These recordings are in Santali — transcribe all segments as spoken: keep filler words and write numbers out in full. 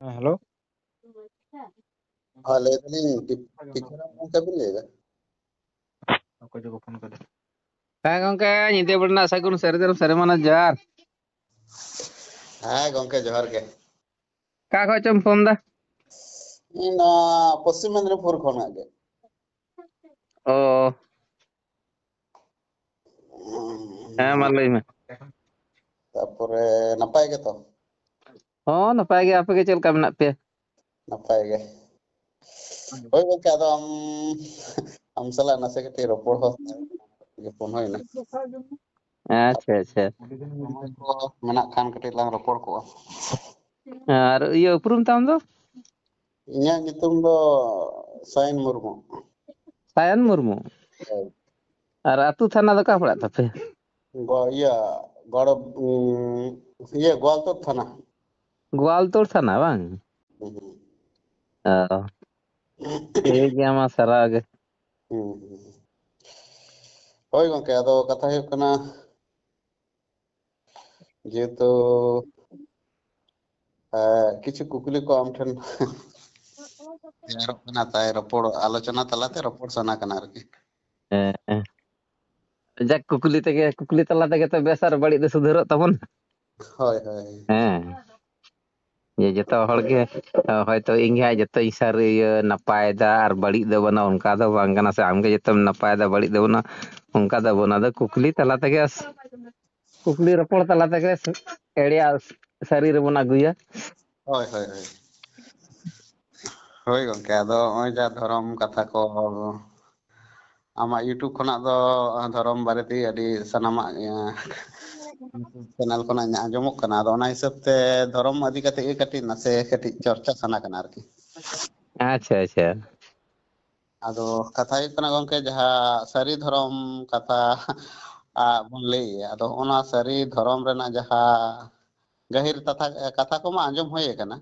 ᱦᱮᱸ, ᱦᱮᱞᱳ᱾ ᱦᱮᱸ, ᱞᱟᱹᱭ ᱫᱟᱞᱤᱧ, ᱴᱤ-, ᱴᱤᱠᱟᱹᱨᱟᱢ ᱜᱚᱢᱠᱮ ᱵᱤᱱ ᱞᱟᱹᱭ ᱮᱫᱟ? ᱚᱠᱚᱭ ᱪᱚᱠᱚ ᱯᱷᱳᱱ ᱠᱟᱫᱟ᱾ ᱦᱮᱸ ᱜᱚᱢᱠᱮ, ᱧᱤᱫᱟᱹ ᱵᱮᱲᱟ ᱨᱮᱱᱟᱜ ᱥᱟᱹᱜᱩᱱ ᱥᱟᱹᱨᱤ ᱫᱷᱚᱨᱚᱢ ᱥᱟᱹᱨᱤ ᱢᱟᱱᱟ ᱡᱚᱦᱟᱨ᱾ ᱦᱮᱸ ᱜᱚᱢᱠᱮ, ᱡᱚᱦᱟᱨ ᱜᱮ᱾ ᱚᱠᱟ ᱠᱷᱚᱡ ᱪᱚᱢ ᱯᱷᱳᱱ ᱫᱟ? ᱤᱧ ᱱᱚᱣᱟ ᱯᱚᱥᱪᱤᱢ ᱢᱮᱫᱽᱱᱤᱯᱩᱨ ᱠᱷᱚᱱᱟᱜ ᱜᱮ᱾ ᱚ᱾ ᱦᱮᱸ, ᱢᱟ ᱞᱟᱹᱭ ᱢᱮ᱾ ᱛᱟᱯᱚᱨᱮ ᱱᱟᱯᱟᱭ ᱜᱮᱛᱚ? ᱦᱚᱸ, ᱱᱟᱯᱟᱭ ᱜᱮ᱾ ᱟᱯᱮ ᱜᱮ ᱪᱮᱫ ᱞᱮᱠᱟ ᱢᱮᱱᱟᱜ ᱯᱮᱭᱟ? ᱱᱟᱯᱟᱭ ᱜᱮ᱾ ᱦᱳᱭ ᱜᱚᱢᱠᱮ, ᱟᱫᱚ ᱟᱢ, ᱟᱢ ᱥᱟᱞᱟᱜ ᱱᱟᱥᱮ ᱠᱟᱹᱴᱤᱡ ᱨᱚᱯᱚᱲ ᱦᱚᱸ ᱜᱮ ᱯᱷᱳᱱ ᱦᱩᱭᱱᱟ᱾ ᱟᱪᱪᱷᱟ, ᱟᱪᱪᱷᱟ᱾ ᱥᱚᱢᱚᱭ ᱠᱚ ᱢᱮᱱᱟᱜ ᱠᱷᱟᱱ ᱠᱟᱹᱴᱤᱡ ᱞᱟᱝ ᱨᱚᱯᱚᱲ ᱠᱚᱜᱼᱟ᱾ ᱟᱨ ᱤᱭᱟᱹ, ᱩᱯᱨᱩᱢ ᱛᱟᱢ ᱫᱚ? ᱤᱧᱟᱹᱜ ᱧᱩᱛᱩᱢ ᱫᱚ ᱥᱟᱭᱤᱱ ᱢᱩᱨᱢᱩ᱾ ᱥᱟᱭᱚᱱ ᱢᱩᱨᱢᱩ? ᱦᱳᱭ᱾ ᱟᱨ ᱟᱹᱛᱩ ᱛᱷᱟᱱᱟ ᱫᱚ ᱚᱠᱟ ᱯᱟᱲᱟᱜ ᱛᱟᱯᱮ? ᱜᱚ-, ᱤᱭᱟᱹ, ᱜᱚᱲᱚ-, ᱩᱸ, ᱤᱭᱟᱹ, ᱜᱳᱣᱟᱞᱛᱳᱲ ᱛᱷᱟᱱᱟ᱾ ᱜᱳᱣᱟᱞᱛᱳᱲ ᱛᱷᱟᱱᱟ, ᱵᱟᱝ? ᱦᱩᱸ, ᱦᱩᱸ᱾ ᱚ᱾ ᱴᱷᱤᱠ ᱜᱮᱭᱟ, ᱢᱟ ᱥᱟᱨᱦᱟᱣ ᱜᱮ᱾ ᱦᱩᱸ, ᱦᱩᱸ᱾ ᱦᱳᱭ ᱜᱚᱢᱠᱮ, ᱟᱫᱚ ᱠᱟᱛᱷᱟ ᱦᱩᱭᱩᱜ ᱠᱟᱱᱟ, ᱡᱮᱦᱮᱛᱩ, ᱮ, ᱠᱤᱪᱷᱩ ᱠᱩᱠᱞᱤ ᱠᱚ ᱟᱢ ᱴᱷᱮᱱ ᱛᱮᱭᱟᱨᱚᱜ ᱠᱟᱱᱟ, ᱛᱟᱭ ᱨᱚᱯᱚᱲ, ᱟᱞᱳᱪᱚᱱᱟ ᱛᱟᱞᱟᱛᱮ ᱨᱚᱯᱚᱲ ᱥᱟᱱᱟ ᱠᱟᱱᱟ ᱟᱨᱠᱤ᱾ ᱦᱮᱸ, ᱦᱮᱸ᱾ ᱡᱟᱠ, ᱠᱩᱠᱞᱤ ᱛᱮᱜᱮ, ᱠᱩᱠᱞᱤ ᱛᱟᱞᱟ ᱛᱮᱜᱮ ᱛᱚ ᱵᱮᱥ ᱟᱨ ᱵᱟᱹᱲᱤᱡ ᱫᱚ ᱥᱩᱫᱷᱟᱹᱨᱚᱜ ᱛᱟᱵᱚᱱ᱾ ᱦᱳᱭ, ᱦᱳᱭ᱾ ᱦᱮᱸ᱾ ᱡᱮ ᱡᱚᱛᱚ ᱦᱚᱲ ᱜᱮ, ᱦᱚᱭᱛᱳ ᱤᱧ ᱜᱮ ᱦᱟᱸᱜ ᱡᱚᱛᱚᱧ ᱥᱟᱹᱨᱤ, ᱤᱭᱟᱹ, ᱱᱟᱯᱟᱭᱮᱫᱟ ᱟᱨ ᱵᱟᱹᱲᱤᱡ ᱫᱚ ᱵᱟᱹᱱᱩᱜᱼᱟ, ᱚᱱᱠᱟ ᱫᱚ ᱵᱟᱝ ᱠᱟᱱᱟ ᱥᱮ? ᱟᱢ ᱜᱮ ᱡᱚᱛᱚᱢ ᱱᱟᱯᱟᱭᱮᱫᱟ, ᱵᱟᱹᱲᱤᱡ ᱫᱚ ᱵᱟᱹᱱᱩᱜᱼᱟ, ᱚᱱᱠᱟ ᱫᱚ ᱵᱟᱹᱱᱩᱜᱼᱟ᱾ ᱟᱫᱚ ᱠᱩᱠᱞᱤ ᱛᱟᱞᱟ ᱛᱮᱜᱮ ᱟᱥ-, ᱠᱩᱠᱞᱤ ᱨᱚᱯᱚᱲ ᱛᱟᱞᱟ ᱛᱮᱜᱮ ᱮᱲᱮᱭᱟᱜ ᱥᱟᱹᱨᱤ ᱨᱮᱵᱚᱱ ᱟᱹᱜᱩᱭᱟ᱾ ᱦᱳᱭ, ᱦᱳᱭ, ᱦᱳᱭ᱾ ᱦᱳᱭ ᱜᱚᱢᱠᱮ, ᱟᱫᱚ ᱱᱚᱜᱼᱚᱭ ᱡᱟ ᱫᱷᱚᱨᱚᱢ ᱠᱟᱛᱷᱟ ᱠᱚ, ᱟᱢᱟᱜ YouTube ᱠᱷᱚᱱᱟᱜ ᱫᱚ ᱫᱷᱚᱨᱚᱢ ᱵᱟᱨᱮ ᱛᱮᱜᱮ ᱟᱹᱰᱤ ᱥᱟᱱᱟᱢᱟᱜ, ᱮᱸ, YouTube ᱪᱮᱱᱮᱞ ᱠᱷᱚᱱᱟᱜ ᱟᱸᱡᱚᱢᱚᱜ ᱠᱟᱱᱟ᱾ ᱟᱫᱚ ᱚᱱᱟ ᱦᱤᱥᱟᱹᱵ ᱛᱮ ᱫᱷᱚᱨᱚᱢ ᱤᱫᱤ ᱠᱟᱛᱮ ᱜᱮ ᱠᱟᱹᱴᱤᱡ ᱱᱟᱥᱮ ᱠᱟᱹᱴᱤᱡ ᱪᱚᱨᱪᱟ ᱥᱟᱱᱟ ᱠᱟᱱᱟ ᱟᱨᱠᱤ᱾ ᱟᱪᱪᱷᱟ, ᱟᱪᱪᱷᱟ᱾ ᱟᱫᱚ ᱠᱟᱛᱷᱟ ᱦᱩᱭᱩᱜ ᱠᱟᱱᱟ ᱜᱚᱢᱠᱮ, ᱡᱟᱦᱟᱸ ᱥᱟᱹᱨᱤ ᱫᱷᱚᱨᱚᱢ ᱠᱟᱛᱷᱟ, ᱟ, ᱵᱚᱱ ᱞᱟᱹᱭᱮᱜᱼᱟ, ᱟᱫᱚ ᱚᱱᱟ ᱥᱟᱹᱨᱤ ᱫᱷᱚᱨᱚᱢ ᱨᱮᱱᱟᱜ ᱡᱟᱦᱟᱸ ᱜᱟᱹᱦᱤᱨ ᱠᱟᱛᱷᱟ, ᱠᱟᱛᱷᱟ ᱠᱚᱢᱟ ᱟᱸᱡᱚᱢ ᱦᱩᱭ ᱟᱠᱟᱱᱟ᱾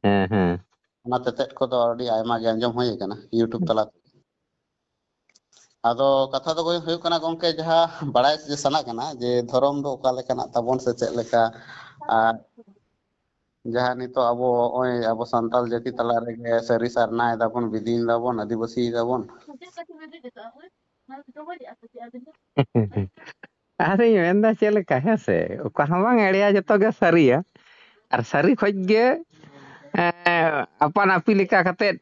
ᱦᱮᱸ, ᱦᱮᱸ᱾ ᱚᱱᱟ ᱛᱮᱛᱮᱫ ᱠᱚᱫᱚ ᱟᱹᱰᱤ ᱟᱭᱢᱟ ᱜᱮ ᱟᱸᱡᱚᱢ ᱦᱩᱭ ᱟᱠᱟᱱᱟ YouTube ᱛᱟᱞᱟ ᱛᱮ᱾ ᱟᱫᱚ ᱠᱟᱛᱷᱟ ᱫᱚ ᱦᱩᱭᱩᱜ ᱠᱟᱱᱟ ᱜᱚᱢᱠᱮ, ᱡᱟᱦᱟᱸ ᱵᱟᱲᱟᱭ ᱥᱟᱱᱟ ᱠᱟᱱᱟ ᱡᱮ ᱫᱷᱚᱨᱚᱢ ᱫᱚ ᱚᱠᱟ ᱞᱮᱠᱟᱱᱟᱜ ᱛᱟᱵᱚᱱ ᱥᱮ ᱪᱮᱫ ᱞᱮᱠᱟ, ᱟᱨ ᱡᱟᱦᱟᱸ ᱱᱤᱛᱚᱜ ᱟᱵᱚ ᱱᱚᱜᱼᱚᱭ ᱟᱵᱚ ᱥᱟᱱᱛᱟᱲ ᱡᱟᱹᱛᱤ ᱛᱟᱞᱟ ᱨᱮᱜᱮ ᱥᱟᱹᱨᱤ ᱥᱟᱨᱱᱟᱭ ᱫᱟᱵᱚᱱ, ᱵᱤᱫᱤᱱ ᱫᱟᱵᱚᱱ, ᱟᱹᱫᱤᱵᱟᱹᱥᱤ ᱫᱟᱵᱚᱱ᱾ ᱟᱨᱤᱧ ᱢᱮᱱᱫᱟ ᱪᱮᱫ ᱞᱮᱠᱟ, ᱦᱮᱸ ᱥᱮ? ᱚᱠᱟ ᱦᱚᱸ ᱵᱟᱝ ᱮᱲᱮᱭᱟ, ᱡᱚᱛᱚ ᱜᱮ ᱥᱟᱹᱨᱤᱭᱟ᱾ ᱟᱨ ᱥᱟᱹᱨᱤ ᱠᱷᱚᱡ ᱜᱮ ᱮᱸ, ᱟᱯᱟᱱ ᱟᱹᱯᱤᱱ ᱞᱮᱠᱟ ᱠᱟᱛᱮᱫ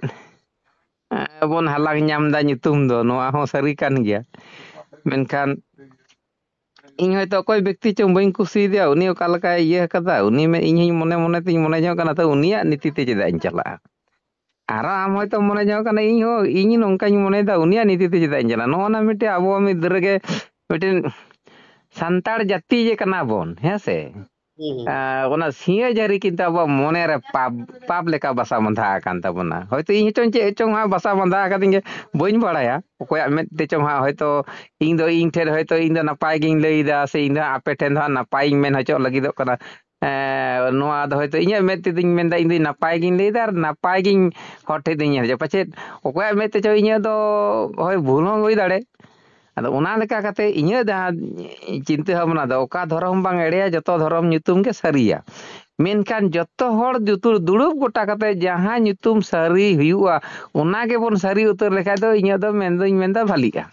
ᱮᱸ, ᱵᱚᱱ ᱦᱟᱞᱟᱝ ᱧᱟᱢ ᱮᱫᱟ ᱧᱩᱛᱩᱢ ᱫᱚ, ᱱᱚᱣᱟ ᱦᱚᱸ ᱥᱟᱹᱨᱤ ᱠᱟᱱ ᱜᱮᱭᱟ᱾ ᱢᱮᱱᱠᱷᱟᱱ ᱤᱧ ᱦᱚᱭᱛᱳ ᱚᱠᱚᱭ ᱵᱮᱠᱛᱤ ᱪᱚᱝ ᱵᱟᱹᱧ ᱠᱩᱥᱤᱭᱟᱫᱮᱭᱟ, ᱩᱱᱤ ᱚᱠᱟ ᱞᱮᱠᱟᱭ ᱤᱭᱟᱹ ᱟᱠᱟᱫᱟ, ᱩᱱᱤ ᱢᱮ-, ᱤᱧ ᱦᱚᱸᱧ ᱢᱚᱱᱮ ᱢᱚᱱᱮ ᱛᱤᱧ ᱢᱚᱱᱮ ᱡᱚᱝ ᱠᱟᱱᱟ, ᱛᱚ ᱩᱱᱤᱭᱟᱜ ᱱᱤᱛᱤ ᱛᱮ ᱪᱮᱫᱟᱜ ᱤᱧ ᱪᱟᱞᱟᱜᱼᱟ? ᱟᱨᱚ ᱟᱢ ᱦᱚᱭᱛᱳ ᱢᱚᱱᱮ ᱡᱚᱝ ᱠᱟᱱᱟ, ᱤᱧ ᱦᱚᱸ, ᱤᱧ ᱱᱚᱝᱠᱟᱧ ᱢᱚᱱᱮᱭᱮᱫᱟ, ᱩᱱᱤᱭᱟᱜ ᱱᱤᱛᱤ ᱛᱮ ᱪᱮᱫᱟᱜ ᱤᱧ ᱪᱟᱞᱟᱜᱼᱟ? ᱱᱚᱜᱼᱚ ᱱᱟ ᱢᱤᱫᱴᱮᱱ ᱟᱵᱚᱣᱟᱜ ᱢᱤᱫ ᱨᱮᱜᱮ ᱢᱤᱫᱴᱮᱱ ᱥᱟᱱᱛᱟᱲ ᱡᱟᱹᱛᱤ ᱡᱮ ᱠᱟᱱᱟ ᱵᱚᱱ, ᱦᱮᱸ ᱥᱮ? ᱦᱩᱸ, ᱦᱩᱸ᱾ ᱟᱨ ᱚᱱᱟ ᱥᱤᱧ ᱡᱟᱹᱨᱤ ᱠᱤᱱᱛᱩ ᱟᱵᱚᱣᱟᱜ ᱢᱚᱱᱮᱨᱮ ᱯᱟᱯ, ᱯᱟᱯ ᱞᱮᱠᱟ ᱵᱟᱥᱟ ᱵᱟᱸᱫᱷᱟ ᱟᱠᱟᱱ ᱛᱟᱵᱚᱱᱟ᱾ ᱦᱚᱭᱛᱳ ᱤᱧ ᱦᱚᱪᱚᱝ ᱪᱮᱫ ᱪᱚᱝ ᱦᱟᱸᱜ ᱵᱟᱥᱟ ᱵᱟᱸᱫᱷᱟ ᱟᱠᱟᱫᱤᱧ ᱜᱮ, ᱵᱟᱹᱧ ᱵᱟᱲᱟᱭᱟ ᱚᱠᱚᱭᱟᱜ ᱢᱮᱫ ᱛᱮᱪᱚᱝ ᱦᱟᱸᱜ ᱦᱚᱭᱛᱳ ᱤᱧ ᱫᱚ, ᱤᱧ ᱴᱷᱮᱱ ᱦᱚᱭᱛᱳ ᱤᱧ ᱫᱚ ᱱᱟᱯᱟᱭ ᱜᱤᱧ ᱞᱟᱹᱭᱫᱟ, ᱥᱮ ᱤᱧ ᱫᱚ ᱦᱟᱸᱜ ᱟᱯᱮ ᱴᱷᱮᱱ ᱫᱚ ᱦᱟᱸᱜ ᱱᱟᱯᱟᱭᱤᱧ ᱢᱮᱱ ᱦᱚᱪᱚᱜ ᱞᱟᱹᱜᱤᱫᱚᱜ ᱠᱟᱱᱟ᱾ ᱮᱸ, ᱱᱚᱣᱟ ᱫᱚ ᱦᱚᱭᱛᱳ ᱤᱧᱟᱹᱜ ᱢᱮᱫ ᱛᱮᱫᱚᱧ ᱢᱮᱱᱫᱟ, ᱤᱧ ᱫᱚᱧ ᱱᱟᱯᱟᱭ ᱜᱤᱧ ᱞᱟᱹᱭᱫᱟ ᱟᱨ ᱱᱟᱯᱟᱭ ᱜᱤᱧ ᱦᱚᱲ ᱴᱷᱮᱱ ᱫᱚᱧ ᱧᱮᱞ ᱦᱚᱪᱚ, ᱯᱟᱪᱮᱫ ᱚᱠᱚᱭᱟᱜ ᱢᱮᱫ ᱛᱮᱪᱚ ᱤᱧᱟᱹᱜ ᱫᱚ ᱦᱳᱭ ᱵᱷᱩᱞ ᱦᱚᱸ ᱦᱩᱭ ᱫᱟᱲᱮ᱾ ᱟᱫᱚ ᱚᱱᱟ ᱞᱮᱠᱟ ᱠᱟᱛᱮ ᱤᱧᱟᱹᱜ ᱡᱟᱦᱟᱸ ᱪᱤᱱᱛᱟᱹ ᱵᱷᱟᱵᱽᱱᱟ ᱫᱚ, ᱚᱠᱟ ᱫᱷᱚᱨᱚᱢ ᱵᱟᱝ ᱮᱲᱮᱭᱟ, ᱡᱚᱛᱚ ᱫᱷᱚᱨᱚᱢ ᱧᱩᱛᱩᱢ ᱜᱮ ᱥᱟᱹᱨᱤᱭᱟ᱾ ᱢᱮᱱᱠᱷᱟᱱ ᱡᱚᱛᱚ ᱦᱚᱲ ᱡᱩᱛᱩ-, ᱫᱩᱲᱩᱵ ᱜᱚᱴᱟ ᱠᱟᱛᱮ ᱡᱟᱦᱟᱸ ᱧᱩᱛᱩᱢ ᱥᱟᱹᱨᱤ ᱦᱩᱭᱩᱜᱼᱟ, ᱚᱱᱟ ᱜᱮᱵᱚᱱ ᱥᱟᱹᱨᱤ ᱩᱛᱟᱹᱨ ᱞᱮᱠᱷᱟᱡ ᱫᱚ ᱤᱧᱟᱹᱜ ᱫᱚ ᱢᱮᱱᱫᱚᱧ ᱢᱮᱱᱫᱟ ᱵᱷᱟᱞᱤᱜᱼᱟ᱾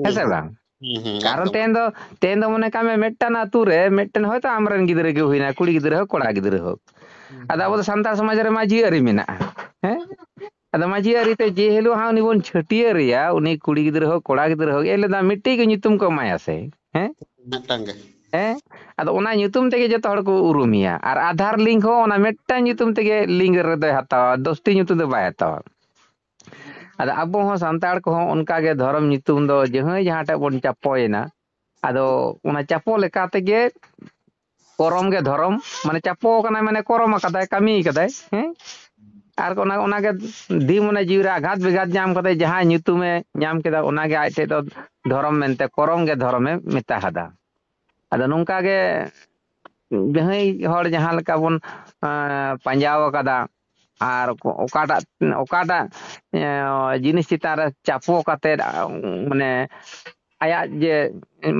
ᱦᱮᱸ ᱥᱮ ᱵᱟᱝ? ᱦᱩᱸ, ᱦᱩᱸ, ᱠᱟᱨᱚᱱ ᱮᱠᱫᱚᱢ᱾ ᱛᱮᱦᱮᱧ ᱫᱚ, ᱛᱮᱦᱮᱧ ᱫᱚ ᱢᱚᱱᱮ ᱠᱟᱜ ᱢᱮ ᱢᱤᱫᱴᱟᱝ ᱟᱹᱛᱩ ᱨᱮ ᱢᱤᱫᱴᱮᱱ ᱦᱚᱭᱛᱳ ᱟᱢᱨᱮᱱ ᱜᱤᱫᱽᱨᱟᱹ ᱜᱮ ᱦᱩᱭᱱᱟ, ᱠᱩᱲᱤ ᱜᱤᱫᱽᱨᱟᱹ ᱦᱳᱠ, ᱠᱚᱲᱟ ᱜᱤᱫᱽᱨᱟᱹ ᱦᱳᱠ᱾ ᱦᱩᱸ, ᱟᱫᱚ ᱟᱵᱚ ᱫᱚ ᱥᱟᱱᱛᱟᱲ ᱥᱚᱢᱟᱡᱽ ᱨᱮ ᱢᱟᱹᱡᱷᱤ ᱟᱹᱨᱤ ᱢᱮᱱᱟᱜᱼᱟ᱾ ᱦᱮᱸ? ᱟᱫᱚ ᱢᱟᱹᱡᱷᱤ ᱟᱹᱨᱤ ᱛᱮ ᱡᱮ ᱦᱤᱞᱳᱜ ᱦᱟᱸᱜ ᱩᱱᱤ ᱵᱚᱱ ᱪᱷᱟᱹᱴᱭᱟᱹᱨᱮᱭᱟ, ᱩᱱᱤ ᱠᱩᱲᱤ ᱜᱤᱫᱽᱨᱟᱹ ᱦᱳᱠ, ᱠᱚᱲᱟ ᱜᱤᱫᱽᱨᱟᱹ ᱦᱳᱠ, ᱮᱱ ᱦᱤᱞᱳᱜ ᱫᱚ ᱢᱤᱫᱴᱮᱡ ᱜᱮ ᱧᱩᱛᱩᱢ ᱠᱚ ᱮᱢᱟᱭᱟ ᱥᱮ᱾ ᱦᱮᱸ? ᱢᱤᱫᱴᱟᱝ ᱜᱮ᱾ ᱦᱮᱸ? ᱟᱫᱚ ᱚᱱᱟ ᱧᱩᱛᱩᱢ ᱛᱮᱜᱮ ᱡᱚᱛᱚ ᱦᱚᱲ ᱠᱚ ᱩᱨᱩᱢᱮᱭᱟ᱾ ᱟᱨ ᱟᱫᱷᱟᱨ ᱞᱤᱝᱠ ᱦᱚᱸ ᱚᱱᱟ ᱢᱤᱫᱴᱟᱝ ᱧᱩᱛᱩᱢ ᱛᱮᱜᱮ ᱞᱤᱝᱠ ᱨᱮᱫᱚᱭ ᱦᱟᱛᱟᱣᱟ, ᱫᱚᱥᱴᱤ ᱧᱩᱛᱩᱢ ᱫᱚ ᱵᱟᱭ ᱦᱟᱛᱟᱣᱟ᱾ ᱟᱫᱚ ᱟᱵᱚ ᱦᱚᱸ ᱥᱟᱱᱛᱟᱲ ᱠᱚᱦᱚᱸ ᱚᱱᱠᱟ ᱜᱮ ᱫᱷᱚᱨᱚᱢ ᱧᱩᱛᱩᱢ ᱫᱚ ᱡᱟᱦᱟᱸᱭ ᱡᱟᱦᱟᱸ ᱴᱷᱮᱡ ᱵᱚᱱ ᱪᱟᱯᱚᱭᱮᱱᱟ, ᱟᱫᱚ ᱚᱱᱟ ᱪᱟᱯᱚ ᱞᱮᱠᱟ ᱛᱮᱜᱮ ᱠᱚᱨᱚᱢ ᱜᱮ ᱫᱷᱚᱨᱚᱢ, ᱢᱟᱱᱮ ᱪᱟᱯᱚ ᱠᱟᱱᱟᱭ, ᱢᱟᱱᱮ ᱠᱚᱨᱚᱢ ᱟᱠᱟᱫᱟᱭ, ᱠᱟᱹᱢᱤ ᱟᱠᱟᱫᱟᱭ, ᱦᱮᱸ? ᱟᱨ ᱚᱱᱟ, ᱚᱱᱟᱜᱮ ᱫᱤ ᱢᱚᱱᱮ ᱡᱤᱣᱤ ᱨᱮ ᱟᱜᱷᱟᱛ ᱵᱮᱜᱷᱟᱛ ᱧᱟᱢ ᱠᱟᱛᱮ ᱡᱟᱦᱟᱸ ᱧᱩᱛᱩᱢᱮ ᱧᱟᱢ ᱠᱮᱫᱟ, ᱚᱱᱟᱜᱮ ᱟᱡ ᱴᱷᱮᱡ ᱫᱚ ᱫᱷᱚᱨᱚᱢ ᱢᱮᱱᱛᱮ ᱠᱚᱨᱚᱢ ᱜᱮ ᱫᱷᱚᱨᱚᱢᱮ ᱢᱮᱛᱟ ᱦᱟᱫᱟ᱾ ᱟᱫᱚ ᱱᱚᱝᱠᱟ ᱜᱮ ᱡᱟᱦᱟᱸᱭ ᱦᱚᱲ ᱡᱟᱦᱟᱸ ᱞᱮᱠᱟ ᱵᱚᱱ, ᱮᱸ, ᱯᱟᱸᱡᱟᱣ ᱟᱠᱟᱫᱟ, ᱟᱨ ᱚᱠᱟᱴᱟᱜ, ᱚᱠᱟᱴᱟᱜ, ᱮᱸ, ᱡᱤᱱᱤᱥ ᱪᱮᱛᱟᱱ ᱨᱮ ᱪᱟᱯᱚ ᱠᱟᱛᱮᱫ, ᱢᱟᱱᱮ ᱟᱭᱟᱜ ᱡᱮ,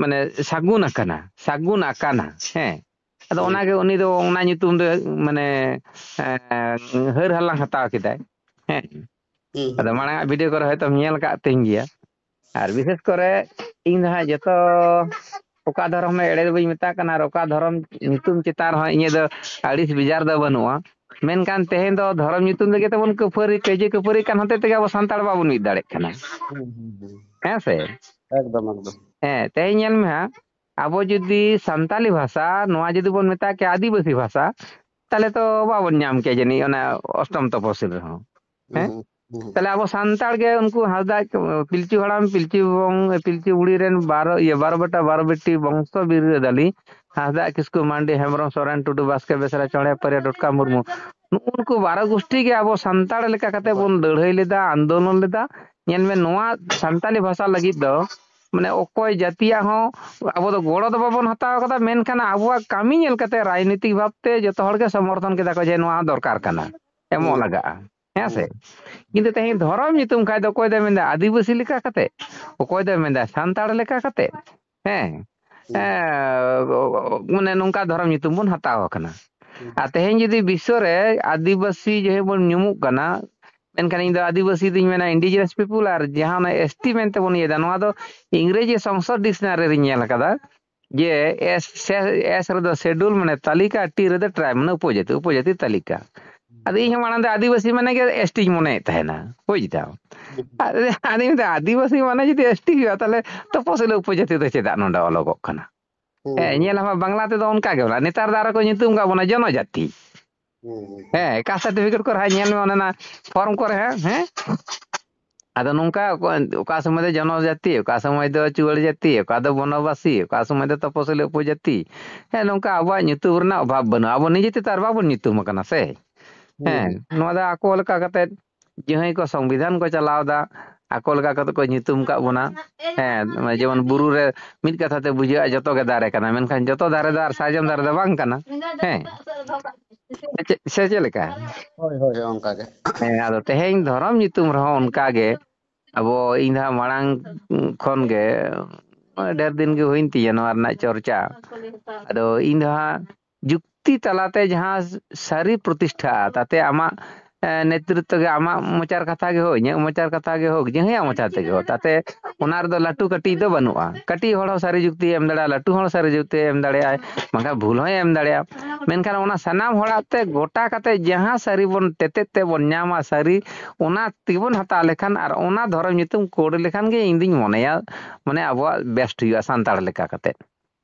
ᱢᱟᱱᱮ ᱥᱟᱹᱜᱩᱱ ᱟᱠᱟᱱᱟ, ᱥᱟᱹᱜᱩᱱ ᱟᱠᱟᱱᱟ, ᱦᱮᱸ, ᱟᱫᱚ ᱦᱩᱸ᱾ ᱚᱱᱟᱜᱮ ᱩᱱᱤ ᱫᱚ ᱚᱱᱟ ᱧᱩᱛᱩᱢ ᱫᱚ ᱢᱟᱱᱮ, ᱮᱸ, ᱦᱟᱹᱨ ᱦᱟᱞᱟᱝ ᱦᱟᱛᱟᱣ ᱠᱮᱫᱟᱭ᱾ ᱦᱮᱸ᱾ ᱦᱩᱸ, ᱟᱫᱚ ᱦᱩᱸ᱾ ᱢᱟᱲᱟᱝ ᱟᱜ ᱵᱷᱤᱰᱤᱭᱳ ᱠᱚᱨᱮ ᱦᱚᱭᱛᱳᱢ ᱧᱮᱞ ᱟᱠᱟᱫ ᱛᱤᱧ ᱜᱮᱭᱟ᱾ ᱟᱨ ᱵᱤᱥᱮᱥ ᱠᱚᱨᱮ ᱤᱧ ᱫᱚ ᱦᱟᱸᱜ ᱡᱚᱛᱚ ᱚᱠᱟ ᱫᱷᱚᱨᱚᱢ ᱦᱚᱸ ᱮᱲᱮ ᱫᱚ ᱵᱟᱹᱧ ᱢᱮᱛᱟᱜ ᱠᱟᱱᱟ, ᱟᱨ ᱚᱠᱟ ᱫᱷᱚᱨᱚᱢ ᱧᱩᱛᱩᱢ ᱪᱮᱛᱟᱱ ᱨᱮᱦᱚᱸ ᱤᱧᱟᱹᱜ ᱫᱚ ᱟᱹᱲᱤᱥ ᱵᱮᱡᱟᱨ ᱫᱚ ᱵᱟᱹᱱᱩᱜᱼᱟ᱾ ᱢᱮᱱᱠᱷᱟᱱ ᱛᱮᱦᱮᱧ ᱫᱚ ᱫᱷᱚᱨᱚᱢ ᱧᱩᱛᱩᱢ ᱛᱮᱜᱮ ᱛᱮᱵᱚᱱ ᱠᱟᱹᱯᱟᱹᱨᱤ, ᱠᱟᱹᱭᱡᱟᱹ ᱠᱷᱟᱹᱯᱟᱹᱨᱤ ᱠᱟᱱ ᱦᱚᱛᱮᱡ ᱛᱮᱜᱮ ᱟᱵᱚ ᱥᱟᱱᱛᱟᱲ ᱵᱟᱵᱚᱱ ᱢᱤᱫ ᱫᱟᱲᱮᱜ ᱠᱟᱱᱟ᱾ ᱦᱩᱸ, ᱦᱩᱸ, ᱦᱩᱸ᱾ ᱦᱮᱸ ᱥᱮ? ᱮᱠᱫᱚᱢ, ᱮᱠᱫᱚᱢ᱾ ᱦᱮᱸ, ᱛᱮᱦᱮᱧ ᱧᱮᱞ ᱢᱮ ᱦᱟᱸᱜ, ᱟᱵᱚ ᱡᱩᱫᱤ ᱥᱟᱱᱛᱟᱞᱤ ᱵᱷᱟᱥᱟ ᱱᱚᱣᱟ ᱡᱩᱫᱤ ᱵᱚᱱ ᱢᱮᱛᱟᱜ ᱠᱮᱭᱟ ᱟᱹᱫᱤᱵᱟᱹᱥᱤ ᱵᱷᱟᱥᱟ, ᱛᱟᱦᱞᱮ ᱛᱚ ᱵᱟᱵᱚᱱ ᱧᱟᱢ ᱠᱮᱭᱟ ᱡᱟᱹᱱᱤᱡ ᱚᱱᱟ ᱚᱥᱴᱚᱢ ᱛᱚᱯᱚᱥᱤᱞ ᱨᱮᱦᱚᱸ᱾ ᱦᱩᱸ, ᱦᱮᱸ? ᱦᱩᱸ, ᱦᱩᱸ, ᱦᱩᱸ᱾ ᱛᱟᱦᱞᱮ ᱟᱵᱚ ᱥᱟᱱᱛᱟᱲ ᱜᱮ ᱩᱱᱠᱩ ᱦᱟᱸᱥᱫᱟ, ᱯᱤᱞᱪᱩ ᱦᱟᱲᱟᱢ, ᱯᱤᱞᱪᱩ ᱵᱚᱝ-, ᱯᱤᱞᱪᱩ ᱵᱩᱲᱦᱤ ᱨᱮᱱ ᱵᱟᱨᱚ, ᱤᱭᱟᱹ, ᱵᱟᱨᱚ ᱵᱮᱴᱟ, ᱵᱟᱨᱚ ᱵᱤᱴᱤ ᱵᱚᱝᱥᱚ ᱵᱤᱨᱟᱹᱫᱟᱹᱞᱤ, ᱦᱟᱸᱥᱫᱟ, ᱠᱤᱥᱠᱩ, ᱢᱟᱱᱰᱤ, ᱦᱮᱢᱵᱨᱚᱢ, ᱥᱚᱨᱮᱱ, ᱴᱩᱰᱩ, ᱵᱟᱥᱠᱮ, ᱵᱮᱥᱨᱟ, ᱪᱚᱬᱮ, ᱯᱟᱹᱨᱤᱭᱟ, ᱰᱚᱴᱠᱟ, ᱢᱩᱨᱢᱩ᱾ ᱱᱩᱜᱼᱩ ᱱᱩᱠᱩ ᱵᱟᱨᱚ ᱜᱩᱥᱴᱤ ᱜᱮ ᱟᱵᱚ ᱥᱟᱱᱛᱟᱲ ᱞᱮᱠᱟ ᱠᱟᱛᱮ ᱵᱚᱱ ᱞᱟᱹᱲᱦᱟᱹᱭ ᱞᱮᱫᱟ, ᱟᱱᱫᱳᱞᱚᱱ ᱞᱮᱫᱟ᱾ ᱧᱮᱞ ᱢᱮ, ᱱᱚᱣᱟ ᱥᱟᱱᱛᱟᱞᱤ ᱵᱷᱟᱥᱟ ᱞᱟᱹᱜᱤᱫ ᱫᱚ ᱢᱟᱱᱮ ᱚᱠᱚᱭ ᱡᱟᱹᱛᱤᱭᱟᱜ ᱦᱚᱸ ᱟᱵᱚ ᱫᱚ ᱜᱚᱲᱚ ᱫᱚ ᱵᱟᱵᱚᱱ ᱦᱟᱛᱟᱣ ᱠᱟᱫᱟ, ᱢᱮᱱᱠᱷᱟᱱ ᱟᱵᱚᱣᱟᱜ ᱠᱟᱹᱢᱤ ᱧᱮᱞ ᱠᱟᱛᱮ ᱨᱟᱡᱽᱱᱤᱛᱤᱠ ᱵᱷᱟᱵᱛᱮ ᱡᱚᱛᱚ ᱦᱚᱲ ᱜᱮ ᱥᱚᱢᱚᱨᱛᱷᱚᱱ ᱠᱮᱫᱟ ᱠᱚ ᱡᱮ ᱱᱚᱣᱟ ᱫᱚᱨᱠᱟᱨ ᱠᱟᱱᱟ, ᱮᱢᱚᱜ ᱦᱩᱸ᱾ ᱞᱟᱜᱟᱜᱼᱟ, ᱦᱮᱸ ᱥᱮ? ᱦᱩᱸ᱾ ᱠᱤᱱᱛᱩ ᱛᱮᱦᱮᱧ ᱫᱷᱚᱨᱚᱢ ᱧᱩᱛᱩᱢ ᱠᱷᱟᱡ ᱫᱚ ᱚᱠᱚᱭ ᱫᱚᱭ ᱢᱮᱱᱫᱟ ᱟᱹᱫᱤᱵᱟᱹᱥᱤ ᱞᱮᱠᱟ ᱠᱟᱛᱮ, ᱚᱠᱚᱭ ᱫᱚᱭ ᱢᱮᱱᱫᱟ ᱥᱟᱱᱛᱟᱲ ᱞᱮᱠᱟ ᱠᱟᱛᱮ, ᱦᱮᱸ, ᱦᱩᱸ᱾ ᱮᱸ, ᱢᱟᱱᱮ ᱱᱚᱝᱠᱟ ᱫᱷᱚᱨᱚᱢ ᱧᱩᱛᱩᱢ ᱵᱚᱱ ᱦᱟᱛᱟᱣ ᱟᱠᱟᱱᱟ᱾ ᱦᱩᱸ᱾ ᱟᱨ ᱛᱮᱦᱮᱧ ᱡᱩᱫᱤ ᱵᱤᱥᱥᱚ ᱨᱮ ᱟᱹᱫᱤᱵᱟᱹᱥᱤ ᱡᱟᱦᱟᱸᱭ ᱵᱚᱱ ᱧᱩᱢᱩᱜ ᱠᱟᱱᱟ, ᱢᱮᱱᱠᱷᱟᱱ ᱤᱧ ᱫᱚ ᱟᱹᱫᱤᱵᱟᱹᱥᱤ ᱫᱚᱧ ᱢᱮᱱᱟ indigenous people, ᱟᱨ ᱡᱟᱦᱟᱸ ᱚᱱᱟ S T ᱢᱮᱱᱛᱮ ᱵᱚᱱ ᱤᱭᱟᱹᱭᱮᱫᱟ, ᱱᱚᱣᱟ ᱫᱚ ᱤᱝᱨᱮᱡᱤ ᱥᱚᱝᱥᱚᱫ ᱰᱤᱠᱥᱱᱟᱨᱤ ᱨᱤᱧ ᱧᱮᱞ ᱟᱠᱟᱫᱟ ᱡᱮ S, S ᱨᱮᱫᱚ schedule ᱢᱟᱱᱮ ᱛᱟᱹᱞᱤᱠᱟ, T ᱨᱮᱫᱚ tribe ᱢᱟᱱᱮ ᱩᱯᱚᱡᱟᱹᱛᱤ, ᱩᱯᱚᱡᱟᱹᱛᱤ ᱛᱟᱹᱞᱤᱠᱟ᱾ ᱟᱫᱚ ᱤᱧ ᱦᱚᱸ ᱢᱟᱲᱟᱝ ᱫᱚ ᱟᱹᱫᱤᱵᱟᱹᱥᱤ ᱢᱟᱱᱮ ᱜᱮ S T ᱧ ᱢᱚᱱᱮᱭᱮᱫ ᱛᱟᱦᱮᱱᱟ, ᱵᱩᱡᱽ ᱫᱟᱢ᱾ ᱟᱫᱚ ᱟᱫᱚᱧ ᱢᱮᱱᱫᱟ, ᱟᱹᱫᱤᱵᱟᱹᱥᱤ ᱢᱟᱱᱮ ᱡᱩᱫᱤ S T ᱦᱩᱭᱩᱜᱼᱟ, ᱛᱟᱦᱞᱮ ᱛᱚᱯᱚᱥᱤᱞᱤ ᱩᱯᱚᱡᱟᱹᱛᱤ ᱫᱚ ᱪᱮᱫᱟᱜ ᱱᱚᱰᱮ ᱚᱞᱚᱜᱚᱜ ᱠᱟᱱᱟ? ᱦᱩᱸ, ᱦᱮᱸ, ᱦᱩᱸ᱾ ᱧᱮᱞ ᱟᱢ ᱦᱟᱸᱜ ᱵᱟᱝᱞᱟ ᱛᱮᱫᱚ ᱚᱱᱠᱟ ᱜᱮ ᱢᱮᱱᱟᱜᱼᱟ᱾ ᱱᱮᱛᱟᱨ ᱫᱚ ᱟᱨᱚ ᱠᱚ ᱧᱩᱛᱩᱢ ᱠᱟᱜ ᱵᱚᱱᱟ ᱡᱚᱱᱚᱡᱟᱛᱤ᱾ ᱦᱩᱸ, ᱦᱩᱸ, ᱦᱩᱸ᱾ ᱦᱮᱸ, caste certificate ᱠᱚᱨᱮ ᱦᱟᱸᱜ ᱧᱮᱞ ᱢᱮ, ᱚᱱᱮ ᱚᱱᱟ form ᱠᱚᱨᱮ ᱦᱟᱸᱜ, ᱦᱮᱸ? ᱟᱫᱚ ᱱᱚᱝᱠᱟ ᱚᱠᱟ, ᱚᱠᱟ ᱥᱚᱢᱚᱭ ᱫᱚ ᱡᱚᱱᱚᱡᱟᱛᱤ, ᱚᱠᱟ ᱥᱚᱢᱚᱭ ᱫᱚ ᱪᱩᱣᱟᱹᱲ ᱡᱟᱹᱛᱤ, ᱚᱠᱟ ᱫᱚ ᱵᱚᱱᱚᱵᱟᱥᱤ, ᱚᱠᱟ ᱥᱚᱢᱚᱭ ᱫᱚ ᱛᱚᱯᱚᱥᱤᱞᱤ ᱩᱯᱚᱡᱟᱹᱛᱤ᱾ ᱦᱮᱸ, ᱱᱚᱝᱠᱟ ᱟᱵᱚᱣᱟᱜ ᱧᱩᱛᱩᱢ ᱨᱮᱱᱟᱜ ᱚᱵᱷᱟᱵᱽ ᱵᱟᱹᱱᱩᱜᱼᱟ᱾ ᱟᱵᱚ ᱱᱤᱡᱮ ᱛᱮ ᱛᱚ ᱟᱨ ᱵᱟᱵᱚᱱ ᱧᱩᱛᱩᱢ ᱟᱠᱟᱱᱟ ᱥᱮ᱾ ᱦᱩᱸ, ᱦᱮᱸ, ᱦᱩᱸ᱾ ᱱᱚᱣᱟ ᱫᱚ ᱟᱠᱚ ᱞᱮᱠᱟ ᱠᱟᱛᱮ ᱡᱟᱦᱟᱸᱭ ᱠᱚ ᱥᱚᱝᱵᱤᱫᱷᱟᱱ ᱠᱚ ᱪᱟᱞᱟᱣ ᱮᱫᱟ, ᱟᱠᱚ ᱞᱮᱠᱟ ᱠᱟᱛᱮ ᱠᱚ ᱧᱩᱛᱩᱢ ᱠᱟᱜ ᱵᱚᱱᱟ᱾ ᱦᱮᱸ, ᱡᱮᱢᱚᱱ ᱵᱩᱨᱩ ᱨᱮ ᱢᱤᱫ ᱠᱟᱛᱷᱟ ᱛᱮ ᱵᱩᱡᱷᱟᱹᱜᱼᱟ ᱡᱚᱛᱚ ᱜᱮ ᱫᱟᱨᱮ ᱠᱟᱱᱟ, ᱢᱮᱱᱠᱷᱟᱱ ᱡᱚᱛᱚ ᱫᱟᱨᱮ ᱫᱚ ᱟᱨ ᱥᱟᱨᱡᱚᱢ ᱫᱟᱨᱮ ᱫᱚ ᱵᱟᱝ ᱠᱟᱱᱟ᱾ ᱦᱮᱸ, ᱥᱮ ᱪᱮᱫ, ᱥᱮ ᱪᱮᱫ ᱞᱮᱠᱟ? ᱦᱳᱭ, ᱦᱳᱭ, ᱦᱳᱭ, ᱚᱱᱠᱟ ᱜᱮ᱾ ᱦᱮᱸ, ᱟᱫᱚ ᱛᱮᱦᱮᱧ ᱫᱷᱚᱨᱚᱢ ᱧᱩᱛᱩᱢ ᱨᱮᱦᱚᱸ ᱚᱱᱠᱟ ᱜᱮ ᱟᱵᱚ, ᱤᱧ ᱫᱚ ᱦᱟᱸᱜ ᱢᱟᱲᱟᱝ ᱠᱷᱚᱱ ᱜᱮ, ᱰᱷᱮᱨ ᱫᱤᱱ ᱜᱮ ᱦᱩᱭᱮᱱ ᱛᱤᱧᱟᱹ ᱱᱚᱣᱟ ᱨᱮᱱᱟᱜ ᱪᱚᱨᱪᱟ᱾ ᱟᱫᱚ ᱤᱧ ᱫᱚ ᱦᱟᱸᱜ ᱡᱩᱠᱛᱤ ᱛᱟᱞᱟᱛᱮ ᱡᱟᱦᱟᱸ ᱥᱟᱹᱨᱤ ᱯᱨᱚᱛᱤᱥᱴᱷᱟᱜᱼᱟ, ᱛᱟᱛᱮ ᱟᱢᱟᱜ ᱮ, ᱱᱮᱛᱨᱤᱛᱵ ᱜᱮ, ᱟᱢᱟᱜ ᱢᱚᱪᱟᱨ ᱠᱟᱛᱷᱟ ᱜᱮ ᱦᱳᱠ, ᱤᱧᱟᱹᱜ ᱢᱚᱪᱟᱨ ᱠᱟᱛᱷᱟ ᱜᱮ ᱦᱳᱠ, ᱡᱟᱦᱟᱸᱭᱟᱜ ᱢᱚᱪᱟ ᱛᱮᱜᱮ ᱦᱳᱠ, ᱛᱟᱛᱮ ᱚᱱᱟ ᱨᱮᱫᱚ ᱞᱟᱹᱴᱩ ᱠᱟᱹᱴᱤᱡ ᱫᱚ ᱵᱟᱹᱱᱩᱜᱼᱟ᱾ ᱠᱟᱹᱴᱤᱡ ᱦᱚᱲ ᱦᱚᱸ ᱥᱟᱹᱨᱤ ᱡᱩᱠᱛᱤ ᱮᱢ ᱫᱟᱲᱮᱭᱟᱜᱼᱟ, ᱞᱟᱹᱴᱩ ᱦᱚᱲ ᱥᱟᱹᱨᱤ ᱡᱩᱠᱛᱤ ᱮᱢ ᱫᱟᱲᱮᱭᱟᱜᱼᱟᱭ, ᱵᱟᱝᱠᱷᱟᱱ ᱵᱷᱩᱞ ᱦᱚᱸᱭ ᱮᱢ ᱫᱟᱲᱮᱭᱟᱜᱼᱟ᱾ ᱢᱮᱱᱠᱷᱟᱱ ᱚᱱᱟ ᱥᱟᱱᱟᱢ ᱦᱚᱲᱟᱜ ᱛᱮ ᱜᱚᱴᱟ ᱠᱟᱛᱮ ᱡᱟᱦᱟᱸ ᱥᱟᱹᱨᱤ ᱵᱚᱱ ᱛᱮᱛᱮᱫ ᱛᱮ ᱵᱚᱱ ᱧᱟᱢᱟ, ᱥᱟᱹᱨᱤ, ᱚᱱᱟ ᱛᱮᱜᱮ ᱵᱚᱱ ᱦᱟᱛᱟᱣ ᱞᱮᱠᱷᱟᱱ ᱟᱨ ᱚᱱᱟ ᱫᱷᱚᱨᱚᱢ ᱧᱩᱛᱩᱢ ᱠᱳᱰ ᱞᱮᱠᱷᱟᱱ ᱜᱮ ᱤᱧ ᱫᱩᱧ ᱢᱚᱱᱮᱭᱟ, ᱢᱟᱱᱮ, ᱟᱵᱚᱣᱟᱜ ᱵᱮᱥᱴ ᱦᱩᱭᱩᱜᱼᱟ ᱥᱟᱱᱛᱟᱲ ᱞᱮᱠᱟ ᱠᱟᱛᱮ᱾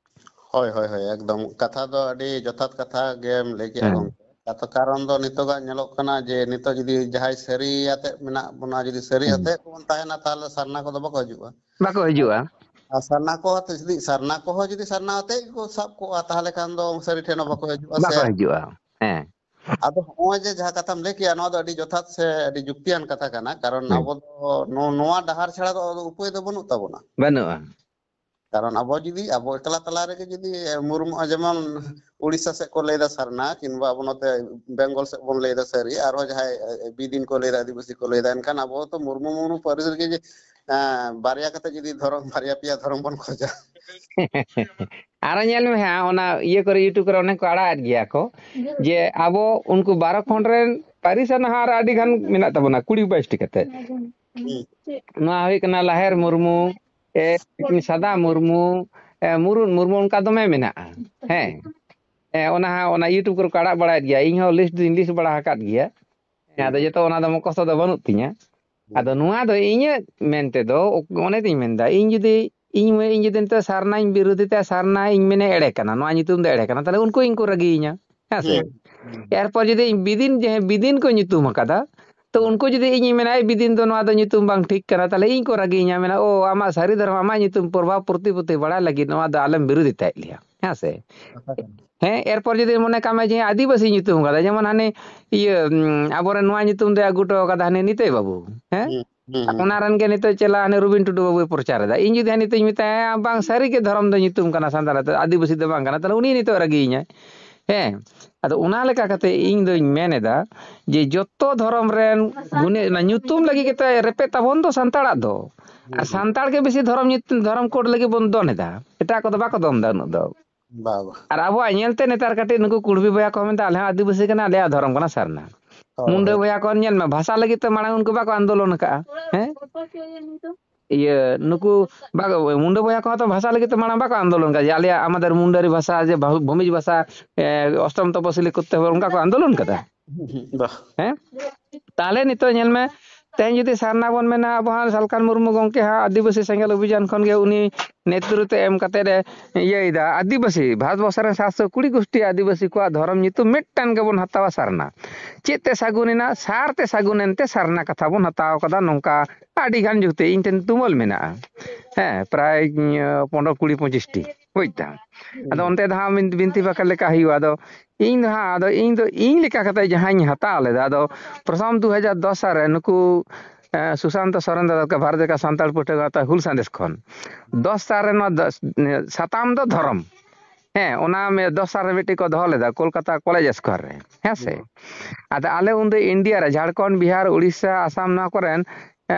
ᱦᱳᱭ, ᱦᱳᱭ, ᱦᱳᱭ, ᱮᱠᱫᱚᱢ᱾ ᱠᱟᱛᱷᱟ ᱫᱚ ᱟᱹᱰᱤ ᱡᱚᱛᱷᱟᱛ ᱠᱟᱛᱷᱟ ᱜᱮᱢ ᱞᱟᱹᱭ ᱠᱮᱜᱼᱟ, ᱦᱮᱸ᱾ ᱜᱚᱢᱠᱮ᱾ ᱠᱟᱛᱷᱟ, ᱠᱟᱨᱚᱱ ᱫᱚ ᱱᱤᱛᱚᱜᱟᱜ ᱧᱮᱞᱚᱜ ᱠᱟᱱᱟ ᱡᱮ ᱱᱤᱛᱚᱜ ᱡᱩᱫᱤ ᱡᱟᱦᱟᱸᱭ ᱥᱟᱹᱨᱤ ᱟᱛᱮᱫ ᱢᱮᱱᱟᱜ ᱵᱚᱱᱟ, ᱡᱩᱫᱤ ᱥᱟᱹᱨᱤ ᱦᱮᱸ᱾ ᱟᱛᱮᱫ ᱵᱚᱱ ᱛᱟᱦᱮᱱᱟ, ᱛᱟᱦᱚᱞᱮ ᱥᱟᱨᱱᱟ ᱠᱚᱫᱚ ᱵᱟᱠᱚ ᱦᱤᱡᱩᱜᱼᱟ᱾ ᱵᱟᱠᱚ ᱦᱤᱡᱩᱜᱼᱟ᱾ ᱟᱨ ᱥᱟᱨᱱᱟ ᱠᱚ ᱟᱛᱮ ᱡᱩᱫᱤ, ᱥᱟᱨᱱᱟ ᱠᱚᱦᱚᱸ ᱡᱩᱫᱤ ᱥᱟᱨᱱᱟ ᱟᱛᱮᱫ ᱜᱮᱠᱚ ᱥᱟᱵ ᱠᱚᱜᱼᱟ, ᱛᱟᱦᱚᱞᱮ ᱠᱷᱟᱱ ᱫᱚ ᱥᱟᱹᱨᱤ ᱴᱷᱮᱱ ᱦᱚᱸ ᱵᱟᱠᱚ ᱦᱤᱡᱩᱜᱼᱟ ᱥᱮ᱾ ᱵᱟᱠᱚ ᱦᱤᱡᱩᱜᱼᱟ᱾ ᱦᱮᱸ᱾ ᱟᱫᱚ ᱦᱚᱸᱜᱼᱚᱭ ᱡᱮ ᱡᱟᱦᱟᱸ ᱠᱟᱛᱷᱟᱢ ᱞᱟᱹᱭ ᱠᱮᱜᱼᱟ, ᱱᱚᱣᱟ ᱫᱚ ᱟᱹᱰᱤ ᱡᱚᱛᱷᱟᱛ ᱥᱮ ᱟᱹᱰᱤ ᱡᱩᱠᱛᱤᱭᱟᱱ ᱠᱟᱛᱷᱟ ᱠᱟᱱᱟ, ᱠᱟᱨᱚᱱ ᱦᱮᱸ᱾ ᱟᱵᱚ ᱫᱚ ᱱᱚ-, ᱱᱚᱣᱟ ᱰᱟᱦᱟᱨ ᱪᱷᱟᱲᱟ ᱫᱚ ᱟᱫᱚ ᱩᱯᱟᱹᱭ ᱫᱚ ᱵᱟᱹᱱᱩᱜ ᱛᱟᱵᱚᱱᱟ᱾ ᱵᱟᱹᱱᱩᱜᱼᱟ᱾ ᱠᱟᱨᱚᱱ ᱟᱵᱚ ᱡᱩᱫᱤ ᱟᱵᱚ ᱮᱠᱞᱟ ᱛᱟᱞᱟ ᱨᱮᱜᱮ ᱡᱩᱫᱤ ᱢᱩᱨᱢᱩ, ᱡᱮᱢᱚᱱ ᱩᱲᱤᱥᱥᱟ ᱥᱮᱫ ᱠᱚ ᱞᱟᱹᱭᱫᱟ ᱥᱟᱨᱱᱟ, ᱠᱤᱝᱵᱟ ᱟᱵᱚ ᱱᱚᱛᱮ ᱵᱮᱝᱜᱚᱞ ᱥᱮᱫ ᱵᱚᱱ ᱞᱟᱹᱭᱫᱟ ᱥᱟᱹᱨᱤ, ᱟᱨᱦᱚᱸ ᱡᱟᱦᱟᱸᱭ ᱵᱤᱫᱤᱱ ᱠᱚ ᱞᱟᱹᱭᱫᱟ, ᱟᱹᱫᱤᱵᱟᱹᱥᱤ ᱠᱚ ᱞᱟᱹᱭᱫᱟ, ᱮᱱᱠᱷᱟᱱ ᱟᱵᱚ ᱛᱚ ᱢᱩᱨᱢᱩ, ᱢᱩᱨᱢᱩ ᱯᱟᱹᱨᱤᱥ ᱨᱮᱜᱮ ᱡᱮ, ᱮᱸ, ᱵᱟᱨᱭᱟ ᱠᱟᱛᱮ ᱡᱩᱫᱤ ᱫᱷᱚᱨᱚᱢ, ᱵᱟᱨᱭᱟ ᱯᱮᱭᱟ ᱫᱷᱚᱨᱚᱢ ᱵᱚᱱ ᱠᱷᱚᱡᱟ᱾ ᱟᱨᱚ ᱧᱮᱞ ᱢᱮ ᱦᱟᱸᱜ, ᱚᱱᱟ ᱤᱭᱟᱹ ᱠᱚᱨᱮ, YouTube ᱠᱚᱨᱮ ᱚᱱᱮ ᱠᱚ ᱟᱲᱟᱜ ᱮᱫ ᱜᱮᱭᱟ ᱠᱚ, ᱡᱮ ᱟᱵᱚ ᱩᱱᱠᱩ ᱵᱟᱨᱚ ᱠᱷᱚᱸᱰ ᱨᱮᱱ ᱯᱟᱹᱨᱤᱥ ᱟᱱ ᱦᱚᱸ ᱟᱨᱚ ᱟᱹᱰᱤ ᱜᱟᱱ ᱢᱮᱱᱟᱜ ᱛᱟᱵᱚᱱᱟ, ᱠᱩᱲᱤ ᱵᱟᱭᱤᱥ ᱴᱤ ᱠᱟᱛᱮ᱾ ᱦᱩᱸ᱾ ᱱᱚᱣᱟ ᱦᱩᱭᱩᱜ ᱠᱟᱱᱟ ᱞᱟᱦᱮᱨ ᱢᱩᱨᱢᱩ, ᱮ, ᱥᱟᱫᱟ ᱢᱩᱨᱢᱩ, ᱮ, ᱢᱩᱨᱩᱫ ᱢᱩᱨᱢᱩ, ᱚᱱᱠᱟ ᱫᱚᱢᱮ ᱢᱮᱱᱟᱜᱼᱟ᱾ ᱦᱮᱸ᱾ ᱦᱮᱸ, ᱚᱱᱟ ᱦᱟᱸᱜ, ᱚᱱᱟ YouTube ᱠᱚᱨᱮ ᱠᱚ ᱟᱲᱟᱜ ᱵᱟᱲᱟᱭᱮᱫ ᱜᱮᱭᱟ, ᱤᱧ ᱦᱚᱸ ᱞᱤᱥᱴ ᱫᱩᱧ ᱞᱤᱥᱴ ᱵᱟᱲᱟ ᱟᱠᱟᱫ ᱜᱮᱭᱟ᱾ ᱦᱮᱸ, ᱟᱫᱚ ᱡᱚᱛᱚ ᱚᱱᱟ ᱫᱚ ᱢᱩᱠᱷᱚᱥᱛᱚ ᱫᱚ ᱵᱟᱹᱱᱩᱜ ᱛᱤᱧᱟ᱾ ᱦᱩᱸ᱾ ᱟᱫᱚ ᱱᱚᱣᱟ ᱫᱚ ᱤᱧᱟᱹᱜ ᱢᱮᱱ ᱛᱮᱫᱚ, ᱚᱱᱮ ᱛᱤᱧ ᱢᱮᱱᱫᱟ, ᱤᱧ ᱡᱩᱫᱤ, ᱤᱧ, ᱤᱧ ᱡᱩᱫᱤ ᱱᱤᱛᱚᱜ ᱥᱟᱨᱱᱟᱧ ᱵᱤᱨᱳᱫᱷᱤ ᱛᱮ, ᱥᱟᱨᱱᱟ ᱤᱧ ᱢᱮᱱᱟ ᱮᱲᱮ ᱠᱟᱱᱟ, ᱱᱚᱣᱟ ᱧᱩᱛᱩᱢ ᱫᱚ ᱮᱲᱮ ᱠᱟᱱᱟ, ᱛᱟᱦᱞᱮ ᱩᱱᱠᱩ ᱤᱧ ᱠᱚ ᱨᱟᱹᱜᱤᱭᱤᱧᱟ᱾ ᱦᱮᱸ ᱥᱮ? ᱦᱩᱸ, ᱦᱩᱸ᱾ ᱮᱨᱯᱚᱨ ᱡᱩᱫᱤ ᱤᱧ ᱵᱤᱫᱤᱱ, ᱡᱟᱦᱟᱸᱭ ᱵᱤᱫᱤᱱ ᱠᱚ ᱧᱩᱛᱩᱢ ᱟᱠᱟᱫᱟ, ᱛᱚ ᱦᱩᱸ᱾ ᱩᱱᱠᱩ ᱡᱩᱫᱤ ᱤᱧᱤᱧ ᱢᱮᱱᱟ, "ᱮᱭ ᱵᱤᱫᱤᱱ ᱫᱚ ᱱᱚᱣᱟ ᱫᱚ ᱧᱩᱛᱩᱢ ᱵᱟᱝ ᱴᱷᱤᱠ ᱠᱟᱱᱟ", ᱛᱟᱦᱞᱮ ᱤᱧ ᱠᱚ ᱨᱟᱹᱜᱤᱭᱤᱧᱟ, ᱢᱮᱱᱟ, "ᱳ, ᱟᱢᱟᱜ ᱥᱟᱹᱨᱤ ᱫᱷᱚᱨᱚᱢ, ᱟᱢᱟᱜ ᱧᱩᱛᱩᱢ ᱯᱨᱚᱵᱷᱟᱵᱽ ᱯᱨᱚᱛᱤᱯᱚᱛᱤ ᱵᱟᱲᱟᱭ ᱞᱟᱹᱜᱤᱫ ᱱᱚᱣᱟ ᱫᱚ ᱟᱞᱮᱢ ᱵᱤᱨᱳᱫᱷᱤᱛᱟᱭᱮᱫ ᱞᱮᱭᱟ", ᱦᱮᱸ ᱥᱮ? ᱠᱟᱛᱷᱟ ᱠᱟᱱᱟ᱾ ᱦᱮᱸ, ᱮᱨᱯᱚᱨ ᱡᱩᱫᱤ ᱢᱚᱱᱮ ᱠᱟᱜ ᱢᱮ ᱡᱮ ᱟᱹᱫᱤᱵᱟᱹᱥᱤ ᱧᱩᱛᱩᱢ ᱠᱟᱫᱟ, ᱡᱮᱢᱚᱱ ᱦᱟᱱᱮ ᱤᱭᱟᱹ, ᱩᱸ, ᱟᱵᱚᱨᱮᱱ ᱱᱚᱣᱟ ᱧᱩᱛᱩᱢ ᱫᱚᱭ ᱟᱹᱜᱩ ᱦᱚᱴᱚ ᱠᱟᱫᱟ ᱦᱟᱱᱮ ᱱᱤᱛᱟᱹᱭ ᱵᱟᱹᱵᱩ, ᱦᱮᱸ? ᱦᱩᱸ, ᱦᱩᱸ, ᱦᱩᱸ᱾ ᱚᱱᱟ ᱨᱮᱱ ᱜᱮ ᱱᱤᱛᱚᱜ ᱪᱮᱞᱟ ᱦᱟᱱᱮ ᱨᱚᱵᱤᱱ ᱴᱩᱰᱩ ᱵᱟᱹᱵᱩᱭ ᱯᱨᱚᱪᱟᱨ ᱮᱫᱟ᱾ ᱤᱧ ᱡᱩᱫᱤ ᱦᱟᱸᱜ ᱱᱤᱛᱚᱜ ᱤᱧ ᱢᱮᱛᱟᱭᱟ, "ᱵᱟᱝ, ᱥᱟᱹᱨᱤ ᱜᱮ ᱫᱷᱚᱨᱚᱢ ᱫᱚ ᱧᱩᱛᱩᱢ ᱠᱟᱱᱟ ᱥᱟᱱᱛᱟᱲ ᱟᱛᱮ, ᱟᱹᱫᱤᱵᱟᱹᱥᱤ ᱫᱚ ᱵᱟᱝ ᱠᱟᱱᱟ", ᱛᱟᱦᱞᱮ ᱩᱱᱤ ᱱᱤᱛᱚᱜ ᱨᱟᱹᱜᱤᱭᱤᱧᱟᱭ᱾ ᱦᱮᱸ, ᱟᱫᱚ ᱚᱱᱟ ᱞᱮᱠᱟ ᱠᱟᱛᱮ ᱤᱧ ᱫᱚᱧ ᱢᱮᱱ ᱮᱫᱟ ᱡᱮ ᱡᱚᱛᱚ ᱫᱷᱚᱨᱚᱢ ᱨᱮᱱ ᱜᱩᱱᱤ-, ᱚᱱᱟ ᱧᱩᱛᱩᱢ ᱞᱟᱹᱜᱤᱫ ᱜᱮᱛᱚ ᱨᱮᱯᱮᱡ ᱛᱟᱵᱚᱱ ᱫᱚ ᱥᱟᱱᱛᱟᱲᱟᱜ ᱫᱚ᱾ ᱟᱨ ᱦᱩᱸ, ᱦᱩᱸ᱾ ᱥᱟᱱᱛᱟᱲ ᱜᱮ ᱵᱮᱥᱤ ᱫᱷᱚᱨᱚᱢ ᱧᱩᱛᱩᱢ, ᱫᱷᱚᱨᱚᱢ ᱠᱳᱰ ᱞᱟᱹᱜᱤᱫ ᱵᱚᱱ ᱫᱚᱱ ᱮᱫᱟ, ᱮᱴᱟᱜ ᱠᱚᱫᱚ ᱵᱟᱠᱚ ᱫᱚᱱ ᱮᱫᱟ ᱩᱱᱟᱹᱜ ᱫᱚ᱾ ᱵᱟ ᱵᱟ᱾ ᱟᱨ ᱟᱵᱚᱣᱟᱜ ᱧᱮᱞᱛᱮ ᱱᱮᱛᱟᱨ ᱠᱟᱹᱴᱤᱡ ᱱᱩᱠᱩ ᱠᱩᱲᱵᱤ ᱵᱚᱭᱦᱟ ᱠᱚ ᱢᱮᱱᱫᱟ, "ᱟᱞᱮ ᱦᱚᱸ ᱟᱹᱫᱤᱵᱟᱹᱥᱤ ᱠᱟᱱᱟ, ᱟᱞᱮᱭᱟᱜ ᱫᱷᱚᱨᱚᱢ ᱠᱟᱱᱟ ᱥᱟᱨᱱᱟ᱾" ᱦᱳᱭ, ᱢᱩᱱᱰᱟᱹ ᱦᱳᱭ᱾ ᱵᱚᱭᱦᱟ ᱠᱚ ᱧᱮᱞ ᱢᱮ, ᱵᱷᱟᱥᱟ ᱞᱟᱹᱜᱤᱫ ᱛᱮ ᱢᱟᱲᱟᱝ ᱩᱱᱠᱩ ᱵᱟᱠᱚ ᱟᱱᱫᱳᱞᱚᱱ ᱟᱠᱟᱫᱼᱟ᱾ ᱦᱮᱸ? ᱤᱭᱟᱹ, ᱱᱩᱠᱩ ᱵᱟ-, ᱢᱩᱱᱰᱟᱹ ᱵᱚᱭᱦᱟ ᱠᱚᱦᱚᱸ ᱛᱚ ᱵᱷᱟᱥᱟ ᱞᱟᱹᱜᱤᱫ ᱛᱮ ᱢᱟᱲᱟᱝ ᱵᱟᱠᱚ ᱟᱱᱫᱳᱞᱚᱱ ᱠᱟᱫᱟ ᱡᱮ ᱟᱞᱮᱭᱟᱜ, ᱟᱢᱟᱫᱮᱨ ᱢᱩᱱᱰᱟᱨᱤ ᱵᱷᱟᱥᱟ, ᱡᱮ ᱵᱷᱟ-, ᱵᱷᱩᱢᱤᱡᱽ ᱵᱷᱟᱥᱟ, ᱮ, ᱚᱥᱴᱚᱢ ᱛᱚᱯᱚᱥᱤᱞᱤ ᱠᱚᱨᱛᱮ ᱦᱚᱵᱮ, ᱚᱱᱠᱟ ᱠᱚ ᱟᱱᱫᱳᱞᱚᱱ ᱠᱟᱫᱟ? ᱵᱟ᱾ ᱦᱮᱸ? ᱛᱟᱦᱞᱮ ᱱᱤᱛᱚᱜ ᱧᱮᱞ ᱢᱮ, ᱛᱮᱦᱮᱧ ᱡᱩᱫᱤ ᱥᱟᱨᱱᱟ ᱵᱚᱱ ᱢᱮᱱᱟ, ᱟᱵᱚ ᱦᱟᱸᱜ ᱥᱟᱞᱠᱷᱟᱱ ᱢᱩᱨᱢᱩ ᱜᱚᱢᱠᱮ ᱦᱟᱸᱜ ᱟᱹᱫᱤᱵᱟᱹᱥᱤ ᱥᱮᱸᱜᱮᱞ ᱚᱵᱷᱤᱡᱟᱱ ᱠᱷᱚᱱ ᱜᱮ ᱩᱱᱤ ᱱᱮᱛᱨᱤᱛᱵ ᱮᱢ ᱠᱟᱛᱮᱫ ᱮ ᱤᱭᱟᱹᱭᱮᱫᱟ, ᱟᱹᱫᱤᱵᱟᱹᱥᱤ, ᱵᱷᱟᱨᱚᱛ ᱵᱚᱨᱥᱚ ᱨᱮᱱ ᱥᱟᱛᱥᱚ ᱠᱩᱲᱤ ᱜᱳᱥᱴᱤ ᱟᱹᱫᱤᱵᱟᱹᱥᱤ ᱠᱚᱣᱟᱜ ᱫᱷᱚᱨᱚᱢ ᱧᱩᱛᱩᱢ ᱢᱤᱫᱴᱟᱝ ᱜᱮᱵᱚᱱ ᱦᱟᱛᱟᱣᱟ, ᱥᱟᱨᱱᱟ᱾ ᱪᱮᱫ ᱛᱮ ᱥᱟᱹᱜᱩᱱ ᱮᱱᱟ? ᱥᱟᱨ ᱛᱮ ᱥᱟᱹᱜᱩᱱ ᱮᱱᱛᱮ ᱥᱟᱨᱱᱟ ᱠᱟᱛᱷᱟ ᱵᱚᱱ ᱦᱟᱛᱟᱣ ᱠᱟᱫᱟ, ᱱᱚᱝᱠᱟ ᱟᱹᱰᱤ ᱜᱟᱱ ᱡᱩᱠᱛᱤ ᱤᱧ ᱴᱷᱮᱱ ᱛᱩᱢᱟᱹᱞ ᱢᱮᱱᱟᱜᱼᱟ᱾ ᱦᱮᱸ, ᱯᱨᱟᱭ, ᱤᱭᱟᱹ, ᱯᱚᱱᱨᱚ, ᱠᱩᱲᱤ, ᱯᱚᱸᱪᱤᱥ ᱴᱤ᱾ ᱵᱩᱡᱽ ᱫᱟᱢ? ᱟᱫᱚ ᱚᱱᱛᱮ ᱫᱚ ᱦᱟᱸᱜ ᱵᱤᱱ-, ᱵᱤᱱᱛᱤ ᱵᱟᱠᱷᱮᱲ ᱞᱮᱠᱟ ᱦᱩᱭᱩᱜᱼᱟ᱾ ᱟᱫᱚ ᱤᱧ ᱫᱚ ᱦᱟᱸᱜ, ᱟᱫᱚ ᱤᱧ ᱫᱚ ᱤᱧ ᱞᱮᱠᱟ ᱠᱟᱛᱮ ᱡᱟᱦᱟᱸᱧ ᱦᱟᱛᱟᱣ ᱞᱮᱫᱟ, ᱟᱫᱚ ᱯᱨᱚᱛᱷᱚᱢ ᱫᱩ ᱦᱟᱡᱟᱨ ᱫᱚᱥ ᱥᱟᱞ ᱨᱮ ᱱᱩᱠᱩ, ᱮ, ᱥᱩᱥᱟᱱᱛᱚ ᱥᱚᱨᱮᱱ ᱫᱟᱫᱟ ᱛᱟᱠᱚ ᱵᱷᱟᱨᱚᱛ ᱡᱟᱠᱟᱛ ᱥᱟᱱᱛᱟᱲ ᱯᱟᱹᱴᱷᱩᱣᱟᱹ ᱜᱟᱶᱛᱟ ᱦᱩᱞ ᱥᱟᱸᱫᱮᱥ ᱠᱷᱚᱱ ᱫᱚᱥ ᱥᱟᱞ ᱨᱮ ᱱᱚᱣᱟ ᱫᱚ, ᱥᱟᱛᱟᱢ ᱫᱚ ᱫᱷᱚᱨᱚᱢ᱾ ᱦᱮᱸ, ᱚᱱᱟ ᱢᱮ-, ᱫᱚᱥ ᱥᱟᱞ ᱨᱮ ᱢᱤᱫᱴᱮᱡ ᱠᱚ ᱫᱚᱦᱚ ᱞᱮᱫᱟ ᱠᱳᱞᱠᱟᱛᱟ ᱠᱚᱞᱮᱡᱽ ᱥᱠᱚᱭᱟᱨ ᱨᱮ, ᱦᱮᱸ ᱥᱮ? ᱦᱩᱸ᱾ ᱟᱫᱚ ᱟᱞᱮ ᱩᱱᱫᱚ ᱤᱱᱰᱤᱭᱟ ᱨᱮ ᱡᱷᱟᱲᱠᱷᱚᱸᱰ, ᱵᱤᱦᱟᱨ, ᱩᱲᱤᱥᱥᱟ, ᱟᱥᱟᱢ, ᱱᱚᱣᱟ ᱠᱚᱨᱮᱱ, ᱮ,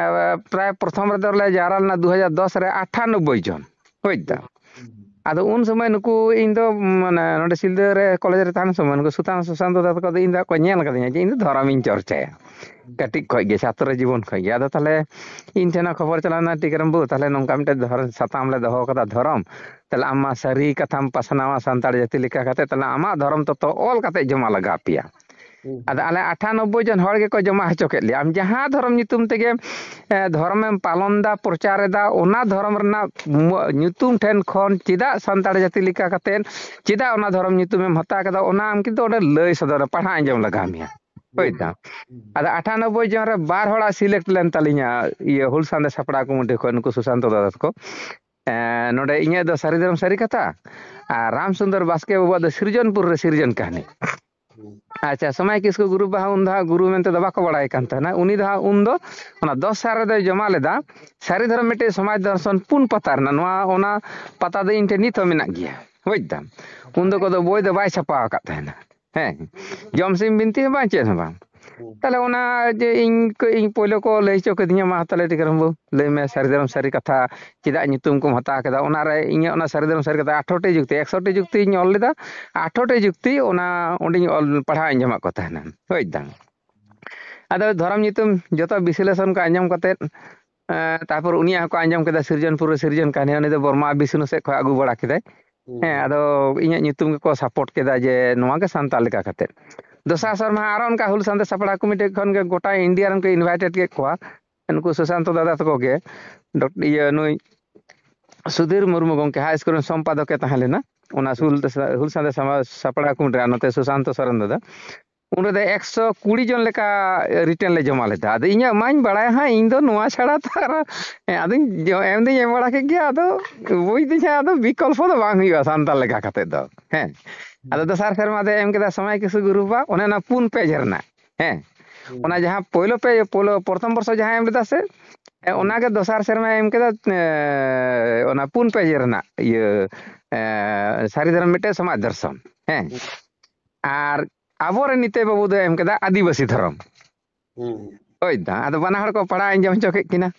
ᱯᱨᱟᱭ ᱯᱨᱚᱛᱷᱚᱢ ᱨᱮᱫᱚ ᱞᱮ ᱡᱟᱣᱨᱟ ᱞᱮᱱᱟ ᱫᱩ ᱦᱟᱡᱟᱨ ᱫᱚᱥ ᱨᱮ ᱟᱴᱷᱟᱱᱚᱵᱵᱳᱭ ᱡᱚᱱ᱾ ᱵᱩᱡᱽ ᱫᱟᱢ? ᱦᱩᱸ᱾ ᱟᱫᱚ ᱩᱱ ᱥᱚᱢᱚᱭ ᱱᱩᱠᱩ, ᱤᱧ ᱫᱚ, ᱢᱟᱱᱮ, ᱱᱚᱰᱮ ᱥᱤᱞᱫᱟᱹ ᱨᱮ ᱠᱚᱞᱮᱡᱽ ᱨᱮ ᱛᱟᱦᱮᱱ ᱥᱚᱢᱚᱭ ᱱᱩᱠᱩ ᱥᱩᱛᱟᱱ ᱥᱩᱥᱟᱱᱛᱚ ᱫᱟ ᱛᱟᱠᱚ ᱫᱚ ᱤᱧ ᱫᱚ ᱠᱚ ᱧᱮᱞ ᱠᱟᱫᱤᱧᱟ ᱡᱮ ᱤᱧ ᱫᱚ ᱫᱷᱚᱨᱚᱢᱤᱧ ᱪᱚᱨᱪᱟᱭᱟ᱾ ᱠᱟᱹᱴᱤᱡ ᱠᱷᱚᱡ ᱜᱮ, ᱪᱷᱟᱛᱨᱚ ᱡᱤᱵᱚᱱ ᱠᱷᱚᱡ ᱜᱮ᱾ ᱟᱫᱚ ᱛᱟᱦᱞᱮ ᱤᱧ ᱴᱷᱮᱱ ᱦᱚᱸ ᱠᱷᱚᱵᱚᱨ ᱪᱟᱞᱟᱣ ᱮᱱᱟ, "ᱴᱤᱠᱟᱹᱨᱟᱢ ᱵᱟᱹᱵᱩ, ᱛᱟᱦᱞᱮ ᱱᱚᱝᱠᱟ ᱢᱤᱫᱴᱮᱡ ᱫᱷᱚᱨᱚᱢ ᱥᱟᱛᱟᱢ ᱞᱮ ᱫᱚᱦᱚ ᱠᱟᱫᱟ, ᱫᱷᱚᱨᱚᱢ᱾ ᱛᱟᱦᱞᱮ ᱟᱢ ᱢᱟ ᱥᱟᱹᱨᱤ ᱠᱟᱛᱷᱟᱢ ᱯᱟᱥᱱᱟᱣᱟ ᱥᱟᱱᱛᱟᱲ ᱡᱟᱹᱛᱤ ᱞᱮᱠᱟ ᱠᱟᱛᱮ, ᱛᱟᱦᱞᱮ ᱟᱢᱟᱜ ᱫᱷᱚᱨᱚᱢ ᱛᱚᱛᱛᱚ ᱚᱞ ᱠᱟᱛᱮ ᱡᱚᱢᱟ ᱞᱟᱜᱟᱣ ᱯᱮᱭᱟ᱾" ᱦᱩᱸ᱾ ᱟᱫᱚ ᱟᱞᱮ ᱟᱴᱷᱟᱱᱚᱵᱵᱳᱭ ᱡᱚᱱ ᱦᱚᱲ ᱜᱮᱠᱚ ᱡᱚᱢᱟ ᱦᱚᱪᱚ ᱠᱮᱫ ᱞᱮᱭᱟ᱾ ᱟᱢ ᱡᱟᱦᱟᱸ ᱫᱷᱚᱨᱚᱢ ᱧᱩᱛᱩᱢ ᱛᱮᱜᱮ, ᱮ, ᱫᱷᱚᱨᱚᱢᱮᱢ ᱯᱟᱞᱚᱱ ᱮᱫᱟ, ᱯᱨᱚᱪᱟᱨ ᱮᱫᱟ, ᱚᱱᱟ ᱫᱷᱚᱨᱚᱢ ᱨᱮᱱᱟᱜ ᱢᱩ-, ᱧᱩᱛᱩᱢ ᱴᱷᱮᱱ ᱠᱷᱚᱱ ᱪᱮᱫᱟᱜ ᱥᱟᱱᱛᱟᱲ ᱡᱟᱹᱛᱤ ᱞᱮᱠᱟ ᱠᱟᱛᱮ ᱪᱮᱫᱟᱜ ᱚᱱᱟ ᱫᱷᱚᱨᱚᱢ ᱧᱩᱛᱩᱢᱮᱢ ᱦᱟᱛᱟᱣ ᱠᱮᱫᱟ, ᱚᱱᱟ ᱟᱢ ᱠᱤᱱᱛᱩ ᱚᱸᱰᱮ ᱞᱟᱹᱭ ᱥᱚᱫᱚᱨ, ᱯᱟᱲᱦᱟᱣ ᱟᱸᱡᱚᱢ ᱞᱟᱜᱟᱣ ᱢᱮᱭᱟ᱾ ᱵᱩᱡᱽ ᱫᱟᱢ? ᱦᱩᱸ᱾ ᱟᱫᱚ ᱟᱴᱷᱟᱱᱚᱵᱵᱳᱭ ᱡᱚᱱ ᱨᱮ ᱵᱟᱨ ᱦᱚᱲᱟᱜ select ᱞᱮᱱ ᱛᱟᱹᱞᱤᱧᱟ, ᱤᱭᱟᱹ, ᱦᱩᱞ ᱥᱟᱸᱫᱮᱥ ᱥᱟᱯᱲᱟᱣ ᱠᱚᱢᱤᱴᱤ ᱠᱷᱚᱱ ᱱᱩᱠᱩ ᱥᱩᱥᱟᱱᱛᱚ ᱫᱟᱫᱟ ᱛᱟᱠᱚ᱾ ᱮᱸ, ᱱᱚᱰᱮ ᱤᱧᱟᱹᱜ ᱫᱚ ᱥᱟᱹᱨᱤ ᱫᱷᱚᱨᱚᱢ ᱥᱟᱹᱨᱤ ᱠᱟᱛᱷᱟ ᱟᱨ ᱨᱟᱢ ᱥᱩᱱᱫᱚᱨ ᱵᱟᱥᱠᱮ ᱵᱟᱵᱩᱣᱟᱜ ᱫᱚ ᱥᱤᱨᱡᱚᱱᱯᱩᱨ ᱨᱮ ᱥᱤᱨᱡᱚᱱ ᱠᱟᱹᱦᱱᱤ᱾ ᱦᱩᱸ᱾ ᱟᱪᱪᱷᱟ, ᱥᱚᱢᱟᱭ ᱠᱤᱥᱠᱩ ᱜᱩᱨᱩ ᱵᱟᱦᱟ ᱩᱱ ᱫᱚ ᱦᱟᱸᱜ ᱜᱩᱨᱩ ᱢᱮᱱᱛᱮ ᱫᱚ ᱵᱟᱠᱚ ᱵᱟᱲᱟᱭ ᱠᱟᱱ ᱛᱟᱦᱮᱱᱟ᱾ ᱩᱱᱤ ᱫᱚ ᱦᱟᱸᱜ ᱩᱱ ᱫᱚ ᱚᱱᱟ ᱫᱚᱥ ᱥᱟᱞ ᱨᱮᱫᱚᱭ ᱡᱚᱢᱟ ᱞᱮᱫᱟ ᱥᱟᱹᱨᱤ ᱫᱷᱚᱨᱚᱢ ᱢᱤᱫᱴᱮᱡ ᱥᱚᱢᱟᱡᱽ ᱫᱚᱨᱥᱚᱱ ᱯᱩᱱ ᱯᱟᱛᱟ ᱨᱮᱱᱟᱜ᱾ ᱱᱚᱣᱟ, ᱚᱱᱟ ᱯᱟᱛᱟ ᱫᱚ ᱤᱧ ᱴᱷᱮᱱ ᱱᱤᱛ ᱦᱚᱸ ᱢᱮᱱᱟᱜ ᱜᱮᱭᱟ, ᱵᱩᱡᱽ ᱫᱟᱢ᱾ ᱩᱱ ᱫᱚ ᱠᱚᱫᱚ ᱵᱳᱭ ᱫᱚ ᱵᱟᱭ ᱪᱷᱟᱯᱟ ᱟᱠᱟᱫ ᱛᱟᱦᱮᱱᱟ᱾ ᱦᱮᱸ, ᱡᱚᱢ ᱥᱤᱢ ᱵᱤᱱᱛᱤ ᱦᱚᱸ ᱵᱟᱝ, ᱪᱮᱫ ᱦᱚᱸ ᱵᱟᱝ᱾ ᱛᱟᱦᱞᱮ ᱚᱱᱟ ᱡᱮ ᱤᱧ ᱠᱚ, ᱤᱧ ᱯᱳᱭᱞᱳ ᱠᱚ ᱞᱟᱹᱭ ᱦᱚᱪᱚ ᱠᱤᱫᱤᱧᱟ, "ᱢᱟ ᱛᱟᱦᱞᱮ ᱴᱤᱠᱟᱹᱨᱟᱢ ᱵᱟᱹᱵᱩ, ᱞᱟᱹᱭ ᱢᱮ, ᱥᱟᱹᱨᱤ ᱫᱷᱚᱨᱚᱢ ᱥᱟᱹᱨᱤ ᱠᱟᱛᱷᱟ ᱪᱮᱫᱟᱜ ᱧᱩᱛᱩᱢ ᱠᱚᱢ ᱦᱟᱛᱟᱣ ᱠᱮᱫᱟ?" ᱚᱱᱟᱨᱮ ᱤᱧᱟᱹᱜ ᱚᱱᱟ ᱥᱟᱹᱨᱤ ᱫᱷᱚᱨᱚᱢ ᱥᱟᱹᱨᱤ ᱠᱟᱛᱷᱟ ᱟᱴᱷᱨᱚ ᱴᱤ ᱡᱩᱠᱛᱤ, ᱮᱠᱥᱚ ᱴᱤ ᱡᱩᱠᱛᱤᱧ ᱚᱞ ᱞᱮᱫᱟ᱾ ᱟᱴᱷᱨᱚ ᱴᱤ ᱡᱩᱠᱛᱤ ᱚᱱᱟ ᱚᱸᱰᱮᱧ ᱚᱞ ᱯᱟᱲᱦᱟᱣ ᱟᱸᱡᱚᱢᱟᱫ ᱠᱚ ᱛᱟᱦᱮᱱᱟ᱾ ᱦᱳᱭ ᱫᱟ᱾ ᱟᱫᱚ ᱫᱷᱚᱨᱚᱢ ᱧᱩᱛᱩᱢ ᱡᱚᱛᱚ ᱵᱤᱥᱞᱮᱥᱚᱱ ᱠᱚ ᱟᱸᱡᱚᱢ ᱠᱟᱛᱮᱫ, ᱮᱸ, ᱛᱟᱨᱯᱚᱨ ᱩᱱᱤᱭᱟᱜ ᱦᱚᱸᱠᱚ ᱟᱸᱡᱚᱢ ᱠᱮᱫᱟ, ᱥᱤᱨᱡᱚᱱ ᱯᱩᱨᱟᱹ ᱥᱤᱨᱡᱚᱱ ᱠᱟᱹᱦᱱᱤ, ᱩᱱᱤ ᱫᱚ ᱵᱚᱨᱢᱟ ᱵᱤᱥᱱᱩ ᱥᱮᱫ ᱠᱷᱚᱱ ᱟᱹᱜᱩ ᱵᱟᱲᱟ ᱠᱮᱫᱟᱭ᱾ ᱦᱮᱸ, ᱟᱫᱚ ᱤᱧᱟᱹᱜ ᱧᱩᱛᱩᱢ ᱜᱮᱠᱚ ᱥᱟᱯᱳᱨᱴ ᱠᱮᱫᱟ ᱡᱮ ᱱᱚᱣᱟ ᱜᱮ ᱥᱟᱱᱛᱟᱲ ᱞᱮᱠᱟ ᱠᱟᱛᱮᱫ᱾ ᱫᱚᱥᱟᱨ ᱥᱮᱨᱢᱟ ᱟᱨᱚ ᱚᱱᱠᱟ ᱦᱩᱞ ᱥᱟᱶᱛᱮ ᱥᱟᱯᱲᱟᱣ ᱠᱚᱢᱤᱴᱤ ᱠᱷᱚᱱ ᱜᱮ ᱜᱚᱴᱟ ᱤᱱᱰᱤᱭᱟ ᱨᱮᱱ ᱠᱚ ᱤᱱᱵᱷᱟᱭᱴᱮᱰ ᱠᱮᱫ ᱠᱚᱣᱟ᱾ ᱱᱩᱠᱩ ᱥᱩᱥᱟᱱᱛᱚ ᱫᱟᱫᱟ ᱛᱟᱠᱚ ᱜᱮ, ᱰᱚᱠ-, ᱤᱭᱟᱹ, ᱱᱩᱭ ᱥᱩᱫᱷᱤᱨ ᱢᱩᱨᱢᱩ ᱜᱚᱢᱠᱮ ᱦᱟᱭ ᱥᱠᱩᱞ ᱨᱮᱱ ᱥᱚᱢᱯᱟᱫᱚᱠ ᱮ ᱛᱟᱦᱮᱸ ᱞᱮᱱᱟ᱾ ᱚᱱᱟ ᱦᱩᱞ ᱦᱩᱞ ᱥᱟᱶᱛᱮ ᱥᱟᱢᱟ-, ᱥᱟᱯᱲᱟᱣ ᱠᱚᱢᱤᱴᱤ ᱨᱮ, ᱟᱨ ᱱᱚᱛᱮ ᱥᱩᱥᱟᱱᱛᱚ ᱥᱚᱨᱮᱱ ᱫᱟᱫᱟ᱾ ᱩᱱ ᱨᱮᱫᱚ ᱮᱠᱥᱚ ᱠᱩᱲᱤ ᱡᱚᱱ ᱞᱮᱠᱟ ᱨᱤᱴᱟᱨᱱ ᱞᱮ ᱡᱚᱢᱟ ᱞᱮᱫᱟ᱾ ᱟᱫᱚ ᱤᱧᱟᱹᱜ ᱢᱟᱧ ᱵᱟᱲᱟᱭᱟ ᱦᱟᱸᱜ, ᱤᱧ ᱫᱚ ᱱᱚᱣᱟ ᱪᱷᱟᱲᱟ ᱛᱚ ᱟᱨ, ᱦᱮᱸ, ᱟᱫᱚᱧ ᱡᱚ-, ᱮᱢ ᱫᱩᱧ ᱮᱢ ᱵᱟᱲᱟ ᱠᱮᱫ ᱜᱮᱭᱟ, ᱟᱫᱚ ᱵᱩᱡᱽ ᱫᱟᱹᱧ ᱦᱟᱸᱜ, ᱟᱫᱚ ᱵᱤᱠᱚᱞᱯᱚ ᱫᱚ ᱵᱟᱝ ᱦᱩᱭᱩᱜᱼᱟ ᱥᱟᱱᱛᱟᱲ ᱞᱮᱠᱟ ᱠᱟᱛᱮᱫ ᱫᱚ, ᱦᱮᱸ᱾ ᱟᱫᱚ ᱫᱚᱥᱟᱨ ᱥᱮᱨᱢᱟ ᱫᱚ ᱮᱢ ᱠᱮᱫᱟ ᱥᱚᱢᱟᱭ ᱠᱤᱥᱩ ᱜᱩᱨᱩ ᱵᱟᱵᱟ, ᱚᱱᱮ ᱚᱱᱟ ᱯᱩᱱ ᱯᱮᱡᱽ ᱨᱮᱱᱟᱜ, ᱦᱮᱸ᱾ ᱚᱱᱟ ᱡᱟᱦᱟᱸ ᱯᱳᱭᱞᱳ ᱯᱮ-, ᱯᱳᱭᱞᱳ ᱯᱨᱚᱛᱷᱚᱢ ᱵᱚᱨᱥᱚ ᱡᱟᱦᱟᱸᱭ ᱮᱢ ᱞᱮᱫᱟ ᱥᱮ, ᱦᱮᱸ, ᱚᱱᱟᱜᱮ ᱫᱚᱥᱟᱨ ᱥᱮᱨᱢᱟᱭ ᱮᱢ ᱠᱮᱫᱟ, ᱮ, ᱚᱱᱟ ᱯᱩᱱ ᱯᱮᱡᱽ ᱨᱮᱱᱟᱜ, ᱤᱭᱟᱹ, ᱮ, ᱥᱟᱹᱨᱤ ᱫᱷᱚᱨᱚᱢ ᱢᱤᱫᱴᱮᱡ ᱥᱚᱢᱟᱡᱽ ᱫᱚᱨᱥᱚᱱ, ᱦᱮᱸ᱾ ᱟᱨ ᱟᱵᱚᱨᱮᱱ ᱱᱤᱛᱟᱹᱭ ᱵᱟᱹᱵᱩ ᱫᱚᱭ ᱮᱢ ᱠᱮᱫᱟ ᱟᱹᱫᱤᱵᱟᱹᱥᱤ ᱫᱷᱚᱨᱚᱢ᱾ ᱦᱩᱸ᱾ ᱦᱳᱭ ᱫᱟ, ᱟᱫᱚ ᱵᱟᱱᱟ ᱦᱚᱲ ᱠᱚ ᱯᱟᱲᱦᱟᱣ ᱟᱸᱡᱚᱢ ᱦᱚᱪᱚ ᱠᱮᱫ ᱠᱤᱱᱟ᱾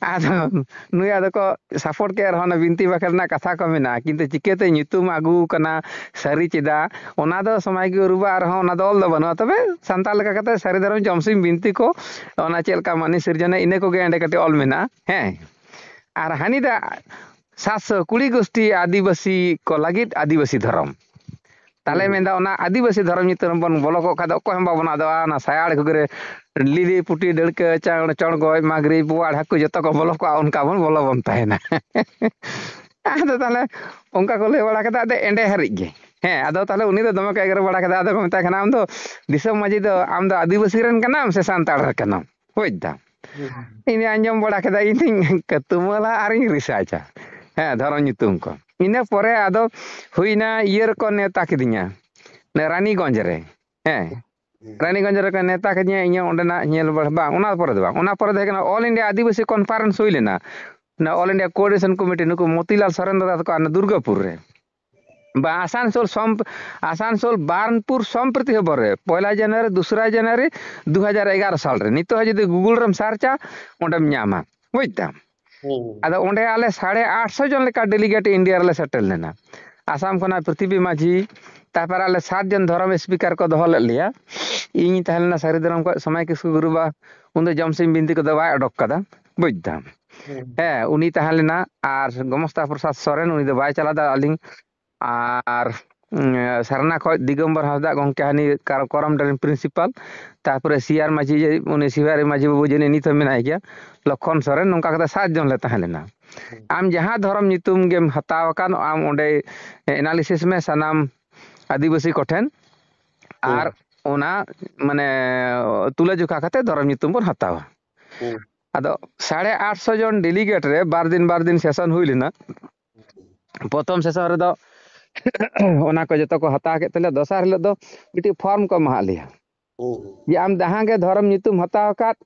ᱟᱫᱚ ᱱᱩᱭ ᱟᱫᱚ ᱠᱚ ᱥᱟᱯᱳᱨᱴ ᱠᱮᱫ ᱨᱮᱦᱚᱸ, ᱚᱱᱟ ᱵᱤᱱᱛᱤ ᱵᱟᱠᱷᱮᱲ ᱨᱮᱱᱟᱜ ᱠᱟᱛᱷᱟ ᱠᱚ ᱢᱮᱱᱟᱜᱼᱟ, ᱠᱤᱱᱛᱩ ᱪᱤᱠᱟᱹᱛᱮ ᱧᱩᱛᱩᱢ ᱟᱹᱜᱩ ᱠᱟᱱᱟ ᱥᱟᱹᱨᱤ ᱪᱮᱫᱟᱜ, ᱚᱱᱟ ᱫᱚ ᱥᱚᱢᱟᱡᱽ ᱜᱮ ᱩᱨᱩᱵᱟ, ᱟᱨᱦᱚᱸ ᱚᱱᱟ ᱫᱚ ᱚᱞ ᱫᱚ ᱵᱟᱹᱱᱩᱜᱼᱟ᱾ ᱛᱚᱵᱮ ᱥᱟᱱᱛᱟᱲ ᱞᱮᱠᱟ ᱠᱟᱛᱮ ᱥᱟᱹᱨᱤ ᱫᱷᱚᱨᱚᱢ ᱡᱚᱢᱥᱤᱢ ᱵᱤᱱᱛᱤ ᱠᱚ, ᱚᱱᱟ ᱪᱮᱫ ᱞᱮᱠᱟ ᱢᱟᱹᱱᱤ ᱥᱤᱨᱡᱚᱱᱟ, ᱤᱱᱟᱹ ᱠᱚᱜᱮ ᱮᱸᱰᱮ ᱠᱟᱹᱴᱤᱡ ᱚᱞ ᱢᱮᱱᱟᱜᱼᱟ, ᱦᱮᱸ᱾ ᱟᱨ ᱦᱟᱹᱱᱤ ᱫᱟ ᱥᱟᱛᱥᱚ ᱠᱩᱲᱤ ᱜᱳᱥᱴᱤ ᱟᱹᱫᱤᱵᱟᱹᱥᱤ ᱠᱚ ᱞᱟᱹᱜᱤᱫ ᱟᱹᱫᱤᱵᱟᱹᱥᱤ ᱫᱷᱚᱨᱚᱢ᱾ ᱛᱟᱦᱞᱮ ᱦᱩᱸ᱾ ᱢᱮᱱᱫᱟ, ᱚᱱᱟ ᱟᱹᱫᱤᱵᱟᱹᱥᱤ ᱫᱷᱚᱨᱚᱢ ᱧᱩᱛᱩᱢ ᱵᱚᱱ ᱵᱚᱞᱚ ᱠᱚᱜ ᱠᱷᱟᱡ ᱫᱚ ᱚᱠᱚᱭ ᱦᱚᱸ ᱵᱟᱵᱚᱱ ᱟᱫᱚᱜᱼᱟ᱾ ᱚᱱᱟ ᱥᱟᱭᱟᱲ ᱜᱷᱩᱜᱽᱨᱤ, ᱞᱤᱞᱤ ᱯᱩᱴᱤ, ᱰᱟᱹᱲᱠᱟᱹ, ᱪᱟᱬ-, ᱪᱚᱬᱜᱚᱡ, ᱢᱟᱜᱽᱨᱤ, ᱵᱳᱣᱟᱲ ᱦᱟᱹᱠᱩ ᱡᱚᱛᱚ ᱠᱚ ᱵᱚᱞᱚ ᱠᱚᱜᱼᱟ, ᱚᱱᱠᱟ ᱵᱚᱱ ᱵᱚᱞᱚ ᱵᱚᱱ ᱛᱟᱦᱮᱱᱟ᱾ ᱟᱫᱚ ᱛᱟᱦᱞᱮ ᱚᱱᱠᱟ ᱠᱚ ᱞᱟᱹᱭ ᱵᱟᱲᱟ ᱠᱮᱫᱟ, ᱟᱫᱚ ᱮᱸᱰᱮ ᱦᱟᱹᱨᱤᱡ ᱜᱮ᱾ ᱦᱮᱸ, ᱟᱫᱚ ᱛᱟᱦᱞᱮ ᱩᱱᱤ ᱫᱚ ᱫᱚᱢᱮ ᱠᱚ ᱮᱜᱮᱨ ᱵᱟᱲᱟ ᱠᱮᱫᱟ᱾ ᱟᱫᱚ ᱠᱚ ᱢᱮᱛᱟᱭ ᱠᱟᱱᱟ, "ᱟᱢ ᱫᱚ ᱫᱤᱥᱚᱢ ᱢᱟᱹᱡᱷᱤ ᱫᱚ, ᱟᱢ ᱫᱚ ᱟᱹᱫᱤᱵᱟᱹᱥᱤ ᱨᱮᱱ ᱠᱟᱱᱟᱢ ᱥᱮ ᱥᱟᱱᱛᱟᱲ ᱨᱮ ᱠᱟᱱᱟᱢ?" ᱵᱩᱡᱽ ᱫᱟᱢ? ᱦᱩᱸ᱾ ᱤᱧ ᱟᱸᱡᱚᱢ ᱵᱟᱲᱟ ᱠᱮᱫᱟ, ᱤᱧ ᱫᱩᱧ ᱛᱩᱢᱟᱹᱞᱟ ᱟᱨᱤᱧ ᱨᱤᱥᱟᱨᱪᱟ᱾ ᱦᱮᱸ, ᱫᱷᱚᱨᱚᱢ ᱧᱩᱛᱩᱢ ᱠᱚ᱾ ᱤᱱᱟᱹ ᱯᱚᱨᱮ ᱟᱫᱚ ᱦᱩᱭᱱᱟ, ᱤᱭᱟᱹ ᱨᱮᱠᱚ ᱱᱮᱣᱛᱟ ᱠᱤᱫᱤᱧᱟ, ᱚᱱᱮ ᱨᱟᱱᱤᱜᱚᱸᱡᱽ ᱨᱮ᱾ ᱦᱮᱸ, ᱦᱩᱸ᱾ ᱨᱟᱱᱤᱜᱚᱸᱡᱽ ᱨᱮᱠᱚ ᱱᱮᱣᱛᱟ ᱠᱤᱫᱤᱧᱟ, ᱤᱧᱟᱹᱜ ᱚᱸᱰᱮᱱᱟᱜ ᱧᱮᱞ ᱵᱟᱲᱟ, ᱵᱟᱝ, ᱚᱱᱟ ᱯᱚᱨᱮ ᱫᱚ ᱵᱟᱝ, ᱚᱱᱟ ᱯᱚᱨᱮ ᱫᱚ ᱦᱩᱭ ᱠᱟᱱᱟ All India ᱟᱹᱫᱤᱵᱟᱹᱥᱤ Conference ᱦᱩᱭ ᱞᱮᱱᱟ, ᱚᱱᱟ All India Coordination Committee, ᱱᱩᱠᱩ ᱢᱚᱛᱤᱞᱟᱞ ᱥᱚᱨᱮᱱ ᱫᱟᱫᱟ ᱛᱟᱠᱚ, ᱚᱱᱟ ᱫᱩᱨᱜᱟᱯᱩᱨ ᱨᱮ᱾ ᱵᱟ, ᱟᱥᱟᱱᱥᱳᱞ ᱥᱚᱢ-, ᱟᱥᱟᱱᱥᱳᱞ ᱵᱟᱨᱱᱯᱩᱨ ᱥᱚᱢᱯᱨᱤᱛᱤ ᱦᱚᱵᱚᱨ ᱨᱮ ᱯᱚᱭᱞᱟ ᱡᱟᱱᱩᱣᱟᱨᱤ, ᱫᱩᱥᱨᱟ ᱡᱟᱱᱩᱣᱟᱨᱤ ᱫᱩ ᱦᱟᱡᱟᱨ ᱮᱜᱟᱨᱚ ᱥᱟᱞ ᱨᱮ᱾ ᱱᱤᱛᱚᱜ ᱦᱚᱸ ᱡᱩᱫᱤ Google ᱨᱮᱢ ᱥᱟᱨᱪᱟ, ᱚᱸᱰᱮᱢ ᱧᱟᱢᱟ, ᱵᱩᱡᱽ ᱛᱟᱢ? ᱦᱩᱸ᱾ ᱟᱫᱚ ᱚᱸᱰᱮ ᱟᱞᱮ ᱥᱟᱲᱮ ᱟᱴᱥᱚ ᱡᱚᱱ ᱞᱮᱠᱟ delegate ᱤᱱᱰᱤᱭᱟ ᱨᱮᱞᱮ ᱥᱮᱴᱮᱨ ᱞᱮᱱᱟ᱾ ᱟᱥᱟᱢ ᱠᱷᱚᱱᱟᱜ ᱯᱨᱤᱛᱷᱤᱵᱤ ᱢᱟᱹᱡᱷᱤ, ᱛᱟᱨᱯᱚᱨ ᱟᱞᱮ ᱥᱟᱛ ᱡᱚᱱ ᱫᱷᱚᱨᱚᱢ speaker ᱠᱚ ᱫᱚᱦᱚ ᱞᱮᱫ ᱞᱮᱭᱟ᱾ ᱤᱧ ᱛᱟᱦᱮᱸ ᱞᱮᱱᱟ ᱥᱟᱹᱨᱤ ᱫᱷᱚᱨᱚᱢ ᱠᱷᱚᱱ ᱥᱚᱢᱟᱭ ᱠᱤᱥᱠᱩ ᱜᱩᱨᱩ ᱵᱟ, ᱩᱱᱤ ᱫᱚ ᱡᱚᱢ ᱥᱤᱢ ᱵᱤᱱᱛᱤ ᱠᱚᱫᱚ ᱵᱟᱭ ᱚᱰᱚᱠ ᱠᱟᱫᱟ, ᱵᱩᱡᱽ ᱫᱟᱢ? ᱦᱩᱸ᱾ ᱦᱮᱸ, ᱩᱱᱤ ᱛᱟᱦᱮᱸ ᱞᱮᱱᱟ, ᱟᱨ ᱜᱚᱢᱚᱥᱛᱟ ᱯᱨᱚᱥᱟᱫᱽ ᱥᱚᱨᱮᱱ, ᱩᱱᱤ ᱫᱚ ᱵᱟᱭ ᱪᱟᱞᱟᱣ ᱫᱟ, ᱟᱹᱞᱤᱧ ᱟᱨ, ᱩᱸ, ᱥᱟᱨᱱᱟ ᱠᱷᱚᱡ ᱫᱤᱜᱚᱢᱵᱚᱨ ᱦᱟᱸᱥᱫᱟ ᱜᱚᱢᱠᱮ, ᱦᱟᱹᱱᱤ ᱠᱟᱨ-, ᱠᱚᱨᱚᱢ ᱰᱨᱮᱱ principal, ᱛᱟᱨᱯᱚᱨᱮ ᱥᱤ ᱟᱨ ᱢᱟᱹᱡᱷᱤ, ᱩᱱᱤ ᱥᱤ ᱟᱨ ᱢᱟᱹᱡᱷᱤ ᱵᱟᱹᱵᱩ ᱡᱟᱹᱱᱤᱡ ᱱᱤᱛ ᱦᱚᱸ ᱢᱮᱱᱟᱭ ᱜᱮᱭᱟ, ᱞᱚᱠᱷᱚᱱ ᱥᱚᱨᱮᱱ, ᱱᱚᱝᱠᱟ ᱠᱟᱛᱮ ᱥᱟᱛ ᱡᱚᱱ ᱞᱮ ᱛᱟᱦᱮᱸ ᱞᱮᱱᱟ᱾ ᱦᱩᱸ᱾ ᱟᱢ ᱡᱟᱦᱟᱸ ᱫᱷᱚᱨᱚᱢ ᱧᱩᱛᱩᱢ ᱜᱮᱢ ᱦᱟᱛᱟᱣ ᱟᱠᱟᱱ, ᱟᱢ ᱚᱸᱰᱮ analysis ᱢᱮ ᱥᱟᱱᱟᱢ ᱟᱹᱫᱤᱵᱟᱹᱥᱤ ᱠᱚᱴᱷᱮᱱ, ᱦᱩᱸ᱾ ᱟᱨ ᱚᱱᱟ, ᱢᱟᱱᱮ, ᱛᱩᱞᱟᱹ ᱡᱚᱠᱷᱟ ᱠᱟᱛᱮ ᱫᱷᱚᱨᱚᱢ ᱧᱩᱛᱩᱢ ᱵᱚᱱ ᱦᱟᱛᱟᱣᱟ᱾ ᱦᱩᱸ᱾ ᱟᱫᱚ ᱥᱟᱲᱮ ᱟᱴᱥᱚ ᱡᱚᱱ delegate ᱨᱮ ᱵᱟᱨ ᱫᱤᱱ, ᱵᱟᱨ ᱫᱤᱱ session ᱦᱩᱭ ᱞᱮᱱᱟ᱾ ᱯᱨᱚᱛᱷᱚᱢ session ᱨᱮᱫᱚ ᱚᱱᱟ ᱠᱚ ᱡᱚᱛᱚ ᱠᱚ ᱦᱟᱛᱟᱣ ᱠᱮᱫ ᱛᱟᱞᱮᱭᱟ᱾ ᱫᱚᱥᱟᱨ ᱦᱤᱞᱳᱜ ᱫᱚ ᱢᱤᱫᱴᱤᱡ form ᱠᱚ ᱮᱢᱟᱦᱟᱫ ᱞᱮᱭᱟ, ᱦᱩᱸ᱾ ᱡᱮ ᱟᱢ ᱡᱟᱦᱟᱸ ᱜᱮ ᱫᱷᱚᱨᱚᱢ ᱧᱩᱛᱩᱢ ᱦᱟᱛᱟᱣ ᱟᱠᱟᱫ,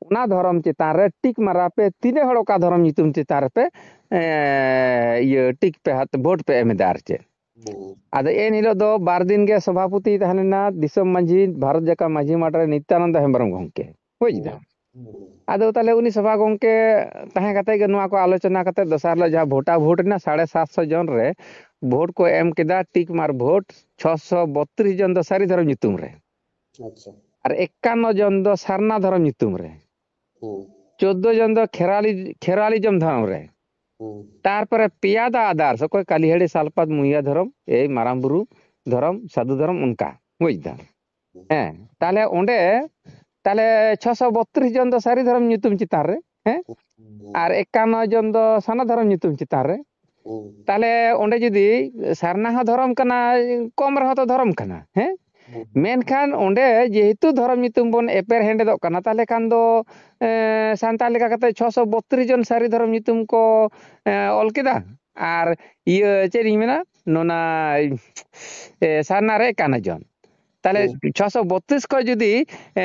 ᱚᱱᱟ ᱫᱷᱚᱨᱚᱢ ᱪᱮᱛᱟᱱ ᱨᱮ tick ᱢᱟᱨᱟ ᱯᱮ, ᱛᱤᱱᱟᱹᱜ ᱦᱚᱲ ᱚᱠᱟ ᱫᱷᱚᱨᱚᱢ ᱧᱩᱛᱩᱢ ᱪᱮᱛᱟᱱ ᱨᱮᱯᱮ, ᱮᱸ, ᱤᱭᱟᱹ, tick ᱯᱮ ᱦᱟᱛ-, vote ᱯᱮ ᱮᱢ ᱮᱫᱟ ᱟᱨ ᱪᱮᱫ᱾ ᱦᱩᱸ᱾ ᱟᱫᱚ ᱮᱱ ᱦᱤᱞᱳᱜ ᱫᱚ ᱵᱟᱨ ᱫᱤᱱ ᱜᱮ ᱥᱚᱵᱷᱟᱯᱚᱛᱤ ᱛᱟᱦᱮᱸ ᱞᱮᱱᱟ ᱫᱤᱥᱚᱢ ᱢᱟᱹᱡᱷᱤ, ᱵᱷᱟᱨᱚᱛ ᱡᱟᱠᱟᱛ ᱢᱟᱹᱡᱷᱤ ᱢᱟᱴᱷ ᱨᱮ ᱱᱤᱛᱭᱟᱱᱚᱱᱫᱚ ᱦᱮᱢᱵᱨᱚᱢ ᱜᱚᱢᱠᱮ, ᱵᱩᱡᱽ ᱫᱟᱢ? ᱦᱩᱸ᱾ ᱟᱫᱚ ᱛᱟᱦᱞᱮ ᱩᱱᱤ ᱥᱚᱵᱷᱟ ᱜᱚᱢᱠᱮ ᱛᱟᱦᱮᱸ ᱠᱟᱛᱮ ᱜᱮ ᱱᱚᱣᱟ ᱠᱚ ᱟᱞᱳᱪᱚᱱᱟ ᱠᱟᱛᱮ ᱫᱚᱥᱟᱨ ᱦᱤᱞᱳᱜ ᱡᱟᱦᱟᱸ ᱵᱷᱳᱴᱟ ᱵᱷᱳᱴ ᱮᱱᱟ, ᱥᱟᱲᱮ ᱥᱟᱛᱥᱚ ᱡᱚᱱ ᱨᱮ ᱵᱷᱳᱴ ᱠᱚ ᱮᱢ ᱠᱮᱫᱟ, tick ᱢᱟᱨ ᱵᱷᱳᱴ, ᱪᱷᱚᱥᱚ ᱵᱚᱛᱨᱤᱥ ᱡᱚᱱ ᱫᱚ ᱥᱟᱹᱨᱤ ᱫᱷᱚᱨᱚᱢ ᱧᱩᱛᱩᱢ ᱨᱮ᱾ ᱟᱪᱪᱷᱟ᱾ ᱟᱨ ᱮᱠᱟᱱᱱᱚ ᱡᱚᱱ ᱫᱚ ᱥᱟᱨᱱᱟ ᱫᱷᱚᱨᱚᱢ ᱧᱩᱛᱩᱢ ᱨᱮ᱾ ᱦᱩᱸ᱾ ᱪᱳᱫᱽᱫᱳ ᱡᱚᱱ ᱫᱚ ᱠᱷᱮᱨᱣᱟᱞᱤ, ᱠᱷᱮᱨᱣᱟᱞᱤᱡᱚᱢ ᱫᱷᱚᱨᱚᱢ ᱨᱮ᱾ ᱦᱩᱸ᱾ ᱛᱟᱨᱯᱚᱨᱮ ᱯᱮᱭᱟ ᱫᱚ others, ᱚᱠᱚᱭ ᱠᱟᱞᱤᱦᱟᱹᱲᱤ, ᱥᱟᱞᱯᱟᱛ, ᱢᱩᱭᱟ ᱫᱷᱚᱨᱚᱢ, ᱮᱭ ᱢᱟᱨᱟᱝ ᱵᱩᱨᱩ ᱫᱷᱚᱨᱚᱢ, ᱥᱟᱹᱫᱷᱩ ᱫᱷᱚᱨᱚᱢ, ᱚᱱᱠᱟ, ᱵᱩᱡᱽ ᱫᱟᱢ? ᱦᱮᱸ, ᱛᱟᱦᱞᱮ ᱚᱸᱰᱮ, ᱛᱟᱦᱞᱮ ᱪᱷᱚᱥᱚ ᱵᱚᱛᱨᱤᱥ ᱡᱚᱱ ᱫᱚ ᱥᱟᱹᱨᱤ ᱫᱷᱚᱨᱚᱢ ᱧᱩᱛᱩᱢ ᱪᱮᱛᱟᱱ ᱨᱮ, ᱦᱮᱸ? ᱦᱩᱸ᱾ ᱟᱨ ᱮᱠᱟᱱᱱᱚ ᱡᱚᱱ ᱫᱚ ᱥᱟᱨᱱᱟ ᱫᱷᱚᱨᱚᱢ ᱧᱩᱛᱩᱢ ᱪᱮᱛᱟᱱ ᱨᱮ᱾ ᱦᱩᱸ᱾ ᱛᱟᱦᱞᱮ ᱚᱸᱰᱮ ᱡᱩᱫᱤ ᱥᱟᱨᱱᱟ ᱦᱚᱸ ᱫᱷᱚᱨᱚᱢ ᱠᱟᱱᱟ, ᱠᱚᱢ ᱨᱮᱦᱚᱸ ᱛᱚ ᱫᱷᱚᱨᱚᱢ ᱠᱟᱱᱟ, ᱦᱮᱸ? ᱦᱩᱸ᱾ ᱢᱮᱱᱠᱷᱟᱱ ᱚᱸᱰᱮ ᱡᱮᱦᱮᱛᱩ ᱫᱷᱚᱨᱚᱢ ᱧᱩᱛᱩᱢ ᱵᱚᱱ ᱮᱯᱮᱨ ᱦᱮᱸᱰᱮᱫᱚᱜ ᱠᱟᱱᱟ, ᱛᱟᱦᱞᱮ ᱠᱷᱟᱱ ᱫᱚ, ᱮᱸ, ᱥᱟᱱᱛᱟᱲ ᱞᱮᱠᱟ ᱠᱟᱛᱮ ᱪᱷᱚᱥᱚ ᱵᱚᱛᱨᱤᱥ ᱡᱚᱱ ᱥᱟᱹᱨᱤ ᱫᱷᱚᱨᱚᱢ ᱧᱩᱛᱩᱢ ᱠᱚ, ᱮᱸ, ᱚᱞ ᱠᱮᱫᱟ᱾ ᱟᱨ ᱤᱭᱟᱹ, ᱪᱮᱫ ᱤᱧ ᱢᱮᱱᱟ, ᱱᱚᱱᱟ, ᱮ, ᱥᱟᱨᱱᱟ ᱨᱮ ᱮᱠᱟᱱᱱᱚ ᱡᱚᱱ᱾ ᱛᱟᱦᱞᱮ ᱦᱩᱸ᱾ ᱪᱷᱚᱥᱚ ᱵᱚᱛᱨᱤᱥ ᱠᱷᱚᱡ ᱡᱩᱫᱤ, ᱮ,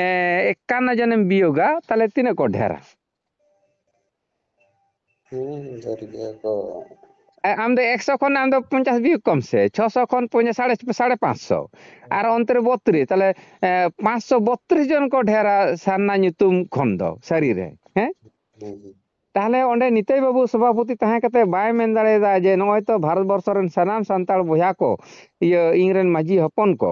ᱮᱠᱟᱱᱱᱚ ᱡᱚᱱᱮᱢ ᱵᱤᱭᱳᱜᱟ, ᱛᱟᱦᱞᱮ ᱛᱤᱱᱟᱹᱜ ᱠᱚ ᱰᱷᱮᱨᱟ? ᱦᱩᱸ, ᱰᱷᱮᱨ ᱜᱮᱭᱟ ᱠᱚ᱾ ᱟᱢ ᱫᱚ ᱮᱠᱥᱚ ᱠᱷᱚᱱ ᱟᱢ ᱫᱚ ᱯᱚᱧᱪᱟᱥ ᱵᱤᱭᱳᱜᱽ ᱠᱚᱢ ᱥᱮ, ᱪᱷᱚᱥᱚ ᱠᱷᱚᱱ ᱯᱚᱧᱪᱟᱥ, ᱥᱟᱲᱮ, ᱥᱟᱲᱮ ᱯᱟᱸᱪᱥᱚ᱾ ᱟᱨ ᱚᱱᱛᱮ ᱨᱮ ᱵᱚᱛᱨᱤᱥ, ᱛᱟᱦᱞᱮ, ᱮ, ᱯᱟᱸᱪᱥᱚ ᱵᱚᱛᱨᱤᱥ ᱡᱚᱱ ᱠᱚ ᱰᱷᱮᱨᱟ ᱥᱟᱨᱱᱟ ᱧᱩᱛᱩᱢ ᱠᱷᱚᱱ ᱫᱚ, ᱥᱟᱹᱨᱤ ᱨᱮ᱾ ᱦᱮᱸ? ᱦᱩᱸ, ᱦᱩᱸ᱾ ᱛᱟᱦᱞᱮ ᱚᱸᱰᱮ ᱱᱤᱛᱟᱹᱭ ᱵᱟᱹᱵᱩ ᱥᱚᱵᱷᱟᱯᱚᱛᱤ ᱛᱟᱦᱮᱸ ᱠᱟᱛᱮ ᱵᱟᱭ ᱢᱮᱱ ᱫᱟᱲᱮᱭᱟᱫᱟ ᱡᱮ ᱱᱚᱜᱼᱚᱭ ᱛᱚ ᱵᱷᱟᱨᱚᱛ ᱵᱚᱨᱥᱚ ᱨᱮᱱ ᱥᱟᱱᱟᱢ ᱥᱟᱱᱛᱟᱲ ᱵᱚᱭᱦᱟ ᱠᱚ, ᱤᱭᱟᱹ, ᱤᱧ ᱨᱮᱱ ᱢᱟᱹᱡᱷᱤ ᱦᱚᱯᱚᱱ ᱠᱚ,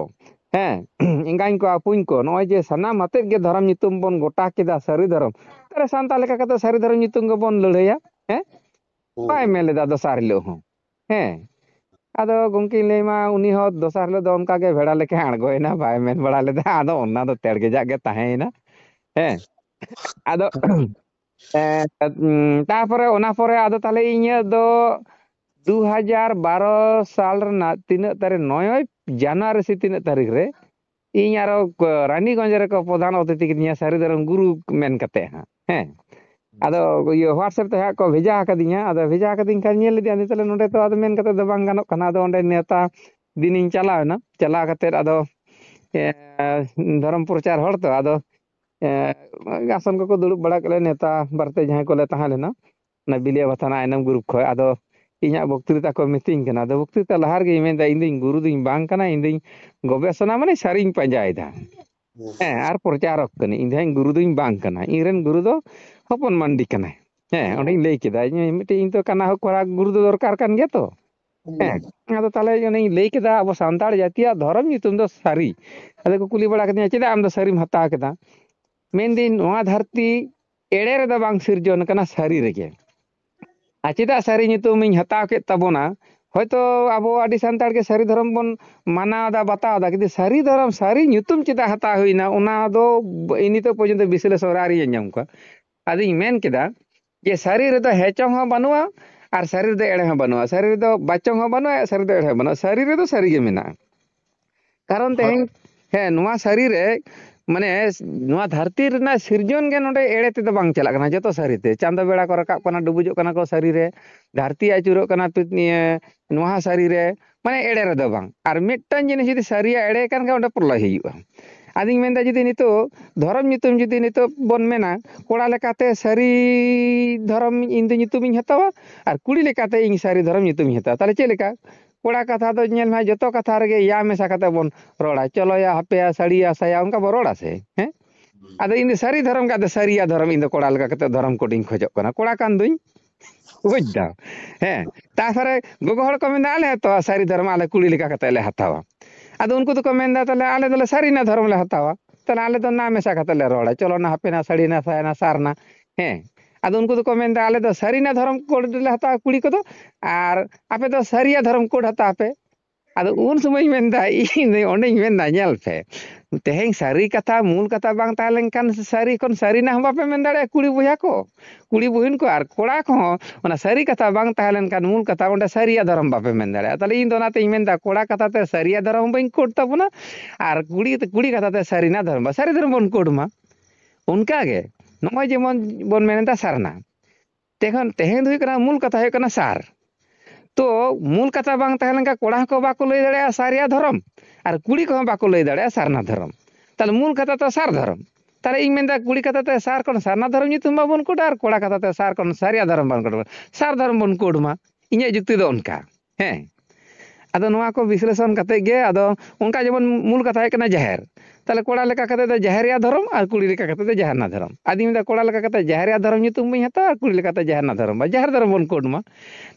ᱦᱮᱸ, ᱮᱸᱜᱟᱧ ᱠᱚ, ᱟᱹᱯᱩᱧ ᱠᱚ, ᱱᱚᱜᱼᱚᱭ ᱡᱮ ᱥᱟᱱᱟᱢ ᱟᱛᱮᱫ ᱜᱮ ᱫᱷᱚᱨᱚᱢ ᱧᱩᱛᱩᱢ ᱵᱚᱱ ᱜᱚᱴᱟ ᱠᱮᱫᱟ, ᱥᱟᱹᱨᱤ ᱫᱷᱚᱨᱚᱢ, ᱛᱟᱦᱞᱮ ᱥᱟᱱᱛᱟᱲ ᱞᱮᱠᱟ ᱠᱟᱛᱮ ᱥᱟᱹᱨᱤ ᱫᱷᱚᱨᱚᱢ ᱧᱩᱛᱩᱢ ᱜᱮᱵᱚᱱ ᱞᱟᱹᱲᱦᱟᱹᱭᱟ, ᱦᱮᱸ? ᱦᱩᱸ᱾ ᱵᱟᱭ ᱢᱮᱱ ᱞᱮᱫᱟ ᱫᱚᱥᱟᱨ ᱦᱤᱞᱳᱜ ᱦᱚᱸ᱾ ᱦᱮᱸ᱾ ᱟᱫᱚ ᱜᱚᱢᱠᱮᱧ ᱞᱟᱹᱭ ᱢᱟ, ᱩᱱᱤ ᱦᱚᱸ ᱫᱚᱥᱟᱨ ᱦᱤᱞᱳᱜ ᱫᱚ ᱚᱱᱠᱟ ᱜᱮ ᱵᱷᱮᱲᱟ ᱞᱮᱠᱟ ᱟᱬᱜᱚᱭᱮᱱᱟ, ᱵᱟᱭ ᱢᱮᱱ ᱵᱟᱲᱟ ᱞᱮᱫᱟ᱾ ᱟᱫᱚ ᱚᱱᱟ ᱫᱚ ᱛᱮᱲ ᱜᱮᱡᱟᱜ ᱜᱮ ᱛᱟᱦᱮᱸᱭᱮᱱᱟ᱾ ᱦᱮᱸ᱾ ᱟᱫᱚ, ᱮᱸ, ᱩᱸ, ᱛᱟᱯᱚᱨᱮ, ᱚᱱᱟ ᱯᱚᱨᱮ ᱟᱫᱚ ᱛᱟᱦᱞᱮ ᱤᱧᱟᱹᱜ ᱫᱚ ᱫᱩ ᱦᱟᱡᱟᱨ ᱵᱟᱨᱚ ᱥᱟᱞ ᱨᱮᱱᱟᱜ ᱛᱤᱱᱟᱹᱜ ᱛᱟᱹᱨᱤᱠᱷ, ᱱᱚᱭᱚᱭ ᱡᱟᱱᱩᱣᱟᱨᱤ ᱥᱮ ᱛᱤᱱᱟᱹᱜ ᱛᱟᱹᱨᱤᱠᱷ ᱨᱮ ᱤᱧ ᱟᱨᱚ ᱠᱚ-, ᱨᱟᱱᱤᱜᱚᱸᱡᱽ ᱨᱮᱠᱚ ᱯᱨᱚᱫᱷᱟᱱ ᱚᱛᱤᱛᱷᱤ ᱠᱤᱫᱤᱧᱟ ᱥᱟᱹᱨᱤ ᱫᱷᱚᱨᱚᱢ ᱜᱩᱨᱩ ᱢᱮᱱ ᱠᱟᱛᱮ ᱦᱟᱸᱜ, ᱦᱮᱸ᱾ ᱟᱫᱚ ᱤᱭᱟᱹ WhatsApp ᱛᱮ ᱦᱟᱸᱜ ᱠᱚ ᱵᱷᱮᱡᱟ ᱟᱠᱟᱫᱤᱧᱟ, ᱟᱫᱚ ᱵᱷᱮᱡᱟ ᱟᱠᱟᱫᱤᱧ ᱠᱷᱟᱱ ᱧᱮᱞ ᱞᱮᱫᱮᱭᱟ, ᱟᱫᱚ ᱛᱟᱦᱞᱮ ᱱᱚᱸᱰᱮ ᱛᱚ ᱟᱫᱚ ᱢᱮᱱ ᱠᱟᱛᱮ ᱫᱚ ᱵᱟᱝ ᱜᱟᱱᱚᱜ ᱠᱟᱱᱟ᱾ ᱟᱫᱚ ᱚᱸᱰᱮ ᱱᱮᱣᱛᱟ ᱫᱤᱱᱤᱧ ᱪᱟᱞᱟᱣ ᱮᱱᱟ, ᱪᱟᱞᱟᱣ ᱠᱟᱛᱮ ᱟᱫᱚ, ᱮ, ᱫᱷᱚᱨᱚᱢ ᱯᱨᱚᱪᱟᱨ ᱦᱚᱲ ᱛᱚ, ᱟᱫᱚ, ᱮ, ᱟᱥᱚᱱ ᱠᱚᱠᱚ ᱫᱩᱲᱩᱵ ᱵᱟᱲᱟ ᱠᱮᱫ ᱞᱮ, ᱱᱮᱣᱛᱟ ᱵᱟᱨᱮᱛᱮ ᱡᱟᱦᱟᱸᱭ ᱠᱚᱞᱮ ᱛᱟᱦᱮᱸ ᱞᱮᱱᱟ, ᱚᱱᱟ ᱵᱤᱞᱤᱭᱟ ᱵᱷᱟᱛᱟᱱᱟ ᱟᱭᱱᱚᱢ ᱜᱨᱩᱯ ᱠᱷᱚᱱ᱾ ᱟᱫᱚ ᱤᱧᱟᱹᱜ ᱵᱚᱠᱛᱨᱤᱛᱟ ᱠᱚ ᱢᱤᱛᱟᱹᱧ ᱠᱟᱱᱟ᱾ ᱟᱫᱚ ᱵᱚᱠᱛᱨᱤᱛᱟ ᱞᱟᱦᱟ ᱨᱮᱜᱮᱧ ᱢᱮᱱᱫᱟ, "ᱤᱧ ᱫᱚᱧ ᱜᱩᱨᱩ ᱫᱚᱧ ᱵᱟᱝ ᱠᱟᱱᱟ, ᱤᱧ ᱫᱚᱧ ᱜᱚᱵᱮᱥᱚᱱᱟ, ᱢᱟᱱᱮ ᱥᱟᱹᱨᱤᱧ ᱯᱟᱸᱡᱟᱭᱮᱫᱟ᱾ ᱦᱮᱸ, ᱟᱨ ᱯᱨᱚᱪᱟᱨᱚᱠ ᱠᱟᱹᱱᱟᱹᱧ, ᱤᱧ ᱫᱚ ᱦᱟᱸᱜ ᱜᱩᱨᱩ ᱫᱚᱧ ᱵᱟᱝ ᱠᱟᱱᱟ, ᱤᱧ ᱨᱮᱱ ᱜᱩᱨᱩ ᱫᱚ ᱦᱚᱯᱚᱱ ᱢᱟᱱᱰᱤ ᱠᱟᱱᱟᱭ᱾" ᱦᱮᱸ, ᱚᱸᱰᱮᱧ ᱞᱟᱹᱭ ᱠᱮᱫᱟ, "ᱤᱧ ᱢᱤᱫᱴᱮᱡ, ᱤᱧ ᱫᱚ ᱠᱟᱱᱟ ᱦᱚᱸ ᱠᱚᱲᱟ, ᱜᱩᱨᱩ ᱫᱚ ᱫᱚᱨᱠᱟᱨ ᱠᱟᱱ ᱜᱮᱭᱟ ᱛᱚ᱾" ᱦᱮᱸ, ᱟᱫᱚ ᱛᱟᱦᱞᱮ ᱚᱱᱮᱧ ᱞᱟᱹᱭ ᱠᱮᱫᱟ, ᱟᱵᱚ ᱥᱟᱱᱛᱟᱲ ᱡᱟᱹᱛᱤᱭᱟᱜ ᱫᱷᱚᱨᱚᱢ ᱧᱩᱛᱩᱢ ᱫᱚ ᱥᱟᱹᱨᱤ᱾ ᱟᱫᱚ ᱠᱚ ᱠᱩᱞᱤ ᱵᱟᱲᱟ ᱠᱤᱫᱤᱧᱟ, "ᱪᱮᱫᱟᱜ ᱟᱢ ᱫᱚ ᱥᱟᱹᱨᱤᱢ ᱦᱟᱛᱟᱣ ᱠᱮᱫᱟ?" ᱢᱮᱱᱫᱟᱹᱧ, ᱱᱚᱣᱟ ᱫᱷᱟᱹᱨᱛᱤ ᱮᱲᱮ ᱨᱮᱫᱚ ᱵᱟᱝ ᱥᱤᱨᱡᱚᱱ ᱠᱟᱱᱟ, ᱥᱟᱹᱨᱤ ᱨᱮᱜᱮ᱾ ᱟᱨ ᱪᱮᱫᱟᱜ ᱥᱟᱹᱨᱤ ᱧᱩᱛᱩᱢᱤᱧ ᱦᱟᱛᱟᱣ ᱠᱮᱫ ᱛᱟᱵᱚᱱᱟ? ᱦᱚᱭᱛᱳ ᱟᱵᱚ ᱟᱹᱰᱤ ᱥᱟᱱᱛᱟᱲ ᱜᱮ ᱥᱟᱹᱨᱤ ᱫᱷᱚᱨᱚᱢ ᱵᱚᱱ ᱢᱟᱱᱟᱣ ᱮᱫᱟ, ᱵᱟᱛᱟᱣ ᱮᱫᱟ, ᱠᱤᱱᱛᱩ ᱥᱟᱹᱨᱤ ᱫᱷᱚᱨᱚᱢ, ᱥᱟᱹᱨᱤ ᱧᱩᱛᱩᱢ ᱪᱮᱫᱟᱜ ᱦᱟᱛᱟᱣ ᱦᱩᱭᱱᱟ, ᱚᱱᱟ ᱫᱚ ᱱᱤᱛᱚᱜ ᱯᱚᱨᱡᱚᱱᱛᱚ ᱵᱤᱥᱞᱮᱥᱚᱱ ᱨᱮ ᱟᱹᱣᱨᱤᱧ ᱟᱸᱡᱚᱢ ᱠᱚᱣᱟ᱾ ᱟᱫᱚᱧ ᱢᱮᱱ ᱠᱮᱫᱟ ᱡᱮ ᱥᱟᱹᱨᱤ ᱨᱮᱫᱚ ᱦᱮᱸ ᱪᱚᱝ ᱦᱚᱸ ᱵᱟᱹᱱᱩᱜᱼᱟ ᱟᱨ ᱥᱟᱹᱨᱤ ᱨᱮᱫᱚ ᱮᱲᱮ ᱦᱚᱸ ᱵᱟᱹᱱᱩᱜᱼᱟ, ᱥᱟᱹᱨᱤ ᱨᱮᱫᱚ ᱵᱟᱪᱚᱝ ᱦᱚᱸ ᱵᱟᱹᱱᱩᱜᱼᱟ, ᱥᱟᱹᱨᱤ ᱫᱚ ᱮᱲᱮ ᱦᱚᱸ ᱵᱟᱹᱱᱩᱜᱼᱟ, ᱥᱟᱹᱨᱤ ᱨᱮᱫᱚ ᱥᱟᱹᱨᱤ ᱜᱮ ᱢᱮᱱᱟᱜᱼᱟ᱾ ᱠᱟᱨᱚᱱ ᱦᱳᱭ᱾ ᱛᱮᱦᱮᱧ, ᱦᱮᱸ, ᱱᱚᱣᱟ ᱥᱟᱹᱨᱤ ᱨᱮ, ᱢᱟᱱᱮ, ᱱᱚᱣᱟ ᱫᱷᱟᱹᱨᱛᱤ ᱨᱮᱱᱟᱜ ᱥᱤᱨᱡᱚᱱ ᱜᱮ ᱱᱚᱰᱮ ᱮᱲᱮ ᱛᱮᱫᱚ ᱵᱟᱝ ᱪᱟᱞᱟᱜ ᱠᱟᱱᱟ, ᱡᱚᱛᱚ ᱥᱟᱹᱨᱤ ᱛᱮ᱾ ᱪᱟᱸᱫᱚ ᱵᱮᱲᱟ ᱠᱚ ᱨᱟᱠᱟᱵ ᱠᱟᱱᱟ, ᱰᱩᱵᱩᱡᱚᱜ ᱠᱟᱱᱟ ᱠᱚ ᱥᱟᱹᱨᱤ ᱨᱮ, ᱫᱷᱟᱹᱨᱛᱤ ᱟᱹᱪᱩᱨᱚᱜ ᱠᱟᱱᱟ ᱯᱤᱛ-, ᱤᱭᱟᱹ, ᱱᱚᱣᱟ ᱦᱚᱸ ᱥᱟᱹᱨᱤ ᱨᱮ, ᱢᱟᱱᱮ, ᱮᱲᱮ ᱨᱮᱫᱚ ᱵᱟᱝ᱾ ᱟᱨ ᱢᱤᱫᱴᱟᱝ ᱡᱤᱱᱤᱥ ᱡᱩᱫᱤ ᱥᱟᱹᱨᱤᱭᱟᱜ ᱮᱲᱮ ᱠᱟᱱ ᱠᱷᱟᱱ, ᱚᱸᱰᱮ ᱯᱨᱚᱞᱚᱭ ᱦᱩᱭᱩᱜᱼᱟ᱾ ᱟᱫᱚᱧ ᱢᱮᱱᱫᱟ, ᱡᱩᱫᱤ ᱱᱤᱛᱚᱜ ᱫᱷᱚᱨᱚᱢ ᱧᱩᱛᱩᱢ ᱡᱩᱫᱤ ᱱᱤᱛᱚᱜ ᱵᱚᱱ ᱢᱮᱱᱟ, ᱠᱚᱲᱟ ᱞᱮᱠᱟᱛᱮ ᱥᱟᱹᱨᱤ ᱫᱷᱚᱨᱚᱢ ᱤᱧ ᱫᱚ ᱧᱩᱛᱩᱢᱤᱧ ᱦᱟᱛᱟᱣᱟ, ᱟᱨ ᱠᱩᱲᱤ ᱞᱮᱠᱟᱛᱮ ᱤᱧ ᱥᱟᱹᱨᱤ ᱫᱷᱚᱨᱚᱢ ᱧᱩᱛᱩᱢᱤᱧ ᱦᱟᱛᱟᱣᱟ, ᱛᱟᱦᱚᱞᱮ ᱪᱮᱫ ᱞᱮᱠᱟ? ᱠᱚᱲᱟ ᱠᱟᱛᱷᱟ ᱫᱚ ᱧᱮᱞ ᱢᱮ, ᱡᱚᱛᱚ ᱠᱟᱛᱷᱟ ᱨᱮᱜᱮ ᱭᱟ ᱢᱮᱥᱟ ᱠᱟᱛᱮ ᱵᱚᱱ ᱨᱚᱲᱟ, ᱪᱚᱞᱚᱭᱟ, ᱦᱟᱯᱮᱭᱟ, ᱥᱟᱹᱲᱤᱭᱟ, ᱥᱟᱭᱟ, ᱚᱱᱠᱟ ᱵᱚᱱ ᱨᱚᱲᱟ ᱥᱮ, ᱦᱮᱸ? ᱟᱫᱚ ᱤᱧ ᱫᱚ ᱥᱟᱹᱨᱤ ᱫᱷᱚᱨᱚᱢ ᱜᱮ, ᱟᱫᱚ ᱥᱟᱹᱨᱤᱭᱟ ᱫᱷᱚᱨᱚᱢ ᱤᱧ ᱫᱚ ᱠᱚᱲᱟ ᱞᱮᱠᱟ ᱠᱟᱛᱮ ᱫᱷᱚᱨᱚᱢ ᱠᱳᱰ ᱤᱧ ᱠᱷᱚᱡᱚᱜ ᱠᱟᱱᱟ, ᱠᱚᱲᱟ ᱠᱟᱱ ᱫᱩᱧ᱾ ᱵᱩᱡᱽ ᱫᱟᱢ? ᱦᱮᱸ᱾ ᱛᱟᱨᱯᱚᱨᱮ ᱜᱚᱜᱚ ᱦᱚᱲ ᱠᱚ ᱢᱮᱱᱫᱟ, "ᱟᱞᱮ ᱦᱚᱸᱛᱚ ᱥᱟᱹᱨᱤ ᱫᱷᱚᱨᱚᱢ ᱟᱞᱮ ᱠᱩᱲᱤ ᱞᱮᱠᱟ ᱠᱟᱛᱮ ᱞᱮ ᱦᱟᱛᱟᱣᱟ᱾" ᱟᱫᱚ ᱩᱱᱠᱩ ᱫᱚᱠᱚ ᱢᱮᱱᱫᱟ, "ᱛᱟᱦᱞᱮ ᱟᱞᱮ ᱫᱚᱞᱮ ᱥᱟᱹᱨᱤᱱᱟ ᱫᱷᱚᱨᱚᱢ ᱞᱮ ᱦᱟᱛᱟᱣᱟ, ᱛᱟᱦᱞᱮ ᱟᱞᱮ ᱫᱚ ᱱᱟ ᱢᱮᱥᱟ ᱠᱟᱛᱮ ᱞᱮ ᱨᱚᱲᱟ, ᱪᱚᱞᱚ ᱱᱟ ᱦᱟᱯᱮ ᱱᱟ ᱥᱟᱹᱲᱤ ᱱᱟ ᱥᱟᱭᱟ ᱱᱟ ᱥᱟᱨᱱᱟ᱾" ᱦᱮᱸ᱾ ᱟᱫᱚ ᱩᱱᱠᱩ ᱫᱚᱠᱚ ᱢᱮᱱᱫᱟ, "ᱟᱞᱮ ᱫᱚ ᱥᱟᱹᱨᱤᱱᱟ ᱫᱷᱚᱨᱚᱢ ᱠᱳᱰ ᱞᱮ ᱦᱟᱛᱟᱣᱟ ᱠᱩᱲᱤ ᱠᱚᱫᱚ, ᱟᱨ ᱟᱯᱮ ᱫᱚ ᱥᱟᱹᱨᱤᱭᱟ ᱫᱷᱚᱨᱚᱢ ᱠᱳᱰ ᱦᱟᱛᱟᱣ ᱯᱮ᱾" ᱟᱫᱚ ᱩᱱ ᱥᱚᱢᱚᱭ ᱢᱮᱱᱫᱟ, ᱤᱧ ᱫᱚ ᱚᱸᱰᱮᱧ ᱢᱮᱱᱫᱟ, ᱧᱮᱞ ᱯᱮ, ᱛᱮᱦᱮᱧ ᱥᱟᱹᱨᱤ ᱠᱟᱛᱷᱟ, ᱢᱩᱞ ᱠᱟᱛᱷᱟ ᱵᱟᱝ ᱛᱟᱦᱮᱸ ᱞᱮᱱᱠᱷᱟᱱ ᱥᱟᱹᱨᱤ ᱠᱷᱚᱱ ᱥᱟᱹᱨᱤᱱᱟ ᱦᱚᱸ ᱵᱟᱯᱮ ᱢᱮᱱ ᱫᱟᱲᱮᱭᱟᱜᱼᱟ ᱠᱩᱲᱤ ᱵᱚᱭᱦᱟ ᱠᱚ, ᱠᱩᱲᱤ ᱵᱩᱦᱤᱱ ᱠᱚ ᱟᱨ ᱠᱚᱲᱟ ᱠᱚᱦᱚᱸ᱾ ᱚᱱᱟ ᱥᱟᱹᱨᱤ ᱠᱟᱛᱷᱟ ᱵᱟᱝ ᱛᱟᱦᱮᱸ ᱞᱮᱱᱠᱷᱟᱱ ᱢᱩᱞ ᱠᱟᱛᱷᱟ, ᱚᱸᱰᱮ ᱥᱟᱹᱨᱤᱭᱟ ᱫᱷᱚᱨᱚᱢ ᱵᱟᱯᱮ ᱢᱮᱱ ᱫᱟᱲᱮᱭᱟᱜᱼᱟ᱾ ᱛᱟᱦᱞᱮ ᱤᱧ ᱫᱚ ᱚᱱᱟᱛᱤᱧ ᱢᱮᱱᱫᱟ, ᱠᱚᱲᱟ ᱠᱟᱛᱷᱟ ᱛᱮ ᱥᱟᱹᱨᱤᱭᱟ ᱫᱷᱚᱨᱚᱢ ᱦᱚᱸ ᱵᱟᱹᱧ ᱠᱳᱰ ᱛᱟᱵᱚᱱᱟ, ᱟᱨ ᱠᱩᱲᱤ, ᱠᱩᱲᱤ ᱠᱟᱛᱷᱟ ᱛᱮ ᱥᱟᱹᱨᱤᱱᱟ ᱫᱷᱚᱨᱚᱢ ᱵᱟ, ᱥᱟᱹᱨᱤ ᱫᱷᱚᱨᱚᱢ ᱵᱚᱱ ᱠᱳᱰ ᱢᱟ᱾ ᱚᱱᱠᱟ ᱜᱮ ᱱᱚᱜᱼᱚᱭ ᱡᱮᱢᱚᱱ ᱵᱚᱱ ᱢᱮᱱ ᱮᱫᱟ ᱥᱟᱨᱱᱟ, ᱛᱮᱠᱷᱚᱱ ᱛᱮᱦᱮᱧ ᱫᱚ ᱦᱩᱭᱩᱜ ᱠᱟᱱᱟ, ᱢᱩᱞ ᱠᱟᱛᱷᱟ ᱦᱩᱭᱩᱜ ᱠᱟᱱᱟ ᱥᱟᱨ᱾ ᱛᱚ ᱢᱩᱞ ᱠᱟᱛᱷᱟ ᱵᱟᱝ ᱛᱟᱦᱮᱸ ᱞᱮᱱᱠᱷᱟᱱ ᱠᱚᱲᱟ ᱦᱚᱸᱠᱚ ᱵᱟᱠᱚ ᱞᱟᱹᱭ ᱫᱟᱲᱮᱭᱟᱜᱼᱟ ᱥᱟᱨᱭᱟ ᱫᱷᱚᱨᱚᱢ, ᱟᱨ ᱠᱩᱲᱤ ᱠᱚᱦᱚᱸ ᱵᱟᱠᱚ ᱞᱟᱹᱭ ᱫᱟᱲᱮᱭᱟᱜᱼᱟ ᱥᱟᱨᱱᱟ ᱫᱷᱚᱨᱚᱢ᱾ ᱛᱟᱦᱞᱮ ᱤᱧ ᱢᱮᱱᱫᱟ ᱠᱩᱲᱤ ᱠᱟᱛᱷᱟ ᱛᱮ ᱥᱟᱨ ᱠᱷᱚᱱ ᱥᱟᱨᱱᱟ ᱫᱷᱚᱨᱚᱢ ᱧᱩᱛᱩᱢ ᱢᱟᱵᱚᱱ ᱠᱳᱰᱟ, ᱟᱨ ᱠᱚᱲᱟ ᱠᱟᱛᱷᱟ ᱛᱮ ᱥᱟᱨ ᱠᱷᱚᱱ ᱥᱟᱨᱭᱟ ᱫᱷᱚᱨᱚᱢ ᱵᱚᱱ ᱠᱳᱰ, ᱥᱟᱨ ᱫᱷᱚᱨᱚᱢ ᱵᱚᱱ ᱠᱳᱰ ᱢᱟ᱾ ᱤᱧᱟᱹᱜ ᱡᱩᱠᱛᱤ ᱫᱚ ᱚᱱᱠᱟ᱾ ᱦᱮᱸ᱾ ᱟᱫᱚ ᱱᱚᱣᱟ ᱠᱚ ᱵᱤᱥᱞᱮᱥᱚᱱ ᱠᱟᱛᱮ ᱜᱮ, ᱟᱫᱚ ᱚᱱᱠᱟ ᱡᱮᱢᱚᱱ ᱢᱩᱞ ᱠᱟᱛᱷᱟ ᱦᱩᱭᱩᱜ ᱠᱟᱱᱟ ᱡᱟᱦᱮᱨ, ᱛᱟᱦᱞᱮ ᱠᱚᱲᱟ ᱞᱮᱠᱟ ᱠᱟᱛᱮ ᱫᱚ ᱡᱟᱦᱮᱨᱭᱟ ᱫᱷᱚᱨᱚᱢ ᱟᱨ ᱠᱩᱲᱤ ᱞᱮᱠᱟ ᱠᱟᱛᱮ ᱫᱚ ᱡᱟᱦᱮᱨᱱᱟ ᱫᱷᱚᱨᱚᱢ᱾ ᱟᱫᱚᱧ ᱢᱮᱱᱫᱟ, ᱠᱚᱲᱟ ᱞᱮᱠᱟ ᱠᱟᱛᱮ ᱡᱟᱦᱮᱨᱭᱟ ᱫᱷᱚᱨᱚᱢ ᱧᱩᱛᱩᱢ ᱵᱟᱹᱧ ᱦᱟᱛᱟᱣᱟ, ᱟᱨ ᱠᱩᱲᱤ ᱞᱮᱠᱟᱛᱮ ᱡᱟᱦᱮᱨᱱᱟ ᱫᱷᱚᱨᱚᱢ ᱵᱟ, ᱡᱟᱦᱮᱨ ᱫᱷᱚᱨᱚᱢ ᱵᱚᱱ ᱠᱳᱰ ᱢᱟ᱾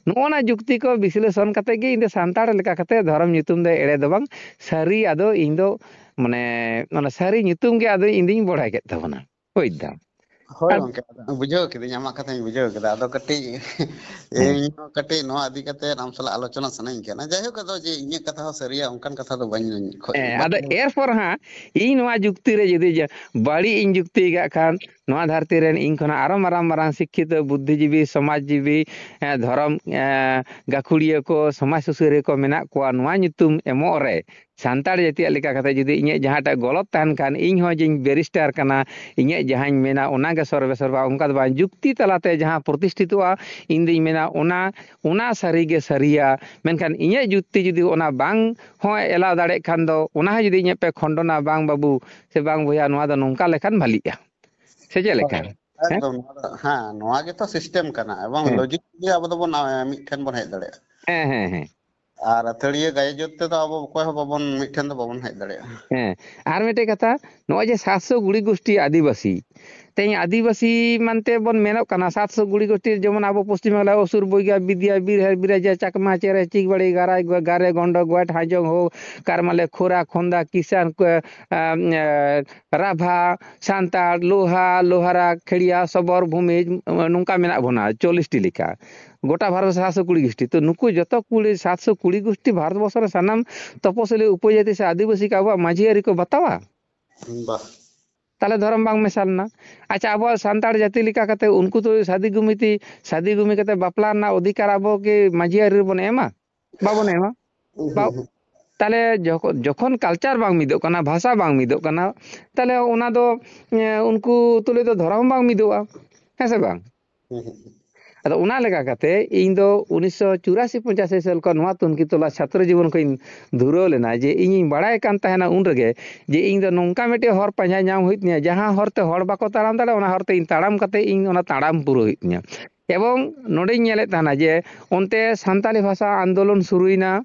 ᱱᱚᱜᱼᱚ ᱱᱟ ᱡᱩᱠᱛᱤ ᱠᱚ ᱵᱤᱥᱞᱮᱥᱚᱱ ᱠᱟᱛᱮ ᱜᱮ ᱤᱧ ᱫᱚ ᱥᱟᱱᱛᱟᱲ ᱞᱮᱠᱟ ᱠᱟᱛᱮ ᱫᱷᱚᱨᱚᱢ ᱧᱩᱛᱩᱢ ᱫᱚ ᱮᱲᱮ ᱫᱚ ᱵᱟᱝ, ᱥᱟᱹᱨᱤ ᱟᱫᱚ ᱤᱧ ᱫᱚ, ᱢᱟᱱᱮ, ᱚᱱᱟ ᱥᱟᱹᱨᱤ ᱧᱩᱛᱩᱢ ᱜᱮ ᱟᱫᱚ ᱤᱧ ᱫᱚᱧ ᱵᱚᱲᱦᱮ ᱠᱮᱫ ᱛᱟᱵᱚᱱᱟ᱾ ᱵᱩᱡᱽ ᱫᱟᱢ? ᱦᱳᱭ ᱟᱫ- ᱜᱚᱝᱠᱮ, ᱟᱫᱚ ᱵᱩᱡᱷᱟᱹᱣ ᱠᱤᱫᱟᱹᱧ, ᱟᱢᱟᱜ ᱠᱟᱛᱷᱟᱧ ᱵᱩᱡᱷᱟᱹᱣ ᱠᱮᱫᱟ᱾ ᱟᱫᱚ ᱠᱟᱹᱴᱤᱡ ᱦᱮᱸ᱾ ᱤᱧ ᱦᱚᱸ ᱠᱟᱹᱴᱤᱡ ᱱᱚᱣᱟ ᱤᱫᱤ ᱠᱟᱛᱮ ᱟᱢ ᱥᱟᱞᱟᱜ ᱟᱞᱳᱪᱚᱱᱟ ᱥᱟᱱᱟᱧ ᱠᱟᱱᱟ᱾ ᱡᱟᱭᱦᱳᱠ, ᱟᱫᱚ ᱡᱮ ᱤᱧᱟᱹᱜ ᱠᱟᱛᱷᱟ ᱦᱚᱸ ᱥᱟᱹᱨᱤᱭᱟ ᱚᱱᱠᱟᱱ ᱠᱟᱛᱷᱟ ᱫᱚ ᱵᱟᱹᱧ ᱠᱷᱚᱡ ᱦᱮᱸ, ᱵᱟᱹᱧ ᱟᱫᱚ ᱮᱨᱯᱚᱨ ᱦᱟᱸᱜ ᱤᱧ ᱱᱚᱣᱟ ᱡᱩᱠᱛᱤ ᱨᱮ ᱡᱩᱫᱤ ᱡᱟ-, ᱵᱟᱹᱲᱤᱡ ᱤᱧ ᱡᱩᱠᱛᱤ ᱠᱟᱜ ᱠᱷᱟᱱ, ᱱᱚᱣᱟ ᱫᱷᱟᱹᱨᱛᱤ ᱨᱮᱱ ᱤᱧ ᱠᱷᱚᱱᱟᱜ ᱟᱨᱚ ᱢᱟᱨᱟᱝ ᱢᱟᱨᱟᱝ ᱥᱤᱠᱠᱷᱤᱛᱚ, ᱵᱩᱫᱽᱫᱷᱤᱡᱤᱵᱤ, ᱥᱚᱢᱟᱡᱽᱡᱤᱵᱤ, ᱮᱸ, ᱫᱷᱚᱨᱚᱢ, ᱮᱸ, ᱜᱟᱹᱠᱷᱩᱲᱤᱭᱟᱹ ᱠᱚ, ᱥᱚᱢᱟᱡᱽ ᱥᱩᱥᱟᱹᱨᱤᱭᱟᱹ ᱠᱚ ᱢᱮᱱᱟᱜ ᱠᱚᱣᱟ᱾ ᱱᱚᱣᱟ ᱧᱩᱛᱩᱢ ᱮᱢᱚᱜ ᱨᱮ ᱥᱟᱱᱛᱟᱲ ᱡᱟᱹᱛᱤᱭᱟᱜ ᱞᱮᱠᱟ ᱠᱟᱛᱮ ᱡᱩᱫᱤ ᱤᱧᱟᱹᱜ ᱡᱟᱦᱟᱸᱴᱟᱜ ᱜᱚᱞᱚᱛ ᱛᱟᱦᱮᱱ ᱠᱷᱟᱱ, ᱤᱧ ᱦᱚᱸ ᱡᱮᱧ ᱵᱮᱨᱤᱥᱴᱟᱨ ᱠᱟᱱᱟ, ᱤᱧᱟᱹᱜ ᱡᱟᱦᱟᱸᱧ ᱢᱮᱱᱟ ᱚᱱᱟ ᱜᱮ ᱥᱚᱨᱵᱮᱥᱚᱨᱵᱟ, ᱚᱱᱠᱟ ᱫᱚ ᱵᱟᱝ᱾ ᱡᱩᱠᱛᱤ ᱛᱟᱞᱟᱛᱮ ᱡᱟᱦᱟᱸ ᱯᱨᱚᱛᱤᱥᱴᱷᱤᱛᱚᱜᱼᱟ, ᱤᱧ ᱫᱩᱧ ᱢᱮᱱᱟ ᱚᱱᱟ, ᱚᱱᱟ ᱥᱟᱹᱨᱤ ᱜᱮ ᱥᱟᱹᱨᱤᱭᱟ᱾ ᱢᱮᱱᱠᱷᱟᱱ ᱤᱧᱟᱹᱜ ᱡᱩᱠᱛᱤ ᱡᱩᱫᱤ ᱚᱱᱟ ᱵᱟᱝ ᱦᱚᱸ ᱮᱞᱟᱣ ᱫᱟᱲᱮᱭᱟᱜ ᱠᱷᱟᱱ ᱫᱚ, ᱚᱱᱟ ᱦᱚᱸ ᱡᱩᱫᱤ ᱤᱧᱟᱹᱜ ᱯᱮ ᱠᱷᱚᱱᱰᱚᱱᱟ, "ᱵᱟᱝ ᱵᱟᱹᱵᱩ ᱥᱮ ᱵᱟᱝ ᱵᱚᱭᱦᱟ, ᱱᱚᱣᱟ ᱫᱚ ᱱᱚᱝᱠᱟ ᱞᱮᱠᱷᱟᱱ ᱵᱷᱟᱞᱤᱜᱼᱟ", ᱥᱮ ᱪᱮᱫ ᱞᱮᱠᱟ? ᱦᱳᱭ᱾ ᱦᱮᱸ? ᱮᱠᱫᱚᱢ, ᱱᱚᱣᱟ ᱫᱚ, ᱦᱮᱸ, ᱱᱚᱣᱟ ᱜᱮᱛᱚ ᱥᱤᱥᱴᱮᱢ ᱠᱟᱱᱟ᱾ ᱮᱵᱚᱝ ᱦᱮᱸ᱾ ᱞᱚᱡᱤᱠ ᱜᱮ ᱟᱵᱚ ᱫᱚᱵᱚᱱ, ᱟ, ᱢᱤᱫ ᱴᱷᱮᱱ ᱵᱚᱱ ᱦᱮᱡ ᱫᱟᱲᱮᱭᱟᱜᱼᱟ᱾ ᱦᱮᱸ, ᱦᱮᱸ, ᱦᱮᱸ᱾ ᱟᱨ ᱟᱹᱛᱷᱟᱹᱲᱤᱭᱟᱹ ᱜᱟᱭᱚᱡᱚᱛ ᱛᱮᱫᱚ ᱟᱵᱚ ᱚᱠᱚᱭ ᱦᱚᱸ ᱵᱟᱵᱚᱱ, ᱢᱤᱫ ᱴᱷᱮᱱ ᱫᱚ ᱵᱟᱵᱚᱱ ᱦᱮᱡ ᱫᱟᱲᱮᱭᱟᱜᱼᱟ᱾ ᱦᱮᱸ᱾ ᱟᱨ ᱢᱤᱫᱴᱮᱡ ᱠᱟᱛᱷᱟ, ᱱᱚᱜᱼᱚᱭ ᱡᱮ ᱥᱟᱛᱥᱚ ᱜᱩᱲᱤ ᱜᱩᱥᱴᱤ ᱟᱹᱫᱤᱵᱟᱹᱥᱤ, ᱛᱮᱦᱮᱧ ᱟᱹᱫᱤᱵᱟᱹᱥᱤ ᱢᱟᱱᱛᱮ ᱵᱚᱱ ᱢᱮᱱᱚᱜ ᱠᱟᱱᱟ, ᱥᱟᱛᱥᱚ ᱜᱩᱲᱤ ᱜᱩᱥᱴᱤ, ᱡᱮᱢᱚᱱ ᱟᱵᱚ ᱯᱚᱥᱪᱤᱢ ᱵᱟᱝᱞᱟ ᱚᱥᱩᱨ ᱵᱚᱭᱜᱟ, ᱵᱤᱫᱤᱭᱟ, ᱵᱤᱨᱦᱮ, ᱵᱤᱨᱟᱡᱟ, ᱪᱟᱠᱢᱟ, ᱪᱮᱨᱮ, ᱪᱤᱠᱵᱟᱲᱤ, ᱜᱟᱨᱟᱭ, ᱜᱟᱨᱮ, ᱜᱚᱱᱰᱚ, ᱜᱚᱭᱴ, ᱦᱟᱡᱚᱝ, ᱦᱳ, ᱠᱟᱨᱢᱟᱞᱮ, ᱠᱷᱳᱨᱟ, ᱠᱷᱚᱱᱫᱟ, ᱠᱤᱥᱟᱱ, ᱠᱚ, ᱟᱢ, ᱮ, ᱨᱟᱵᱷᱟ, ᱥᱟᱱᱛᱟᱲ, ᱞᱳᱦᱟ, ᱞᱳᱦᱟᱨᱟ, ᱠᱷᱮᱲᱤᱭᱟ, ᱥᱚᱵᱚᱨ, ᱵᱷᱩᱢᱤᱡᱽ, ᱱᱚᱝᱠᱟ ᱢᱮᱱᱟᱜ ᱵᱚᱱᱟ ᱪᱚᱞᱞᱤᱥ ᱴᱤ ᱞᱮᱠᱟ᱾ ᱜᱚᱴᱟ ᱵᱷᱟᱨᱚᱛ ᱥᱟᱛᱥᱚ ᱠᱩᱲᱤ ᱜᱩᱥᱴᱤ᱾ ᱛᱚ ᱱᱩᱠᱩ ᱡᱚᱛᱚ ᱠᱩᱲᱤ, ᱥᱟᱛᱥᱚ ᱠᱩᱲᱤ ᱜᱩᱥᱴᱤ ᱵᱷᱟᱨᱚᱛ ᱵᱚᱨᱥᱚ ᱨᱮ ᱥᱟᱱᱟᱢ ᱛᱚᱯᱚᱥᱤᱞᱤ ᱩᱯᱚᱡᱟᱹᱛᱤ ᱥᱮ ᱟᱹᱫᱤᱵᱟᱹᱥᱤ ᱠᱚ ᱟᱵᱚᱣᱟᱜ ᱢᱟᱹᱡᱷᱤ ᱟᱹᱨᱤ ᱠᱚ ᱵᱟᱛᱟᱣᱟ? ᱵᱟ᱾ ᱛᱟᱦᱞᱮ ᱫᱷᱚᱨᱚᱢ ᱵᱟᱝ ᱢᱮᱥᱟ ᱞᱮᱱᱟ᱾ ᱟᱪᱪᱷᱟ, ᱟᱵᱚᱣᱟᱜ ᱥᱟᱱᱛᱟᱲ ᱡᱟᱹᱛᱤ ᱞᱮᱠᱟ ᱠᱟᱛᱮ ᱩᱱᱠᱩ ᱫᱚ ᱥᱟᱫᱤ ᱜᱩᱢᱤᱛᱤ, ᱥᱟᱫᱤ ᱜᱩᱢᱤ ᱠᱟᱛᱮ ᱵᱟᱯᱞᱟ ᱨᱮᱱᱟᱜ ᱚᱫᱷᱤᱠᱟᱨ ᱟᱵᱚ ᱠᱤ ᱢᱟᱹᱡᱷᱤ ᱟᱹᱨᱤ ᱨᱮᱵᱚᱱ ᱮᱢᱟ? ᱵᱟᱵᱚᱱ ᱮᱢᱟ᱾ ᱵᱟ-, ᱛᱟᱦᱞᱮ ᱡᱚᱠᱷᱚ-, ᱡᱚᱠᱷᱚᱱ culture ᱵᱟᱝ ᱢᱤᱫᱚᱜ ᱠᱟᱱᱟ, ᱵᱷᱟᱥᱟ ᱵᱟᱝ ᱢᱤᱫᱚᱜ ᱠᱟᱱᱟ, ᱛᱟᱦᱞᱮ ᱚᱱᱟ ᱫᱚ, ᱮ, ᱩᱱᱠᱩ ᱛᱩᱞᱩᱡ ᱫᱚ ᱫᱷᱚᱨᱚᱢ ᱵᱟᱝ ᱢᱤᱫᱚᱜᱼᱟ᱾ ᱦᱮᱸ ᱥᱮ ᱵᱟᱝ? ᱦᱩᱸ, ᱦᱩᱸ, ᱦᱩᱸ᱾ ᱟᱫᱚ ᱚᱱᱟ ᱞᱮᱠᱟ ᱠᱟᱛᱮ ᱤᱧ ᱫᱚ ᱩᱱᱤᱥᱥᱚ ᱪᱩᱨᱟᱥᱤ ᱯᱚᱸᱪᱟᱥᱤ ᱥᱟᱞ ᱠᱷᱚᱱ ᱱᱚᱣᱟ ᱛᱩᱱᱠᱷᱤ ᱛᱚᱞᱟ ᱪᱷᱟᱛᱨᱚ ᱡᱤᱵᱚᱱ ᱠᱷᱚᱱ ᱤᱧ ᱫᱷᱩᱨᱟᱹᱣ ᱞᱮᱱᱟ ᱡᱮ ᱤᱧᱤᱧ ᱵᱟᱲᱟᱭ ᱠᱟᱱ ᱛᱟᱦᱮᱱᱟ ᱩᱱ ᱨᱮᱜᱮ ᱡᱮ ᱤᱧ ᱫᱚ ᱱᱚᱝᱠᱟ ᱢᱤᱫᱴᱮᱡ ᱦᱚᱨ ᱯᱟᱸᱡᱟ ᱧᱟᱢ ᱦᱩᱭᱩᱜ ᱛᱤᱧᱟᱹ, ᱡᱟᱦᱟᱸ ᱦᱚᱨ ᱛᱮ ᱦᱚᱲ ᱵᱟᱠᱚ ᱛᱟᱲᱟᱢ ᱫᱟᱲᱮᱭᱟᱜᱼᱟ, ᱚᱱᱟ ᱦᱚᱨ ᱛᱮ ᱤᱧ ᱛᱟᱲᱟᱢ ᱠᱟᱛᱮ ᱤᱧ ᱚᱱᱟ ᱛᱟᱲᱟᱢ ᱯᱩᱨᱟᱹᱣ ᱦᱩᱭᱩᱜ ᱛᱤᱧᱟᱹ᱾ ᱮᱵᱚᱝ ᱱᱚᱰᱮᱧ ᱧᱮᱞᱮᱫ ᱛᱟᱦᱮᱱᱟ ᱡᱮ ᱚᱱᱛᱮ ᱥᱟᱱᱛᱟᱞᱤ ᱵᱷᱟᱥᱟ ᱟᱱᱫᱳᱞᱚᱱ ᱥᱩᱨᱩᱭᱮᱱᱟ,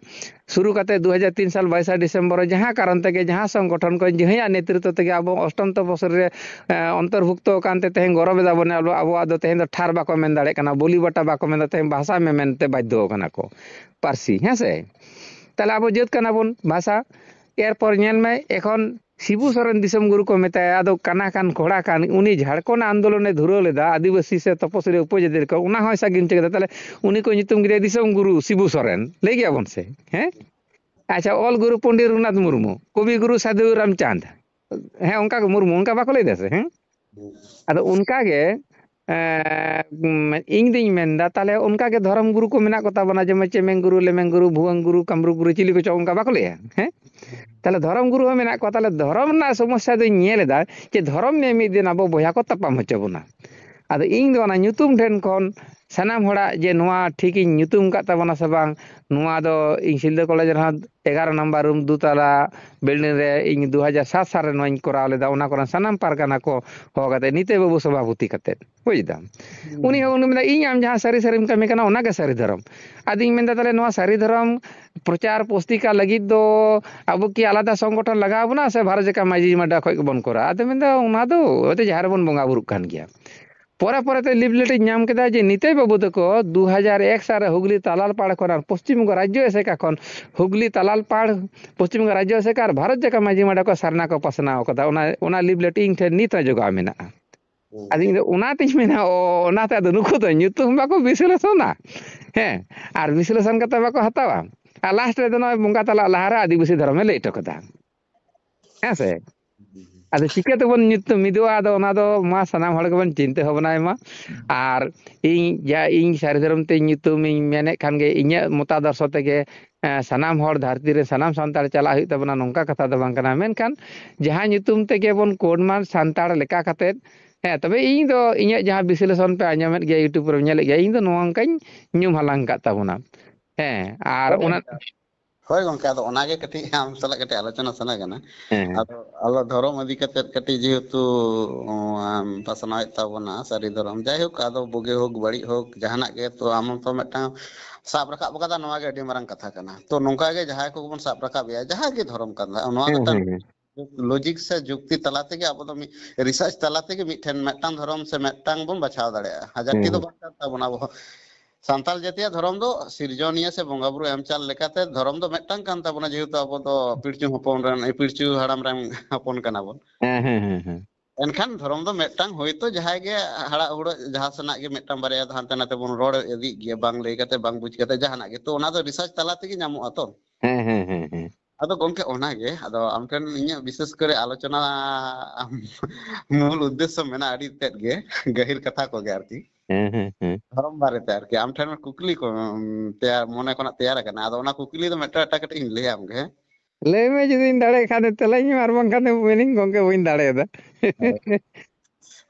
ᱥᱩᱨᱩ ᱠᱟᱛᱮ ᱫᱩ ᱦᱟᱡᱟᱨ ᱛᱤᱱ ᱥᱟᱞ ᱵᱟᱭᱤᱥᱟ ᱰᱤᱥᱮᱢᱵᱚᱨ ᱨᱮ ᱡᱟᱦᱟᱸ ᱠᱟᱨᱚᱱ ᱛᱮᱜᱮ, ᱡᱟᱦᱟᱸ ᱥᱚᱝᱜᱚᱴᱷᱚᱱ ᱠᱚ, ᱡᱟᱦᱟᱸᱭᱟᱜ ᱱᱮᱛᱨᱤᱛᱵ ᱛᱮᱜᱮ ᱟᱵᱚ ᱚᱥᱴᱚᱢ ᱛᱚᱯᱚᱥᱤᱞ ᱨᱮ, ᱮ, ᱚᱱᱛᱚᱨᱵᱷᱩᱠᱛᱚ ᱠᱟᱱᱛᱮ ᱛᱮᱦᱮᱧ ᱜᱚᱨᱚᱵ ᱮᱫᱟ ᱵᱚᱱ, ᱟᱵᱚ, ᱟᱵᱚᱣᱟᱜ ᱫᱚ ᱛᱮᱦᱮᱧ ᱫᱚ ᱴᱷᱟᱨ ᱵᱟᱠᱚ ᱢᱮᱱ ᱫᱟᱲᱮᱭᱟᱜ ᱠᱟᱱᱟ, ᱵᱚᱞᱤ ᱵᱟᱴᱟ ᱵᱟᱠᱚ ᱢᱮᱱ ᱫᱟ, ᱛᱮᱦᱮᱧ ᱵᱷᱟᱥᱟ ᱢᱮ ᱢᱮᱱᱛᱮ ᱵᱟᱫᱽᱫᱷᱚ ᱠᱟᱱᱟ ᱠᱚ, ᱯᱟᱹᱨᱥᱤ, ᱦᱮᱸ ᱥᱮ? ᱛᱟᱦᱞᱮ ᱟᱵᱚ ᱡᱟᱹᱛ ᱠᱟᱱᱟ ᱵᱚᱱ, ᱵᱷᱟᱥᱟ᱾ ᱮᱨᱯᱚᱨ ᱧᱮᱞ ᱢᱮ, ᱮᱠᱷᱚᱱ ᱥᱤᱵᱩ ᱥᱚᱨᱮᱱ ᱫᱤᱥᱚᱢ ᱜᱩᱨᱩ ᱠᱚ ᱢᱮᱛᱟᱭᱟ, ᱟᱫᱚ ᱠᱟᱱᱟ ᱠᱟᱱ ᱠᱷᱚᱲᱟ ᱠᱟᱱ, ᱩᱱᱤ ᱡᱷᱟᱲᱠᱷᱚᱸᱰ ᱟᱱᱫᱳᱞᱚᱱᱮ ᱫᱷᱩᱨᱟᱹᱣ ᱞᱮᱫᱟ, ᱟᱹᱫᱤᱵᱟᱹᱥᱤ ᱥᱮ ᱛᱚᱯᱚᱥᱤᱞᱤ ᱩᱯᱚᱡᱟᱹᱛᱤ ᱨᱮᱠᱚ, ᱚᱱᱟ ᱦᱚᱸᱭ ᱥᱟᱹᱜᱤᱧ ᱦᱚᱪᱚ ᱠᱮᱫᱟ᱾ ᱛᱟᱦᱞᱮ ᱩᱱᱤ ᱠᱚ ᱧᱩᱛᱩᱢ ᱠᱮᱫᱮᱭᱟ ᱫᱤᱥᱚᱢ ᱜᱩᱨᱩ ᱥᱤᱵᱩ ᱥᱚᱨᱮᱱ, ᱞᱟᱹᱭ ᱜᱮᱭᱟ ᱵᱚᱱ ᱥᱮ, ᱦᱮᱸ? ᱟᱪᱪᱷᱟ, ᱚᱞ ᱜᱩᱨᱩ ᱯᱚᱱᱰᱤᱛ ᱨᱚᱜᱷᱩᱱᱟᱛᱷ ᱢᱩᱨᱢᱩ, ᱠᱚᱵᱤ ᱜᱩᱨᱩ ᱥᱟᱫᱷᱩ ᱨᱟᱢᱪᱟᱸᱫᱽ, ᱦᱮᱸ, ᱚᱱᱠᱟ ᱜᱮ ᱢᱩᱨᱢᱩ, ᱚᱱᱠᱟ ᱵᱟᱠᱚ ᱞᱟᱹᱭ ᱫᱟ ᱥᱮ, ᱦᱮᱸ? ᱟᱫᱚ ᱚᱱᱠᱟ ᱜᱮ, ᱮᱸ, ᱩᱢ, ᱤᱧ ᱫᱩᱧ ᱢᱮᱱᱫᱟ, ᱛᱟᱦᱞᱮ ᱚᱱᱠᱟ ᱜᱮ ᱫᱷᱚᱨᱚᱢ ᱜᱩᱨᱩ ᱠᱚ ᱢᱮᱱᱟᱜ ᱠᱚ ᱛᱟᱵᱚᱱᱟ, ᱡᱮᱢᱚᱱ ᱪᱮᱢᱮᱝ ᱜᱩᱨᱩ, ᱞᱮᱢᱮᱝ ᱜᱩᱨᱩ, ᱵᱷᱩᱣᱟᱹᱝ ᱜᱩᱨᱩ, ᱠᱟᱢᱨᱩ ᱜᱩᱨᱩ, ᱪᱤᱞᱤ ᱠᱚᱪᱚ ᱚᱱᱠᱟ ᱵᱟᱠᱚ ᱞᱟᱹᱭᱟ, ᱦᱮᱸ? ᱛᱟᱦᱞᱮ ᱫᱷᱚᱨᱚᱢ ᱜᱩᱨᱩ ᱦᱚᱸ ᱢᱮᱱᱟᱜ ᱠᱚᱣᱟ᱾ ᱛᱟᱦᱞᱮ ᱫᱷᱚᱨᱚᱢ ᱨᱮᱱᱟᱜ ᱥᱚᱢᱚᱥᱥᱟ ᱫᱚᱧ ᱧᱮᱞ ᱮᱫᱟ ᱡᱮ ᱫᱷᱚᱨᱚᱢ ᱢᱤᱫ ᱫᱤᱱ ᱟᱵᱚ ᱵᱚᱭᱦᱟ ᱠᱚ ᱛᱟᱯᱟᱢ ᱦᱚᱪᱚ ᱵᱚᱱᱟ᱾ ᱟᱫᱚ ᱤᱧ ᱫᱚ ᱚᱱᱟ ᱧᱩᱛᱩᱢ ᱴᱷᱮᱱ ᱠᱷᱚᱱ ᱥᱟᱱᱟᱢ ᱦᱚᱲᱟᱜ ᱡᱮ ᱱᱚᱣᱟ ᱴᱷᱤᱠᱤᱧ ᱧᱩᱛᱩᱢ ᱟᱠᱟᱫ ᱛᱟᱵᱚᱱᱟ ᱥᱮ ᱵᱟᱝ, ᱱᱚᱣᱟ ᱫᱚ ᱤᱧ ᱥᱤᱞᱫᱟᱹ ᱠᱚᱞᱮᱡᱽ ᱨᱮᱦᱚᱸ ᱮᱜᱟᱨᱚ ᱱᱟᱢᱵᱟᱨ ᱨᱩᱢ ᱫᱩᱛᱟᱞᱟ ᱵᱤᱞᱰᱤᱝ ᱨᱮ ᱤᱧ ᱫᱩ ᱦᱟᱡᱟᱨ ᱥᱟᱛ ᱥᱟᱞ ᱨᱮ ᱱᱚᱣᱟᱧ ᱠᱚᱨᱟᱣ ᱞᱮᱫᱟ᱾ ᱚᱱᱟ ᱠᱚᱨᱮᱱ ᱥᱟᱱᱟᱢ ᱯᱟᱨᱜᱟᱱᱟ ᱠᱚ ᱦᱚᱦᱚ ᱠᱟᱛᱮ, ᱱᱤᱛᱟᱹᱭ ᱵᱟᱹᱵᱩ ᱥᱚᱵᱷᱟᱯᱚᱛᱤ ᱠᱟᱛᱮ, ᱵᱩᱡᱽ ᱫᱟᱢ? ᱩᱱᱤ ᱦᱚᱸ ᱩᱱᱤ ᱢᱮᱱᱫᱟ, "ᱤᱧ ᱟᱢ ᱡᱟᱦᱟᱸ ᱥᱟᱹᱨᱤ ᱥᱟᱹᱨᱤᱢ ᱠᱟᱹᱢᱤ ᱠᱟᱱᱟ, ᱚᱱᱟᱜᱮ ᱥᱟᱹᱨᱤ ᱫᱷᱚᱨᱚᱢ᱾" ᱟᱫᱚᱧ ᱢᱮᱱᱫᱟ, ᱛᱟᱦᱞᱮ ᱱᱚᱣᱟ ᱥᱟᱹᱨᱤ ᱫᱷᱚᱨᱚᱢ ᱯᱨᱚᱪᱟᱨ ᱯᱩᱥᱛᱤᱠᱟ ᱞᱟᱹᱜᱤᱫ ᱫᱚ ᱟᱵᱚ ᱠᱤ ᱟᱞᱟᱫᱟ ᱥᱚᱝᱜᱚᱴᱷᱚᱱ ᱞᱟᱜᱟᱣ ᱵᱚᱱᱟ ᱥᱮ ᱵᱷᱟᱨᱚᱛ ᱡᱟᱠᱟᱛ ᱢᱟᱹᱡᱷᱤ ᱢᱟᱰᱣᱟ ᱠᱷᱚᱱ ᱜᱮᱵᱚᱱ ᱠᱚᱨᱟᱣᱟ? ᱟᱫᱚ ᱢᱮᱱᱫᱟ, ᱚᱱᱟ ᱫᱚ ᱦᱚᱭᱛᱳ ᱡᱟᱦᱮᱨ ᱨᱮᱵᱚᱱ ᱵᱚᱸᱜᱟ ᱵᱩᱨᱩᱜ ᱠᱟᱱ ᱜᱮᱭᱟ᱾ ᱯᱚᱨᱮ ᱯᱚᱨᱮ ᱛᱮ ᱞᱤᱯᱷᱞᱮᱴ ᱤᱧ ᱧᱟᱢ ᱠᱮᱫᱟ ᱡᱮ ᱱᱤᱛᱟᱹᱭ ᱵᱟᱹᱵᱩ ᱛᱟᱠᱚ ᱫᱩ ᱦᱟᱡᱟᱨ ᱮᱠ ᱥᱟᱞ ᱨᱮ ᱦᱩᱜᱽᱞᱤ ᱛᱟᱞᱟᱞᱯᱟᱲ ᱠᱷᱚᱱ ᱟᱨ ᱯᱚᱥᱪᱤᱢ ᱵᱚᱝᱜᱚ ᱨᱟᱡᱽᱡᱚ ᱮᱥᱮᱠᱟ ᱠᱷᱚᱱ, ᱦᱩᱜᱽᱞᱤ ᱛᱟᱞᱟᱞᱯᱟᱲ, ᱯᱚᱥᱪᱤᱢ ᱵᱚᱝᱜᱚ ᱨᱟᱡᱽᱡᱚ ᱮᱥᱮᱠᱟ ᱟᱨ ᱵᱷᱟᱨᱚᱛ ᱡᱟᱠᱟᱛ ᱢᱟᱹᱡᱷᱤ ᱢᱟᱰᱣᱟ ᱠᱚ ᱥᱟᱨᱱᱟ ᱠᱚ ᱯᱟᱥᱱᱟᱣ ᱠᱟᱫᱟ᱾ ᱚᱱᱟ, ᱚᱱᱟ ᱞᱤᱯᱷᱞᱮᱴ ᱤᱧ ᱴᱷᱮᱱ ᱱᱤᱛ ᱦᱚᱸ ᱡᱚᱜᱟᱣ ᱢᱮᱱᱟᱜᱼᱟ᱾ ᱦᱩᱸ᱾ ᱟᱫᱚ ᱤᱧ ᱫᱚ ᱚᱱᱟᱛᱤᱧ ᱢᱮᱱᱟ, ᱚ, ᱚᱱᱟᱛᱮ ᱟᱫᱚ ᱱᱩᱠᱩ ᱫᱚ ᱧᱩᱛᱩᱢ ᱵᱟᱠᱚ ᱵᱤᱥᱞᱮᱥᱚᱱᱟ, ᱦᱮᱸ, ᱟᱨ ᱵᱤᱥᱞᱮᱥᱚᱱ ᱠᱟᱛᱮ ᱵᱟᱠᱚ ᱦᱟᱛᱟᱣᱟ, ᱟᱨ ᱞᱟᱥᱴ ᱨᱮᱫᱚ ᱱᱚᱜᱼᱚᱭ ᱵᱚᱸᱜᱟ ᱛᱟᱞᱟ ᱞᱟᱦᱟᱨᱮ ᱟᱹᱫᱤᱵᱟᱹᱥᱤ ᱫᱷᱚᱨᱚᱢᱮ ᱞᱟᱹᱭ ᱦᱚᱴᱚ ᱠᱟᱫᱟ, ᱦᱮᱸ ᱥᱮ? ᱟᱫᱚ ᱪᱤᱠᱟᱹ ᱛᱮᱵᱚᱱ ᱧᱩᱛᱩᱢ ᱢᱤᱫᱚᱜᱼᱟ? ᱟᱫᱚ ᱚᱱᱟ ᱫᱚ ᱢᱟ ᱥᱟᱱᱟᱢ ᱦᱚᱲ ᱜᱮᱵᱚᱱ ᱪᱤᱱᱛᱟᱹ ᱵᱷᱟᱵᱽᱱᱟᱭ ᱢᱟ᱾ ᱟᱨ ᱤᱧ ᱡᱟ, ᱤᱧ ᱥᱟᱹᱨᱤ ᱫᱷᱚᱨᱚᱢ ᱛᱮ ᱧᱩᱛᱩᱢᱤᱧ ᱢᱮᱱᱮᱫ ᱠᱷᱟᱱ ᱜᱮ, ᱤᱧᱟᱹᱜ ᱢᱚᱛᱟᱫᱚᱨᱥᱚ ᱛᱮᱜᱮ, ᱮᱸ, ᱥᱟᱱᱟᱢ ᱦᱚᱲ ᱫᱷᱟᱹᱨᱛᱤ ᱨᱮ ᱥᱟᱱᱟᱢ ᱥᱟᱱᱛᱟᱲ ᱪᱟᱞᱟᱜ ᱦᱩᱭᱩᱜ ᱛᱟᱵᱚᱱᱟ, ᱱᱚᱝᱠᱟ ᱠᱟᱛᱷᱟ ᱫᱚ ᱵᱟᱝ ᱠᱟᱱᱟ᱾ ᱢᱮᱱᱠᱷᱟᱱ ᱡᱟᱦᱟᱸ ᱧᱩᱛᱩᱢ ᱛᱮᱜᱮ ᱵᱚᱱ ᱠᱳᱰ ᱢᱟ ᱥᱟᱱᱛᱟᱲ ᱞᱮᱠᱟ ᱠᱟᱛᱮᱫ, ᱦᱮᱸ, ᱛᱚᱵᱮ ᱤᱧ ᱫᱚ ᱤᱧᱟᱹᱜ ᱡᱟᱦᱟᱸ ᱵᱤᱥᱞᱮᱥᱚᱱ ᱯᱮ ᱟᱸᱡᱚᱢᱮᱫ ᱜᱮᱭᱟ, YouTube ᱨᱮᱢ ᱧᱮᱞᱮᱫ ᱜᱮᱭᱟ, ᱤᱧ ᱫᱚ ᱱᱚᱣᱟ ᱚᱱᱠᱟᱧ ᱧᱩᱢ ᱦᱟᱞᱟᱝ ᱟᱠᱟᱫ ᱛᱟᱵᱚᱱᱟ᱾ ᱦᱮᱸ, ᱟᱨ ᱦᱳᱭ ᱚᱱᱟ ᱜᱚᱝᱠᱮ᱾ ᱦᱳᱭ ᱜᱚᱝᱠᱮ, ᱟᱫᱚ ᱚᱱᱟᱜᱮ ᱠᱟᱹᱴᱤᱡ ᱟᱢ ᱥᱟᱞᱟᱜ ᱠᱟᱹᱴᱤᱡ ᱟᱞᱳᱪᱚᱱᱟ ᱥᱟᱱᱟ ᱠᱟᱱᱟ᱾ ᱦᱮᱸ, ᱦᱮᱸ᱾ ᱟᱫᱚ ᱟᱞᱚ ᱫᱷᱚᱨᱚᱢ ᱤᱫᱤ ᱠᱟᱛᱮᱫ ᱠᱟᱹᱴᱤᱡ ᱡᱮᱦᱮᱛᱩ, ᱩᱸ, ᱟᱢ ᱯᱟᱥᱱᱟᱣᱮᱫ ᱛᱟᱵᱚᱱᱟ ᱥᱟᱹᱨᱤ ᱫᱷᱚᱨᱚᱢ, ᱡᱟᱭᱦᱳᱠ, ᱟᱫᱚ ᱵᱩᱜᱤ ᱦᱳᱠ ᱵᱟᱹᱲᱤᱡ ᱦᱳᱠ, ᱡᱟᱦᱟᱱᱟᱜ ᱜᱮ, ᱛᱚ ᱟᱢ ᱛᱚ ᱢᱤᱫᱴᱟᱝ ᱥᱟᱵ ᱨᱟᱠᱟᱵ ᱟᱠᱟᱫᱟ, ᱱᱚᱣᱟ ᱜᱮ ᱟᱹᱰᱤ ᱢᱟᱨᱟᱝ ᱠᱟᱛᱷᱟ ᱠᱟᱱᱟ᱾ ᱛᱚ ᱱᱚᱝᱠᱟ ᱜᱮ ᱡᱟᱦᱟᱸᱭ ᱠᱚᱜᱮ ᱵᱚᱱ ᱥᱟᱵ ᱨᱟᱠᱟᱵ ᱮᱭᱟ, ᱡᱟᱦᱟᱸ ᱜᱮ ᱫᱷᱚᱨᱚᱢ ᱠᱟᱱ ᱛᱟᱭ, ᱱᱚᱣᱟ ᱦᱮᱸ, ᱢᱤᱫᱴᱟᱝ ᱦᱮᱸ, ᱦᱮᱸ᱾ ᱞᱚᱡᱤᱠ ᱥᱮ ᱡᱩᱠᱛᱤ ᱛᱟᱞᱟ ᱛᱮᱜᱮ ᱟᱵᱚ ᱫᱚ ᱢᱤᱫ ᱨᱤᱥᱟᱨᱪ ᱛᱟᱞᱟ ᱛᱮᱜᱮ ᱢᱤᱫᱴᱷᱮᱱ ᱢᱤᱫᱴᱟᱝ ᱫᱷᱚᱨᱚᱢ ᱥᱮ ᱢᱤᱫᱴᱟᱝ ᱵᱚᱱ ᱵᱟᱪᱷᱟᱣ ᱫᱟᱲᱮᱭᱟᱜᱼᱟ᱾ ᱦᱟᱡᱟᱨ ᱴᱤ ᱫᱚ ᱦᱮᱸ᱾ ᱵᱟᱝ ᱠᱟᱱ ᱛᱟᱵᱚᱱᱟ ᱟᱵᱚ᱾ ᱥᱟᱱᱛᱟᱲ ᱡᱟᱹᱛᱤᱭᱟᱜ ᱫᱷᱚᱨᱚᱢ ᱫᱚ ᱥᱤᱨᱡᱚᱱᱤᱭᱟᱹ ᱥᱮ ᱵᱚᱸᱜᱟ ᱵᱩᱨᱩ ᱮᱢ ᱪᱟᱞ ᱞᱮᱠᱟᱛᱮ ᱫᱷᱚᱨᱚᱢ ᱫᱚ ᱢᱤᱫᱴᱟᱝ ᱠᱟᱱ ᱛᱟᱵᱚᱱᱟ, ᱡᱮᱦᱮᱛᱩ ᱟᱵᱚ ᱫᱚ ᱯᱤᱲᱪᱩ ᱦᱚᱯᱚᱱ ᱨᱮᱱ, ᱯᱤᱲᱪᱩ ᱦᱟᱲᱟᱢ ᱨᱮᱱ ᱦᱚᱯᱚᱱ ᱠᱟᱱᱟ ᱵᱚᱱ᱾ ᱦᱮᱸ, ᱦᱮᱸ, ᱦᱮᱸ, ᱦᱮᱸ᱾ ᱮᱱᱠᱷᱟᱱ ᱫᱷᱚᱨᱚᱢ ᱫᱚ ᱢᱤᱫᱴᱟᱝ, ᱦᱳᱭᱛᱳ ᱡᱟᱦᱟᱸᱭ ᱜᱮ ᱦᱟᱲᱟᱜ ᱦᱩᱲᱟᱹᱜ ᱡᱟᱦᱟᱸ ᱥᱮᱱᱟᱜ ᱜᱮ ᱢᱤᱫᱴᱟᱝ ᱵᱟᱨᱭᱟ ᱫᱚ ᱦᱟᱱᱛᱮ ᱱᱟᱛᱮ ᱵᱚᱱ ᱨᱚᱲ ᱤᱫᱤᱜ ᱜᱮᱭᱟ, ᱵᱟᱝ ᱞᱟᱹᱭ ᱠᱟᱛᱮ, ᱵᱟᱝ ᱵᱩᱡᱽ ᱠᱟᱛᱮ, ᱡᱟᱦᱟᱱᱟᱜ ᱜᱮ᱾ ᱛᱚ, ᱚᱱᱟ ᱫᱚ ᱨᱤᱥᱟᱨᱪ ᱛᱟᱞᱟ ᱛᱮᱜᱮ ᱧᱟᱢᱚᱜᱼᱟ ᱛᱚ᱾ ᱦᱮᱸ, ᱦᱮᱸ, ᱦᱮᱸ, ᱦᱮᱸ᱾ ᱟᱫᱚ ᱜᱚᱝᱠᱮ, ᱚᱱᱟᱜᱮ, ᱟᱫᱚ ᱟᱢ ᱴᱷᱮᱱ ᱤᱧᱟᱹᱜ ᱵᱤᱥᱮᱥ ᱠᱚᱨᱮ ᱟᱞᱳᱪᱚᱱᱟ ᱢᱩᱞ ᱩᱫᱽᱫᱮᱥᱥᱚ ᱢᱮᱱᱟᱜᱼᱟ ᱟᱹᱰᱤ ᱛᱮᱫ ᱜᱮ, ᱜᱟᱹᱦᱤᱨ ᱠᱟᱛᱷᱟ ᱠᱚᱜᱮ ᱟᱨᱠᱤ᱾ ᱦᱮᱸ, ᱦᱮᱸ, ᱦᱮᱸ᱾ ᱫᱷᱚᱨᱚᱢ ᱵᱟᱨᱮᱛᱮ ᱟᱨᱠᱤ ᱟᱢ ᱴᱷᱮᱱ ᱠᱩᱠᱞᱤ ᱠᱚ, ᱩᱢ, ᱛᱮᱭᱟᱨ, ᱢᱚᱱᱮ ᱠᱷᱚᱱᱟᱜ ᱛᱮᱭᱟᱨ ᱟᱠᱟᱱᱟ᱾ ᱟᱫᱚ ᱚᱱᱟ ᱠᱩᱠᱞᱤ ᱫᱚ ᱢᱤᱫᱴᱟᱝ ᱮᱴᱟᱜ ᱠᱟᱹᱴᱤᱡ ᱤᱧ ᱞᱟᱹᱭᱟᱢ ᱜᱮ, ᱦᱮᱸ? ᱞᱟᱹᱭ ᱢᱮ, ᱡᱩᱫᱤᱧ ᱫᱟᱲᱮᱭᱟᱜ ᱠᱷᱟᱱ ᱫᱚ ᱛᱮᱞᱟᱧ ᱮᱢᱟ, ᱟᱨ ᱵᱟᱝᱠᱷᱟᱱ ᱫᱚ ᱢᱮᱱᱟᱹᱧ ᱜᱚᱝᱠᱮ ᱵᱟᱹᱧ ᱫᱟᱲᱮᱭᱟᱫᱟ᱾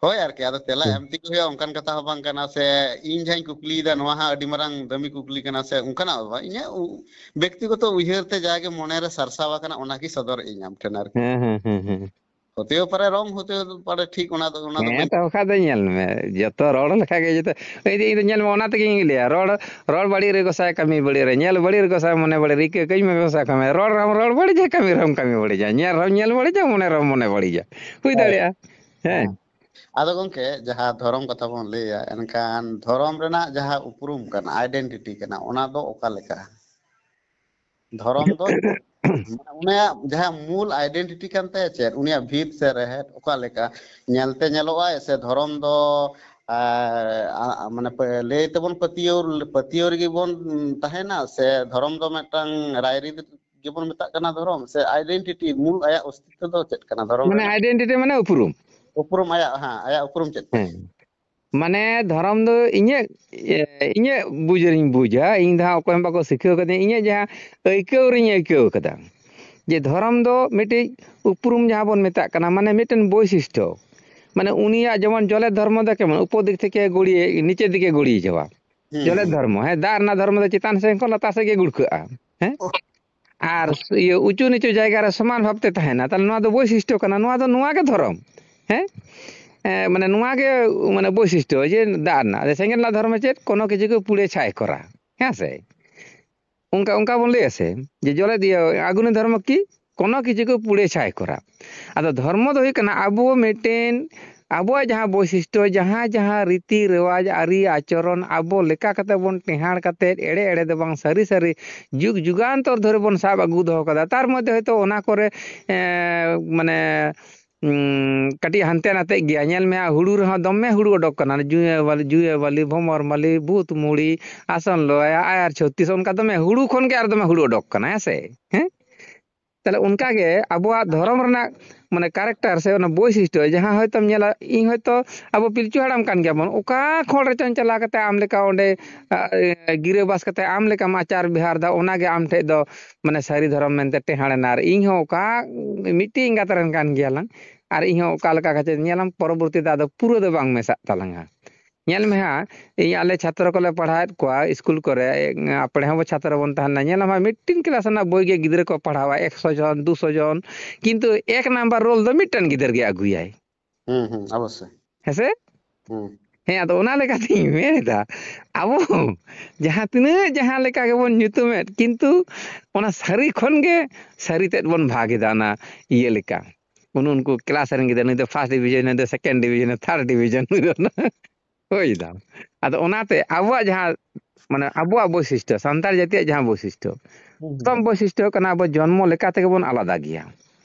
ᱦᱳᱭ ᱟᱨᱠᱤ, ᱟᱫᱚ ᱛᱮᱞᱟ ᱮᱢ ᱛᱮᱜᱮ ᱦᱩᱭᱩᱜᱼᱟ, ᱚᱱᱠᱟᱱ ᱠᱟᱛᱷᱟ ᱦᱚᱸ ᱵᱟᱝ ᱠᱟᱱᱟ ᱥᱮ ᱤᱧ ᱡᱟᱦᱟᱸᱧ ᱠᱩᱠᱞᱤᱭᱮᱫᱟ ᱱᱚᱣᱟ ᱦᱚᱸ ᱟᱹᱰᱤ ᱢᱟᱨᱟᱝ ᱫᱟᱹᱢᱤ ᱠᱩᱠᱞᱤ ᱠᱟᱱᱟ ᱥᱮ ᱚᱱᱠᱟᱱᱟᱜ ᱦᱚᱸ ᱵᱟᱝ᱾ ᱤᱧᱟᱹᱜ ᱩ-, ᱵᱮᱠᱛᱤᱜᱚᱛᱚ ᱩᱭᱦᱟᱹᱨ ᱛᱮ ᱡᱟᱜᱮ ᱢᱚᱱᱮᱨᱮ ᱥᱟᱨᱥᱟᱣ ᱟᱠᱟᱱᱟ ᱚᱱᱟᱜᱮ ᱥᱚᱫᱚᱨᱮᱫ ᱟᱹᱧ ᱟᱢ ᱴᱷᱮᱱ ᱟᱨᱠᱤ᱾ ᱦᱮᱸ, ᱦᱮᱸ, ᱦᱮᱸ, ᱦᱮᱸ᱾ ᱦᱚᱛᱮᱣ ᱯᱟᱨᱮ ᱨᱚᱝ, ᱦᱚᱛᱮᱣ ᱯᱟᱨᱮ ᱴᱷᱤᱠ, ᱚᱱᱟ ᱫᱚ, ᱚᱱᱟ ᱫᱚ ᱦᱮᱸ ᱵᱟᱹᱧ ᱛᱚ, ᱵᱟᱠᱷᱟᱡ ᱫᱚ ᱧᱮᱞ ᱢᱮ, ᱡᱚᱛᱚ ᱨᱚᱲ ᱞᱮᱠᱟ ᱜᱮ ᱡᱚᱛᱚ, ᱤᱧ ᱫᱚ, ᱤᱧ ᱫᱚ ᱧᱮᱞ ᱢᱮ, ᱚᱱᱟ ᱛᱮᱜᱮᱧ ᱞᱟᱹᱭᱟ, ᱨᱚᱲ, ᱨᱚᱲ ᱵᱟᱹᱲᱤᱡ ᱨᱮ ᱜᱚᱸᱥᱟᱭ ᱠᱟᱹᱢᱤ ᱵᱟᱹᱲᱤᱡ ᱨᱮ, ᱧᱮᱞ ᱵᱟᱹᱲᱤᱡ ᱨᱮ ᱜᱚᱸᱥᱟᱭ ᱢᱚᱱᱮ ᱵᱟᱹᱲᱤᱡ, ᱨᱤᱠᱟᱹ ᱠᱟᱹᱧ ᱢᱮ ᱜᱚᱸᱥᱟᱭ ᱠᱟᱹᱢᱤ, ᱨᱚᱲ ᱨᱮᱦᱚᱸᱢ ᱨᱚᱲ ᱵᱟᱹᱲᱤᱡᱟ, ᱠᱟᱹᱢᱤ ᱨᱮᱦᱚᱸᱢ ᱠᱟᱹᱢᱤ ᱵᱟᱹᱲᱤᱡᱟ, ᱧᱮᱞ ᱨᱮᱦᱚᱸᱢ ᱧᱮᱞ ᱵᱟᱹᱲᱤᱡᱟ, ᱢᱚᱱᱮ ᱨᱮᱦᱚᱸᱢ ᱢᱚᱱᱮ ᱵᱟᱹᱲᱤᱡᱟ, ᱦᱩᱭ ᱦᱳᱭ᱾ ᱫᱟᱲᱮᱭᱟᱜᱼᱟ᱾ ᱦᱮᱸ᱾ ᱟᱫᱚ ᱜᱚᱝᱠᱮ, ᱡᱟᱦᱟᱸ ᱫᱷᱚᱨᱚᱢ ᱠᱟᱛᱷᱟ ᱵᱚᱱ ᱞᱟᱹᱭᱟ, ᱮᱱᱠᱷᱟᱱ ᱫᱷᱚᱨᱚᱢ ᱨᱮᱱᱟᱜ ᱡᱟᱦᱟᱸ ᱩᱯᱨᱩᱢ ᱠᱟᱱᱟ, ᱟᱭᱰᱮᱱᱴᱤᱴᱤ ᱠᱟᱱᱟ, ᱚᱱᱟ ᱫᱚ ᱚᱠᱟ ᱞᱮᱠᱟ? ᱫᱷᱚᱨᱚᱢ ᱫᱚ ᱩᱱᱤᱭᱟᱜ ᱡᱟᱦᱟᱸ ᱢᱩᱞ ᱟᱭᱰᱮᱱᱴᱤᱴᱤ ᱠᱟᱱ ᱛᱟᱭᱟ ᱪᱮᱫ? ᱩᱱᱤᱭᱟᱜ ᱵᱷᱤᱛ ᱥᱮ ᱨᱮᱦᱮᱫ ᱚᱠᱟ ᱞᱮᱠᱟ ᱧᱮᱞᱛᱮ ᱧᱮᱞᱚᱜᱼᱟᱭ? ᱥᱮ ᱫᱷᱚᱨᱚᱢ ᱫᱚ, ᱟᱨ, ᱟ, ᱢᱟᱱᱮ, ᱯᱮ-, ᱞᱟᱹᱭ ᱛᱮᱵᱚᱱ ᱯᱟᱹᱛᱭᱟᱹᱣ, ᱯᱟᱹᱛᱭᱟᱹᱣ ᱨᱮᱜᱮ ᱵᱚᱱ ᱛᱟᱦᱮᱱᱟ? ᱥᱮ ᱫᱷᱚᱨᱚᱢ ᱫᱚ ᱢᱤᱫᱴᱟᱝ ᱨᱟᱭᱨᱤᱛ ᱜᱮᱵᱚᱱ ᱢᱮᱛᱟᱜ ᱠᱟᱱᱟ ᱫᱷᱚᱨᱚᱢ? ᱥᱮ ᱟᱭᱰᱮᱱᱴᱤᱴᱤ, ᱢᱩᱞ ᱟᱭᱟᱜ ᱚᱥᱛᱤᱛᱛᱚ ᱫᱚ ᱪᱮᱫ ᱠᱟᱱᱟ ᱫᱷᱚᱨᱚᱢ ᱢᱟᱱᱮ ᱨᱮᱱᱟᱜ? ᱟᱭᱰᱮᱱᱴᱤᱴᱤ ᱢᱟᱱᱮ ᱩᱯᱨᱩᱢ᱾ ᱩᱯᱨᱩᱢ ᱟᱭᱟᱜ, ᱦᱮᱸ, ᱟᱭᱟᱜ ᱩᱯᱨᱩᱢ ᱪᱮᱫ ᱠᱟᱱᱟ? ᱦᱮᱸ᱾ ᱢᱟᱱᱮ ᱫᱷᱚᱨᱚᱢ ᱫᱚ ᱤᱧᱟᱹᱜ, ᱮ, ᱤᱧᱟᱹᱜ ᱵᱩᱡᱽ ᱨᱤᱧ ᱵᱩᱡᱟ, ᱤᱧ ᱫᱚ ᱦᱟᱸᱜ ᱚᱠᱚᱭ ᱦᱚᱸ ᱵᱟᱠᱚ ᱥᱤᱠᱷᱟᱹᱣ ᱠᱟᱹᱫᱤᱧᱟ, ᱤᱧᱟᱹᱜ ᱡᱟᱦᱟᱸ ᱟᱹᱭᱠᱟᱹᱣ ᱨᱤᱧ ᱟᱹᱭᱠᱟᱹᱣ ᱠᱟᱫᱟ ᱡᱮ ᱫᱷᱚᱨᱚᱢ ᱫᱚ ᱢᱤᱫᱴᱤᱡ ᱩᱯᱨᱩᱢ ᱡᱟᱦᱟᱸ ᱵᱚᱱ ᱢᱮᱛᱟᱜ ᱠᱟᱱᱟ, ᱢᱟᱱᱮ ᱢᱤᱫᱴᱮᱱ ᱵᱳᱭᱥᱤᱥᱴᱚ᱾ ᱢᱟᱱᱮ ᱩᱱᱤᱭᱟᱜ ᱡᱮᱢᱚᱱ ᱡᱚᱞᱮᱨ ᱫᱷᱚᱨᱢᱚ ᱫᱚ ᱠᱮᱢᱚᱱ ᱩᱯᱚᱨ ᱫᱤᱠ ᱛᱷᱮᱠᱮ ᱜᱚᱲᱤᱭᱮ, ᱱᱤᱪᱮᱨ ᱫᱤᱠᱮ ᱜᱚᱲᱤᱭᱮ ᱡᱟᱣᱟ᱾ ᱦᱩᱸ, ᱡᱚᱞᱮᱨ ᱦᱩᱸ᱾ ᱫᱷᱚᱨᱢᱚ, ᱦᱮᱸ, ᱫᱟᱜ ᱨᱮᱱᱟᱜ ᱫᱷᱚᱨᱢᱚ ᱫᱚ ᱪᱮᱛᱟᱱ ᱥᱮᱫ ᱠᱷᱚᱱ ᱞᱟᱛᱟᱨ ᱥᱮᱫ ᱜᱮ ᱜᱩᱲᱠᱷᱟᱹᱜᱼᱟ, ᱦᱮᱸ? ᱟᱨ ᱤᱭᱟᱹ ᱩᱪᱩ ᱱᱤᱪᱩ ᱡᱟᱭᱜᱟ ᱨᱮ ᱥᱚᱢᱟᱱ ᱵᱷᱟᱵᱛᱮ ᱛᱟᱦᱮᱱᱟ, ᱛᱟᱦᱞᱮ ᱱᱚᱣᱟ ᱫᱚ ᱵᱳᱭᱥᱤᱥᱴᱚ ᱠᱟᱱᱟ, ᱱᱚᱣᱟ ᱫᱚ, ᱱᱚᱣᱟ ᱜᱮ ᱫᱷᱚᱨᱚᱢ, ᱦᱮᱸ? ᱮ, ᱢᱟᱱᱮ ᱱᱚᱣᱟ ᱜᱮ, ᱢᱟᱱᱮ ᱵᱳᱭᱥᱤᱥᱴᱚ ᱡᱮ ᱫᱟᱜ ᱨᱮᱱᱟᱜ᱾ ᱥᱮᱸᱜᱮᱞ ᱨᱮᱱᱟᱜ ᱫᱷᱚᱨᱚᱢ ᱪᱮᱫ? ᱠᱳᱱᱳ ᱠᱤᱪᱷᱩ ᱜᱮ ᱯᱩᱲᱮ ᱪᱷᱟᱭ ᱠᱚᱨᱟ, ᱦᱮᱸ ᱥᱮ? ᱚᱱᱠᱟ, ᱚᱱᱠᱟ ᱵᱚᱱ ᱞᱟᱹᱭᱟ ᱥᱮ ᱡᱮ ᱡᱚᱞᱮ ᱫᱤᱭᱮ ᱟᱜᱩᱱᱤ ᱫᱷᱚᱨᱢᱚ ᱠᱤ? ᱠᱳᱱᱳ ᱠᱤᱪᱷᱩ ᱜᱮ ᱯᱩᱲᱮ ᱪᱷᱟᱭ ᱠᱚᱨᱟ᱾ ᱟᱫᱚ ᱫᱷᱚᱨᱢᱚ ᱫᱚ ᱦᱩᱭᱩᱜ ᱠᱟᱱᱟ ᱟᱵᱚ ᱢᱤᱫᱴᱮᱱ, ᱟᱵᱚᱣᱟᱜ ᱡᱟᱦᱟᱸ ᱵᱳᱭᱥᱤᱥᱴᱚ, ᱡᱟᱦᱟᱸ, ᱡᱟᱦᱟᱸ ᱨᱤᱛᱤ ᱨᱮᱣᱟᱡᱽ, ᱟᱹᱨᱤ ᱟᱪᱚᱨᱚᱱ ᱟᱵᱚ ᱞᱮᱠᱟ ᱠᱟᱛᱮ ᱵᱚᱱ ᱴᱮᱦᱟᱸᱲ ᱠᱟᱛᱮ, ᱮᱲᱮ ᱮᱲᱮ ᱫᱚ ᱵᱟᱝ, ᱥᱟᱹᱨᱤ ᱥᱟᱹᱨᱤ, ᱡᱩᱜᱽ ᱡᱩᱜᱟᱱᱛᱚᱨ ᱫᱷᱚᱨᱮ ᱵᱚᱱ ᱥᱟᱵ ᱟᱹᱜᱩ ᱫᱚᱦᱚ ᱠᱟᱫᱟ᱾ ᱛᱟᱨ ᱢᱚᱫᱽᱫᱷᱮ ᱦᱚᱭᱛᱳ ᱚᱱᱟ ᱠᱚᱨᱮ, ᱮᱸ, ᱢᱟᱱᱮ, ᱩᱸ, ᱠᱟᱹᱴᱤᱡ ᱦᱟᱱᱛᱮ ᱱᱟᱛᱮᱜ ᱜᱮᱭᱟ᱾ ᱧᱮᱞ ᱢᱮ ᱦᱟᱸᱜ, ᱦᱩᱲᱩ ᱨᱮᱦᱚᱸ ᱫᱚᱢᱮ ᱦᱩᱲᱩ ᱚᱰᱚᱠ ᱠᱟᱱᱟ᱾ ᱡᱩᱭᱟᱹ ᱵᱟᱞᱤ, ᱡᱩᱭᱟᱹ ᱵᱟᱞᱤ, ᱵᱷᱚᱢᱚᱨ ᱢᱟᱞᱤ, ᱵᱷᱩᱛ ᱢᱩᱲᱤ, ᱟᱥᱚᱱ ᱞᱚᱭᱟ, ᱟᱭᱟᱨ ᱪᱷᱚᱛᱤᱥ, ᱚᱱᱠᱟ ᱫᱚᱢᱮ ᱦᱩᱲᱩ ᱠᱷᱚᱱ ᱜᱮ ᱟᱨ ᱫᱚᱢᱮ ᱦᱩᱲᱩ ᱚᱰᱚᱠ ᱠᱟᱱᱟ, ᱦᱮᱸ ᱥᱮ? ᱦᱮᱸ? ᱛᱟᱦᱞᱮ ᱚᱱᱠᱟᱜᱮ ᱟᱵᱚᱣᱟᱜ ᱫᱷᱚᱨᱚᱢ ᱨᱮᱱᱟᱜ ᱢᱟᱱᱮ ᱠᱮᱨᱮᱠᱴᱟᱨ ᱥᱮ ᱚᱱᱟ ᱵᱳᱭᱥᱤᱥᱴᱚ, ᱡᱟᱦᱟᱸ ᱦᱚᱭᱛᱳᱢ ᱧᱮᱞᱟ, ᱤᱧ ᱦᱚᱭᱛᱳ ᱟᱵᱚ ᱯᱤᱞᱪᱩ ᱦᱟᱲᱟᱢ ᱠᱟᱱ ᱜᱮᱭᱟᱵᱚᱱ, ᱚᱠᱟ ᱠᱷᱚᱸᱰ ᱨᱮᱪᱚᱝ ᱪᱟᱞᱟᱣ ᱠᱟᱛᱮ ᱟᱢ ᱞᱮᱠᱟ ᱚᱸᱰᱮ ᱟ, ᱮ, ᱜᱤᱨᱟᱹᱵᱟᱥ ᱠᱟᱛᱮ ᱟᱢ ᱞᱮᱠᱟᱢ ᱟᱪᱟᱨ ᱵᱮᱣᱦᱟᱨ ᱮᱫᱟ, ᱚᱱᱟᱜᱮ ᱟᱢ ᱴᱷᱮᱡ ᱫᱚ ᱢᱟᱱᱮ ᱥᱟᱹᱨᱤ ᱫᱷᱚᱨᱚᱢ ᱢᱮᱱᱛᱮ ᱴᱮᱦᱟᱸᱰ ᱮᱱᱟ᱾ ᱟᱨ ᱤᱧ ᱦᱚᱸ ᱚᱠᱟ ᱢᱤᱫᱴᱤᱡ ᱮᱸᱜᱟᱛ ᱨᱮᱱ ᱠᱟᱱ ᱜᱮᱭᱟᱞᱟᱝ, ᱟᱨ ᱤᱧ ᱦᱚᱸ ᱚᱠᱟ ᱞᱮᱠᱟ ᱠᱟᱛᱮ ᱧᱮᱞᱟᱢ, ᱯᱚᱨᱚᱵᱚᱨᱛᱤ ᱫᱚ ᱟᱫᱚ ᱯᱩᱨᱟᱹ ᱫᱚ ᱵᱟᱝ ᱢᱮᱥᱟᱜ ᱛᱟᱞᱟᱝᱟ᱾ ᱧᱮᱞ ᱢᱮ ᱦᱟᱸᱜ, ᱤᱧ ᱟᱞᱮ ᱪᱷᱟᱛᱨᱚ ᱠᱚᱞᱮ ᱯᱟᱲᱦᱟᱣᱮᱫ ᱠᱚᱣᱟ ᱥᱠᱩᱞ ᱠᱚᱨᱮ, ᱮ, ᱟᱯᱲᱮ ᱦᱚᱸ ᱪᱷᱟᱛᱨᱚ ᱵᱚᱱ ᱛᱟᱦᱮᱸ ᱞᱮᱱᱟ, ᱧᱮᱞᱟᱢ ᱦᱟᱸᱜ ᱢᱤᱫᱴᱤᱱ ᱠᱞᱟᱥ ᱨᱮᱱᱟᱜ ᱵᱳᱭ ᱜᱮ ᱜᱤᱫᱽᱨᱟᱹ ᱠᱚ ᱯᱟᱲᱦᱟᱣᱟ ᱮᱠᱥᱚ ᱡᱚᱱ, ᱫᱩᱥᱚ ᱡᱚᱱ, ᱠᱤᱱᱛᱩ ᱮᱠ ᱱᱟᱢᱵᱟᱨ ᱨᱳᱞ ᱫᱚ ᱢᱤᱫᱴᱮᱱ ᱜᱤᱫᱟᱹᱨ ᱜᱮ ᱟᱹᱜᱩᱭᱟᱭ᱾ ᱦᱩᱸ, ᱦᱩᱸ, ᱚᱵᱚᱥᱥᱳᱭ᱾ ᱦᱮᱸᱥᱮ? ᱦᱩᱸ᱾ ᱦᱮᱸ, ᱟᱫᱚ ᱚᱱᱟ ᱞᱮᱠᱟᱛᱤᱧ ᱢᱮᱱ ᱮᱫᱟ, ᱟᱵᱚ ᱡᱟᱦᱟᱸ ᱛᱤᱱᱟᱹᱜ ᱡᱟᱦᱟᱸ ᱞᱮᱠᱟ ᱜᱮᱵᱚᱱ ᱧᱩᱛᱩᱢᱮᱫ, ᱠᱤᱱᱛᱩ ᱚᱱᱟ ᱥᱟᱹᱨᱤ ᱠᱷᱚᱱ ᱜᱮ ᱥᱟᱹᱨᱤ ᱛᱮᱫ ᱵᱚᱱ ᱵᱷᱟᱜᱽ ᱮᱫᱟ᱾ ᱚᱱᱟ ᱤᱭᱟᱹ ᱞᱮᱠᱟ, ᱩᱱ ᱩᱱᱠᱩ ᱠᱞᱟᱥ ᱨᱮᱱ ᱜᱤᱫᱽᱨᱟᱹ, ᱱᱩᱭ ᱫᱚ ᱯᱷᱟᱥᱴ ᱰᱤᱵᱷᱤᱡᱚᱱ, ᱱᱩᱭ ᱫᱚ ᱥᱮᱠᱮᱱᱰ ᱰᱤᱵᱷᱤᱡᱚᱱ, ᱛᱷᱟᱨᱰ ᱰᱤᱵᱷᱤᱡᱚᱱ, ᱱᱩᱭ ᱫᱚ ᱚᱱᱟ᱾ ᱦᱳᱭ ᱫᱟ᱾ ᱟᱫᱚ ᱚᱱᱟᱛᱮ ᱟᱵᱚᱣᱟᱜ ᱡᱟᱦᱟᱸ, ᱢᱟᱱᱮ, ᱟᱵᱚᱣᱟᱜ ᱵᱳᱭᱥᱤᱥᱴᱚ, ᱥᱟᱱᱛᱟᱲ ᱡᱟᱹᱛᱤᱭᱟᱜ ᱡᱟᱦᱟᱸ ᱵᱳᱭᱥᱤᱥᱴᱚ, ᱦᱩᱸ, ᱦᱩᱸ᱾ ᱯᱨᱚᱛᱷᱚᱢ ᱵᱳᱭᱥᱤᱥᱴᱚ ᱠᱟᱱᱟ, ᱟᱵᱚ ᱡᱚᱱᱢᱚ ᱞᱮᱠᱟ ᱛᱮᱜᱮ ᱵᱚᱱ ᱟᱞᱟᱫᱟ ᱜᱮᱭᱟ᱾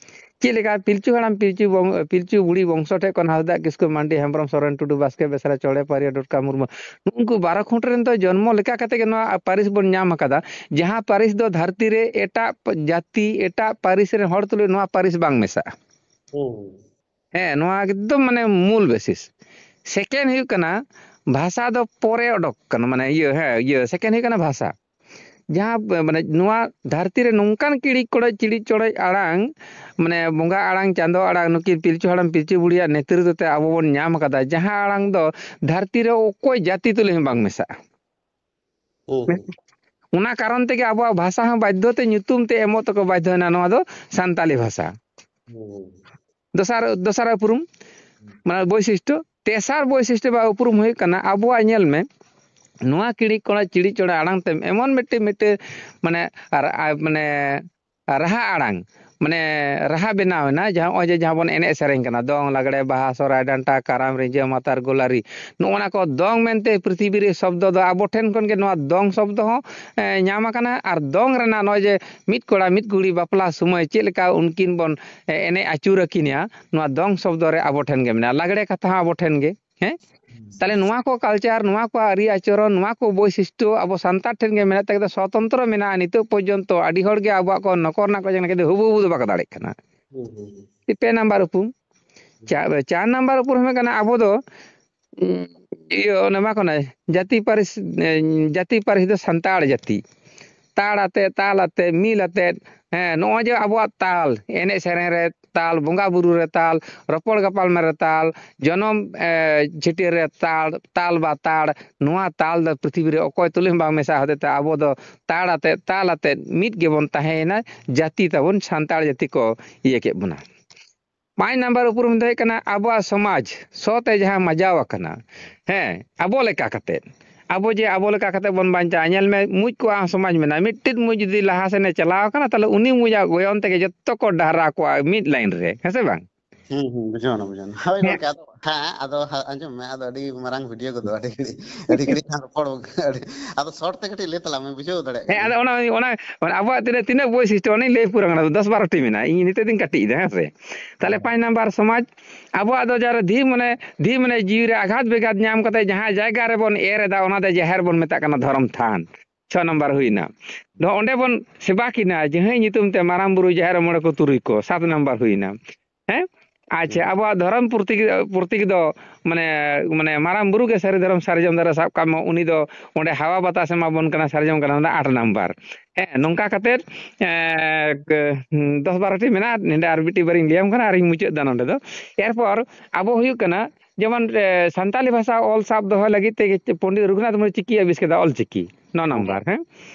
ᱪᱮᱫ ᱞᱮᱠᱟ ᱯᱤᱞᱪᱩ ᱦᱟᱲᱟᱢ, ᱯᱤᱞᱪᱩ ᱵᱚᱝ-, ᱯᱤᱞᱪᱩ ᱵᱩᱲᱦᱤ ᱵᱚᱝᱥᱚ ᱴᱷᱮᱡ ᱠᱷᱚᱱ ᱦᱟᱸᱥᱫᱟᱜ, ᱠᱤᱥᱠᱩ, ᱢᱟᱱᱰᱤ, ᱦᱮᱢᱵᱨᱚᱢ, ᱥᱚᱨᱮᱱ, ᱴᱩᱰᱩ, ᱵᱟᱥᱠᱮ, ᱵᱮᱥᱨᱟ, ᱪᱚᱲᱮ, ᱯᱟᱨᱤᱭᱟ, ᱰᱚᱴᱠᱟ, ᱢᱩᱨᱢᱩ, ᱱᱩᱜᱼᱩ ᱱᱩᱠᱩ ᱵᱟᱨᱚ ᱠᱷᱩᱸᱴ ᱨᱮᱱ ᱫᱚ ᱡᱚᱱᱢᱚ ᱞᱮᱠᱟ ᱠᱟᱛᱮ ᱜᱮ ᱱᱚᱣᱟ ᱯᱟᱹᱨᱤᱥ ᱵᱚᱱ ᱧᱟᱢ ᱟᱠᱟᱫᱟ, ᱡᱟᱦᱟᱸ ᱯᱟᱹᱨᱤᱥ ᱫᱚ ᱫᱷᱟᱹᱨᱛᱤ ᱨᱮ ᱮᱴᱟᱜ ᱯ-, ᱡᱟᱹᱛᱤ, ᱮᱴᱟᱜ ᱯᱟᱹᱨᱤᱥ ᱨᱮᱱ ᱦᱚᱲ ᱛᱩᱞᱩᱡ ᱱᱚᱣᱟ ᱯᱟᱹᱨᱤᱥ ᱵᱟᱝ ᱢᱮᱥᱟᱜᱼᱟ᱾ ᱦᱩᱸ᱾ ᱦᱮᱸ, ᱱᱚᱣᱟ ᱮᱠᱫᱚᱢ ᱢᱟᱱᱮ ᱢᱩᱞ ᱵᱮᱥᱤᱥ᱾ ᱥᱮᱠᱮᱱᱰ ᱦᱩᱭᱩᱜ ᱠᱟᱱᱟ, ᱵᱷᱟᱥᱟ ᱫᱚ ᱯᱚᱨᱮ ᱚᱰᱚᱠ ᱠᱟᱱᱟ, ᱢᱟᱱᱮ ᱤᱭᱟᱹ, ᱦᱮᱸ, ᱤᱭᱟᱹ, ᱥᱮᱠᱮᱱᱰ ᱦᱩᱭᱩᱜ ᱠᱟᱱᱟ ᱵᱷᱟᱥᱟ᱾ ᱡᱟᱦᱟᱸ, ᱢᱟᱱᱮ, ᱱᱚᱣᱟ ᱫᱷᱟᱹᱨᱛᱤ ᱨᱮ ᱱᱚᱝᱠᱟᱱ ᱠᱤᱲᱤᱡ ᱠᱚᱲᱚᱡ, ᱪᱤᱲᱤᱡ ᱪᱚᱲᱚᱡ ᱟᱲᱟᱝ, ᱢᱟᱱᱮ, ᱵᱚᱸᱜᱟ ᱟᱲᱟᱝ, ᱪᱟᱸᱫᱚ ᱟᱲᱟᱝ, ᱱᱩᱠᱤᱱ ᱯᱤᱞᱪᱩ ᱦᱟᱲᱟᱢ, ᱯᱤᱞᱪᱩ ᱵᱩᱲᱦᱤᱭᱟᱜ ᱱᱮᱛᱨᱤᱛᱵ ᱛᱮ ᱟᱵᱚ ᱵᱚᱱ ᱧᱟᱢ ᱟᱠᱟᱫᱟ, ᱡᱟᱦᱟᱸ ᱟᱲᱟᱝ ᱫᱚ ᱫᱷᱟᱹᱨᱛᱤ ᱨᱮ ᱚᱠᱚᱭ ᱡᱟᱹᱛᱤ ᱛᱩᱞᱩᱡ ᱦᱚᱸ ᱵᱟᱝ ᱢᱮᱥᱟᱜᱼᱟ᱾ ᱦᱩᱸ, ᱦᱩᱸ᱾ ᱚᱱᱟ ᱠᱟᱨᱚᱱ ᱛᱮᱜᱮ ᱟᱵᱚᱣᱟᱜ ᱵᱷᱟᱥᱟ ᱦᱚᱸ ᱵᱟᱫᱽᱫᱷᱚ ᱛᱮ ᱧᱩᱛᱩᱢ ᱛᱮ ᱮᱢᱚᱜ ᱛᱮᱠᱚ ᱵᱟᱫᱽᱫᱷᱚᱭᱮᱱᱟ, ᱱᱚᱣᱟ ᱫᱚ ᱥᱟᱱᱛᱟᱞᱤ ᱵᱷᱟᱥᱟ᱾ ᱦᱩᱸ᱾ ᱫᱚᱥᱟᱨ, ᱫᱚᱥᱟᱨ ᱩᱯᱨᱩᱢ, ᱢᱟᱱᱮ ᱵᱳᱭᱥᱤᱥᱴᱚ᱾ ᱛᱮᱥᱟᱨ ᱵᱳᱭᱥᱤᱥᱴᱚ ᱵᱟ ᱩᱯᱨᱩᱢ ᱦᱩᱭᱩᱜ ᱠᱟᱱᱟ, ᱟᱵᱚᱣᱟᱜ ᱧᱮᱞ ᱢᱮ, ᱱᱚᱣᱟ ᱠᱤᱲᱤᱡ ᱠᱚᱲᱟ, ᱪᱤᱲᱤᱡ ᱪᱚᱲᱟ ᱟᱲᱟᱝ ᱛᱮᱢ ᱮᱢᱚᱱ ᱢᱤᱫᱴᱮᱡ, ᱢᱤᱫᱴᱮᱡ, ᱢᱟᱱᱮ, ᱟᱨ, ᱟᱨ, ᱢᱟᱱᱮ, ᱨᱟᱦᱟ ᱟᱲᱟᱝ, ᱢᱟᱱᱮ, ᱨᱟᱦᱟ ᱵᱮᱱᱟᱣ ᱮᱱᱟ, ᱡᱟᱦᱟᱸ ᱱᱚᱜᱼᱚᱭ ᱡᱮ ᱡᱟᱦᱟᱸ ᱵᱚᱱ ᱮᱱᱮᱡ ᱥᱮᱨᱮᱧ ᱠᱟᱱᱟ, ᱫᱚᱝ, ᱞᱟᱜᱽᱲᱮ, ᱵᱟᱦᱟ, ᱥᱚᱦᱨᱟᱭ, ᱰᱟᱱᱴᱟ, ᱠᱟᱨᱟᱢ, ᱨᱤᱸᱡᱟᱹ, ᱢᱟᱛᱟᱨ, ᱜᱳᱞᱟᱨᱤ, ᱱᱚᱜᱼᱚ ᱱᱟ ᱠᱚ ᱫᱚᱝ ᱢᱮᱱᱛᱮ ᱯᱨᱤᱛᱷᱤᱵᱤ ᱨᱮ ᱥᱚᱵᱫᱚ ᱫᱚ ᱟᱵᱚ ᱴᱷᱮᱱ ᱠᱷᱚᱱ ᱜᱮ ᱱᱚᱣᱟ ᱫᱚᱝ ᱥᱚᱵᱫᱚ ᱦᱚᱸ, ᱮ, ᱧᱟᱢ ᱟᱠᱟᱱᱟ᱾ ᱟᱨ ᱫᱚᱝ ᱨᱮᱱᱟᱜ ᱱᱚᱜᱼᱚᱭ ᱡᱮ ᱢᱤᱫ ᱠᱚᱲᱟ ᱢᱤᱫ ᱠᱩᱲᱤ ᱵᱟᱯᱞᱟ ᱥᱚᱢᱚᱭ ᱪᱮᱫ ᱞᱮᱠᱟ ᱩᱱᱠᱤᱱ ᱵᱚᱱ, ᱮ, ᱮᱱᱮᱡ ᱟᱹᱪᱩᱨ ᱟᱹᱠᱤᱱᱟ, ᱱᱚᱣᱟ ᱫᱚᱝ ᱥᱚᱵᱫᱚ ᱨᱮ ᱟᱵᱚ ᱴᱷᱮᱱ ᱜᱮ ᱢᱮᱱᱟᱜᱼᱟ᱾ ᱞᱟᱜᱽᱲᱮ ᱠᱟᱛᱷᱟ ᱦᱚᱸ ᱟᱵᱚ ᱴᱷᱮᱱ ᱜᱮ, ᱦᱮᱸ? ᱛᱟᱦᱞᱮ ᱱᱚᱣᱟ ᱠᱚ culture, ᱱᱚᱣᱟ ᱠᱚ ᱟᱹᱨᱤ ᱟᱪᱚᱨᱚᱱ, ᱱᱚᱣᱟ ᱠᱚ ᱵᱳᱭᱥᱤᱥᱴᱚ ᱟᱵᱚ ᱥᱟᱱᱛᱟᱲ ᱴᱷᱮᱱ ᱜᱮ ᱢᱮᱱᱟᱜ ᱛᱟᱠᱚ ᱛᱮ ᱥᱚᱛᱚᱱᱛᱨᱚ ᱢᱮᱱᱟᱜᱼᱟ᱾ ᱱᱤᱛᱚᱜ ᱯᱚᱨᱡᱚᱱᱛᱚ ᱟᱹᱰᱤ ᱦᱚᱲ ᱜᱮ ᱟᱵᱚᱣᱟᱜ ᱠᱚ ᱱᱚᱠᱚᱨ ᱨᱮᱱᱟᱜ ᱠᱚ ᱡᱟᱦᱟᱸ ᱠᱤᱱᱛᱩ ᱦᱩᱵᱩᱦᱩ ᱫᱚ ᱵᱟᱠᱚ ᱫᱟᱲᱮᱭᱟᱜ ᱠᱟᱱᱟ᱾ ᱯᱮ ᱱᱟᱢᱵᱟᱨ ᱩᱯᱨᱩᱢ᱾ ᱪᱟ-, ᱪᱟᱨ ᱱᱟᱢᱵᱟᱨ ᱩᱯᱨᱩᱢ ᱦᱩᱭᱩᱜ ᱠᱟᱱᱟ ᱟᱵᱚ ᱫᱚ, ᱩᱸ, ᱤᱭᱟᱹ, ᱚᱱᱮ ᱢᱟ ᱠᱚ ᱱᱟᱭ, ᱡᱟᱹᱛᱤ ᱯᱟᱹᱨᱤᱥ, ᱮ, ᱡᱟᱹᱛᱤ ᱯᱟᱹᱨᱤᱥ ᱫᱚ ᱥᱟᱱᱛᱟᱲ ᱡᱟᱹᱛᱤ᱾ ᱛᱟᱲ ᱟᱛᱮ, ᱛᱟᱞ ᱟᱛᱮ, ᱢᱤᱞ ᱟᱛᱮ, ᱦᱮᱸ, ᱱᱚᱜᱼᱚᱭ ᱡᱮ ᱟᱵᱚᱣᱟᱜ ᱛᱟᱞ, ᱮᱱᱮᱡ ᱥᱮᱨᱮᱧ ᱨᱮ ᱛᱟᱞ, ᱵᱚᱸᱜᱟ ᱵᱩᱨᱩ ᱨᱮ ᱛᱟᱞ, ᱨᱚᱯᱚᱲ ᱜᱟᱯᱟᱞ ᱢᱟᱨᱟᱣ ᱨᱮ ᱛᱟᱞ, ᱡᱚᱱᱚᱢ, ᱮ, ᱪᱷᱟᱹᱴᱭᱟᱹᱨ ᱨᱮ ᱛᱟᱞ, ᱛᱟᱞ ᱵᱟ ᱛᱟᱲ, ᱱᱚᱣᱟ ᱛᱟᱞ ᱫᱚ ᱯᱨᱤᱛᱷᱤᱵᱤ ᱨᱮ ᱚᱠᱚᱭ ᱛᱩᱞᱩᱡ ᱦᱚᱸ ᱵᱟᱝ ᱢᱮᱥᱟ ᱦᱚᱛᱮ ᱛᱮ ᱟᱵᱚ ᱫᱚ ᱛᱟᱲ ᱟᱛᱮ, ᱛᱟᱞ ᱟᱛᱮ ᱢᱤᱫ ᱜᱮᱵᱚᱱ ᱛᱟᱦᱮᱸᱭᱮᱱᱟ, ᱡᱟᱹᱛᱤ ᱛᱟᱵᱚᱱ ᱥᱟᱱᱛᱟᱲ ᱡᱟᱹᱛᱤ ᱠᱚ ᱤᱭᱟᱹ ᱠᱮᱫ ᱵᱚᱱᱟ᱾ ᱯᱟᱸᱪ ᱱᱟᱢᱵᱟᱨ ᱩᱯᱨᱩᱢ ᱫᱚ ᱦᱩᱭᱩᱜ ᱠᱟᱱᱟ ᱟᱵᱚᱣᱟᱜ ᱥᱚᱢᱟᱡᱽ ᱥᱚ ᱛᱮ ᱡᱟᱦᱟᱸ ᱢᱟᱡᱟᱣ ᱟᱠᱟᱱᱟ, ᱦᱮᱸ, ᱟᱵᱚ ᱞᱮᱠᱟ ᱠᱟᱛᱮ, ᱟᱵᱚ ᱡᱮ ᱟᱵᱚ ᱞᱮᱠᱟ ᱠᱟᱛᱮ ᱵᱚᱱ ᱵᱟᱧᱪᱟᱜᱼᱟ᱾ ᱧᱮᱞ ᱢᱮ, ᱢᱩᱡ ᱠᱚᱣᱟᱜ ᱦᱚᱸ ᱥᱚᱢᱟᱡᱽ ᱢᱮᱱᱟᱜᱼᱟ᱾ ᱢᱤᱫᱴᱤᱡ ᱢᱩᱡ ᱡᱩᱫᱤ ᱞᱟᱦᱟ ᱥᱮᱱᱮ ᱪᱟᱞᱟᱣ ᱟᱠᱟᱱᱟ, ᱛᱟᱦᱞᱮ ᱩᱱᱤ ᱢᱩᱡᱟᱜ ᱜᱚᱭᱚᱱ ᱛᱮᱜᱮ ᱡᱚᱛᱚ ᱠᱚ ᱰᱟᱦᱨᱟ ᱠᱚᱜᱼᱟ ᱢᱤᱫ line ᱨᱮ, ᱦᱮᱸ ᱥᱮ ᱵᱟᱝ? ᱦᱩᱸ, ᱦᱩᱸ, ᱵᱩᱡᱷᱟᱹᱣ ᱮᱱᱟ, ᱵᱩᱡᱷᱟᱹᱣ ᱮᱱᱟ᱾ ᱦᱳᱭ ᱦᱮᱸ᱾ ᱜᱚᱝᱠᱮ, ᱟᱫᱚ, ᱦᱮᱸ, ᱟᱫᱚ ᱦᱟ-, ᱟᱸᱡᱚᱢ ᱢᱮ, ᱟᱫᱚ ᱟᱹᱰᱤ ᱢᱟᱨᱟᱝ video ᱠᱚᱫᱚ, ᱟᱹᱰᱤ ᱜᱷᱟᱹᱲᱤᱡ, ᱟᱹᱰᱤ ᱜᱷᱟᱹᱲᱤᱡ ᱞᱟᱝ ᱨᱚᱯᱚᱲ, ᱟᱹᱰᱤ, ᱟᱫᱚ short ᱛᱮ ᱠᱟᱹᱴᱤᱡ ᱞᱟᱹᱭ ᱛᱟᱞᱟᱝ ᱢᱮ, ᱵᱩᱡᱷᱟᱹᱣ ᱫᱟᱲᱮᱭᱟᱜ ᱦᱮᱸ, ᱠᱟᱹᱱᱟᱹᱧ᱾ ᱟᱫᱚ ᱚᱱᱟ, ᱚᱱᱟ, ᱚᱱᱟ ᱟᱵᱚᱣᱟᱜ ᱛᱤᱱᱟᱹᱜ, ᱛᱤᱱᱟᱹᱜ ᱵᱳᱭᱥᱤᱥᱴᱚ, ᱚᱱᱟᱧ ᱞᱟᱹᱭ ᱯᱩᱨᱟᱹᱣ ᱠᱟᱱᱟ, ᱫᱚᱥ ᱵᱟᱨᱚ ᱴᱤ ᱢᱮᱱᱟᱜᱼᱟ, ᱤᱧ ᱱᱤᱛᱚᱜ ᱫᱚᱧ ᱠᱟᱹᱴᱤᱡ ᱮᱫᱟ, ᱦᱮᱸ ᱥᱮ? ᱛᱟᱦᱞᱮ ᱦᱮᱸ᱾ ᱯᱟᱸᱪ ᱱᱟᱢᱵᱟᱨ ᱥᱚᱢᱟᱡᱽ, ᱟᱵᱚᱣᱟᱜ ᱫᱚ ᱡᱟᱦᱟᱸ ᱨᱮ ᱫᱷᱤ ᱢᱚᱱᱮ, ᱫᱷᱤ ᱢᱚᱱᱮ ᱡᱤᱣᱤ ᱨᱮ ᱟᱜᱷᱟᱛ ᱵᱮᱜᱷᱟᱛ ᱧᱟᱢ ᱠᱟᱛᱮ ᱡᱟᱦᱟᱸ ᱡᱟᱭᱜᱟ ᱨᱮᱵᱚᱱ ᱮᱨ ᱮᱫᱟ, ᱚᱱᱟ ᱫᱚ ᱡᱟᱦᱮᱨ ᱵᱚᱱ ᱢᱮᱛᱟᱜ ᱠᱟᱱᱟ, ᱫᱷᱚᱨᱚᱢ ᱛᱷᱟᱱ᱾ ᱪᱷᱚ ᱱᱟᱢᱵᱟᱨ ᱦᱩᱭᱱᱟ᱾ ᱫᱚ ᱚᱸᱰᱮ ᱵᱚᱱ ᱥᱮᱵᱟ ᱠᱤᱱᱟ, ᱡᱟᱦᱟᱸᱭ ᱧᱩᱛᱩᱢ ᱛᱮ ᱢᱟᱨᱟᱝ ᱵᱩᱨᱩ, ᱡᱟᱦᱮᱨ ᱢᱚᱬᱮ ᱠᱚ, ᱛᱩᱨᱩᱭ ᱠᱚ, ᱥᱟᱛ ᱱᱟᱢᱵᱟᱨ ᱦᱩᱭᱱᱟ᱾ ᱦᱮᱸ? ᱟᱪᱪᱷᱟ, ᱦᱩᱸ᱾ ᱟᱵᱚᱣᱟᱜ ᱫᱷᱚᱨᱚᱢ ᱯᱨᱚᱛᱤᱠ, ᱯᱨᱚᱛᱤᱠ ᱫᱚ ᱢᱟᱱᱮ, ᱢᱟᱱᱮ ᱢᱟᱨᱟᱝ ᱵᱩᱨᱩ ᱜᱮ ᱥᱟᱹᱨᱤ ᱫᱷᱚᱨᱚᱢ ᱥᱟᱨᱡᱚᱢ ᱫᱟᱨᱮ ᱥᱟᱵ ᱠᱟᱜ ᱢᱟ, ᱩᱱᱤ ᱫᱚ ᱚᱸᱰᱮ ᱦᱟᱣᱟ ᱵᱟᱛᱟᱥ ᱮᱢᱟ ᱵᱚᱱ ᱠᱟᱱᱟ ᱥᱟᱨᱡᱚᱢ ᱠᱟᱱᱟ, ᱚᱱᱟ ᱫᱚ ᱟᱴ ᱱᱟᱢᱵᱟᱨ᱾ ᱦᱮᱸ, ᱱᱚᱝᱠᱟ ᱠᱟᱛᱮᱫ, ᱮᱸ, ᱫᱚᱥ ᱵᱟᱨᱚ ᱴᱤ ᱢᱮᱱᱟᱜᱼᱟ, ᱱᱚᱰᱮ ᱟᱨ ᱢᱤᱫᱴᱤᱡ ᱵᱟᱨᱤᱧ ᱞᱟᱹᱭᱟᱢ ᱠᱟᱱᱟ ᱟᱨᱤᱧ ᱢᱩᱪᱟᱹᱫ ᱮᱫᱟ ᱱᱚᱰᱮ ᱫᱚ᱾ ᱮᱨᱯᱚᱨ ᱟᱵᱚ ᱦᱩᱭᱩᱜ ᱠᱟᱱᱟ ᱡᱮᱢᱚᱱ, ᱮ, ᱥᱟᱱᱛᱟᱞᱤ ᱵᱷᱟᱥᱟ ᱚᱞ ᱥᱟᱵ ᱫᱚᱦᱚ ᱞᱟᱹᱜᱤᱫ ᱛᱮ ᱯᱚᱱᱰᱤᱛ ᱨᱚᱜᱷᱩᱱᱟᱛᱷ ᱢᱩᱨᱢᱩ ᱪᱤᱠᱤ ᱟᱵᱤᱥᱠᱟᱨ ᱠᱮᱫᱟ, ᱚᱞ ᱪᱤᱠᱤ, ᱱᱚ ᱦᱮᱸ᱾ ᱱᱟᱢᱵᱟᱨ, ᱦᱮᱸ᱾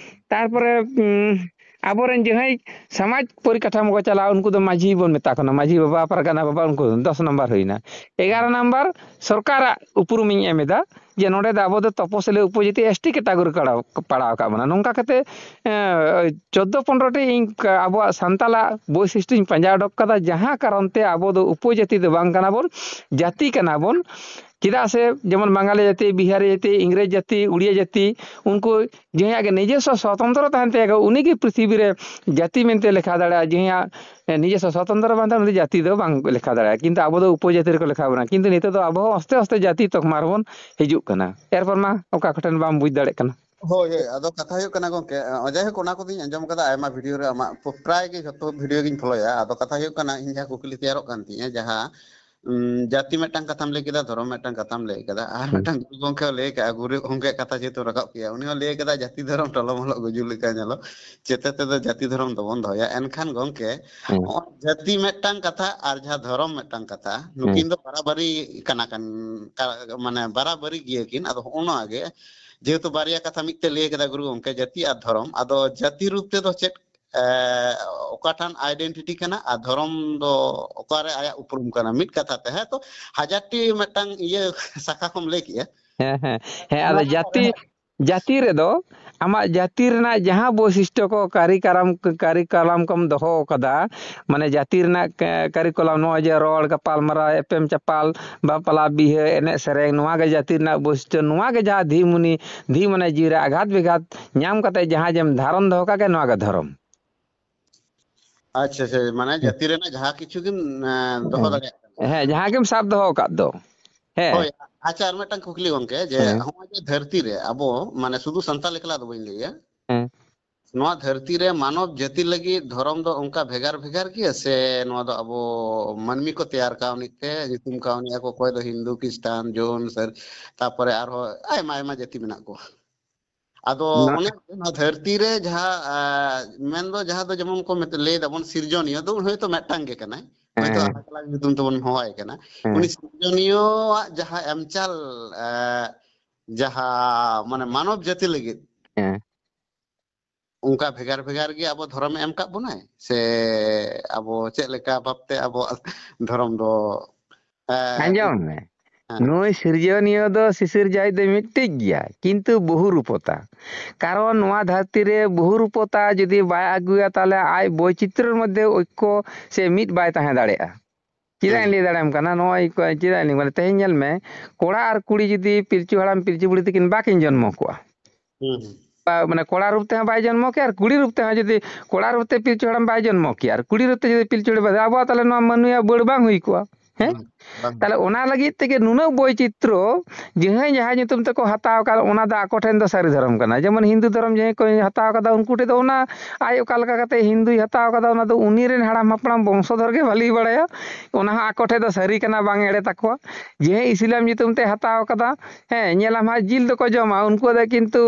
ᱛᱟᱨᱯᱚᱨᱮ, ᱩᱸ, ᱟᱵᱚᱨᱮᱱ ᱡᱟᱦᱟᱸᱭ ᱥᱚᱢᱟᱡᱽ ᱯᱚᱨᱤᱠᱟᱴᱷᱟᱢᱳ ᱠᱚ ᱪᱟᱞᱟᱣ, ᱩᱱᱠᱩ ᱫᱚ ᱢᱟᱹᱡᱷᱤ ᱵᱚᱱ ᱢᱮᱛᱟ ᱠᱚ ᱠᱟᱱᱟ, ᱢᱟᱹᱡᱷᱤ ᱵᱟᱵᱟ, ᱯᱟᱨᱜᱟᱱᱟ ᱵᱟᱵᱟ, ᱩᱱᱠᱩ ᱫᱚ ᱫᱚᱥ ᱱᱟᱢᱵᱟᱨ ᱦᱩᱭᱱᱟ᱾ ᱮᱜᱟᱨᱚ ᱱᱟᱢᱵᱟᱨ ᱥᱚᱨᱠᱟᱨᱟᱜ ᱩᱯᱨᱩᱢᱤᱧ ᱮᱢ ᱮᱫᱟ ᱡᱮ ᱱᱚᱰᱮ ᱫᱚ ᱟᱵᱚ ᱫᱚ ᱛᱚᱯᱚᱥᱤᱞᱤ ᱩᱯᱚᱡᱟᱹᱛᱤ, S T category ᱠᱚ ᱯᱟᱲᱟᱣ ᱟᱠᱟᱫ ᱵᱚᱱᱟ᱾ ᱱᱚᱝᱠᱟ ᱠᱟᱛᱮ, ᱮᱸ, ᱪᱳᱫᱽᱫᱳ ᱯᱚᱱᱨᱚ ᱴᱤ ᱤᱧ ᱠᱟ-, ᱟᱵᱚᱣᱟᱜ ᱥᱟᱱᱛᱟᱞᱟᱜ ᱵᱳᱭᱥᱤᱥᱴᱚᱧ ᱯᱟᱸᱡᱟ ᱚᱰᱚᱠ ᱠᱟᱫᱟ, ᱡᱟᱦᱟᱸ ᱠᱟᱨᱚᱱ ᱛᱮ ᱟᱵᱚ ᱫᱚ ᱩᱯᱚᱡᱟᱹᱛᱤ ᱫᱚ ᱵᱟᱝ ᱠᱟᱱᱟ ᱵᱚᱱ, ᱡᱟᱹᱛᱤ ᱠᱟᱱᱟ ᱵᱚᱱ᱾ ᱪᱮᱫᱟᱜ ᱥᱮ ᱡᱮᱢᱚᱱ ᱵᱟᱝᱜᱟᱞᱤ ᱡᱟᱹᱛᱤ, ᱵᱤᱦᱟᱨᱤ ᱡᱟᱹᱛᱤ, ᱤᱝᱨᱮᱡᱽ ᱡᱟᱹᱛᱤ, ᱩᱲᱤᱭᱟ ᱡᱟᱹᱛᱤ, ᱩᱱᱠᱩ ᱡᱟᱦᱟᱸᱭᱟᱜ ᱜᱮ ᱱᱤᱡᱚᱥᱥᱚ ᱥᱚᱛᱚᱱᱛᱨᱚ ᱛᱟᱦᱮᱱ ᱛᱟᱭᱟ, ᱩᱱᱤᱜᱮ ᱯᱨᱤᱛᱷᱤᱵᱤ ᱨᱮ ᱡᱟᱹᱛᱤ ᱢᱮᱱᱛᱮ ᱞᱮᱠᱷᱟ ᱫᱟᱲᱮᱭᱟᱜᱼᱟ᱾ ᱡᱟᱦᱟᱸᱭᱟᱜ ᱱᱤᱡᱚᱥᱥᱚ ᱥᱚᱛᱚᱱᱛᱨᱚ ᱵᱟᱝ ᱛᱟᱦᱮᱱ, ᱩᱱᱤ ᱫᱚ ᱡᱟᱹᱛᱤ ᱫᱚ ᱵᱟᱝ ᱞᱮᱠᱷᱟ ᱫᱟᱲᱮᱭᱟᱜᱼᱟ᱾ ᱠᱤᱱᱛᱩ ᱟᱵᱚ ᱫᱚ ᱩᱯᱚᱡᱟᱹᱛᱤ ᱨᱮᱠᱚ ᱞᱮᱠᱷᱟ ᱵᱚᱱᱟ᱾ ᱠᱤᱱᱛᱩ ᱱᱤᱛᱚᱜ ᱫᱚ ᱟᱵᱚ ᱦᱚᱸ ᱟᱥᱛᱮ ᱟᱥᱛᱮ ᱡᱟᱹᱛᱤ ᱛᱚᱠᱢᱟ ᱨᱮᱵᱚᱱ ᱦᱤᱡᱩᱜ ᱠᱟᱱᱟ᱾ ᱮᱨᱯᱚᱨ ᱢᱟ ᱚᱠᱟ ᱠᱚᱴᱷᱮᱱ ᱵᱟᱢ ᱵᱩᱡᱽ ᱫᱟᱲᱮᱭᱟᱜ ᱠᱟᱱᱟ᱾ ᱦᱳᱭ, ᱦᱳᱭ, ᱟᱫᱚ ᱠᱟᱛᱷᱟ ᱦᱩᱭᱩᱜ ᱠᱟᱱᱟ ᱜᱚᱝᱠᱮ, ᱚ, ᱡᱟᱭᱦᱳᱠ, ᱚᱱᱟ ᱠᱚᱫᱚᱧ ᱟᱸᱡᱚᱢ ᱠᱟᱫᱟ ᱟᱭᱢᱟ ᱵᱷᱤᱰᱤᱭᱳ ᱨᱮ, ᱟᱢᱟᱜ ᱯᱨᱟᱭ ᱜᱮ ᱡᱷᱚᱛᱚ ᱵᱷᱤᱰᱤᱭᱳ ᱜᱤᱧ ᱯᱷᱚᱞᱳᱭᱟ᱾ ᱟᱫᱚ ᱠᱟᱛᱷᱟ ᱦᱩᱭᱩᱜ ᱠᱟᱱᱟ, ᱤᱧ ᱡᱟᱦᱟᱸ ᱠᱩᱠᱞᱤ ᱛᱮᱭᱟᱨᱚᱜ ᱠᱟᱱ ᱛᱤᱧᱟᱹ, ᱡᱟᱦᱟᱸ, ᱩᱢ, ᱡᱟᱹᱛᱤ ᱢᱤᱫᱴᱟᱝ ᱠᱟᱛᱷᱟᱢ ᱞᱟᱹᱭ ᱠᱮᱫᱟ, ᱫᱷᱚᱨᱚᱢ ᱢᱤᱫᱴᱟᱝ ᱠᱟᱛᱷᱟᱢ ᱞᱟᱹᱭ ᱠᱟᱫᱟ, ᱟᱨ ᱦᱩᱸ᱾ ᱢᱤᱫᱴᱟᱝ ᱜᱩᱨᱩ ᱜᱚᱝᱠᱮ ᱞᱟᱹᱭ ᱠᱟᱜᱼᱟ, ᱜᱩᱨᱩ ᱜᱚᱝᱠᱮ ᱠᱟᱛᱷᱟ ᱡᱮᱦᱮᱛᱩ ᱨᱟᱠᱟᱵ ᱠᱮᱜᱼᱟ, ᱩᱱᱤ ᱦᱚᱸ ᱞᱟᱹᱭ ᱠᱟᱫᱟ, "ᱡᱟᱹᱛᱤ ᱫᱷᱚᱨᱚᱢ ᱴᱚᱞᱚ ᱢᱚᱞᱚ ᱜᱩᱡᱩᱜ ᱞᱮᱠᱟ ᱧᱮᱞᱚᱜ, ᱪᱮᱛᱮ ᱛᱮᱫᱚ ᱡᱟᱹᱛᱤ ᱫᱷᱚᱨᱚᱢ ᱫᱚᱵᱚᱱ ᱫᱚᱦᱚᱭᱟ᱾" ᱮᱱᱠᱷᱟᱱ ᱜᱚᱝᱠᱮ, ᱦᱩᱸ᱾ ᱱᱚᱜᱼᱚᱭ ᱡᱟᱹᱛᱤ ᱢᱤᱫᱴᱟᱝ ᱠᱟᱛᱷᱟ ᱟᱨ ᱡᱟᱦᱟᱸ ᱫᱷᱚᱨᱚᱢ ᱢᱤᱫᱴᱟᱝ ᱠᱟᱛᱷᱟ, ᱦᱩᱸ᱾ ᱱᱩᱠᱤᱱ ᱫᱚ ᱵᱟᱨᱟᱵᱟᱨᱤ ᱠᱟᱱᱟ ᱠᱟᱱ, ᱠᱟ-, ᱢᱟᱱᱮ ᱵᱟᱨᱟᱵᱟᱨᱤ ᱜᱮᱭᱟ ᱠᱤᱱ᱾ ᱟᱫᱚ ᱦᱚᱸᱜᱼᱚ ᱱᱚᱣᱟ ᱜᱮ, ᱡᱮᱦᱮᱛᱩ ᱵᱟᱨᱭᱟ ᱠᱟᱛᱷᱟ ᱢᱤᱫ ᱛᱮ ᱞᱟᱹᱭ ᱠᱟᱫᱟ ᱜᱩᱨᱩ ᱜᱚᱝᱠᱮ, ᱡᱟᱹᱛᱤ ᱟᱨ ᱫᱷᱚᱨᱚᱢ, ᱟᱫᱚ ᱡᱟᱹᱛᱤ ᱨᱩᱯ ᱛᱮᱫᱚ ᱪᱮᱫ, ᱮ, ᱚᱠᱟᱴᱟᱜ ᱟᱭᱰᱮᱱᱴᱤᱴᱤ ᱠᱟᱱᱟ ᱟᱨ ᱫᱷᱚᱨᱚᱢ ᱫᱚ ᱚᱠᱟᱨᱮ ᱟᱭᱟᱜ ᱩᱯᱨᱩᱢ ᱠᱟᱱᱟ? ᱢᱤᱫ ᱠᱟᱛᱷᱟ ᱛᱮ, ᱦᱮᱸ ᱛᱚ, ᱦᱟᱡᱟᱨ ᱴᱤ ᱢᱤᱫᱴᱟᱝ ᱤᱭᱟᱹ ᱥᱟᱠᱷᱟ ᱠᱚᱢ ᱞᱟᱹᱭ ᱠᱮᱜᱼᱟ᱾ ᱦᱮᱸ, ᱦᱮᱸ, ᱦᱮᱸ, ᱟᱫᱚ ᱱᱚᱣᱟ ᱡᱟᱹᱛᱤ, ᱨᱮᱦᱚᱸ ᱡᱟᱹᱛᱤ ᱨᱮᱫᱚ ᱟᱢᱟᱜ ᱡᱟᱹᱛᱤ ᱨᱮᱱᱟᱜ ᱡᱟᱦᱟᱸ ᱵᱳᱭᱥᱤᱥᱴᱚ ᱠᱚ, ᱠᱟᱹᱨᱤ ᱠᱟᱨᱟᱢ, ᱠᱟᱹᱨᱤ ᱠᱟᱞᱟᱢ ᱠᱚᱢ ᱫᱚᱦᱚ ᱟᱠᱟᱫᱟ, ᱢᱟᱱᱮ ᱡᱟᱹᱛᱤ ᱨᱮᱱᱟᱜ ᱠᱟ-, ᱠᱟᱹᱨᱤ ᱠᱚᱞᱟᱢ, ᱱᱚᱜᱼᱚᱭ ᱡᱮ ᱨᱚᱲ, ᱜᱟᱯᱟᱞ ᱢᱟᱨᱟᱣ, ᱮᱯᱮᱢ ᱪᱟᱯᱟᱞ, ᱵᱟᱯᱞᱟ, ᱵᱤᱦᱟᱹ, ᱮᱱᱮᱡ ᱥᱮᱨᱮᱧ, ᱱᱚᱣᱟ ᱜᱮ ᱡᱟᱹᱛᱤ ᱨᱮᱱᱟᱜ ᱵᱳᱭᱥᱤᱥᱴᱚ, ᱱᱚᱣᱟ ᱜᱮ ᱡᱟᱦᱟᱸ ᱫᱷᱤ ᱢᱩᱱᱤ, ᱫᱷᱤ ᱢᱚᱱᱮ ᱡᱤᱣᱤ ᱨᱮ ᱟᱜᱷᱟᱛ ᱵᱮᱜᱷᱟᱛ ᱧᱟᱢ ᱠᱟᱛᱮ ᱡᱟᱦᱟᱸ ᱡᱮᱢ ᱫᱷᱟᱨᱚᱱ ᱫᱚᱦᱚ ᱠᱟᱜ ᱜᱮ, ᱱᱚᱣᱟ ᱜᱮ ᱫᱷᱚᱨᱚᱢ᱾ ᱟᱪᱪᱷᱟ, ᱟᱪᱪᱷᱟ, ᱢᱟᱱᱮ ᱦᱮᱸ᱾ ᱡᱟᱹᱛᱤ ᱨᱮᱱᱟᱜ ᱡᱟᱦᱟᱸ ᱠᱤᱪᱷᱩ ᱜᱮᱢ, ᱮᱸ, ᱫᱚᱦᱚ ᱦᱮᱸ᱾ ᱫᱟᱲᱮᱭᱟᱜ ᱠᱟᱱᱟ᱾ ᱦᱮᱸ, ᱡᱟᱦᱟᱸ ᱜᱮᱢ ᱥᱟᱵ ᱫᱚᱦᱚ ᱟᱠᱟᱫ ᱫᱚ᱾ ᱦᱮᱸ᱾ ᱦᱳᱭ, ᱟᱪᱪᱷᱟ, ᱟᱨ ᱢᱤᱫᱴᱟᱝ ᱠᱩᱠᱞᱤ ᱜᱚᱝᱠᱮ, ᱡᱮ ᱦᱮᱸ᱾ ᱦᱚᱸᱜᱼᱚᱭ ᱡᱮ ᱫᱷᱟᱹᱨᱛᱤ ᱨᱮ ᱟᱵᱚ, ᱢᱟᱱᱮ, ᱥᱩᱫᱷᱩ ᱥᱟᱱᱛᱟᱲ ᱮᱠᱞᱟ ᱫᱚ ᱵᱟᱹᱧ ᱞᱟᱹᱭᱮᱜᱼᱟ᱾ ᱦᱮᱸ᱾ ᱱᱚᱣᱟ ᱫᱷᱟᱹᱨᱛᱤ ᱨᱮ ᱢᱟᱱᱚᱵ ᱡᱟᱹᱛᱤ ᱞᱟᱹᱜᱤᱫ ᱫᱷᱚᱨᱚᱢ ᱫᱚ ᱚᱱᱠᱟ ᱵᱷᱮᱜᱟᱨ ᱵᱷᱮᱜᱟᱨ ᱜᱮᱭᱟ, ᱥᱮ ᱱᱚᱣᱟ ᱫᱚ ᱟᱵᱚ ᱢᱟᱹᱱᱢᱤ ᱠᱚ ᱛᱮᱭᱟᱨ ᱠᱟᱣᱱᱤᱡ ᱛᱮ ᱧᱩᱛᱩᱢ ᱠᱟᱣᱱᱤᱡ ᱟᱠᱚ? ᱚᱠᱚᱭ ᱫᱚ ᱦᱤᱱᱫᱩ, ᱠᱷᱨᱤᱥᱴᱟᱱ, ᱡᱳᱱ, ᱥᱟᱹᱨ-, ᱛᱟᱯᱚᱨᱮ ᱟᱨᱦᱚᱸ ᱟᱭᱢᱟ ᱟᱭᱢᱟ ᱡᱟᱹᱛᱤ ᱢᱮᱱᱟᱜ ᱠᱚᱣᱟ᱾ ᱟᱫᱚ ᱱᱚ- ᱚᱱᱮ ᱱᱚᱣᱟ ᱫᱷᱟᱹᱨᱛᱤ ᱨᱮ ᱡᱟᱦᱟᱸ, ᱟ, ᱢᱮᱱᱫᱚ ᱡᱟᱦᱟᱸ ᱫᱚ ᱡᱮᱢᱚᱱ ᱠᱚ ᱢᱮᱛ-, ᱞᱟᱹᱭ ᱫᱟᱵᱚᱱ ᱥᱤᱨᱡᱚᱱᱤᱭᱟᱹ ᱫᱚ ᱩᱱᱤ ᱦᱚᱭᱛᱳ ᱢᱤᱫᱴᱟᱝ ᱜᱮ ᱠᱟᱱᱟᱭ, ᱦᱚᱭᱛᱳ ᱦᱮᱸ᱾ ᱟᱞᱟᱜᱽ ᱟᱞᱟᱜᱽ ᱧᱩᱛᱩᱢ ᱛᱮᱵᱚᱱ ᱦᱚᱦᱚᱣᱟᱭ ᱠᱟᱱᱟ᱾ ᱦᱮᱸ᱾ ᱩᱱᱤ ᱥᱤᱨᱡᱚᱱᱤᱭᱟᱹᱣᱟᱜ ᱡᱟᱦᱟᱸ ᱮᱢᱪᱟᱞ, ᱟ, ᱡᱟᱦᱟᱸ ᱢᱟᱱᱮ ᱢᱟᱱᱚᱵ ᱡᱟᱹᱛᱤ ᱞᱟᱹᱜᱤᱫ ᱦᱮᱸ᱾ ᱚᱱᱠᱟ ᱵᱷᱮᱜᱟᱨ ᱵᱷᱮᱜᱟᱨ ᱜᱮ ᱟᱵᱚ ᱫᱷᱚᱨᱚᱢᱮ ᱮᱢ ᱠᱟᱜ ᱵᱚᱱᱟᱭ, ᱥᱮ ᱟᱵᱚ ᱪᱮᱫ ᱞᱮᱠᱟ ᱵᱷᱟᱵᱛᱮ ᱟᱵᱚᱣᱟᱜ ᱫᱷᱚᱨᱚᱢ ᱫᱚ, ᱮ, ᱟᱸᱡᱚᱢ ᱢᱮ, ᱦᱮᱸ᱾ ᱱᱩᱭ ᱥᱤᱨᱡᱚᱱᱤᱭᱟᱹ ᱫᱚ ᱥᱤᱥᱤᱨᱡᱟᱹᱣᱤᱡ ᱫᱚ ᱢᱤᱫᱴᱤᱡ ᱜᱮᱭᱟᱭ, ᱠᱤᱱᱛᱩ ᱵᱚᱦᱩ ᱨᱩᱯᱚᱛᱟ᱾ ᱠᱟᱨᱚᱱ ᱱᱚᱣᱟ ᱫᱷᱟᱹᱨᱛᱤ ᱨᱮ ᱵᱚᱦᱩ ᱨᱩᱯᱚᱛᱟ ᱡᱩᱫᱤ ᱵᱟᱭ ᱟᱹᱜᱩᱭᱟ, ᱛᱟᱦᱚᱞᱮ ᱟᱡ ᱵᱳᱭᱪᱤᱛᱨᱚ ᱢᱚᱫᱽᱫᱷᱮ ᱚᱭᱠᱚ ᱥᱮ ᱢᱤᱫ ᱵᱟᱭ ᱛᱟᱦᱮᱸ ᱫᱟᱲᱮᱭᱟᱜᱼᱟ᱾ ᱪᱮᱫᱟᱜ ᱤᱧ ᱞᱟᱹᱭ ᱫᱟᱲᱮᱭᱟᱢ ᱠᱟᱱᱟ? ᱱᱚᱜᱼᱚᱭ ᱠᱚ-, ᱪᱮᱫᱟᱜ ᱤᱧ ᱞᱟᱹᱭ, ᱢᱟᱱᱮ, ᱛᱮᱦᱮᱧ ᱧᱮᱞ ᱢᱮ, ᱠᱚᱲᱟ ᱟᱨ ᱠᱩᱲᱤ ᱡᱩᱫᱤ ᱯᱤᱞᱪᱩ ᱦᱟᱲᱟᱢ ᱯᱤᱞᱪᱩ ᱵᱩᱲᱦᱤ ᱛᱟᱹᱠᱤᱱ ᱵᱟᱠᱤᱱ ᱡᱚᱱᱢᱚ ᱠᱚᱜᱼᱟ, ᱦᱩᱸ, ᱦᱩᱸ᱾ ᱵᱟ-, ᱢᱟᱱᱮ, ᱠᱚᱲᱟ ᱨᱩᱯ ᱛᱮᱦᱚᱸ ᱵᱟᱭ ᱡᱚᱱᱢᱚ ᱠᱮᱭᱟ ᱟᱨ ᱠᱩᱲᱤ ᱨᱩᱯ ᱛᱮᱦᱚᱸ ᱡᱩᱫᱤ, ᱠᱚᱲᱟ ᱨᱩᱯ ᱛᱮ ᱯᱤᱞᱪᱩ ᱦᱟᱲᱟᱢ ᱵᱟᱭ ᱡᱚᱱᱢᱚ ᱠᱮᱭᱟ ᱟᱨ ᱠᱩᱲᱤ ᱨᱩᱯ ᱛᱮ ᱡᱩᱫᱤ ᱯᱤᱞᱪᱩ ᱦᱟᱲᱟᱢ ᱵᱟᱭ, ᱟᱵᱚᱣᱟᱜ ᱛᱟᱦᱚᱞᱮ ᱱᱚᱣᱟ ᱢᱟᱹᱱᱢᱤᱭᱟᱜ ᱵᱟᱹᱲ ᱵᱟᱝ ᱦᱩᱭ ᱠᱚᱜᱼᱟ᱾ ᱦᱮᱸ? ᱵᱟᱝ, ᱵᱟᱝ᱾ ᱛᱟᱦᱚᱞᱮ ᱚᱱᱟ ᱞᱟᱹᱜᱤᱫ ᱛᱮᱜᱮ ᱱᱩᱱᱟᱹᱜ ᱵᱳᱭᱪᱤᱛᱨᱚ, ᱡᱟᱦᱟᱸᱭ ᱡᱟᱦᱟᱸ ᱧᱩᱛᱩᱢ ᱛᱮᱠᱚ ᱦᱟᱛᱟᱣ ᱟᱠᱟᱫ, ᱚᱱᱟ ᱫᱚ ᱟᱠᱚ ᱴᱷᱮᱱ ᱫᱚ ᱥᱟᱹᱨᱤ ᱫᱷᱚᱨᱚᱢ ᱠᱟᱱᱟ᱾ ᱡᱮᱢᱚᱱ ᱦᱤᱱᱫᱩ ᱫᱷᱚᱨᱚᱢ ᱡᱟᱦᱟᱸᱭ ᱠᱚ ᱦᱟᱛᱟᱣ ᱟᱠᱟᱫᱟ, ᱩᱱᱠᱩ ᱴᱷᱮᱱ ᱫᱚ ᱚᱱᱟ ᱟᱡ ᱚᱠᱟ ᱞᱮᱠᱟ ᱠᱟᱛᱮ ᱦᱤᱱᱫᱩᱭ ᱦᱟᱛᱟᱣ ᱟᱠᱟᱫᱟ, ᱚᱱᱟ ᱫᱚ ᱩᱱᱤ ᱨᱮᱱ ᱦᱟᱲᱟᱢ ᱦᱟᱯᱲᱟᱢ ᱵᱚᱝᱥᱚᱫᱷᱚᱨ ᱜᱮ ᱵᱷᱟᱹᱞᱤᱭ ᱵᱟᱲᱟᱭᱟ᱾ ᱚᱱᱟ ᱦᱚᱸ ᱟᱠᱚ ᱴᱷᱮᱱ ᱫᱚ ᱥᱟᱹᱨᱤ ᱠᱟᱱᱟ, ᱵᱟᱝ ᱮᱲᱮ ᱛᱟᱠᱚᱣᱟ᱾ ᱡᱟᱦᱟᱸᱭ ᱤᱥᱞᱟᱢ ᱧᱩᱛᱩᱢ ᱛᱮ ᱦᱟᱛᱟᱣ ᱟᱠᱟᱫᱟ, ᱦᱮᱸ, ᱧᱮᱞᱟᱢ ᱦᱟᱸᱜ, ᱡᱤᱞ ᱫᱚᱠᱚ ᱡᱚᱢᱟ, ᱩᱱᱠᱩ ᱫᱚ ᱠᱤᱱᱛᱩ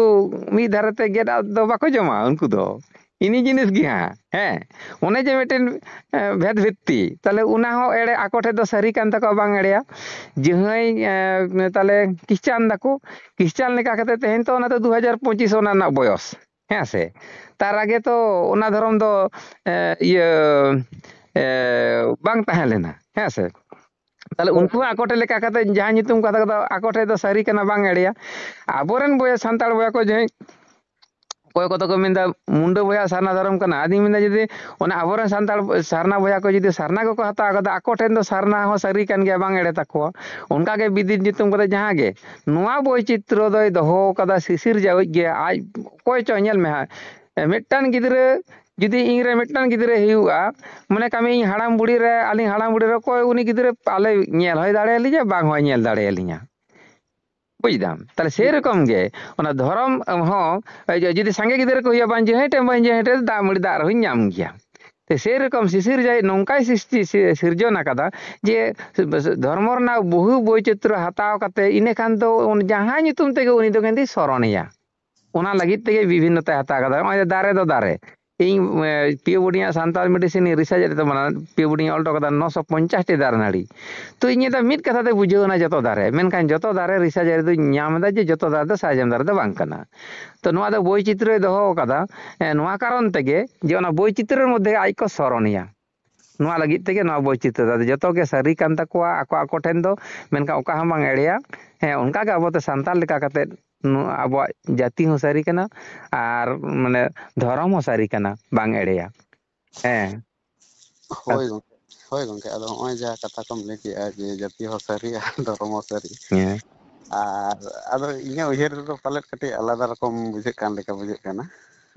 ᱢᱤᱫ ᱫᱷᱟᱨᱮ ᱛᱮ ᱜᱮᱫ ᱟᱜ ᱫᱚ ᱵᱟᱠᱚ ᱡᱚᱢᱟ ᱩᱱᱠᱩ ᱫᱚ᱾ ᱤᱱᱤ ᱡᱤᱱᱤᱥ ᱜᱮ ᱦᱟᱸᱜ, ᱦᱮᱸ, ᱚᱱᱮ ᱡᱮ ᱢᱤᱫᱴᱮᱱ, ᱮ, ᱵᱷᱮᱫ ᱵᱷᱤᱛᱛᱤ, ᱛᱟᱦᱞᱮ ᱚᱱᱟ ᱦᱚᱸ ᱮᱲᱮ, ᱟᱠᱚ ᱴᱷᱮᱱ ᱫᱚ ᱥᱟᱹᱨᱤ ᱠᱟᱱ ᱛᱟᱠᱚᱣᱟ, ᱵᱟᱝ ᱮᱲᱮᱭᱟ᱾ ᱡᱟᱦᱟᱸᱭ, ᱮ, ᱛᱟᱦᱞᱮ ᱠᱷᱨᱤᱥᱪᱟᱱ ᱫᱟᱠᱚ, ᱠᱷᱨᱤᱥᱪᱟᱱ ᱞᱮᱠᱟ ᱠᱟᱛᱮ ᱛᱮᱦᱮᱧ ᱛᱚ ᱚᱱᱟ ᱫᱚ ᱫᱩ ᱦᱟᱡᱟᱨ ᱯᱚᱸᱪᱤᱥ ᱚᱱᱟ ᱨᱮᱱᱟᱜ ᱵᱚᱭᱚᱥ, ᱦᱮᱸ ᱥᱮ? ᱛᱟᱨ ᱟᱜᱮ ᱛᱚ ᱚᱱᱟ ᱫᱷᱚᱨᱚᱢ ᱫᱚ, ᱮ, ᱤᱭᱟᱹ, ᱮ, ᱵᱟᱝ ᱛᱟᱦᱮᱸ ᱞᱮᱱᱟ, ᱦᱮᱸ ᱥᱮ? ᱛᱟᱦᱞᱮ ᱦᱳᱭ᱾ ᱩᱱᱠᱩ ᱦᱚᱸ ᱟᱠᱚ ᱴᱷᱮᱱ ᱞᱮᱠᱟ ᱠᱟᱛᱮ ᱡᱟᱦᱟᱸ ᱧᱩᱛᱩᱢ ᱠᱟᱛᱷᱟ ᱠᱚᱫᱚ ᱟᱠᱚ ᱴᱷᱮᱱ ᱫᱚ ᱥᱟᱹᱨᱤ ᱠᱟᱱᱟ, ᱵᱟᱝ ᱮᱲᱮᱭᱟ᱾ ᱟᱵᱚᱨᱮᱱ ᱵᱚᱭᱦᱟ, ᱥᱟᱱᱛᱟᱲ ᱵᱚᱭᱦᱟ ᱠᱚ ᱡᱟᱦᱟᱸᱭ, ᱚᱠᱚᱭ ᱠᱚᱫᱚ ᱠᱚ ᱢᱮᱱᱫᱟ ᱢᱩᱱᱰᱟᱹ ᱵᱚᱭᱦᱟ ᱥᱟᱨᱱᱟ ᱫᱷᱚᱨᱚᱢ ᱠᱟᱱᱟ, ᱟᱫᱚᱧ ᱢᱮᱱᱫᱟ ᱡᱩᱫᱤ ᱚᱱᱟ ᱟᱵᱚᱨᱮᱱ ᱥᱟᱱᱛᱟᱲ ᱥᱟᱨᱱᱟ ᱵᱚᱭᱦᱟ ᱠᱚ ᱡᱩᱫᱤ ᱥᱟᱨᱱᱟ ᱠᱚᱠᱚ ᱦᱟᱛᱟᱣ ᱠᱟᱫᱟ, ᱟᱠᱚ ᱴᱷᱮᱱ ᱫᱚ ᱥᱟᱨᱱᱟ ᱦᱚᱸ ᱥᱟᱹᱨᱤ ᱠᱟᱱ ᱜᱮᱭᱟ, ᱵᱟᱝ ᱮᱲᱮ ᱛᱟᱠᱚᱣᱟ᱾ ᱚᱱᱠᱟᱜᱮ ᱵᱤᱫᱤᱛ ᱧᱩᱛᱩᱢ ᱠᱟᱛᱮ ᱡᱟᱦᱟᱸ ᱜᱮ ᱱᱚᱣᱟ ᱵᱳᱭᱪᱤᱛᱨᱚ ᱫᱚᱭ ᱫᱚᱦᱚ ᱠᱟᱫᱟ, ᱥᱤᱥᱤᱨ ᱡᱟᱣᱤᱡ ᱜᱮ ᱟᱡ ᱚᱠᱚᱭ ᱪᱚ, ᱧᱮᱞ ᱢᱮ ᱦᱟᱸᱜ, ᱢᱤᱫᱴᱟᱝ ᱜᱤᱫᱽᱨᱟᱹ, ᱡᱩᱫᱤ ᱤᱧ ᱨᱮ ᱢᱤᱫᱴᱟᱝ ᱜᱤᱫᱽᱨᱟᱹ ᱦᱩᱭᱩᱜᱼᱟ, ᱢᱚᱱᱮ ᱠᱟᱜ ᱢᱮ ᱤᱧ ᱦᱟᱲᱟᱢ ᱵᱩᱲᱦᱤ ᱨᱮ, ᱟᱹᱞᱤᱧ ᱦᱟᱲᱟᱢ ᱵᱩᱲᱦᱤ ᱨᱮ ᱚᱠᱚᱭ ᱩᱱᱤ ᱜᱤᱫᱽᱨᱟᱹ ᱯᱟᱞᱮ ᱧᱮᱞ ᱦᱚᱸᱭ ᱫᱟᱲᱮᱭᱟᱞᱤᱧᱟ, ᱵᱟᱝ ᱦᱚᱸᱭ ᱧᱮᱞ ᱫᱟᱲᱮᱭᱟᱞᱤᱧᱟ᱾ ᱵᱩᱡᱽ ᱫᱟᱢ? ᱛᱟᱦᱞᱮ ᱥᱮᱨᱚᱠᱚᱢ ᱜᱮ ᱚᱱᱟ ᱫᱷᱚᱨᱚᱢ ᱦᱚᱸ, ᱡᱩᱫᱤ ᱥᱟᱸᱜᱮ ᱜᱤᱫᱽᱨᱟᱹ ᱠᱚ ᱦᱩᱭᱩᱜᱼᱟ, ᱵᱟᱝ ᱡᱟᱦᱟᱸᱭ ᱴᱷᱮᱱ ᱵᱟᱝ ᱡᱟᱦᱟᱸᱭ ᱴᱷᱮᱱ ᱫᱟᱜ ᱢᱟᱹᱲᱤ ᱫᱟᱜ ᱨᱮᱦᱚᱸᱧ ᱧᱟᱢ ᱜᱮᱭᱟ᱾ ᱛᱮ ᱥᱮᱨᱚᱠᱚᱢ ᱥᱤᱥᱤᱨ ᱡᱟᱹᱣᱤᱡ ᱱᱚᱝᱠᱟᱭ ᱥᱨᱤᱥᱴᱤ ᱥᱤ-, ᱥᱤᱨᱡᱚᱱ ᱟᱠᱟᱫᱟ ᱡᱮ ᱫᱷᱚᱨᱢᱚ ᱨᱮᱱᱟᱜ ᱵᱚᱦᱩ ᱵᱳᱭᱪᱤᱛᱨᱚ ᱦᱟᱛᱟᱣ ᱠᱟᱛᱮ ᱤᱱᱟᱹ ᱠᱷᱟᱱ ᱫᱚ ᱩᱱ ᱡᱟᱦᱟᱸ ᱧᱩᱛᱩᱢ ᱛᱮᱜᱮ ᱩᱱᱤ ᱫᱚ ᱠᱤᱱᱛᱩᱭ ᱥᱚᱨᱚᱱᱮᱭᱟ᱾ ᱚᱱᱟ ᱞᱟᱹᱜᱤᱫ ᱛᱮᱜᱮ ᱵᱤᱵᱷᱤᱱᱱᱚᱛᱟᱭ ᱦᱟᱛᱟᱣ ᱠᱟᱫᱟ᱾ ᱱᱚᱜᱼᱚᱭ ᱡᱮ ᱫᱟᱨᱮ ᱫᱚ ᱫᱟᱨᱮ, ᱤᱧ, ᱮ, ᱯᱤ ᱳ ᱵᱳᱨᱰᱤᱝ ᱟᱜ ᱥᱟᱱᱛᱟᱲ ᱢᱮᱰᱤᱥᱤᱱ ᱨᱤᱥᱟᱨᱪ ᱨᱮᱫᱚ ᱢᱟᱱᱮ ᱯᱤ ᱳ ᱵᱳᱨᱰᱤᱝ ᱚᱞ ᱦᱚᱴᱚ ᱠᱟᱫᱟ ᱱᱚᱥᱚ ᱯᱚᱧᱪᱟᱥ ᱴᱤ ᱫᱟᱨᱮ ᱱᱟᱹᱲᱤ᱾ ᱛᱚ ᱤᱧ ᱫᱚ ᱢᱤᱫ ᱠᱟᱛᱷᱟ ᱛᱮ ᱵᱩᱡᱷᱟᱹᱣ ᱮᱱᱟ ᱡᱚᱛᱚ ᱫᱟᱨᱮ, ᱢᱮᱱᱠᱷᱟᱱ ᱡᱚᱛᱚ ᱫᱟᱨᱮ ᱨᱤᱥᱟᱨᱪ ᱨᱮᱫᱚᱧ ᱧᱟᱢ ᱮᱫᱟ ᱡᱮ ᱡᱚᱛᱚ ᱫᱟᱨᱮ ᱫᱚ ᱥᱟᱨᱡᱚᱢ ᱫᱟᱨᱮ ᱫᱚ ᱵᱟᱝ ᱠᱟᱱᱟ᱾ ᱛᱚ ᱱᱚᱣᱟ ᱫᱚ ᱵᱳᱭᱪᱤᱛᱨᱚᱭ ᱫᱚᱦᱚ ᱟᱠᱟᱫᱟ, ᱮ, ᱱᱚᱣᱟ ᱠᱟᱨᱚᱱ ᱛᱮᱜᱮ ᱡᱮ ᱚᱱᱟ ᱵᱳᱭᱪᱤᱛᱨᱚ ᱢᱚᱫᱽᱫᱷᱮ ᱟᱡ ᱠᱚ ᱥᱚᱨᱚᱱᱮᱭᱟ᱾ ᱱᱚᱣᱟ ᱞᱟᱹᱜᱤᱫ ᱛᱮᱜᱮ ᱱᱚᱣᱟ ᱵᱳᱭᱪᱤᱛᱨᱚ ᱫᱚ ᱡᱚᱛᱚ ᱜᱮ ᱥᱟᱹᱨᱤ ᱠᱟᱱ ᱛᱟᱠᱚᱣᱟ ᱟᱠᱚ ᱟᱠᱚ ᱴᱷᱮᱱ ᱫᱚ, ᱢᱮᱱᱠᱷᱟᱱ ᱚᱠᱟ ᱦᱚᱸ ᱵᱟᱝ ᱮᱲᱮᱭᱟ᱾ ᱦᱮᱸ, ᱚᱱᱠᱟ ᱜᱮ ᱟᱵᱚ ᱛᱮ ᱥᱟᱱᱛᱟᱲ ᱞᱮᱠᱟ ᱠᱟᱛᱮᱫ ᱱᱚᱣᱟ ᱟᱵᱚᱣᱟᱜ ᱡᱟᱹᱛᱤ ᱦᱚᱸ ᱥᱟᱹᱨᱤ ᱠᱟᱱᱟ ᱟᱨ ᱢᱟᱱᱮ ᱫᱷᱚᱨᱚᱢ ᱦᱚᱸ ᱥᱟᱹᱨᱤ ᱠᱟᱱᱟ, ᱵᱟᱝ ᱮᱲᱮᱭᱟ᱾ ᱦᱮᱸ᱾ ᱦᱳᱭ ᱜᱚᱢᱠᱮ᱾ ᱦᱳᱭ ᱜᱚᱝᱠᱮ, ᱟᱫᱚ ᱦᱚᱸᱜᱼᱚᱭ ᱡᱟᱦᱟᱸ ᱠᱟᱛᱷᱟ ᱠᱚᱢ ᱞᱟᱹᱭ ᱠᱮᱜᱼᱟ ᱡᱮ ᱡᱟᱹᱛᱤ ᱦᱚᱸ ᱥᱟᱹᱨᱤ ᱟᱨ ᱫᱷᱚᱨᱚᱢ ᱦᱚᱸ ᱥᱟᱹᱨᱤ, ᱦᱮᱸ᱾ ᱟᱨ ᱟᱫᱚ ᱤᱧᱟᱹᱜ ᱩᱭᱦᱟᱹᱨ ᱨᱮᱫᱚ ᱯᱟᱞᱮᱫ ᱠᱟᱹᱴᱤᱡ ᱟᱞᱟᱫᱟ ᱨᱚᱠᱚᱢ ᱵᱩᱡᱷᱟᱹᱜ ᱠᱟᱱ ᱞᱮᱠᱟ ᱵᱩᱡᱷᱟᱹᱜ ᱠᱟᱱᱟ᱾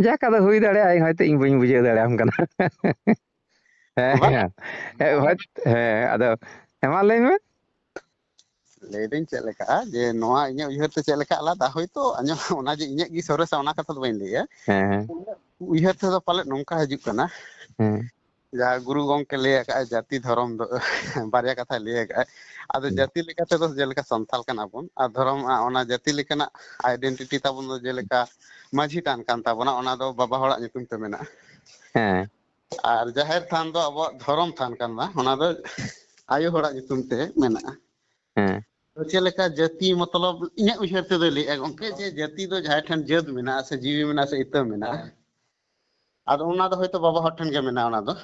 ᱡᱟᱠ, ᱟᱫᱚ ᱦᱩᱭ ᱫᱟᱲᱮᱭᱟᱜᱼᱟ, ᱤᱧ ᱦᱚᱭᱛᱳ ᱤᱧ ᱵᱟᱹᱧ ᱵᱩᱡᱷᱟᱹᱣ ᱫᱟᱲᱮᱭᱟᱢ ᱠᱟᱱᱟ᱾ ᱦᱮᱸ, ᱵᱟᱝ, ᱦᱮᱸ, ᱦᱮᱸ, ᱦᱳᱭ, ᱦᱮᱸ, ᱟᱫᱚ ᱦᱮᱸ, ᱢᱟ ᱞᱟᱹᱭ ᱢᱮ᱾ ᱞᱟᱹᱭᱫᱟᱹᱧ ᱪᱮᱫ ᱞᱮᱠᱟ ᱡᱮ ᱱᱚᱣᱟ ᱤᱧᱟᱹᱜ ᱩᱭᱦᱟᱹᱨ ᱛᱮ ᱪᱮᱫ ᱞᱮᱠᱟ ᱟᱞᱟᱫᱟ, ᱦᱳᱭᱛᱳ ᱟᱸᱡᱚᱢ ᱚᱱᱟ ᱡᱮ ᱤᱧᱟᱹᱜ ᱜᱮ ᱥᱚᱨᱮᱥᱟ ᱚᱱᱟ ᱠᱟᱛᱷᱟ ᱫᱚ ᱵᱟᱹᱧ ᱞᱟᱹᱭᱟ᱾ ᱦᱮᱸ, ᱦᱮᱸ, ᱩᱭᱦᱟᱹᱨ ᱛᱮᱫᱚ ᱯᱟᱞᱮᱫ ᱱᱚᱝᱠᱟ ᱦᱤᱡᱩᱜ ᱠᱟᱱᱟ, ᱦᱮᱸ, ᱡᱟᱦᱟᱸ ᱜᱩᱨᱩ ᱜᱚᱢᱠᱮ ᱞᱟᱹᱭ ᱟᱠᱟᱫᱼᱟ, ᱡᱟᱹᱛᱤ ᱫᱷᱚᱨᱚᱢ ᱫᱚ ᱵᱟᱨᱭᱟ ᱠᱟᱛᱷᱟᱭ ᱞᱟᱹᱭ ᱟᱠᱟᱫᱼᱟ᱾ ᱟᱫᱚ ᱦᱮᱸ, ᱡᱟᱹᱛᱤ ᱞᱮᱠᱟ ᱛᱮᱫᱚ ᱡᱮᱞᱮᱠᱟ ᱥᱟᱱᱛᱟᱲ ᱠᱟᱱᱟ ᱵᱚᱱ, ᱟᱨ ᱫᱷᱚᱨᱚᱢ, ᱟᱨ ᱚᱱᱟ ᱡᱟᱹᱛᱤ ᱞᱮᱠᱟᱱᱟᱜ ᱟᱭᱰᱮᱱᱴᱤᱴᱤ ᱛᱟᱵᱚᱱ ᱫᱚ ᱡᱮᱞᱮᱠᱟ ᱢᱟᱹᱡᱷᱤ ᱛᱷᱟᱱ ᱠᱟᱱ ᱛᱟᱵᱚᱱᱟ, ᱚᱱᱟ ᱫᱚ ᱵᱟᱵᱟ ᱦᱚᱲᱟᱜ ᱧᱩᱛᱩᱢ ᱛᱮ ᱢᱮᱱᱟᱜᱼᱟ᱾ ᱦᱮᱸ, ᱟᱨ ᱡᱟᱦᱮᱨ ᱛᱷᱟᱱ ᱫᱚ ᱟᱵᱚᱣᱟᱜ ᱫᱷᱚᱨᱚᱢ ᱛᱷᱟᱱ ᱠᱟᱱᱟ, ᱚᱱᱟ ᱫᱚ ᱟᱭᱳ ᱦᱚᱲᱟᱜ ᱧᱩᱛᱩᱢ ᱛᱮ ᱢᱮᱱᱟᱜᱼᱟ᱾ ᱦᱮᱸ, ᱪᱮᱫ ᱞᱮᱠᱟ ᱡᱟᱹᱛᱤ ᱢᱚᱛᱞᱚᱵ ᱤᱧᱟᱹᱜ ᱩᱭᱦᱟᱹᱨ ᱛᱮᱫᱚᱭ ᱞᱟᱹᱭᱮᱫᱼᱟ ᱜᱚᱢᱠᱮ, ᱡᱮ ᱡᱟᱹᱛᱤ ᱫᱚ ᱡᱟᱦᱟᱸᱭ ᱴᱷᱮᱱ ᱡᱟᱹᱛ ᱢᱮᱱᱟᱜᱼᱟ ᱥᱮ ᱡᱤᱣᱤ ᱢᱮᱱᱟᱜᱼᱟ ᱥᱮ ᱤᱛᱟᱹ ᱢᱮᱱᱟᱜᱼᱟ, ᱟᱫᱚ ᱚᱱᱟ ᱫᱚ ᱦᱚᱭᱛᱳ ᱵᱟᱵᱟ ᱦᱚᱲ ᱴᱷᱮᱱ ᱜᱮ ᱢᱮᱱᱟᱜᱼᱟ ᱚᱱᱟ ᱫᱚ᱾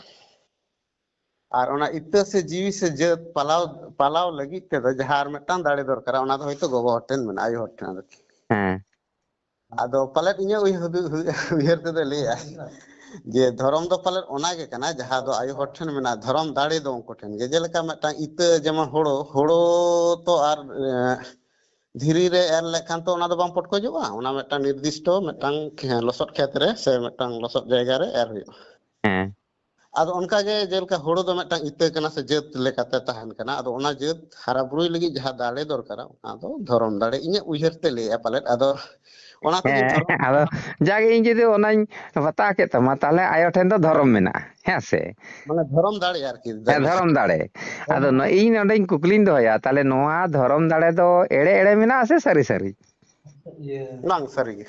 ᱟᱨ ᱚᱱᱟ ᱤᱛᱟᱹ ᱥᱮ ᱡᱤᱣᱤ ᱥᱮ ᱡᱟᱹᱛ ᱯᱟᱞᱟᱣ, ᱯᱟᱞᱟᱣ ᱞᱟᱹᱜᱤᱫ ᱛᱮᱫᱚ ᱡᱟᱦᱟᱸ ᱟᱨ ᱢᱤᱫᱴᱟᱝ ᱫᱟᱲᱮ ᱫᱚᱨᱠᱟᱨᱟ, ᱚᱱᱟ ᱫᱚ ᱦᱚᱭᱛᱳ ᱜᱚᱜᱚ ᱦᱚᱲ ᱴᱷᱮᱱ ᱢᱮᱱᱟᱜᱼᱟ, ᱟᱭᱳ ᱦᱚᱲ ᱴᱷᱮᱱ ᱟᱨᱠᱤ᱾ ᱦᱮᱸ, ᱟᱫᱚ ᱯᱟᱞᱮᱫ ᱤᱧᱟᱹᱜ ᱩᱭᱦᱟᱹᱨ, ᱩᱭᱦᱟᱹᱨ ᱛᱮᱫᱚ ᱞᱟᱹᱭᱮᱜᱼᱟ ᱡᱮ ᱫᱷᱚᱨᱚᱢ ᱫᱚ ᱯᱟᱞᱮᱫ ᱚᱱᱟ ᱜᱮ ᱠᱟᱱᱟ ᱡᱟᱦᱟᱸ ᱫᱚ ᱟᱭᱳ ᱦᱚᱲ ᱴᱷᱮᱱ ᱢᱮᱱᱟᱜᱼᱟ, ᱫᱷᱚᱨᱚᱢ ᱫᱟᱲᱮ ᱫᱚ ᱩᱱᱠᱩ ᱴᱷᱮᱱ ᱜᱮ᱾ ᱡᱮᱞᱮᱠᱟ ᱢᱤᱫᱴᱟᱝ ᱤᱛᱟᱹ, ᱡᱮᱢᱚᱱ ᱦᱳᱲᱳ, ᱦᱳᱲᱳ ᱛᱚ ᱟᱨ, ᱮᱸ, ᱫᱷᱤᱨᱤ ᱨᱮ ᱮᱨ ᱞᱮᱠᱷᱟᱱ ᱛᱚ ᱚᱱᱟ ᱫᱚ ᱵᱟᱝ ᱯᱚᱴᱠᱚᱡᱚᱜᱼᱟ, ᱚᱱᱟ ᱢᱤᱫᱴᱟᱝ ᱱᱤᱨᱫᱤᱥᱴᱚ ᱢᱤᱫᱴᱟᱝ ᱠᱷᱮ-, ᱞᱚᱥᱚᱫ ᱠᱷᱮᱛ ᱨᱮ ᱥᱮ ᱢᱤᱫᱴᱟᱝ ᱞᱚᱥᱚᱫ ᱡᱟᱭᱜᱟ ᱨᱮ ᱮᱨ ᱦᱩᱭᱩᱜᱼᱟ᱾ ᱦᱮᱸ, ᱟᱫᱚ ᱚᱱᱠᱟᱜᱮ ᱡᱮᱞᱮᱠᱟ ᱦᱳᱲᱳ ᱫᱚ ᱢᱤᱫᱴᱟᱝ ᱤᱛᱟᱹ ᱠᱟᱱᱟ ᱥᱮ ᱡᱟᱹᱛ ᱞᱮᱠᱟᱛᱮ ᱛᱟᱦᱮᱱ ᱠᱟᱱᱟ, ᱟᱫᱚ ᱚᱱᱟ ᱡᱟᱹᱛ ᱦᱟᱨᱟ ᱵᱩᱨᱩᱭ ᱞᱟᱹᱜᱤᱫ ᱡᱟᱦᱟᱸ ᱫᱟᱲᱮ ᱫᱚᱨᱠᱟᱨᱟ, ᱚᱱᱟ ᱫᱚ ᱫᱷᱚᱨᱚᱢ ᱫᱟᱲᱮ, ᱤᱧᱟᱹᱜ ᱩᱭᱦᱟᱹᱨ ᱛᱮ ᱞᱟᱹᱭᱮᱜᱼᱟ ᱯᱟᱞᱮᱫ᱾ ᱟᱫᱚ ᱚᱱᱟᱛᱮ ᱡᱮ ᱦᱮᱸ, ᱫᱷᱚᱨᱚᱢ ᱟᱫᱚ ᱡᱟᱜᱮ ᱤᱧ ᱡᱩᱫᱤ ᱚᱱᱟᱧ ᱵᱟᱛᱟᱣ ᱠᱮᱫ ᱛᱟᱢᱟ, ᱛᱟᱦᱚᱞᱮ ᱟᱭᱳ ᱴᱷᱮᱱ ᱫᱚ ᱫᱷᱚᱨᱚᱢ ᱢᱮᱱᱟᱜᱼᱟ, ᱦᱮᱸ ᱥᱮ? ᱢᱟᱱᱮ ᱫᱷᱚᱨᱚᱢ ᱫᱟᱲᱮ ᱟᱨᱠᱤ, ᱦᱮᱸ, ᱫᱷᱚᱨᱚᱢ ᱫᱟᱲᱮ᱾ ᱟᱫᱚ ᱱᱚ-, ᱤᱧ ᱱᱚᱰᱮᱧ ᱠᱩᱠᱞᱤᱧ ᱫᱚᱦᱚᱭᱟ, ᱛᱟᱦᱚᱞᱮ ᱱᱚᱣᱟ ᱫᱷᱚᱨᱚᱢ ᱫᱟᱲᱮ ᱫᱚ ᱮᱲᱮ ᱮᱲᱮ ᱢᱮᱱᱟᱜᱼᱟ ᱥᱮ ᱥᱟᱹᱨᱤ ᱥᱟᱹᱨᱤ? ᱵᱟᱝ, ᱥᱟᱹᱨᱤᱜᱮ᱾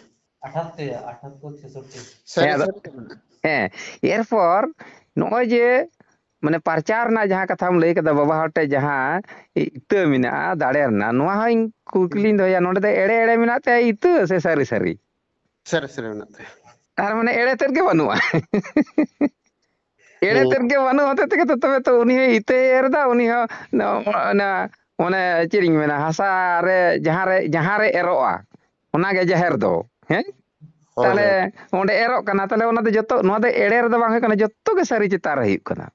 ᱟᱴᱷᱟᱛᱛᱳᱨ, ᱟᱴᱷᱟᱛᱛᱳᱨ, ᱪᱷᱮᱥᱚᱴᱴᱤ᱾ ᱥᱟᱹᱨᱤ ᱦᱮᱸ, ᱟᱫᱚ ᱥᱟᱹᱨᱤ ᱜᱮ ᱢᱮᱱᱟᱜᱼᱟ᱾ ᱦᱮᱸ, ᱮᱨᱯᱚᱨ ᱱᱚᱜᱼᱚᱭ ᱡᱮ ᱢᱟᱱᱮ ᱯᱟᱨᱪᱟᱣ ᱨᱮᱱᱟᱜ ᱡᱟᱦᱟᱸ ᱠᱟᱛᱷᱟᱢ ᱞᱟᱹᱭ ᱠᱮᱫᱟ, ᱵᱟᱵᱟ ᱦᱚᱲ ᱴᱷᱮᱡ ᱡᱟᱦᱟᱸ ᱤᱛᱟᱹ ᱢᱮᱱᱟᱜᱼᱟ ᱫᱟᱲᱮ ᱨᱮᱱᱟᱜ, ᱱᱚᱣᱟ ᱦᱚᱸᱧ ᱠᱩᱠᱞᱤᱧ ᱫᱚᱦᱚᱭᱟ, ᱱᱚᱰᱮ ᱫᱚ ᱮᱲᱮ ᱮᱲᱮ ᱢᱮᱱᱟᱜ ᱛᱟᱭᱟ ᱤᱛᱟᱹ ᱥᱮ ᱥᱟᱹᱨᱤ ᱥᱟᱹᱨᱤ? ᱥᱟᱹᱨᱤ ᱥᱟᱹᱨᱤ ᱢᱮᱱᱟᱜ ᱛᱟᱭᱟ᱾ ᱛᱟᱨ ᱢᱟᱱᱮ ᱮᱲᱮ ᱛᱮᱫ ᱜᱮ ᱵᱟᱹᱱᱩᱜᱼᱟ᱾ ᱮᱲᱮ ᱦᱩᱸ᱾ ᱛᱮᱫ ᱜᱮ ᱵᱟᱹᱱᱩᱜ ᱦᱚᱛᱮ ᱛᱮᱜᱮ ᱛᱚ, ᱛᱚᱵᱮ ᱛᱚ ᱩᱱᱤ ᱦᱚᱸ ᱤᱛᱟᱹᱭ ᱮᱨ ᱮᱫᱟ, ᱩᱱᱤ ᱦᱚᱸ ᱱᱚ-, ᱚᱱᱟ, ᱚᱱᱮ ᱪᱮᱫ ᱤᱧ ᱢᱮᱱᱟ, ᱦᱟᱥᱟ ᱨᱮ ᱡᱟᱦᱟᱸ ᱨᱮ, ᱡᱟᱦᱟᱸ ᱨᱮ ᱮᱨᱚᱜᱼᱟ, ᱚᱱᱟ ᱜᱮ ᱡᱟᱦᱮᱨ ᱫᱚ, ᱦᱮᱸ? ᱦᱳᱭ, ᱛᱟᱦᱞᱮ ᱦᱳᱭ᱾ ᱚᱸᱰᱮ ᱮᱨᱚᱜ ᱠᱟᱱᱟ, ᱛᱟᱦᱞᱮ ᱚᱱᱟ ᱫᱚ ᱡᱚᱛᱚ, ᱱᱚᱣᱟ ᱫᱚ ᱮᱲᱮ ᱨᱮᱫᱚ ᱵᱟᱝ ᱦᱩᱭᱩᱜ ᱠᱟᱱᱟ, ᱡᱚᱛᱚ ᱜᱮ ᱥᱟᱹᱨᱤ ᱪᱮᱛᱟᱱ ᱨᱮ ᱦᱩᱭᱩᱜ ᱠᱟᱱᱟ᱾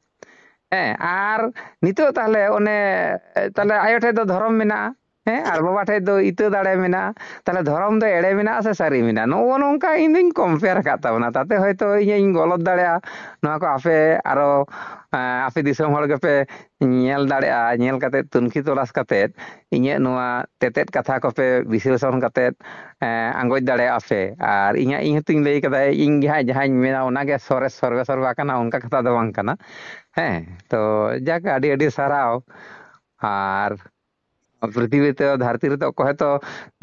ᱦᱮᱸ, ᱟᱨ ᱱᱤᱛᱚᱜ ᱛᱟᱦᱞᱮ ᱚᱱᱮ, ᱛᱟᱦᱞᱮ ᱟᱭᱳ ᱴᱷᱮᱡ ᱫᱚ ᱫᱷᱚᱨᱚᱢ ᱢᱮᱱᱟᱜᱼᱟ, ᱦᱮᱸ, ᱟᱨ ᱵᱟᱵᱟ ᱴᱷᱮᱡ ᱫᱚ ᱤᱛᱟᱹ ᱫᱟᱲᱮ ᱢᱮᱱᱟᱜᱼᱟ᱾ ᱛᱟᱦᱞᱮ ᱫᱷᱚᱨᱚᱢ ᱫᱚ ᱮᱲᱮ ᱢᱮᱱᱟᱜᱼᱟ ᱥᱮ ᱥᱟᱹᱨᱤ ᱢᱮᱱᱟᱜᱼᱟ? ᱱᱚᱜᱼᱚ ᱱᱚᱝᱠᱟ ᱤᱧ ᱫᱩᱧ compare ᱟᱠᱟᱫ ᱛᱟᱵᱚᱱᱟ᱾ ᱛᱟᱛᱮ ᱦᱚᱭᱛᱳ ᱤᱧᱤᱧ ᱜᱚᱞᱚᱛ ᱫᱟᱲᱮᱭᱟᱜᱼᱟ᱾ ᱱᱚᱣᱟ ᱠᱚ ᱟᱯᱮ ᱟᱨᱚ, ᱮᱸ, ᱟᱯᱮ ᱫᱤᱥᱚᱢ ᱦᱚᱲ ᱜᱮᱯᱮ ᱧᱮᱞ ᱫᱟᱲᱮᱭᱟᱜᱼᱟ, ᱧᱮᱞ ᱠᱟᱛᱮ ᱛᱩᱱᱠᱷᱤ ᱛᱚᱞᱟᱥ ᱠᱟᱛᱮ ᱤᱧᱟᱹᱜ ᱱᱚᱣᱟ ᱛᱮᱛᱮᱫ ᱠᱟᱛᱷᱟ ᱠᱚᱯᱮ ᱵᱤᱥᱞᱮᱥᱚᱱ ᱠᱟᱛᱮ, ᱮᱸ, ᱟᱸᱜᱚᱪ ᱫᱟᱲᱮᱭᱟᱜᱼᱟ ᱯᱮ᱾ ᱟᱨ ᱤᱧᱟᱹᱜ, ᱤᱧ ᱦᱚᱸᱛᱚᱧ ᱞᱟᱹᱭ ᱠᱟᱫᱟ, ᱤᱧ ᱜᱮ ᱦᱟᱸᱜ ᱡᱟᱦᱟᱸᱧ ᱢᱮᱱᱟ ᱚᱱᱟᱜᱮ ᱥᱚᱨᱮᱥ ᱥᱚᱨᱵᱮ ᱥᱚᱨᱵᱟ ᱠᱟᱱᱟ, ᱚᱱᱠᱟ ᱠᱟᱛᱷᱟ ᱫᱚ ᱵᱟᱝ ᱠᱟᱱᱟ᱾ ᱦᱮᱸ, ᱛᱚ ᱡᱟᱠ, ᱟᱹᱰᱤ ᱟᱹᱰᱤ ᱥᱟᱨᱦᱟᱣ᱾ ᱟᱨ ᱯᱨᱤᱛᱷᱤᱵᱤ ᱛᱮ, ᱫᱷᱟᱹᱨᱛᱤ ᱨᱮᱫᱚ ᱚᱠᱚᱭ ᱦᱚᱸᱛᱚ,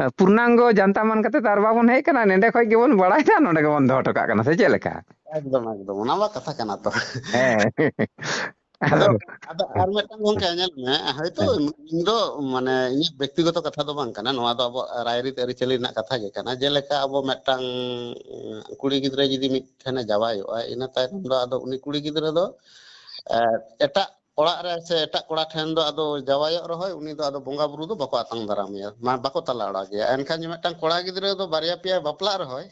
ᱮ, ᱯᱩᱨᱱᱟᱝᱜᱚ ᱡᱟᱱᱛᱟ ᱢᱟᱱ ᱠᱟᱛᱮ ᱛᱚ ᱟᱨ ᱵᱟᱵᱚᱱ ᱦᱮᱡ ᱠᱟᱱᱟ᱾ ᱱᱚᱸᱰᱮ ᱠᱷᱚᱡ ᱜᱮᱵᱚᱱ ᱵᱟᱲᱟᱭᱟ, ᱱᱚᱸᱰᱮ ᱜᱮᱵᱚᱱ ᱫᱚᱦᱚ ᱦᱚᱴᱚ ᱠᱟᱜ ᱠᱟᱱᱟ, ᱥᱮ ᱪᱮᱫ ᱞᱮᱠᱟ? ᱮᱠᱫᱚᱢ, ᱮᱠᱫᱚᱢ, ᱚᱱᱟ ᱢᱟ ᱠᱟᱛᱷᱟ ᱠᱟᱱᱟ ᱛᱚ᱾ ᱦᱮᱸ᱾ ᱟᱫᱚ, ᱟᱫᱚ ᱟᱨ ᱢᱤᱫᱴᱟᱝ ᱜᱚᱝᱠᱮ ᱧᱮᱞ ᱢᱮ, ᱦᱚᱭᱛᱳ ᱦᱮᱸ᱾ ᱤᱧ ᱫᱚ ᱢᱟᱱᱮ ᱤᱧᱟᱹᱜ ᱵᱮᱠᱛᱤᱜᱚᱛᱚ ᱠᱟᱛᱷᱟ ᱫᱚ ᱵᱟᱝ ᱠᱟᱱᱟ, ᱱᱚᱣᱟ ᱫᱚ ᱟᱵᱚᱣᱟᱜ ᱨᱟᱭᱨᱤᱛ ᱟᱹᱨᱤᱪᱟᱹᱞᱤ ᱨᱮᱱᱟᱜ ᱠᱟᱛᱷᱟ ᱜᱮ ᱠᱟᱱᱟ᱾ ᱡᱮᱞᱮᱠᱟ ᱟᱵᱚ ᱢᱤᱫᱴᱟᱝ ᱠᱩᱲᱤ ᱜᱤᱫᱽᱨᱟᱹ ᱡᱩᱫᱤ ᱢᱤᱫ ᱴᱷᱮᱱᱮ ᱡᱟᱶᱟᱭᱚᱜᱼᱟ, ᱤᱱᱟᱹ ᱛᱟᱭᱱᱚᱢ ᱫᱚ ᱟᱫᱚ ᱩᱱᱤ ᱠᱩᱲᱤ ᱜᱤᱫᱽᱨᱟᱹ ᱫᱚ, ᱮ, ᱮᱴᱟᱜ ᱚᱲᱟᱜ ᱨᱮ ᱥᱮ ᱮᱴᱟᱜ ᱠᱚᱲᱟ ᱴᱷᱮᱱ ᱫᱚ ᱟᱫᱚ ᱡᱟᱶᱟᱭᱚᱜ ᱨᱮᱦᱚᱸᱭ, ᱩᱱᱤ ᱫᱚ ᱟᱫᱚ ᱵᱚᱸᱜᱟ ᱵᱩᱨᱩ ᱫᱚ ᱵᱟᱠᱚ ᱟᱛᱟᱝ ᱫᱟᱨᱟᱢᱮᱭᱟ, ᱢᱟ-, ᱵᱟᱠᱚ ᱛᱟᱞᱟ ᱚᱲᱟᱜᱮᱭᱟ᱾ ᱮᱱᱠᱷᱟᱱ ᱡᱮ ᱢᱤᱫᱴᱟᱝ ᱠᱚᱲᱟ ᱜᱤᱫᱽᱨᱟᱹ ᱫᱚ ᱵᱟᱨᱭᱟ ᱯᱮᱭᱟ ᱵᱟᱯᱞᱟᱜ ᱨᱮᱦᱚᱸᱭ,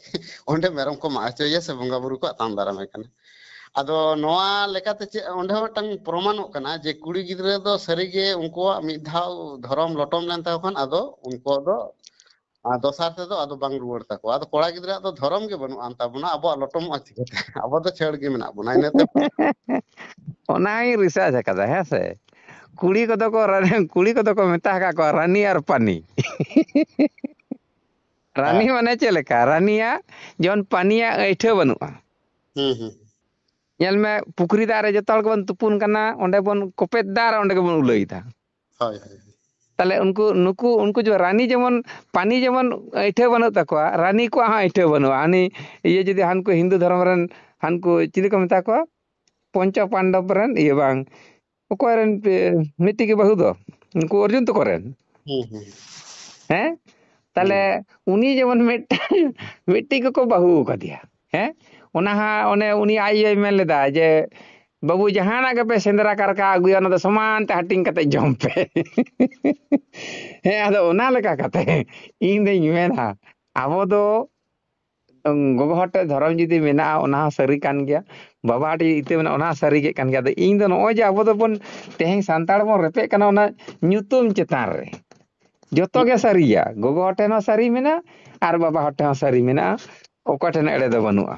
ᱚᱸᱰᱮ ᱢᱮᱨᱚᱢ ᱠᱚ ᱢᱟᱜ ᱦᱚᱪᱚᱭᱮᱭᱟ ᱥᱮ ᱵᱚᱸᱜᱟ ᱵᱩᱨᱩ ᱠᱚ ᱟᱛᱟᱝ ᱫᱟᱨᱟᱢᱮ ᱠᱟᱱᱟ᱾ ᱟᱫᱚ ᱱᱚᱣᱟ ᱞᱮᱠᱟᱛᱮ ᱪᱮᱫ ᱚᱸᱰᱮ ᱦᱚᱸ ᱢᱤᱫᱴᱟᱝ ᱯᱨᱚᱢᱟᱱᱚᱜ ᱠᱟᱱᱟ ᱡᱮ ᱠᱩᱲᱤ ᱜᱤᱫᱽᱨᱟᱹ ᱫᱚ ᱥᱟᱹᱨᱤᱜᱮ ᱩᱱᱠᱩᱣᱟᱜ ᱢᱤᱫ ᱫᱷᱟᱣ ᱫᱷᱚᱨᱚᱢ ᱞᱚᱴᱚᱢ ᱞᱮᱱ ᱛᱟᱠᱚ ᱠᱷᱟᱱ ᱟᱫᱚ ᱩᱱᱠᱩᱣᱟᱜ ᱫᱚ, ᱟᱨ ᱫᱚᱥᱟᱨ ᱛᱮᱫᱚ ᱟᱫᱚ ᱵᱟᱝ ᱨᱩᱣᱟᱹᱲ ᱛᱟᱠᱚᱣᱟ᱾ ᱟᱫᱚ ᱠᱚᱲᱟ ᱜᱤᱫᱽᱨᱟᱹᱣᱟᱜ ᱫᱚ ᱫᱷᱚᱨᱚᱢ ᱜᱮ ᱵᱟᱹᱱᱩᱜ ᱟᱱ ᱛᱟᱵᱚᱱᱟ, ᱟᱵᱚᱣᱟᱜ ᱞᱚᱴᱚᱢᱚᱜᱼᱟ ᱪᱤᱠᱟᱹᱛᱮ? ᱟᱵᱚ ᱫᱚ ᱪᱷᱟᱹᱲ ᱜᱮ ᱢᱮᱱᱟᱜ ᱵᱚᱱᱟ᱾ ᱤᱱᱟᱹᱛᱮ ᱚᱱᱟᱧ ᱨᱤᱥᱟᱨᱪ ᱟᱠᱟᱫᱟ, ᱦᱮᱸ ᱥᱮ? ᱠᱩᱲᱤ ᱠᱚᱫᱚ ᱠᱚ ᱨᱟ-, ᱠᱩᱲᱤ ᱠᱚᱫᱚ ᱠᱚ ᱢᱮᱛᱟ ᱟᱠᱟᱫ ᱠᱚᱣᱟ ᱨᱟᱱᱤ ᱟᱨ ᱯᱟᱱᱤ᱾ ᱨᱟᱱᱤ ᱦᱮᱸ᱾ ᱢᱟᱱᱮ ᱪᱮᱫ ᱞᱮᱠᱟ? ᱨᱟᱱᱤᱭᱟᱜ ᱡᱮᱢᱚᱱ ᱯᱟᱱᱤᱭᱟᱜ ᱟᱹᱭᱴᱷᱟᱹ ᱵᱟᱹᱱᱩᱜᱼᱟ᱾ ᱦᱩᱸ, ᱦᱩᱸ᱾ ᱧᱮᱞ ᱢᱮ, ᱯᱩᱠᱷᱨᱤ ᱫᱟᱜ ᱨᱮ ᱡᱚᱛᱚ ᱦᱚᱲ ᱜᱮᱵᱚᱱ ᱛᱩᱯᱩᱱ ᱠᱟᱱᱟ, ᱚᱸᱰᱮ ᱵᱚᱱ ᱠᱚᱯᱮᱫ ᱫᱟ ᱟᱨ ᱚᱸᱰᱮ ᱜᱮᱵᱚᱱ ᱩᱞᱟᱹᱭ ᱫᱟ᱾ ᱦᱳᱭ, ᱦᱳᱭ, ᱦᱳᱭ᱾ ᱛᱟᱦᱞᱮ ᱩᱱᱠᱩ, ᱱᱩᱠᱩ, ᱩᱱᱠᱩ ᱡᱮ ᱨᱟᱱᱤ ᱡᱮᱢᱚᱱ, ᱯᱟᱱᱤ ᱡᱮᱢᱚᱱ ᱟᱹᱭᱴᱷᱟᱹ ᱵᱟᱹᱱᱩᱜ ᱛᱟᱠᱚᱣᱟ, ᱨᱟᱱᱤ ᱠᱚᱣᱟᱜ ᱦᱚᱸ ᱟᱹᱭᱴᱷᱟᱹ ᱵᱟᱹᱱᱩᱜᱼᱟ᱾ ᱦᱟᱱᱤ ᱤᱭᱟᱹ ᱡᱩᱫᱤ ᱦᱟᱱᱠᱩ ᱦᱤᱱᱫᱩ ᱫᱷᱚᱨᱚᱢ ᱨᱮᱱ ᱦᱟᱱᱠᱩ ᱪᱤᱞᱤ ᱠᱚ ᱢᱮᱛᱟ ᱠᱚᱣᱟ? ᱯᱚᱧᱪᱚ ᱯᱟᱱᱰᱚᱵ ᱨᱮᱱ ᱤᱭᱟᱹ ᱵᱟᱝ, ᱚᱠᱚᱭ ᱨᱮᱱ ᱯᱮ-, ᱢᱤᱫᱴᱤᱡ ᱜᱮ ᱵᱟᱹᱦᱩ ᱫᱚ? ᱩᱱᱠᱩ ᱚᱨᱡᱩᱱ ᱛᱟᱠᱚ ᱨᱮᱱ᱾ ᱦᱩᱸ, ᱦᱩᱸ᱾ ᱦᱮᱸ? ᱛᱟᱦᱞᱮ ᱦᱩᱸ᱾ ᱩᱱᱤ ᱡᱮᱢᱚᱱ ᱢᱤᱫᱴᱟᱝ, ᱢᱤᱫᱴᱤᱡ ᱜᱮᱠᱚ ᱵᱟᱹᱦᱩ ᱟᱠᱟᱫᱮᱭᱟ᱾ ᱦᱮᱸ? ᱚᱱᱟ ᱦᱟᱸᱜ ᱚᱱᱮ ᱩᱱᱤ ᱟᱡ ᱟᱭᱳᱭ ᱢᱮᱱ ᱞᱮᱫᱟ ᱡᱮ, "ᱵᱟᱹᱵᱩ, ᱡᱟᱦᱟᱱᱟᱜ ᱜᱮᱯᱮ ᱥᱮᱸᱫᱽᱨᱟ ᱠᱟᱨᱠᱟ ᱟᱹᱜᱩᱭᱟ, ᱚᱱᱟ ᱫᱚ ᱥᱚᱢᱟᱱ ᱛᱮ ᱦᱟᱹᱴᱤᱧ ᱠᱟᱛᱮ ᱡᱚᱢ ᱯᱮ᱾" ᱦᱮᱸ, ᱟᱫᱚ ᱚᱱᱟ ᱞᱮᱠᱟ ᱠᱟᱛᱮ ᱤᱧ ᱫᱚᱧ ᱢᱮᱱᱟ, ᱟᱵᱚ ᱫᱚ ᱜᱚᱜᱚ ᱦᱚᱲ ᱴᱷᱮᱡ ᱫᱷᱚᱨᱚᱢ ᱡᱩᱫᱤ ᱢᱮᱱᱟᱜᱼᱟ, ᱚᱱᱟ ᱦᱚᱸ ᱥᱟᱹᱨᱤ ᱠᱟᱱ ᱜᱮᱭᱟ᱾ ᱵᱟᱵᱟ ᱦᱚᱲ ᱴᱷᱮᱱ ᱤᱛᱟᱹ ᱢᱮᱱᱟᱜᱼᱟ, ᱚᱱᱟ ᱥᱟᱹᱨᱤ ᱜᱮ ᱠᱟᱱ ᱜᱮᱭᱟ᱾ ᱟᱫᱚ ᱤᱧ ᱫᱚ ᱱᱚᱜᱼᱚᱭ ᱡᱮ ᱟᱵᱚ ᱫᱚᱵᱚᱱ ᱛᱮᱦᱮᱧ ᱥᱟᱱᱛᱟᱲ ᱵᱚᱱ ᱨᱮᱯᱮᱡ ᱠᱟᱱᱟ ᱚᱱᱟ ᱧᱩᱛᱩᱢ ᱪᱮᱛᱟᱱ ᱨᱮ, ᱡᱚᱛᱚ ᱜᱮ ᱥᱟᱹᱨᱤᱭᱟ᱾ ᱜᱚᱜᱚ ᱦᱚᱲ ᱴᱷᱮᱱ ᱦᱚᱸ ᱥᱟᱹᱨᱤ ᱢᱮᱱᱟᱜᱼᱟ ᱟᱨ ᱵᱟᱵᱟ ᱦᱚᱲ ᱴᱷᱮᱱ ᱦᱚᱸ ᱥᱟᱹᱨᱤ ᱢᱮᱱᱟᱜᱼᱟ, ᱚᱠᱚᱭ ᱴᱷᱮᱱ ᱮᱲᱮ ᱫᱚ ᱵᱟᱹᱱᱩᱜᱼᱟ᱾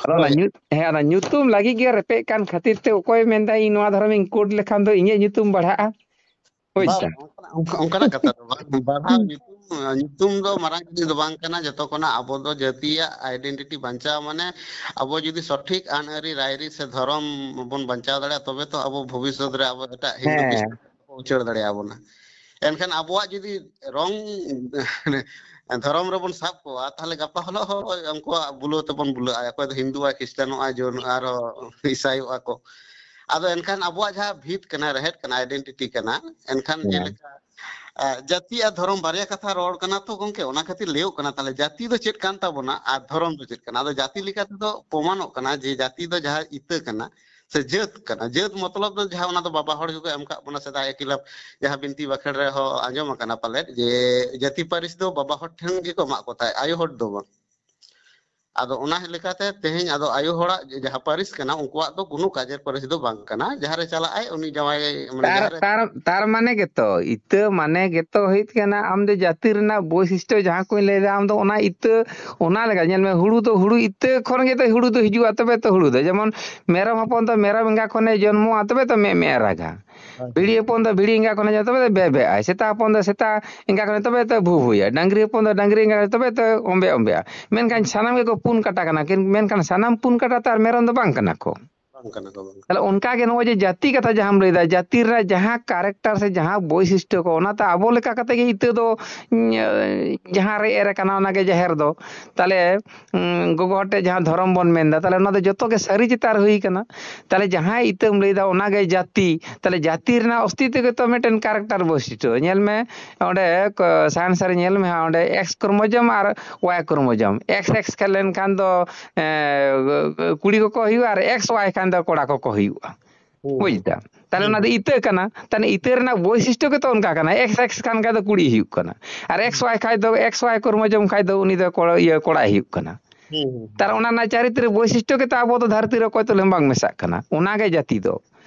ᱟᱫᱚ ᱚᱱᱟ ᱦᱳᱭ᱾ ᱧᱩ-, ᱦᱮᱸ, ᱚᱱᱟ ᱧᱩᱛᱩᱢ ᱞᱟᱹᱜᱤᱫ ᱜᱮ ᱨᱮᱯᱮᱡ ᱠᱟᱱ ᱠᱷᱟᱹᱛᱤᱨ ᱛᱮ ᱚᱠᱚᱭ ᱢᱮᱱᱫᱟ ᱤᱧ ᱱᱚᱣᱟ ᱫᱷᱚᱨᱚᱢ ᱤᱧ ᱠᱳᱰ ᱞᱮᱠᱷᱟᱱ ᱫᱚ ᱤᱧᱟᱹᱜ ᱧᱩᱛᱩᱢ ᱵᱟᱲᱦᱟᱜᱼᱟ, ᱦᱳᱭ ᱵᱟᱝ, ᱥᱮ? ᱚᱱᱠᱟᱱᱟᱜ, ᱚᱱᱠᱟ-, ᱚᱱᱠᱟᱱᱟᱜ ᱠᱟᱛᱷᱟ ᱫᱚ ᱵᱟᱝ᱾ ᱵᱟᱲᱦᱟᱣ ᱧᱩᱛᱩᱢ, ᱧᱩᱛᱩᱢ ᱫᱚ ᱢᱟᱨᱟᱝ ᱡᱤᱱᱤᱥ ᱫᱚ ᱵᱟᱝ ᱠᱟᱱᱟ᱾ ᱡᱚᱛᱚ ᱠᱷᱚᱱᱟᱜ ᱟᱵᱚ ᱫᱚ ᱡᱟᱹᱛᱤᱭᱟᱜ identity ᱵᱟᱧᱪᱟᱣ ᱢᱟᱱᱮ ᱟᱵᱚ ᱡᱩᱫᱤ ᱥᱚᱴᱷᱤᱠ ᱟᱹᱱ ᱟᱹᱨᱤ ᱨᱟᱭᱨᱤᱛ ᱥᱮ ᱫᱷᱚᱨᱚᱢ ᱵᱚᱱ ᱵᱟᱧᱪᱟᱣ ᱫᱟᱲᱮᱭᱟᱜᱼᱟ, ᱛᱚᱵᱮ ᱛᱚ ᱟᱵᱚ ᱵᱷᱚᱵᱤᱥᱥᱚᱛ ᱨᱮ ᱟᱵᱚ ᱮᱴᱟᱜ ᱦᱤᱱᱫᱩ ᱦᱮᱸ᱾ ᱠᱷᱨᱤᱥᱴᱟᱱ ᱠᱚ ᱩᱪᱟᱹᱲ ᱫᱟᱲᱮᱭᱟᱵᱚᱱᱟ᱾ ᱮᱱᱠᱷᱟᱱ ᱟᱵᱚᱣᱟᱜ ᱡᱩᱫᱤ wrong ᱫᱷᱚᱨᱚᱢ ᱨᱮᱵᱚᱱ ᱥᱟᱵ ᱠᱚᱣᱟ, ᱛᱟᱦᱚᱞᱮ ᱜᱟᱯᱟ ᱦᱤᱞᱳᱜ ᱦᱚᱸ ᱩᱱᱠᱩᱣᱟᱜ ᱵᱩᱞᱟᱹ ᱛᱮᱵᱚᱱ ᱵᱩᱞᱟᱹᱜᱼᱟ᱾ ᱚᱠᱚᱭ ᱫᱚ ᱦᱤᱱᱫᱩᱣᱟᱜ, ᱠᱷᱨᱤᱥᱴᱟᱱᱚᱜᱼᱟ, ᱡᱳᱱ ᱟᱨᱦᱚᱸ ᱤᱥᱟᱭᱚᱜᱼᱟ ᱠᱚ᱾ ᱟᱫᱚ ᱮᱱᱠᱷᱟᱱ ᱟᱵᱚᱣᱟᱜ ᱡᱟᱦᱟᱸ ᱵᱷᱤᱛ ᱠᱟᱱᱟ, ᱨᱮᱦᱮᱫ ᱠᱟᱱᱟ, identity ᱠᱟᱱᱟ, ᱮᱱᱠᱷᱟᱱ ᱦᱮᱸ᱾ ᱡᱮᱞᱮᱠᱟ, ᱟ, ᱡᱟᱹᱛᱤ ᱟᱨ ᱫᱷᱚᱨᱚᱢ ᱵᱟᱨᱭᱟ ᱠᱟᱛᱷᱟ ᱨᱚᱲ ᱠᱟᱱᱟ ᱛᱚ ᱜᱚᱝᱠᱮ, ᱚᱱᱟ ᱠᱷᱟᱹᱛᱤᱨ ᱞᱟᱹᱭᱚᱜ ᱠᱟᱱᱟ, ᱛᱟᱦᱚᱞᱮ ᱡᱟᱹᱛᱤ ᱫᱚ ᱪᱮᱫ ᱠᱟᱱ ᱛᱟᱵᱚᱱᱟ ᱟᱨ ᱫᱷᱚᱨᱚᱢ ᱫᱚ ᱪᱮᱫ ᱠᱟᱱᱟ? ᱟᱫᱚ ᱡᱟᱹᱛᱤ ᱞᱮᱠᱟ ᱛᱮᱫᱚ ᱯᱨᱚᱢᱟᱱᱚᱜ ᱠᱟᱱᱟ ᱡᱮ ᱡᱟᱹᱛᱤ ᱫᱚ ᱡᱟᱦᱟᱸ ᱤᱛᱟᱹ ᱠᱟᱱᱟ ᱥᱮ ᱡᱟᱹᱛ ᱠᱟᱱᱟ, ᱡᱟᱹᱛ ᱢᱚᱛᱞᱚᱵ ᱫᱚ ᱡᱟᱦᱟᱸ ᱚᱱᱟ ᱫᱚ ᱵᱟᱵᱟ ᱦᱚᱲ ᱜᱮᱠᱚ ᱮᱢ ᱠᱟᱜ ᱵᱚᱱᱟ ᱥᱮᱫᱟᱭ ᱟᱹᱠᱤᱞᱟᱵ ᱡᱟᱦᱟᱸ ᱵᱤᱱᱛᱤ ᱵᱟᱠᱷᱮᱲ ᱨᱮᱦᱚᱸ ᱟᱸᱡᱚᱢ ᱟᱠᱟᱱᱟ ᱯᱟᱞᱮᱫ ᱡᱮ ᱡᱟᱹᱛᱤ ᱯᱟᱹᱨᱤᱥ ᱫᱚ ᱵᱟᱵᱟ ᱦᱚᱲ ᱴᱷᱮᱱ ᱜᱮᱠᱚ ᱮᱢᱟᱜ ᱠᱚ ᱛᱟᱦᱮᱸᱫ, ᱟᱭᱳ ᱦᱚᱲ ᱫᱚ ᱵᱟᱝ᱾ ᱟᱫᱚ ᱚᱱᱟ ᱞᱮᱠᱟᱛᱮ ᱛᱮᱦᱮᱧ ᱟᱫᱚ ᱟᱭᱳ ᱦᱚᱲᱟᱜ ᱡᱟᱦᱟᱸ ᱯᱟᱹᱨᱤᱥ ᱠᱟᱱᱟ, ᱩᱱᱠᱩᱣᱟᱜ ᱫᱚ ᱠᱳᱱᱳ ᱠᱟᱡᱮᱨ ᱯᱟᱹᱨᱤᱥ ᱫᱚ ᱵᱟᱝ ᱠᱟᱱᱟ᱾ ᱡᱟᱦᱟᱸ ᱨᱮ ᱪᱟᱞᱟᱜ ᱟᱭ ᱩᱱᱤ ᱡᱟᱶᱟᱭ, ᱢᱟᱱᱮ ᱛᱟᱨ, ᱡᱟᱦᱟᱸ ᱨᱮ ᱛᱟᱨ, ᱛᱟᱨ ᱢᱟᱱᱮ ᱜᱮᱛᱚ, ᱤᱛᱟᱹ ᱢᱟᱱᱮ ᱜᱮᱛᱚ ᱦᱩᱭᱩᱜ ᱠᱟᱱᱟ ᱟᱢ ᱫᱚ ᱡᱟᱹᱛᱤ ᱨᱮᱱᱟᱜ ᱵᱳᱭᱥᱤᱥᱴᱚ ᱡᱟᱦᱟᱸ ᱠᱚᱧ ᱞᱟᱹᱭᱫᱟ, ᱟᱢ ᱫᱚ ᱚᱱᱟ ᱤᱛᱟᱹ, ᱚᱱᱟ ᱞᱮᱠᱟ ᱧᱮᱞ ᱢᱮ, ᱦᱩᱲᱩ ᱫᱚ ᱦᱩᱲᱩ ᱤᱛᱟᱹ ᱠᱷᱚᱱ ᱜᱮᱛᱚ ᱦᱩᱲᱩ ᱫᱚ ᱦᱤᱡᱩᱜᱼᱟ, ᱛᱚᱵᱮ ᱛᱚ ᱦᱩᱲᱩ ᱫᱚ, ᱡᱮᱢᱚᱱ ᱢᱮᱨᱚᱢ ᱦᱚᱯᱚᱱ ᱫᱚ ᱢᱮᱨᱚᱢ ᱮᱸᱜᱟ ᱠᱷᱚᱱᱮ ᱡᱚᱱᱢᱚᱜᱼᱟ, ᱛᱚᱵᱮ ᱛᱚ ᱢᱮ ᱢᱮ ᱨᱟᱜᱟ᱾ ᱦᱳᱭ᱾ ᱵᱷᱤᱲᱤ ᱦᱚᱯᱚᱱ ᱫᱚ ᱵᱷᱤᱲᱤ ᱮᱸᱜᱟ ᱠᱷᱚᱱᱮ ᱡᱚᱱᱢᱚᱜᱼᱟ, ᱛᱚᱵᱮ ᱛᱚ ᱵᱮ ᱵᱮ ᱟᱭ᱾ ᱥᱮᱛᱟ ᱦᱚᱯᱚᱱ ᱫᱚ ᱥᱮᱛᱟ ᱮᱸᱜᱟ ᱠᱷᱚᱱᱮ, ᱛᱚᱵᱮ ᱛᱚ ᱵᱷᱩ ᱵᱷᱩᱭᱟ᱾ ᱰᱟᱝᱨᱤ ᱦᱚᱯᱚᱱ ᱫᱚ ᱰᱟᱝᱨᱤ ᱮᱸᱜᱟ ᱠᱷᱚᱱᱮ, ᱛᱚᱵᱮ ᱛᱚ ᱚᱢᱵᱮ ᱚᱢᱵᱮᱜᱼᱟ᱾ ᱢᱮᱱᱠᱷᱟᱱ ᱥᱟᱱᱟᱢ ᱜᱮᱠᱚ ᱯᱩᱱ ᱠᱟᱴᱟ ᱠᱟᱱᱟ, ᱠᱤᱱ-, ᱢᱮᱱᱠᱷᱟᱱ ᱥᱟᱱᱟᱢ ᱯᱩᱱ ᱠᱟᱴᱟ ᱛᱚ ᱟᱨ ᱢᱮᱨᱚᱢ ᱫᱚ ᱵᱟᱝ ᱠᱟᱱᱟ ᱠᱚ᱾ ᱵᱟᱝ ᱠᱟᱱᱟ ᱠᱚ, ᱵᱟᱝ᱾ ᱛᱟᱦᱞᱮ ᱚᱱᱠᱟ ᱜᱮ ᱱᱚᱜᱼᱚᱭ ᱡᱮ ᱡᱟᱹᱛᱤ ᱠᱟᱛᱷᱟ ᱡᱟᱦᱟᱸᱢ ᱞᱟᱹᱭᱫᱟ, ᱡᱟᱹᱛᱤ ᱨᱮᱱᱟᱜ ᱡᱟᱦᱟᱸ character ᱥᱮ ᱡᱟᱦᱟᱸ ᱵᱳᱭᱥᱤᱥᱴᱚ ᱠᱚ, ᱚᱱᱟ ᱛᱚ ᱟᱵᱚ ᱞᱮᱠᱟ ᱠᱟᱛᱮ ᱜᱮ ᱤᱛᱟᱹ ᱫᱚ, ᱩᱸ, ᱡᱟᱦᱟᱸ ᱨᱮ ᱮᱨ ᱟᱠᱟᱱᱟ, ᱚᱱᱟ ᱜᱮ ᱡᱟᱦᱮᱨ ᱫᱚ᱾ ᱛᱟᱦᱞᱮ, ᱩᱸ, ᱜᱚᱜᱚ ᱦᱚᱲ ᱴᱷᱮᱡ ᱡᱟᱦᱟᱸ ᱫᱷᱚᱨᱚᱢ ᱵᱚᱱ ᱢᱮᱱᱫᱟ, ᱛᱟᱦᱞᱮ ᱚᱱᱟ ᱫᱚ ᱡᱚᱛᱚ ᱜᱮ ᱥᱟᱹᱨᱤ ᱪᱮᱛᱟᱱ ᱨᱮ ᱦᱩᱭ ᱠᱟᱱᱟ᱾ ᱛᱟᱦᱞᱮ ᱡᱟᱦᱟᱸ ᱤᱛᱟᱹᱢ ᱞᱟᱹᱭᱫᱟ, ᱚᱱᱟ ᱜᱮ ᱡᱟᱹᱛᱤ᱾ ᱛᱟᱦᱞᱮ ᱡᱟᱹᱛᱤ ᱨᱮᱱᱟᱜ ᱚᱥᱛᱤᱛᱛᱚ ᱜᱮᱛᱚ ᱢᱤᱫᱴᱮᱱ character ᱵᱳᱭᱥᱤᱥᱴᱚ᱾ ᱧᱮᱞ ᱢᱮ, ᱚᱸᱰᱮ ᱠᱚ-, science ᱨᱮ ᱧᱮᱞ ᱢᱮ ᱦᱟᱸᱜ, ᱚᱸᱰᱮ X chromosome ᱟᱨ Y chromosome᱾ X X ᱠᱷᱟᱱ ᱞᱮᱱᱠᱷᱟᱱ ᱫᱚ, ᱮ, ᱠᱩᱲᱤ ᱠᱚᱠᱚ ᱦᱩᱭᱩᱜᱼᱟ, ᱟᱨ X Y ᱠᱷᱟᱱ ᱫᱚ ᱠᱚᱲᱟ ᱠᱚᱠᱚ ᱦᱩᱭᱩᱜᱼᱟ᱾ ᱦᱩᱸ᱾ ᱵᱩᱡᱽ ᱫᱟᱢ? ᱛᱟᱦᱞᱮ ᱦᱩᱸ᱾ ᱚᱱᱟ ᱫᱚ ᱤᱛᱟᱹ ᱠᱟᱱᱟ᱾ ᱛᱟᱦᱞᱮ ᱤᱛᱟᱹ ᱨᱮᱱᱟᱜ ᱵᱳᱭᱥᱤᱥᱴᱚ ᱜᱮᱛᱚ ᱚᱱᱠᱟ ᱠᱟᱱᱟ᱾ X X ᱠᱷᱟᱱ ᱠᱷᱟᱡ ᱫᱚ ᱠᱩᱲᱤ ᱦᱩᱭᱩᱜ ᱠᱟᱱᱟ᱾ ᱟᱨ X Y ᱠᱷᱟᱡ ᱫᱚ, X Y chromosome ᱠᱷᱟᱡ ᱫᱚ ᱩᱱᱤ ᱫᱚ ᱠᱚᱲᱟ, ᱤᱭᱟᱹ, ᱠᱚᱲᱟᱭ ᱦᱩᱭᱩᱜ ᱠᱟᱱᱟ᱾ ᱦᱩᱸ, ᱦᱩᱸ, ᱦᱩᱸ᱾ ᱛᱟᱦᱞᱮ ᱚᱱᱟ ᱨᱮᱱᱟᱜ ᱪᱟᱨᱤᱛᱨᱤᱠ ᱵᱳᱭᱥᱤᱥᱴᱚ ᱜᱮᱛᱚ ᱟᱵᱚ ᱫᱚ ᱫᱷᱟᱹᱨᱛᱤ ᱨᱮ ᱚᱠᱚᱭ ᱛᱩᱞᱩᱡ ᱦᱚᱸ ᱵᱟᱝ ᱢᱮᱥᱟᱜ ᱠᱟᱱᱟ, ᱚᱱᱟᱜᱮ ᱡᱟᱹᱛᱤ ᱫᱚ᱾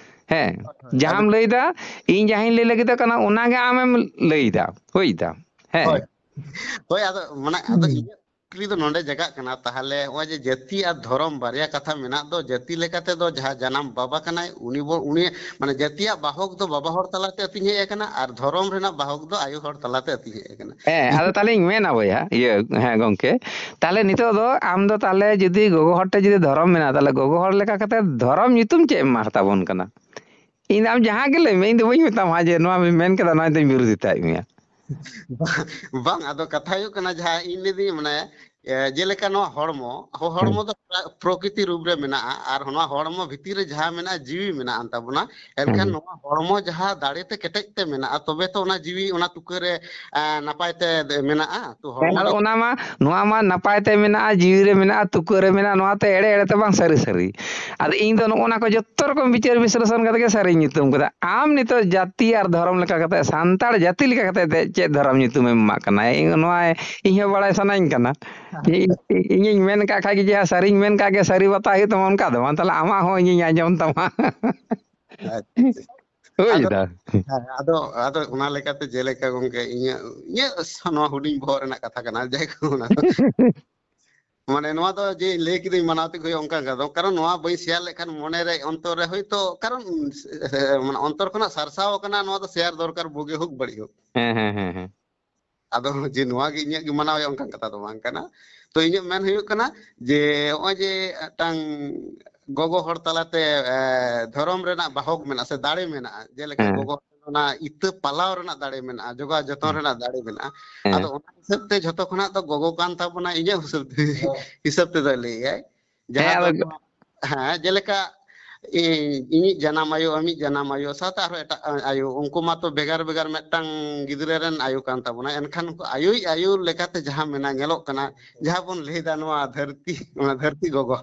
ᱦᱮᱸ, ᱦᱳᱭ, ᱦᱳᱭ᱾ ᱡᱟᱦᱟᱸᱢ ᱟᱫᱚ ᱞᱟᱹᱭᱫᱟ, ᱤᱧ ᱡᱟᱦᱟᱸᱧ ᱞᱟᱹᱭ ᱞᱟᱹᱜᱤᱫᱚᱜ ᱠᱟᱱᱟ, ᱚᱱᱟᱜᱮ ᱟᱢᱮᱢ ᱞᱟᱹᱭᱫᱟ, ᱦᱩᱭ ᱫᱟ᱾ ᱦᱮᱸ᱾ ᱦᱳᱭ᱾ ᱦᱳᱭ, ᱟᱫᱚ ᱢᱟᱱᱮ, ᱟᱫᱚ ᱦᱩᱸ᱾ ᱤᱧᱟᱹᱜ ᱠᱩᱠᱞᱤ ᱫᱚ ᱱᱚᱰᱮ ᱡᱟᱜᱟᱜ ᱠᱟᱱᱟ, ᱛᱟᱦᱞᱮ ᱱᱚᱜᱼᱚᱭ ᱡᱮ ᱡᱟᱹᱛᱤ ᱟᱨ ᱫᱷᱚᱨᱚᱢ ᱵᱟᱨᱭᱟ ᱠᱟᱛᱷᱟ ᱢᱮᱱᱟᱜ ᱫᱚ, ᱡᱟᱹᱛᱤ ᱞᱮᱠᱟᱛᱮ ᱫᱚ ᱡᱟᱦᱟᱸ ᱡᱟᱱᱟᱢ ᱵᱟᱵᱟ ᱠᱟᱱᱟᱭ, ᱩᱱᱤ ᱵᱚ-, ᱩᱱᱤ, ᱢᱟᱱᱮ, ᱡᱟᱹᱛᱤᱭᱟᱜ ᱵᱟᱦᱚᱠ ᱫᱚ ᱵᱟᱵᱟ ᱦᱚᱲ ᱛᱟᱞᱟᱛᱮ ᱟᱹᱛᱤᱧ ᱦᱮᱡ ᱟᱠᱟᱱᱟ ᱟᱨ ᱫᱷᱚᱨᱚᱢ ᱨᱮᱱᱟᱜ ᱵᱟᱦᱚᱠ ᱫᱚ ᱟᱭᱳ ᱦᱚᱲ ᱛᱟᱞᱟᱛᱮ ᱟᱹᱛᱤᱧ ᱦᱮᱡ ᱟᱠᱟᱱᱟ᱾ ᱦᱮᱸ, ᱟᱫᱚ ᱛᱟᱦᱞᱮᱧ ᱢᱮᱱᱟ ᱵᱚᱭᱦᱟ, ᱤᱭᱟᱹ, ᱦᱮᱸ ᱜᱚᱝᱠᱮ, ᱛᱟᱦᱞᱮ ᱱᱤᱛᱚᱜ ᱫᱚ ᱟᱢ ᱫᱚ ᱛᱟᱦᱞᱮ ᱡᱩᱫᱤ ᱜᱚᱜᱚ ᱦᱚᱲ ᱴᱷᱮᱡ ᱡᱩᱫᱤ ᱫᱷᱚᱨᱚᱢ ᱢᱮᱱᱟᱜᱼᱟ, ᱛᱟᱦᱞᱮ ᱜᱚᱜᱚ ᱦᱚᱲ ᱞᱮᱠᱟ ᱠᱟᱛᱮ ᱫᱷᱚᱨᱚᱢ ᱧᱩᱛᱩᱢ ᱪᱮᱫ ᱮᱢ ᱮᱢᱟ ᱛᱟᱵᱚᱱ ᱠᱟᱱᱟ? ᱤᱧ ᱫᱚ ᱟᱢ ᱡᱟᱦᱟᱸ ᱜᱮ ᱞᱟᱹᱭ ᱢᱮ, ᱤᱧ ᱫᱚ ᱵᱟᱹᱧ ᱢᱮᱛᱟᱢᱟ ᱡᱮ ᱱᱚᱣᱟ ᱢᱮᱱ ᱠᱮᱫᱟ, ᱱᱚᱣᱟ ᱫᱚᱧ ᱵᱤᱨᱳᱫᱷᱤᱛᱟᱭᱮᱫ ᱢᱮᱭᱟ᱾ ᱵᱟᱝ, ᱟᱫᱚ ᱠᱟᱛᱷᱟ ᱦᱩᱭᱩᱜ ᱠᱟᱱᱟ, ᱡᱟᱦᱟᱸ ᱤᱧ ᱞᱟᱹᱭᱫᱟᱹᱧ, ᱢᱟᱱᱮ, ᱮ, ᱡᱮᱞᱮᱠᱟ ᱱᱚᱣᱟ ᱦᱚᱲᱢᱚ, ᱦᱚ-, ᱦᱚᱲᱢᱚ ᱦᱮᱸ᱾ ᱫᱚ ᱯᱨᱟ-, ᱯᱨᱚᱠᱨᱤᱛᱤ ᱨᱩᱯ ᱨᱮ ᱢᱮᱱᱟᱜᱼᱟ, ᱟᱨ ᱱᱚᱣᱟ ᱦᱚᱲᱢᱚ ᱵᱷᱤᱛᱤᱨ ᱨᱮ ᱡᱟᱦᱟᱸ ᱢᱮᱱᱟᱜᱼᱟ, ᱡᱤᱣᱤ ᱢᱮᱱᱟᱜᱼᱟᱱ ᱛᱟᱵᱚᱱᱟ᱾ ᱮᱱᱠᱷᱟᱱ ᱦᱮᱸ᱾ ᱱᱚᱣᱟ ᱦᱚᱲᱢᱚ ᱡᱟᱦᱟᱸ ᱫᱟᱲᱮ ᱛᱮ ᱠᱮᱴᱮᱡ ᱛᱮ ᱢᱮᱱᱟᱜᱼᱟ, ᱛᱚᱵᱮ ᱛᱚ ᱚᱱᱟ ᱡᱤᱣᱤ ᱚᱱᱟ ᱛᱩᱠᱟᱹ ᱨᱮ, ᱮ, ᱱᱟᱯᱟᱭ ᱛᱮ ᱫᱮ-, ᱢᱮᱱᱟᱜᱼᱟ᱾ ᱛᱚ ᱦᱮᱸ, ᱦᱚᱲᱢᱚ ᱟᱨ ᱡᱚᱛᱚ ᱚᱱᱟ ᱢᱟ, ᱱᱚᱣᱟ ᱢᱟ ᱱᱟᱯᱟᱭ ᱛᱮ ᱢᱮᱱᱟᱜᱼᱟ, ᱡᱤᱣᱤ ᱨᱮ ᱢᱮᱱᱟᱜᱼᱟ, ᱛᱩᱠᱟᱹ ᱨᱮ ᱢᱮᱱᱟᱜᱼᱟ, ᱱᱚᱣᱟ ᱛᱮ ᱮᱲᱮ ᱮᱲᱮ ᱛᱮ ᱵᱟᱝ, ᱥᱟᱹᱨᱤ ᱥᱟᱹᱨᱤ᱾ ᱟᱫᱚ ᱤᱧ ᱫᱚ ᱱᱚᱜᱼᱚ ᱱᱟ ᱠᱚ ᱡᱚᱛᱚ ᱨᱚᱠᱚᱢ ᱵᱤᱪᱟᱹᱨ ᱵᱤᱥᱞᱮᱥᱚᱱ ᱠᱟᱛᱮ ᱜᱮ ᱥᱟᱹᱨᱤᱧ ᱧᱩᱛᱩᱢ ᱠᱟᱫᱟ᱾ ᱟᱢ ᱱᱤᱛᱚᱜ ᱡᱟᱹᱛᱤ ᱟᱨ ᱫᱷᱚᱨᱚᱢ ᱞᱮᱠᱟ ᱠᱟᱛᱮ, ᱥᱟᱱᱛᱟᱲ ᱡᱟᱹᱛᱤ ᱞᱮᱠᱟ ᱠᱟᱛᱮ ᱫᱮ-, ᱪᱮᱫ ᱫᱷᱚᱨᱚᱢ ᱧᱩᱛᱩᱢᱮᱢ ᱮᱢᱟᱜ ᱠᱟᱱᱟ? ᱤᱧ ᱱᱚᱣᱟ ᱤᱧ ᱦᱚᱸ ᱵᱟᱲᱟᱭ ᱥᱟᱱᱟᱧ ᱠᱟᱱᱟ᱾ ᱤᱧ, ᱤᱧᱤᱧ ᱢᱮᱱ ᱠᱟᱜ ᱠᱷᱟᱡ ᱜᱮ ᱡᱮ ᱥᱟᱹᱨᱤᱧ ᱢᱮᱱ ᱠᱟᱜ ᱜᱮ ᱥᱟᱹᱨᱤ ᱵᱟᱛᱟ ᱦᱩᱭᱩᱜ ᱛᱟᱢᱟ, ᱚᱱᱠᱟ ᱫᱚ ᱵᱟᱝ᱾ ᱛᱟᱦᱞᱮ ᱟᱢᱟᱜ ᱦᱚᱸ ᱤᱧᱤᱧ ᱟᱸᱡᱚᱢ ᱛᱟᱢᱟ᱾ ᱟᱪᱪᱷᱟ᱾ ᱦᱳᱭ ᱟᱫᱚ, ᱫᱟ᱾ ᱦᱮᱸ, ᱟᱫᱚ, ᱟᱫᱚ ᱚᱱᱟ ᱞᱮᱠᱟᱛᱮ ᱡᱮᱞᱮᱠᱟ ᱜᱚᱝᱠᱮ ᱤᱧᱟᱹᱜ, ᱤᱧᱟᱹᱜ ᱱᱚᱣᱟ ᱦᱩᱰᱤᱧ ᱵᱚᱦᱚᱜ ᱨᱮᱱᱟᱜ ᱠᱟᱛᱷᱟ ᱠᱟᱱᱟ, ᱡᱟᱭᱦᱳᱠ ᱚᱱᱟ ᱫᱚ᱾ ᱢᱟᱱᱮ ᱱᱚᱣᱟ ᱫᱚ ᱡᱮ ᱞᱟᱹᱭ ᱠᱤᱫᱟᱹᱧ ᱢᱟᱱᱟᱣ ᱛᱮᱜᱮ ᱦᱩᱭᱩᱜᱼᱟ ᱚᱱᱠᱟ ᱠᱟᱛᱷᱟ ᱫᱚ, ᱠᱟᱨᱚᱱ ᱱᱚᱣᱟ ᱵᱟᱹᱧ ᱥᱮᱭᱟᱨ ᱞᱮᱠᱷᱟᱱ ᱢᱚᱱᱮᱨᱮ ᱚᱱᱛᱚᱨ ᱨᱮ ᱦᱳᱭᱛᱳ, ᱠᱟᱨᱚᱱ, ᱮ, ᱢᱟᱱᱮ ᱚᱱᱛᱚᱨ ᱠᱷᱚᱱᱟᱜ ᱥᱟᱨᱥᱟᱣ ᱟᱠᱟᱱᱟ, ᱱᱚᱣᱟ ᱫᱚ ᱥᱮᱭᱟᱨ ᱫᱚᱨᱠᱟᱨ ᱵᱩᱜᱤ ᱦᱳᱠ ᱵᱟᱹᱲᱤᱡ ᱦᱳᱠ᱾ ᱦᱮᱸ, ᱦᱮᱸ, ᱦᱮᱸ, ᱦᱮᱸ᱾ ᱟᱫᱚ ᱡᱮ ᱱᱚᱣᱟ ᱜᱮ ᱤᱧᱟᱹᱜ ᱜᱮ ᱢᱟᱱᱟᱣ ᱦᱩᱭᱩᱜᱼᱟ ᱚᱱᱠᱟᱱ ᱠᱟᱛᱷᱟ ᱫᱚ ᱵᱟᱝ ᱠᱟᱱᱟ᱾ ᱛᱚ ᱤᱧᱟᱹᱜ ᱢᱮᱱ ᱦᱩᱭᱩᱜ ᱠᱟᱱᱟ ᱡᱮ ᱱᱚᱜᱼᱚᱭ ᱡᱮ ᱢᱤᱫᱴᱟᱝ ᱜᱚᱜᱚ ᱦᱚᱲ ᱛᱟᱞᱟᱛᱮ, ᱮ, ᱫᱷᱚᱨᱚᱢ ᱨᱮᱱᱟᱜ ᱵᱟᱦᱚᱠ ᱢᱮᱱᱟᱜᱼᱟ ᱥᱮ ᱫᱟᱲᱮ ᱢᱮᱱᱟᱜᱼᱟ, ᱡᱮᱞᱮᱠᱟ ᱦᱮᱸ᱾ ᱜᱚᱜᱚ ᱦᱚᱲ ᱚᱱᱟ ᱤᱛᱟᱹ ᱯᱟᱞᱟᱣ ᱨᱮᱱᱟᱜ ᱫᱟᱲᱮ ᱢᱮᱱᱟᱜᱼᱟ, ᱡᱚᱜᱟᱣ ᱡᱚᱛᱚᱱ ᱦᱮᱸ᱾ ᱨᱮᱱᱟᱜ ᱫᱟᱲᱮ ᱢᱮᱱᱟᱜᱼᱟ᱾ ᱦᱮᱸ᱾ ᱟᱫᱚ ᱚᱱᱟ ᱦᱤᱥᱟᱹᱵ ᱛᱮ ᱡᱷᱚᱛᱚ ᱠᱷᱚᱱᱟᱜ ᱫᱚ ᱜᱚᱜᱚ ᱠᱟᱱ ᱛᱟᱵᱚᱱᱟ ᱤᱧᱟᱹᱜ ᱦᱤᱥᱟᱹᱵ ᱛᱮ, ᱦᱤᱥᱟᱹᱵ ᱛᱮᱫᱚᱭ ᱞᱟᱹᱭᱟᱭ᱾ ᱦᱮᱸ, ᱡᱟᱦᱟᱸ ᱫᱚ ᱟᱫᱚ ᱱᱚᱣᱟ, ᱦᱮᱸ, ᱡᱮᱞᱮᱠᱟ ᱤᱧ, ᱤᱧᱤᱡ ᱡᱟᱱᱟᱢ ᱟᱭᱳ, ᱟᱢᱤᱡ ᱡᱟᱱᱟᱢ ᱟᱭᱳ ᱥᱟᱶᱛᱮ ᱟᱨᱦᱚᱸ ᱮᱴᱟᱜ ᱟᱭᱳ, ᱩᱱᱠᱩ ᱢᱟᱛᱚ ᱵᱷᱮᱜᱟᱨ ᱵᱷᱮᱜᱟᱨ ᱢᱤᱫᱴᱟᱝ ᱜᱤᱫᱽᱨᱟᱹ ᱨᱮᱱ ᱟᱭᱳ ᱠᱟᱱ ᱛᱟᱵᱚᱱᱟ᱾ ᱮᱱᱠᱷᱟᱱ ᱩᱱᱠᱩ ᱟᱭᱳᱭᱤᱡ ᱟᱭᱳ ᱞᱮᱠᱟᱛᱮ ᱡᱟᱦᱟᱸ ᱢᱮᱱᱟᱜ, ᱧᱮᱞᱚᱜ ᱠᱟᱱᱟ, ᱡᱟᱦᱟᱸ ᱵᱚᱱ ᱞᱟᱹᱭᱫᱟ ᱱᱚᱣᱟ ᱫᱷᱟᱹᱨᱛᱤ, ᱚᱱᱟ ᱫᱷᱟᱹᱨᱛᱤ ᱜᱚᱜᱚ᱾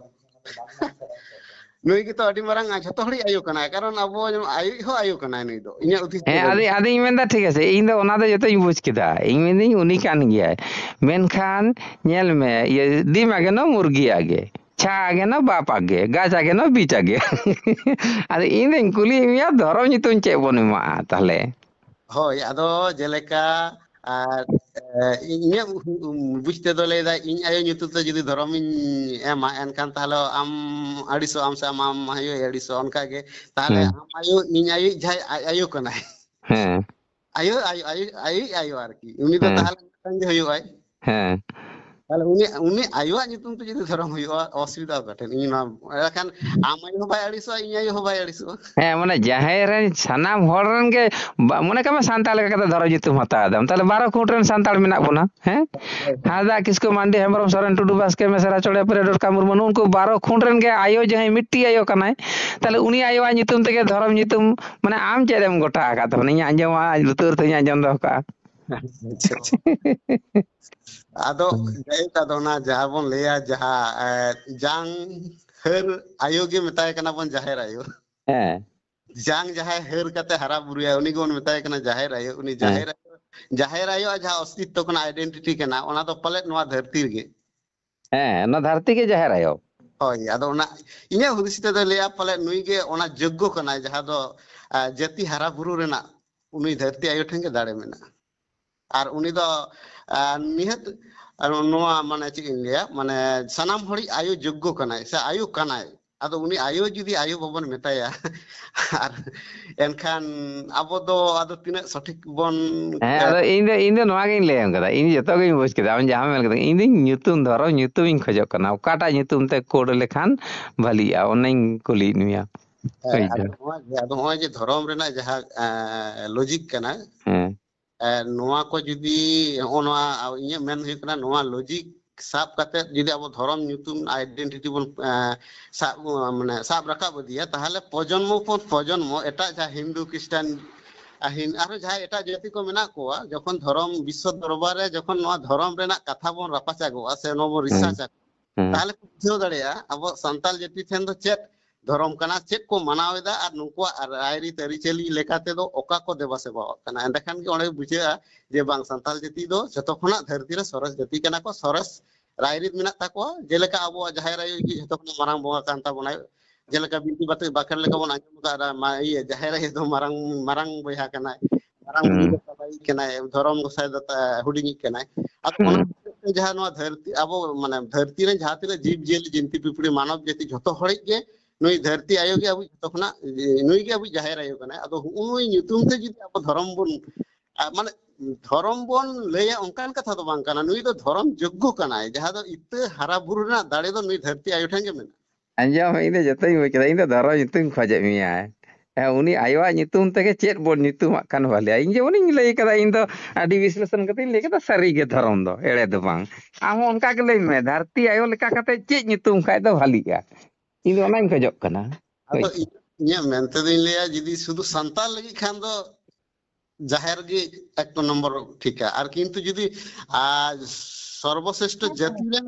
ᱱᱩᱭ ᱜᱮᱛᱚ ᱟᱹᱰᱤ ᱢᱟᱨᱟᱝ ᱡᱷᱚᱛᱚ ᱦᱚᱲᱤᱡ ᱟᱭᱳ ᱠᱟᱱᱟᱭ, ᱠᱟᱨᱚᱱ ᱟᱵᱚ ᱟᱭᱳᱭᱤᱡ ᱦᱚᱸ ᱟᱭᱳ ᱠᱟᱱᱟᱭ ᱱᱩᱭ ᱫᱚ, ᱤᱧᱟᱹᱜ ᱦᱩᱫᱤᱥ ᱦᱮᱸ ᱛᱮᱫᱚ᱾ ᱟᱫᱚ ᱟᱫᱚᱧ ᱢᱮᱱᱫᱟ ᱴᱷᱤᱠ ᱟᱪᱷᱮ, ᱤᱧ ᱫᱚ ᱚᱱᱟ ᱫᱚ ᱡᱚᱛᱚᱧ ᱵᱩᱡᱽ ᱠᱮᱫᱟ, ᱤᱧ ᱢᱮᱱᱫᱟᱹᱧ ᱩᱱᱤ ᱠᱟᱱ ᱜᱮᱭᱟᱭ, ᱢᱮᱱᱠᱷᱟᱱ ᱧᱮᱞ ᱢᱮ, ᱤᱭᱟᱹ ᱰᱤᱢ ᱟᱜᱮ ᱱᱚ ᱢᱩᱨᱜᱤ ᱟᱜᱮ, ᱪᱷᱟ ᱟᱜᱮ ᱱᱚ ᱵᱟᱯ ᱟᱜᱮ, ᱜᱟᱪᱷ ᱟᱜᱮ ᱱᱚ ᱵᱤᱪ ᱟᱜᱮ᱾ ᱟᱫᱚ ᱤᱧ ᱫᱚᱧ ᱠᱩᱞᱤᱭᱮᱫ ᱢᱮᱭᱟ ᱫᱷᱚᱨᱚᱢ ᱧᱩᱛᱩᱢ ᱪᱮᱫ ᱵᱚᱱ ᱮᱢᱟᱜᱼᱟ ᱛᱟᱦᱞᱮ? ᱦᱳᱭ, ᱟᱫᱚ ᱡᱮᱞᱮᱠᱟ ᱟᱨ ᱮ, ᱤᱧᱟᱹᱜ ᱵᱩᱡᱽ ᱛᱮᱫᱚ ᱞᱟᱹᱭᱫᱟ, ᱤᱧ ᱟᱭᱳ ᱧᱩᱛᱩᱢ ᱛᱮ ᱡᱩᱫᱤ ᱫᱷᱚᱨᱚᱢᱤᱧ ᱮᱢᱟ, ᱮᱱᱠᱷᱟᱱ ᱛᱟᱦᱞᱮ ᱟᱢ ᱟᱹᱲᱤᱥᱚᱜ ᱟᱢ ᱥᱮ ᱟᱢ ᱟᱢ ᱟᱭᱳᱭ ᱟᱹᱲᱤᱥᱚᱜᱼᱟ, ᱚᱱᱠᱟᱜᱮ ᱛᱟᱦᱞᱮ ᱦᱮᱸ ᱟᱢ ᱟᱭᱳ, ᱤᱧ ᱟᱭᱳᱭᱤᱡ ᱡᱟᱦᱟᱸᱭ ᱟᱡ ᱟᱭᱳ ᱠᱟᱱᱟᱭ, ᱦᱮᱸ ᱟᱭᱳ ᱟᱭᱳ ᱟᱭᱳ ᱟᱭᱳ ᱟᱨᱠᱤ, ᱩᱱᱤ ᱫᱚ ᱦᱮᱸ ᱛᱟᱦᱞᱮ ᱢᱤᱫᱴᱟᱝ ᱜᱮ ᱦᱩᱭᱩᱜᱼᱟᱭ᱾ ᱦᱮᱸ ᱛᱟᱦᱞᱮ ᱩᱱᱤ ᱩᱱᱤ ᱟᱭᱳᱣᱟᱜ ᱧᱩᱛᱩᱢ ᱛᱮ ᱡᱩᱫᱤ ᱫᱷᱚᱨᱚᱢ ᱦᱩᱭᱩᱜᱼᱟ, ᱚᱥᱩᱵᱤᱫᱷᱟ ᱚᱠᱟ ᱴᱷᱮᱱ? ᱤᱧ ᱱᱚᱣᱟ ᱮᱸᱰᱮᱠᱷᱟᱱ ᱟᱢ ᱟᱭᱳ ᱦᱚᱸ ᱵᱟᱭ ᱟᱹᱲᱤᱥᱚᱜᱼᱟ, ᱤᱧ ᱟᱭᱳ ᱦᱚᱸ ᱵᱟᱭ ᱟᱹᱲᱤᱥᱚᱜᱼᱟ᱾ ᱦᱮᱸ ᱢᱟᱱᱮ ᱡᱟᱦᱮᱨ ᱨᱮᱱ ᱥᱟᱱᱟᱢ ᱦᱚᱲ ᱨᱮᱱ ᱜᱮ ᱵᱟ- ᱢᱚᱱᱮ ᱠᱟᱜ ᱢᱮ ᱥᱟᱱᱛᱟᱲ ᱞᱮᱠᱟ ᱠᱟᱛᱮ ᱫᱷᱚᱨᱚᱢ ᱧᱩᱛᱩᱢ ᱦᱟᱛᱟᱣ ᱮᱫᱟᱢ, ᱛᱟᱦᱞᱮ ᱵᱟᱨᱚ ᱠᱷᱩᱸᱴ ᱨᱮᱱ ᱥᱟᱱᱛᱟᱲ ᱢᱮᱱᱟᱜ ᱵᱚᱱᱟ᱾ ᱦᱮᱸ ᱦᱟᱸᱥᱫᱟ ᱠᱤᱥᱠᱩ ᱢᱟᱱᱰᱤ ᱦᱮᱢᱵᱨᱚᱢ ᱥᱚᱨᱮᱱ ᱴᱩᱰᱩ ᱵᱟᱥᱠᱮ ᱢᱮᱥᱨᱟ ᱪᱚᱲᱮ ᱯᱮᱨᱮ ᱰᱚᱴᱠᱟ ᱢᱩᱨᱢᱩ, ᱱᱩᱜᱼᱩ ᱱᱩᱠᱩ ᱵᱟᱨᱚ ᱠᱷᱩᱸᱴ ᱨᱮᱱ ᱜᱮ ᱟᱭᱳ ᱡᱟᱦᱟᱸᱭ ᱢᱤᱫᱴᱤᱡ ᱟᱭᱳ ᱠᱟᱱᱟᱭ, ᱛᱟᱦᱞᱮ ᱩᱱᱤ ᱟᱭᱳᱣᱟᱜ ᱧᱩᱛᱩᱢ ᱛᱮᱜᱮ ᱫᱷᱚᱨᱚᱢ ᱧᱩᱛᱩᱢ ᱢᱟᱱᱮ ᱟᱢ ᱪᱮᱫ ᱮᱢ ᱜᱚᱴᱟ ᱟᱠᱟᱫ ᱛᱟᱵᱚᱱᱟ? ᱤᱧ ᱟᱸᱡᱚᱢᱟ, ᱞᱩᱛᱩᱨ ᱛᱮᱧ ᱟᱸᱡᱚᱢ ᱫᱚᱦᱚ ᱠᱟᱜᱼᱟ᱾ ᱟᱪᱪᱷᱟ, ᱟᱪᱪᱷᱟ᱾ ᱟᱫᱚ ᱡᱟᱭᱦᱳᱠ, ᱟᱫᱚ ᱚᱱᱟ ᱡᱟᱦᱟᱸ ᱵᱚᱱ ᱞᱟᱹᱭᱟ, ᱡᱟᱦᱟᱸ ᱮ, ᱡᱟᱝ ᱦᱟᱹᱨ ᱟᱭᱳ ᱜᱮ ᱢᱮᱛᱟᱭ ᱠᱟᱱᱟ ᱵᱚᱱ ᱡᱟᱦᱮᱨ ᱟᱭᱳ᱾ ᱦᱮᱸ ᱡᱟᱝ ᱡᱟᱦᱟᱸᱭ ᱦᱟᱹᱨ ᱠᱟᱛᱮ ᱦᱟᱨᱟ ᱵᱩᱨᱩᱭᱟ, ᱩᱱᱤ ᱜᱮᱵᱚᱱ ᱢᱮᱛᱟᱭ ᱠᱟᱱᱟ ᱡᱟᱦᱮᱨ ᱟᱭᱳ᱾ ᱩᱱᱤ ᱦᱮᱸ ᱡᱟᱦᱮᱨ ᱟᱭᱳ, ᱡᱟᱦᱮᱨ ᱟᱭᱳᱣᱟᱜ ᱡᱟᱦᱟᱸ ᱚᱥᱛᱤᱛᱛᱚ ᱠᱟᱱᱟ, ᱟᱭᱰᱮᱱᱴᱤᱴᱤ ᱠᱟᱱᱟ, ᱚᱱᱟ ᱫᱚ ᱯᱟᱞᱮᱫ ᱱᱚᱣᱟ ᱫᱷᱟᱹᱨᱛᱤ ᱨᱮᱜᱮ᱾ ᱦᱮᱸ ᱚᱱᱟ ᱫᱷᱟᱹᱨᱛᱤ ᱜᱮ ᱡᱟᱦᱮᱨ ᱟᱭᱳ᱾ ᱦᱳᱭ, ᱟᱫᱚ ᱚᱱᱟ ᱤᱧᱟᱹᱜ ᱦᱩᱫᱤᱥ ᱛᱮᱫᱚ ᱞᱟᱹᱭᱟ, ᱯᱟᱞᱮᱫ ᱱᱩᱭ ᱜᱮ ᱚᱱᱟ ᱡᱳᱜᱽᱜᱚ ᱠᱟᱱᱟᱭ, ᱡᱟᱦᱟᱸ ᱫᱚ ᱟ, ᱡᱟᱹᱛᱤ ᱦᱟᱨᱟ ᱵᱩᱨᱩ ᱨᱮᱱᱟᱜ ᱩᱱᱤ ᱫᱷᱟᱹᱨᱛᱤ ᱟᱭᱳ ᱴᱷᱮᱱ ᱜᱮ ᱫᱟᱲᱮ ᱢᱮᱱᱟᱜᱼᱟ᱾ ᱟᱨ ᱩᱱᱤ ᱫᱚ ᱟ, ᱱᱤᱦᱟᱹᱛ ᱟ, ᱱᱚᱣᱟ ᱢᱟᱱᱮ ᱪᱮᱫ ᱤᱧ ᱞᱟᱹᱭᱟ, ᱢᱟᱱᱮ ᱥᱟᱱᱟᱢ ᱦᱚᱲᱤᱡ ᱟᱭᱳ ᱡᱳᱜᱽᱜᱚ ᱠᱟᱱᱟᱭ ᱥᱮ ᱟᱭᱳ ᱠᱟᱱᱟᱭ᱾ ᱟᱫᱚ ᱩᱱᱤ ᱟᱭᱳ ᱡᱩᱫᱤ ᱟᱭᱳ ᱵᱟᱵᱚᱱ ᱢᱮᱛᱟᱭᱟ, ᱟᱨ ᱮᱱᱠᱷᱟᱱ ᱟᱵᱚ ᱫᱚ ᱟᱫᱚ ᱛᱤᱱᱟᱹᱜ ᱥᱚᱴᱷᱤᱠ ᱵᱚᱱ ᱦᱮᱸ ᱟᱫᱚ ᱤᱧ ᱫᱚ ᱤᱧ ᱫᱚ ᱱᱚᱣᱟ ᱜᱤᱧ ᱞᱟᱹᱭᱟᱢ ᱠᱟᱫᱟ, ᱤᱧ ᱡᱚᱛᱚ ᱜᱤᱧ ᱵᱩᱡᱽ ᱠᱮᱫᱟ, ᱟᱢ ᱡᱟᱦᱟᱸᱢ ᱢᱮᱱ ᱠᱮᱫᱟ, ᱤᱧ ᱫᱚᱧ ᱧᱩᱛᱩᱢ, ᱫᱷᱚᱨᱚᱢ ᱧᱩᱛᱩᱢ ᱤᱧ ᱠᱷᱚᱡᱚᱜ ᱠᱟᱱᱟ, ᱚᱠᱟᱴᱟᱜ ᱧᱩᱛᱩᱢ ᱛᱮ ᱠᱳᱰ ᱞᱮᱠᱷᱟᱱ ᱵᱷᱟᱹᱞᱤᱜᱼᱟ ᱚᱱᱟᱧ ᱠᱩᱞᱤᱭᱮᱫ ᱢᱮᱭᱟ᱾ ᱦᱮᱸ, ᱵᱩᱡᱽ ᱟᱫᱚ ᱫᱟᱢ? ᱱᱚᱣᱟ ᱜᱮ, ᱟᱫᱚ ᱱᱚᱜᱼᱚᱭ ᱡᱮ ᱫᱷᱚᱨᱚᱢ ᱨᱮᱱᱟᱜ ᱡᱟᱦᱟᱸ ᱞᱚᱡᱤᱠ ᱠᱟᱱᱟ, ᱦᱮᱸ ᱮ, ᱱᱚᱣᱟ ᱠᱚ ᱡᱩᱫᱤ ᱱᱚᱜᱼᱚ ᱱᱚᱣᱟ ᱟ, ᱤᱧᱟᱹᱜ ᱢᱮᱱ ᱦᱩᱭᱩᱜ ᱠᱟᱱᱟ, ᱱᱚᱣᱟ ᱞᱚᱡᱤᱠ ᱥᱟᱵ ᱠᱟᱛᱮ ᱡᱩᱫᱤ ᱟᱵᱚ ᱫᱷᱚᱨᱚᱢ ᱧᱩᱛᱩᱢ ᱟᱭᱰᱮᱱᱴᱤᱴᱤ ᱵᱚᱱ ᱮ, ᱥᱟᱵ ᱢᱟᱱᱮ ᱥᱟᱵ ᱨᱟᱠᱟᱵ ᱤᱫᱤᱭᱟ, ᱛᱟᱦᱚᱞᱮ ᱯᱨᱚᱡᱚᱱᱢᱚ ᱯᱚᱨ ᱯᱨᱚᱡᱚᱱᱢᱚ ᱮᱴᱟᱜ ᱡᱟᱦᱟᱸ ᱦᱤᱱᱫᱩ ᱠᱷᱨᱤᱥᱴᱟᱱ ᱟ, ᱦᱤᱱ-, ᱟᱨᱦᱚᱸ ᱡᱟᱦᱟᱸᱭ ᱮᱴᱟᱜ ᱡᱟᱹᱛᱤ ᱠᱚ ᱢᱮᱱᱟᱜ ᱠᱚᱣᱟ, ᱡᱚᱠᱷᱚᱱ ᱫᱷᱚᱨᱚᱢ ᱵᱤᱥᱥᱚ ᱫᱚᱨᱵᱟᱨ ᱨᱮ ᱡᱚᱠᱷᱚᱱ ᱱᱚᱣᱟ ᱫᱷᱚᱨᱚᱢ ᱨᱮᱱᱟᱜ ᱠᱟᱛᱷᱟ ᱵᱚᱱ ᱨᱟᱯᱟᱪᱟᱜᱚᱜᱼᱟ ᱥᱮ ᱱᱚᱣᱟ ᱵᱚᱱ ᱦᱮᱸ ᱨᱤᱥᱟᱨᱪᱟ, ᱦᱮᱸ ᱛᱟᱦᱚᱞᱮ ᱠᱚ ᱵᱩᱡᱷᱟᱹᱣ ᱫᱟᱲᱮᱭᱟᱜᱼᱟ ᱟᱵᱚ ᱥᱟᱱᱛᱟᱲ ᱡᱟᱹᱛᱤ ᱴᱷᱮᱱ ᱫᱚ ᱪᱮᱫ ᱫᱷᱚᱨᱚᱢ ᱠᱟᱱᱟ, ᱪᱮᱫ ᱠᱚ ᱢᱟᱱᱟᱣ ᱮᱫᱟ ᱟᱨ ᱱᱩᱠᱩᱣᱟᱜ ᱨᱟᱭᱨᱤᱛ ᱟᱹᱨᱤᱪᱟᱹᱞᱤ ᱞᱮᱠᱟ ᱛᱮᱫᱚ ᱚᱠᱟ ᱠᱚ ᱫᱮᱵᱟ ᱥᱮᱵᱟᱣᱟᱜ ᱠᱟᱱᱟ᱾ ᱮᱸᱰᱮᱠᱷᱟᱱ ᱜᱮ ᱚᱸᱰᱮ ᱵᱩᱡᱷᱟᱹᱜᱼᱟ ᱡᱮ ᱵᱟᱝ, ᱥᱟᱱᱛᱟᱲ ᱡᱟᱹᱛᱤ ᱫᱚ ᱡᱷᱚᱛᱚ ᱠᱷᱚᱱᱟᱜ ᱫᱷᱟᱹᱨᱛᱤ ᱨᱮ ᱥᱚᱨᱮᱥ ᱡᱟᱹᱛᱤ ᱠᱟᱱᱟ ᱠᱚ, ᱥᱚᱨᱮᱥ ᱨᱟᱭᱨᱤᱛ ᱢᱮᱱᱟᱜ ᱛᱟᱠᱚᱣᱟ᱾ ᱡᱮᱞᱮᱠᱟ ᱟᱵᱚᱣᱟᱜ ᱡᱟᱦᱮᱨ ᱟᱭᱳ ᱜᱮ ᱡᱷᱚᱛᱚ ᱠᱷᱚᱱᱟᱜ ᱢᱟᱨᱟᱝ ᱵᱚᱸᱜᱟ ᱠᱟᱱ ᱛᱟᱵᱚᱱᱟᱭ, ᱡᱮᱞᱮᱠᱟ ᱵᱤᱱᱛᱤ ᱵᱟᱛᱮ ᱵᱟᱠᱷᱮᱲ ᱞᱮᱠᱟ ᱵᱚᱱ ᱟᱸᱡᱚᱢ ᱟᱠᱟᱫᱟ, ᱢᱟ-, ᱤᱭᱟᱹ, ᱡᱟᱦᱮᱨ ᱟᱭᱳ ᱫᱚ ᱢᱟᱨᱟᱝ, ᱢᱟᱨᱟᱝ ᱵᱚᱭᱦᱟ ᱠᱟᱱᱟᱭ, ᱢᱟᱨᱟᱝ ᱵᱩᱨᱩ ᱫᱚ ᱛᱟᱞᱟᱭᱤᱡ ᱠᱟᱱᱟᱭ, ᱫᱷᱚᱨᱚᱢ ᱜᱚᱸᱥᱟᱭ ᱫᱚ ᱛᱟ-, ᱦᱩᱰᱤᱧᱤᱡ ᱠᱟᱱᱟᱭ᱾ ᱟᱫᱚ ᱚᱱᱟ ᱦᱩᱸ᱾ ᱦᱚᱛᱮᱡ ᱛᱮ ᱡᱟᱦᱟᱸ ᱱᱚᱣᱟ ᱫᱷᱟᱹᱨᱛᱤ, ᱟᱵᱚ ᱢᱟᱱᱮ ᱫᱷᱟᱹᱨᱛᱤ ᱨᱮ ᱡᱟᱦᱟᱸ ᱛᱤᱱᱟᱹᱜ ᱡᱤᱵᱽ ᱡᱤᱭᱟᱹᱞᱤ, ᱡᱤᱱᱛᱤ ᱯᱤᱯᱤᱲᱤ, ᱢᱟᱱᱚᱵ ᱡᱟᱹᱛᱤ, ᱡᱷᱚᱛᱚ ᱦᱚᱲᱤᱡ ᱜᱮ ᱱᱩᱭ ᱫᱷᱟᱹᱨᱛᱤ ᱟᱭᱳ ᱜᱮ ᱟᱵᱚ ᱡᱷᱚᱛᱚ ᱠᱷᱚᱱᱟᱜ, ᱱᱩᱭ ᱜᱮ ᱟᱵᱚ ᱡᱟᱦᱮᱨ ᱟᱭᱳ ᱠᱟᱱᱟᱭ᱾ ᱟᱫᱚ ᱦᱩᱜᱼᱩ ᱱᱩᱭ ᱧᱩᱛᱩᱢ ᱛᱮ ᱡᱩᱫᱤ ᱟᱵᱚ ᱫᱷᱚᱨᱚᱢ ᱵᱚᱱ, ᱟ, ᱢᱟᱱᱮ ᱫᱷᱚᱨᱚᱢ ᱵᱚᱱ ᱞᱟᱹᱭᱟ, ᱚᱱᱠᱟᱱ ᱠᱟᱛᱷᱟ ᱫᱚ ᱵᱟᱝ ᱠᱟᱱᱟ᱾ ᱱᱩᱭ ᱫᱚ ᱫᱷᱚᱨᱚᱢ ᱡᱳᱜᱽᱜᱚ ᱠᱟᱱᱟᱭ, ᱡᱟᱦᱟᱸ ᱫᱚ ᱤᱛᱟᱹ ᱦᱟᱨᱟ ᱵᱩᱨᱩ ᱨᱮᱱᱟᱜ ᱫᱟᱲᱮ ᱫᱚ ᱱᱩᱭ ᱫᱷᱟᱹᱨᱛᱤ ᱟᱭᱳ ᱴᱷᱮᱱ ᱜᱮ ᱢᱮᱱᱟᱜᱼᱟ᱾ ᱟᱸᱡᱚᱢ, ᱤᱧ ᱫᱚ ᱡᱚᱛᱚᱧ ᱵᱩᱡᱽ ᱠᱮᱫᱟ, ᱤᱧ ᱫᱚ ᱫᱷᱚᱨᱚᱢ ᱧᱩᱛᱩᱢ ᱠᱷᱚᱡᱮᱫ ᱢᱮᱭᱟ᱾ ᱦᱮᱸ, ᱩᱱᱤ ᱟᱭᱳᱣᱟᱜ ᱧᱩᱛᱩᱢ ᱛᱮᱜᱮ ᱪᱮᱫ ᱵᱚᱱ ᱧᱩᱛᱩᱢᱟᱜ ᱠᱷᱟᱱ ᱵᱷᱟᱞᱮᱭᱟ? ᱤᱧ ᱡᱮᱢᱚᱱᱤᱧ ᱞᱟᱹᱭ ᱠᱟᱫᱟ, ᱤᱧ ᱫᱚ ᱟᱹᱰᱤ ᱵᱤᱥᱞᱮᱥᱚᱱ ᱠᱟᱛᱮᱧ ᱞᱟᱹᱭ ᱠᱟᱫᱟ, ᱥᱟᱹᱨᱤ ᱜᱮ ᱫᱷᱚᱨᱚᱢ ᱫᱚ, ᱮᱲᱮ ᱫᱚ ᱵᱟᱝ᱾ ᱟᱢ ᱦᱚᱸ ᱚᱱᱠᱟ ᱜᱮ ᱞᱟᱹᱭ ᱢᱮ, ᱫᱷᱟᱹᱨᱛᱤ ᱟᱭᱳ ᱞᱮᱠᱟ ᱠᱟᱛᱮ ᱪᱮᱫ ᱧᱩᱛᱩᱢ ᱠᱷᱟᱡ ᱫᱚ ᱵᱷᱟᱞᱤᱜᱼᱟ? ᱤᱧ ᱫᱚ ᱚᱱᱟᱧ ᱠᱷᱚᱡᱚᱜ ᱠᱟᱱᱟ᱾ ᱟᱫᱚ ᱦᱳᱭ᱾ ᱤᱧ-, ᱤᱧᱟᱹᱜ ᱢᱮᱱ ᱛᱮᱫᱚᱧ ᱞᱟᱹᱭᱟ, ᱡᱩᱫᱤ ᱥᱩᱫᱷᱩ ᱥᱟᱱᱛᱟᱲ ᱞᱟᱹᱜᱤᱫ ᱠᱷᱟᱱ ᱫᱚ ᱡᱟᱦᱮᱨ ᱜᱮ ᱮᱠ ᱱᱚᱢᱵᱚᱨ ᱴᱷᱤᱠᱟ᱾ ᱟᱨ ᱠᱤᱱᱛᱩ ᱡᱩᱫᱤ, ᱟᱨ, ᱥᱚᱨᱵᱚᱥᱨᱮᱥᱴᱷᱚ ᱡᱟᱹᱛᱤ ᱨᱮᱱ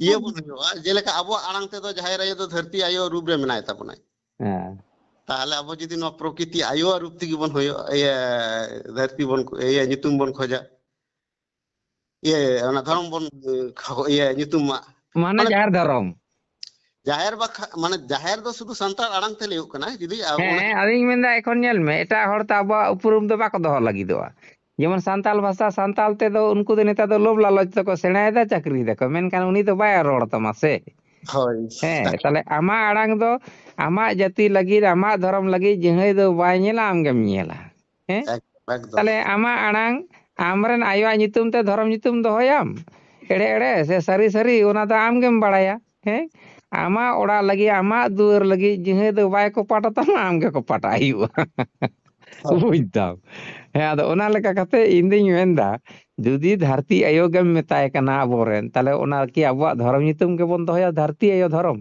ᱤᱭᱟᱹ ᱵᱚᱱ ᱦᱩᱭᱩᱜᱼᱟ, ᱡᱮᱞᱮᱠᱟ ᱟᱵᱚᱣᱟᱜ ᱟᱲᱟᱝ ᱛᱮᱫᱚ ᱡᱟᱦᱮᱨ ᱟᱭᱳ ᱫᱚ ᱫᱷᱟᱹᱨᱛᱤ ᱟᱭᱳ ᱨᱩᱯ ᱨᱮ ᱢᱮᱱᱟᱭ ᱛᱟᱵᱚᱱᱟᱭ, ᱦᱮᱸ᱾ ᱛᱟᱦᱚᱞᱮ ᱟᱵᱚ ᱡᱩᱫᱤ ᱱᱚᱣᱟ ᱯᱨᱚᱠᱨᱤᱛᱤ ᱟᱭᱳᱣᱟᱜ ᱨᱩᱯ ᱛᱮᱜᱮ ᱵᱚᱱ ᱦᱩᱭᱩᱜᱼᱟ, ᱤᱭᱟᱹ, ᱫᱷᱟᱹᱨᱛᱤ ᱵᱚᱱ, ᱤᱭᱟᱹ, ᱧᱩᱛᱩᱢ ᱵᱚᱱ ᱠᱷᱚᱡᱟ, ᱤᱭᱟᱹ, ᱚᱱᱟ ᱫᱷᱚᱨᱚᱢ ᱵᱚᱱ, ᱤᱭᱟᱹ, ᱧᱩᱛᱩᱢᱟ, ᱢᱟᱱᱮ ᱢᱟᱱᱮ ᱡᱟᱦᱮᱨ ᱫᱷᱚᱨᱚᱢ᱾ ᱡᱟᱦᱮᱨ ᱵᱟᱠᱷᱟ-, ᱢᱟᱱᱮ ᱡᱟᱦᱮᱨ ᱫᱚ ᱥᱩᱫᱷᱩ ᱥᱟᱱᱛᱟᱲ ᱟᱲᱟᱝ ᱛᱮ ᱞᱟᱹᱭᱚᱜ ᱠᱟᱱᱟ, ᱡᱩᱫᱤ ᱟᱵᱚ ᱚᱱᱟ ᱦᱮᱸ, ᱟᱫᱚᱧ ᱢᱮᱱᱫᱟ, ᱮᱠᱷᱚᱱ ᱧᱮᱞ ᱢᱮ, ᱮᱴᱟᱜ ᱦᱚᱲ ᱛᱚ ᱟᱵᱚᱣᱟᱜ ᱩᱯᱨᱩᱢ ᱫᱚ ᱵᱟᱠᱚ ᱫᱚᱦᱚ ᱞᱟᱹᱜᱤᱫᱚᱜᱼᱟ᱾ ᱡᱮᱢᱚᱱ ᱥᱟᱱᱛᱟᱲ ᱵᱷᱟᱥᱟ, ᱥᱟᱱᱛᱟᱲ ᱛᱮᱫᱚ ᱩᱱᱠᱩ ᱫᱚ ᱱᱮᱛᱟᱨ ᱫᱚ ᱞᱳᱵᱷ ᱞᱟᱞᱚᱪ ᱛᱮᱠᱚ ᱥᱮᱬᱟᱭᱮᱫᱟ, ᱪᱟᱹᱠᱨᱤᱭ ᱫᱟᱠᱚ, ᱢᱮᱱᱠᱷᱟᱱ ᱩᱱᱤ ᱫᱚ ᱵᱟᱭ ᱨᱚᱲ ᱛᱟᱢᱟ ᱥᱮ᱾ ᱦᱳᱭ᱾ ᱦᱮᱸ, ᱛᱟᱦᱞᱮ ᱟᱢᱟᱜ ᱟᱲᱟᱝ ᱫᱚ ᱟᱢᱟᱜ ᱡᱟᱹᱛᱤ ᱞᱟᱹᱜᱤᱫ, ᱟᱢᱟᱜ ᱫᱷᱚᱨᱚᱢ ᱞᱟᱹᱜᱤᱫ ᱡᱟᱦᱟᱸᱭ ᱫᱚ ᱵᱟᱭ ᱧᱮᱞᱟ, ᱟᱢ ᱜᱮᱢ ᱧᱮᱞᱟ᱾ ᱦᱮᱸ? ᱮᱠ-, ᱮᱠᱫᱚᱢ᱾ ᱛᱟᱦᱞᱮ ᱟᱢᱟᱜ ᱟᱲᱟᱝ, ᱟᱢᱨᱮᱱ ᱟᱭᱳᱣᱟᱜ ᱧᱩᱛᱩᱢ ᱛᱮ ᱫᱷᱚᱨᱚᱢ ᱧᱩᱛᱩᱢ ᱫᱚᱦᱚᱭᱟᱢ, ᱮᱲᱮ ᱮᱲᱮ ᱥᱮ ᱥᱟᱹᱨᱤ ᱥᱟᱹᱨᱤ, ᱚᱱᱟ ᱫᱚ ᱟᱢ ᱜᱮᱢ ᱵᱟᱲᱟᱭᱟ᱾ ᱦᱮᱸ? ᱟᱢᱟᱜ ᱚᱲᱟᱜ ᱞᱟᱹᱜᱤᱫ, ᱟᱢᱟᱜ ᱫᱩᱣᱟᱹᱨ ᱞᱟᱹᱜᱤᱫ ᱡᱟᱦᱟᱸᱭ ᱫᱚ ᱵᱟᱭ ᱠᱚᱯᱟᱴ ᱛᱟᱢᱟ, ᱟᱢ ᱜᱮ ᱠᱚᱯᱟᱴᱟᱜ ᱦᱩᱭᱩᱜᱼᱟ᱾ ᱦᱳᱭ᱾ ᱵᱩᱡᱽ ᱫᱟᱢ? ᱦᱮᱸ, ᱟᱫᱚ ᱚᱱᱟ ᱞᱮᱠᱟ ᱠᱟᱛᱮ ᱤᱧ ᱫᱩᱧ ᱢᱮᱱᱫᱟ, ᱡᱩᱫᱤ ᱫᱷᱟᱹᱨᱛᱤ ᱟᱭᱳ ᱜᱮᱢ ᱢᱮᱛᱟᱭ ᱠᱟᱱᱟ ᱟᱵᱚᱨᱮᱱ, ᱛᱟᱦᱞᱮ ᱚᱱᱟ ᱠᱤ ᱟᱵᱚᱣᱟᱜ ᱫᱷᱚᱨᱚᱢ ᱧᱩᱛᱩᱢ ᱜᱮᱵᱚᱱ ᱫᱚᱦᱚᱭᱟ, ᱫᱷᱟᱹᱨᱛᱤ ᱟᱭᱳ ᱫᱷᱚᱨᱚᱢ?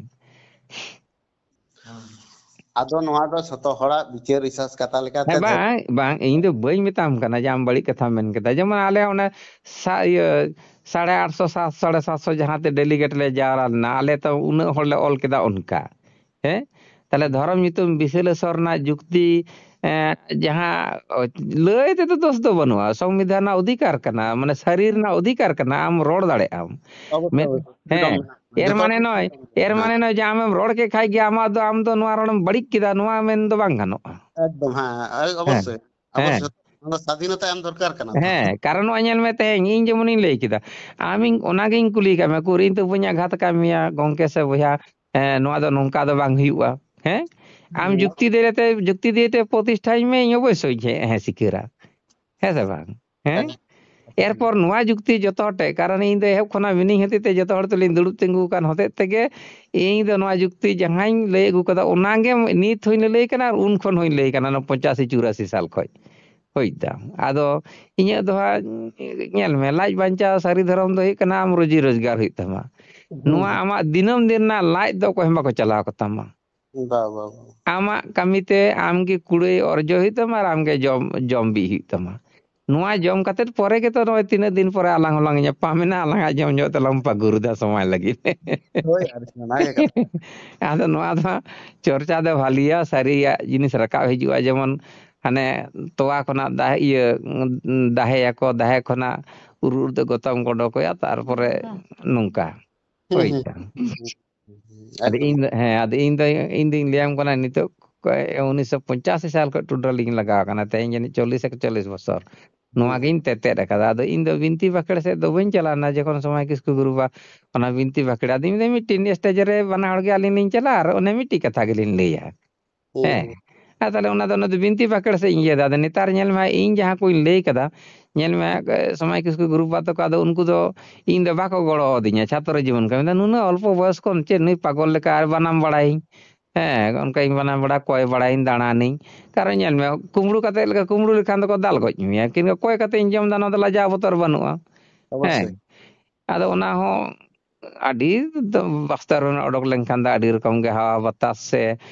ᱟᱫᱚ ᱱᱚᱣᱟ ᱫᱚ ᱡᱷᱚᱛᱚ ᱦᱚᱲᱟᱜ ᱵᱤᱪᱟᱹᱨ ᱨᱤᱥᱟᱨᱪ ᱠᱟᱛᱷᱟ ᱞᱮᱠᱟᱛᱮ ᱦᱮᱸ, ᱫᱷᱟᱹᱨᱛᱤ ᱵᱟᱝ, ᱵᱟᱝ, ᱤᱧ ᱫᱚ ᱵᱟᱹᱧ ᱢᱮᱛᱟᱢ ᱠᱟᱱᱟ ᱡᱮ ᱟᱢ ᱵᱟᱹᱲᱤᱡ ᱠᱟᱛᱷᱟᱢ ᱢᱮᱱ ᱠᱮᱫᱟ᱾ ᱡᱮᱢᱚᱱ ᱟᱞᱮ ᱚᱱᱮ ᱥᱟ-, ᱤᱭᱟᱹ, ᱥᱟᱲᱮ ᱟᱴᱥᱚ, ᱥᱟᱛ, ᱥᱟᱲᱮ ᱥᱟᱛᱥᱚ ᱡᱟᱦᱟᱸ ᱛᱮ ᱰᱮᱞᱤᱜᱮᱴ ᱞᱮ ᱡᱟᱣᱨᱟ ᱞᱮᱱᱟ, ᱟᱞᱮ ᱛᱚ ᱩᱱᱟᱹᱜ ᱦᱚᱲ ᱞᱮ ᱚᱞ ᱠᱮᱫᱟ ᱚᱱᱠᱟ᱾ ᱦᱮᱸ? ᱛᱟᱦᱞᱮ ᱫᱷᱚᱨᱚᱢ ᱧᱩᱛᱩᱢ ᱵᱤᱥᱞᱮᱥᱚᱱ ᱨᱮᱱᱟᱜ ᱡᱩᱠᱛᱤ, ᱮᱸ, ᱡᱟᱦᱟᱸ, ᱚ, ᱞᱟᱹᱭ ᱛᱮᱫᱚ ᱫᱳᱥ ᱫᱚ ᱵᱟᱹᱱᱩᱜᱼᱟ, ᱥᱚᱝᱵᱤᱫᱷᱟᱱ ᱨᱮᱱᱟᱜ ᱚᱫᱷᱤᱠᱟᱨ ᱠᱟᱱᱟ, ᱢᱟᱱᱮ ᱥᱟᱹᱨᱤ ᱨᱮᱱᱟᱜ ᱚᱫᱷᱤᱠᱟᱨ ᱠᱟᱱᱟ, ᱟᱢ ᱨᱚᱲ ᱫᱟᱲᱮᱭᱟᱜ ᱟᱢ᱾ ᱚᱵᱚᱥᱥᱳᱭ, ᱢᱮᱱ-, ᱚᱵᱚᱥᱥᱳᱭ᱾ ᱦᱮᱸ, ᱯᱷᱨᱤᱰᱚᱢ ᱢᱮᱱᱟᱜᱼᱟ, ᱮᱨ ᱯᱷᱨᱤᱰᱚᱢ ᱢᱟᱱᱮ ᱢᱮᱱᱟᱜᱼᱟ᱾ ᱱᱚᱜᱼᱚᱭ, ᱮᱨ ᱦᱮᱸ᱾ ᱢᱟᱱᱮ ᱱᱚᱜᱼᱚᱭ ᱡᱮ ᱟᱢᱮᱢ ᱨᱚᱲ ᱠᱮᱫ ᱠᱷᱟᱡ ᱜᱮ ᱟᱢᱟᱜ ᱫᱚ, ᱟᱢ ᱫᱚ ᱱᱚᱣᱟ ᱨᱚᱲᱮᱢ ᱵᱟᱹᱲᱤᱡ ᱠᱮᱫᱟ, ᱱᱚᱣᱟ ᱢᱮᱱ ᱫᱚ ᱵᱟᱝ ᱜᱟᱱᱚᱜᱼᱟ᱾ ᱮᱠᱫᱚᱢ, ᱦᱮᱸ, ᱦᱮᱸ, ᱦᱮᱸ᱾ ᱚᱵᱚᱥᱥᱳᱭ᱾ ᱚᱱᱟ ᱥᱟᱫᱷᱤᱱᱚᱛᱟ ᱮᱢ ᱫᱚᱨᱠᱟᱨ ᱠᱟᱱᱟ ᱛᱚ᱾ ᱦᱮᱸ, ᱠᱟᱨᱚᱱ ᱱᱚᱜᱼᱚᱭ ᱧᱮᱞ ᱢᱮ, ᱛᱮᱦᱮᱧ ᱤᱧ ᱡᱮᱢᱚᱱᱤᱧ ᱞᱟᱹᱭ ᱠᱮᱫᱟ, ᱟᱢᱤᱧ ᱚᱱᱟᱜᱤᱧ ᱠᱩᱞᱤ ᱠᱟᱜ ᱢᱮᱭᱟ, ᱩᱠᱩᱨ ᱤᱧ ᱛᱚ ᱵᱟᱹᱧ ᱟᱜᱷᱟᱛ ᱟᱠᱟᱫ ᱢᱮᱭᱟ ᱜᱚᱝᱠᱮ ᱥᱮ ᱵᱚᱭᱦᱟ, ᱦᱮᱸ, ᱱᱚᱣᱟ ᱫᱚ ᱱᱚᱝᱠᱟ ᱫᱚ ᱵᱟᱝ ᱦᱩᱭᱩᱜᱼᱟ᱾ ᱦᱮᱸ? ᱟᱢ ᱦᱮᱸ᱾ ᱡᱩᱠᱛᱤ ᱫᱤᱭᱮ ᱛᱮ, ᱡᱩᱠᱛᱤ ᱫᱤᱭᱮ ᱛᱮ ᱯᱨᱚᱛᱤᱥᱴᱷᱟᱧ ᱢᱮ, ᱤᱧ ᱚᱵᱚᱥᱥᱳᱭ ᱦᱮᱸ, ᱦᱮᱸ ᱥᱤᱠᱟᱹᱨᱟ᱾ ᱦᱮᱸ ᱥᱮ ᱵᱟᱝ? ᱦᱮᱸ? ᱦᱮᱸ᱾ ᱮᱨᱯᱚᱨ ᱱᱚᱣᱟ ᱡᱩᱠᱛᱤ ᱡᱚᱛᱚ ᱦᱚᱲ ᱴᱷᱮᱡ, ᱠᱟᱨᱚᱱ ᱤᱧ ᱫᱚ ᱮᱦᱚᱵ ᱠᱷᱚᱱᱟᱜ ᱢᱤᱱᱟᱹᱧ ᱦᱚᱛᱮᱡ ᱛᱮ, ᱡᱚᱛᱚ ᱦᱚᱲ ᱛᱮᱞᱤᱧ ᱫᱩᱲᱩᱵ ᱛᱤᱸᱜᱩ ᱟᱠᱟᱱ ᱦᱚᱛᱮᱡ ᱛᱮᱜᱮ, ᱤᱧ ᱫᱚ ᱱᱚᱣᱟ ᱡᱩᱠᱛᱤ ᱡᱟᱦᱟᱸᱧ ᱞᱟᱹᱭ ᱟᱹᱜᱩ ᱠᱟᱫᱟ, ᱚᱱᱟᱜᱮ ᱱᱤᱛ ᱦᱚᱸᱧ ᱞᱟᱹᱞᱟᱹᱭ ᱠᱟᱱᱟ ᱟᱨ ᱩᱱ ᱠᱷᱚᱱ ᱦᱚᱸᱧ ᱞᱟᱹᱭ ᱠᱟᱱᱟ, ᱱᱚᱣᱟ ᱯᱚᱸᱪᱟᱥᱤ ᱪᱩᱨᱟᱥᱤ ᱥᱟᱞ ᱠᱷᱚᱡ᱾ ᱵᱩᱡᱽ ᱫᱟᱢ? ᱟᱫᱚ ᱤᱧᱟᱹᱜ ᱫᱚ ᱦᱟᱸᱜ, ᱧᱮᱞ ᱢᱮ, ᱞᱟᱡ ᱵᱟᱧᱪᱟᱣ ᱥᱟᱹᱨᱤ ᱫᱷᱚᱨᱚᱢ ᱫᱚ ᱦᱩᱭᱩᱜ ᱠᱟᱱᱟ ᱟᱢ ᱨᱩᱡᱤ ᱨᱳᱡᱽᱜᱟᱨ ᱦᱩᱭᱩᱜ ᱛᱟᱢᱟ᱾ ᱦᱩᱸ᱾ ᱱᱚᱣᱟ ᱟᱢᱟᱜ ᱫᱤᱱᱟᱹᱢ ᱫᱤᱱ ᱨᱮᱱᱟᱜ ᱞᱟᱡ ᱫᱚ ᱚᱠᱚᱭ ᱦᱚᱸ ᱵᱟᱠᱚ ᱪᱟᱞᱟᱣ ᱠᱟᱛᱟᱢᱟ᱾ ᱵᱟ, ᱵᱟ, ᱵᱟ᱾ ᱟᱢᱟᱜ ᱠᱟᱹᱢᱤ ᱛᱮ ᱟᱢ ᱜᱮ ᱠᱩᱲᱟᱹᱭ ᱚᱨᱡᱚ ᱦᱩᱭᱩᱜ ᱛᱟᱢᱟ ᱟᱨ ᱟᱢ ᱜᱮ ᱡᱚᱢ, ᱡᱚᱢ ᱵᱤᱜ ᱦᱩᱭᱩᱜ ᱛᱟᱢᱟ᱾ ᱱᱚᱣᱟ ᱡᱚᱢ ᱠᱟᱛᱮᱫ ᱯᱚᱨᱮ ᱜᱮᱛᱚ ᱱᱚᱜᱼᱚᱭ ᱛᱤᱱᱟᱹᱜ ᱫᱤᱱ ᱯᱚᱨᱮ ᱟᱞᱟᱝ ᱦᱚᱸᱞᱟᱝ ᱧᱟᱯᱟᱢ ᱮᱱᱟ, ᱟᱞᱟᱝᱟᱜ ᱡᱚᱢ ᱧᱚᱜ ᱛᱮᱞᱟᱝ ᱯᱟᱹᱜᱩᱨ ᱮᱫᱟ ᱥᱚᱢᱚᱭ ᱞᱟᱹᱜᱤᱫ᱾ ᱦᱳᱭ, ᱟᱨᱠᱤ ᱚᱱᱟ ᱜᱮ ᱠᱟᱛᱷᱟ᱾ ᱟᱫᱚ ᱱᱚᱣᱟ ᱫᱚ ᱦᱟᱸᱜ ᱪᱚᱨᱪᱟ ᱫᱚ ᱵᱷᱟᱹᱞᱤᱭᱟ, ᱥᱟᱹᱨᱤᱭᱟᱜ ᱡᱤᱱᱤᱥ ᱨᱟᱠᱟᱵ ᱦᱤᱡᱩᱜᱼᱟ, ᱡᱮᱢᱚᱱ ᱦᱟᱱᱮ ᱛᱚᱣᱟ ᱠᱷᱚᱱᱟᱜ ᱫᱟ-, ᱤᱭᱟᱹ, ᱫᱟᱦᱮᱭᱟᱠᱚ, ᱫᱟᱦᱮ ᱠᱷᱚᱱᱟᱜ ᱩᱨ ᱩᱨ ᱛᱮ ᱜᱚᱛᱚᱢ ᱠᱚ ᱚᱰᱚᱠᱚᱜᱼᱟ, ᱛᱟᱨᱯᱚᱨᱮ ᱦᱩᱸ᱾ ᱱᱚᱝᱠᱟ᱾ ᱦᱩᱸ, ᱦᱳᱭ᱾ ᱦᱩᱸ᱾ ᱟᱫᱚ ᱮᱠᱫᱚᱢ᱾ ᱤᱧ ᱫᱚ, ᱦᱮᱸ, ᱟᱫᱚ ᱤᱧ ᱫᱚ, ᱤᱧ ᱫᱚᱧ ᱞᱟᱹᱭᱟᱢ ᱠᱟᱱᱟ, ᱱᱤᱛᱚᱜ ᱠᱚ, ᱩᱱᱤᱥᱥᱚ ᱯᱚᱸᱪᱟᱥᱤ ᱥᱟᱞ ᱠᱷᱚᱱ ᱴᱩᱰᱟᱹ ᱞᱤᱧ ᱞᱟᱜᱟᱣ ᱠᱟᱱᱟ, ᱛᱮᱦᱮᱧ ᱡᱟᱹᱱᱤᱡ ᱪᱚᱞᱞᱤᱥ ᱮᱠᱪᱚᱞᱞᱤᱥ ᱵᱚᱪᱷᱚᱨ᱾ ᱱᱚᱣᱟ ᱦᱩᱸ᱾ ᱜᱤᱧ ᱛᱮᱛᱮᱫ ᱟᱠᱟᱫᱟ᱾ ᱟᱫᱚ ᱤᱧ ᱫᱚ ᱵᱤᱱᱛᱤ ᱵᱟᱠᱷᱮᱲ ᱥᱮᱫ ᱫᱚ ᱵᱟᱹᱧ ᱪᱟᱞᱟᱣᱱᱟ, ᱡᱚᱠᱷᱚᱱ ᱥᱚᱢᱟᱭ ᱠᱤᱥᱠᱩ ᱜᱩᱨᱩᱵᱟ ᱚᱱᱟ ᱵᱤᱱᱛᱤ ᱵᱟᱠᱷᱮᱲ, ᱟᱫᱚ ᱤᱧ ᱫᱚ ᱢᱤᱫᱴᱮᱱ ᱥᱴᱮᱡ ᱨᱮ ᱵᱟᱱᱟ ᱦᱚᱲ ᱜᱮ ᱟᱹᱞᱤᱧ ᱞᱤᱧ ᱪᱟᱞᱟᱜᱼᱟ ᱟᱨ ᱚᱱᱮ ᱢᱤᱫᱴᱤᱡ ᱠᱟᱛᱷᱟ ᱜᱮᱞᱤᱧ ᱞᱟᱹᱭᱟ᱾ ᱦᱩᱸ, ᱦᱮᱸ᱾ ᱦᱩᱸ᱾ ᱟᱨ ᱛᱟᱦᱞᱮ ᱚᱱᱟ ᱫᱚ, ᱚᱱᱟ ᱫᱚ ᱵᱤᱱᱛᱤ ᱵᱟᱠᱷᱮᱲ ᱥᱮᱫ ᱤᱧ ᱤᱭᱟᱹᱭᱮᱫᱟ᱾ ᱟᱫᱚ ᱱᱮᱛᱟᱨ ᱧᱮᱞ ᱢᱮ, ᱤᱧ ᱡᱟᱦᱟᱸ ᱠᱚᱧ ᱞᱟᱹᱭ ᱠᱟᱫᱟ, ᱧᱮᱞ ᱢᱮ, ᱮ, ᱥᱚᱢᱟᱭ ᱠᱤᱥᱠᱩ ᱜᱩᱨᱩ ᱵᱟᱵᱟ ᱛᱟᱠᱚ, ᱟᱫᱚ ᱩᱱᱠᱩ ᱫᱚ ᱤᱧ ᱫᱚ ᱵᱟᱠᱚ ᱜᱚᱲᱚ ᱟᱹᱫᱤᱧᱟ᱾ ᱪᱷᱟᱛᱨᱚ ᱡᱤᱵᱚᱱ ᱠᱷᱚᱱ ᱢᱮᱱᱫᱟ, "ᱱᱩᱱᱟᱹᱜ ᱚᱞᱯᱚ ᱵᱚᱭᱚᱥ ᱠᱷᱚᱱ ᱪᱮᱫ ᱱᱩᱭ ᱯᱟᱜᱚᱞ ᱞᱮᱠᱟ ᱟᱨ ᱵᱟᱱᱟᱢ ᱵᱟᱲᱟᱭᱤᱧ?" ᱦᱮᱸ, ᱚᱱᱠᱟᱧ ᱵᱟᱱᱟᱢ ᱵᱟᱲᱟ, ᱠᱚᱭ ᱵᱟᱲᱟᱭᱤᱧ, ᱫᱟᱬᱟᱱᱤᱧ᱾ ᱠᱟᱨᱚᱱ ᱧᱮᱞ ᱢᱮ, ᱠᱩᱢᱵᱽᱲᱩ ᱠᱟᱛᱮ ᱞᱮᱠᱟ, ᱠᱩᱢᱵᱽᱲᱩ ᱞᱮᱠᱷᱟᱱ ᱫᱚᱠᱚ ᱫᱟᱞ ᱜᱚᱡ ᱢᱮᱭᱟ᱾ ᱠᱤᱱᱛᱩ ᱠᱚᱭ ᱠᱟᱛᱮ ᱤᱧ ᱡᱚᱢ ᱮᱫᱟ, ᱱᱚᱣᱟ ᱫᱚ ᱞᱟᱡᱟᱣ ᱵᱚᱛᱚᱨ ᱵᱟᱹᱱᱩᱜᱼᱟ᱾ ᱚᱵᱚᱥᱥᱳᱭ᱾ ᱦᱮᱸ᱾ ᱟᱫᱚ ᱚᱱᱟ ᱦᱚᱸ ᱟᱹᱰᱤ ᱫᱚ ᱵᱟᱥᱛᱟᱨ ᱨᱮ ᱚᱰᱚᱠ ᱞᱮᱱᱠᱷᱟᱱ ᱫᱚ ᱟᱹᱰᱤ ᱨᱚᱠᱚᱢ ᱜᱮ ᱦᱟᱣᱟ ᱵᱟᱛᱟᱥ ᱥᱮ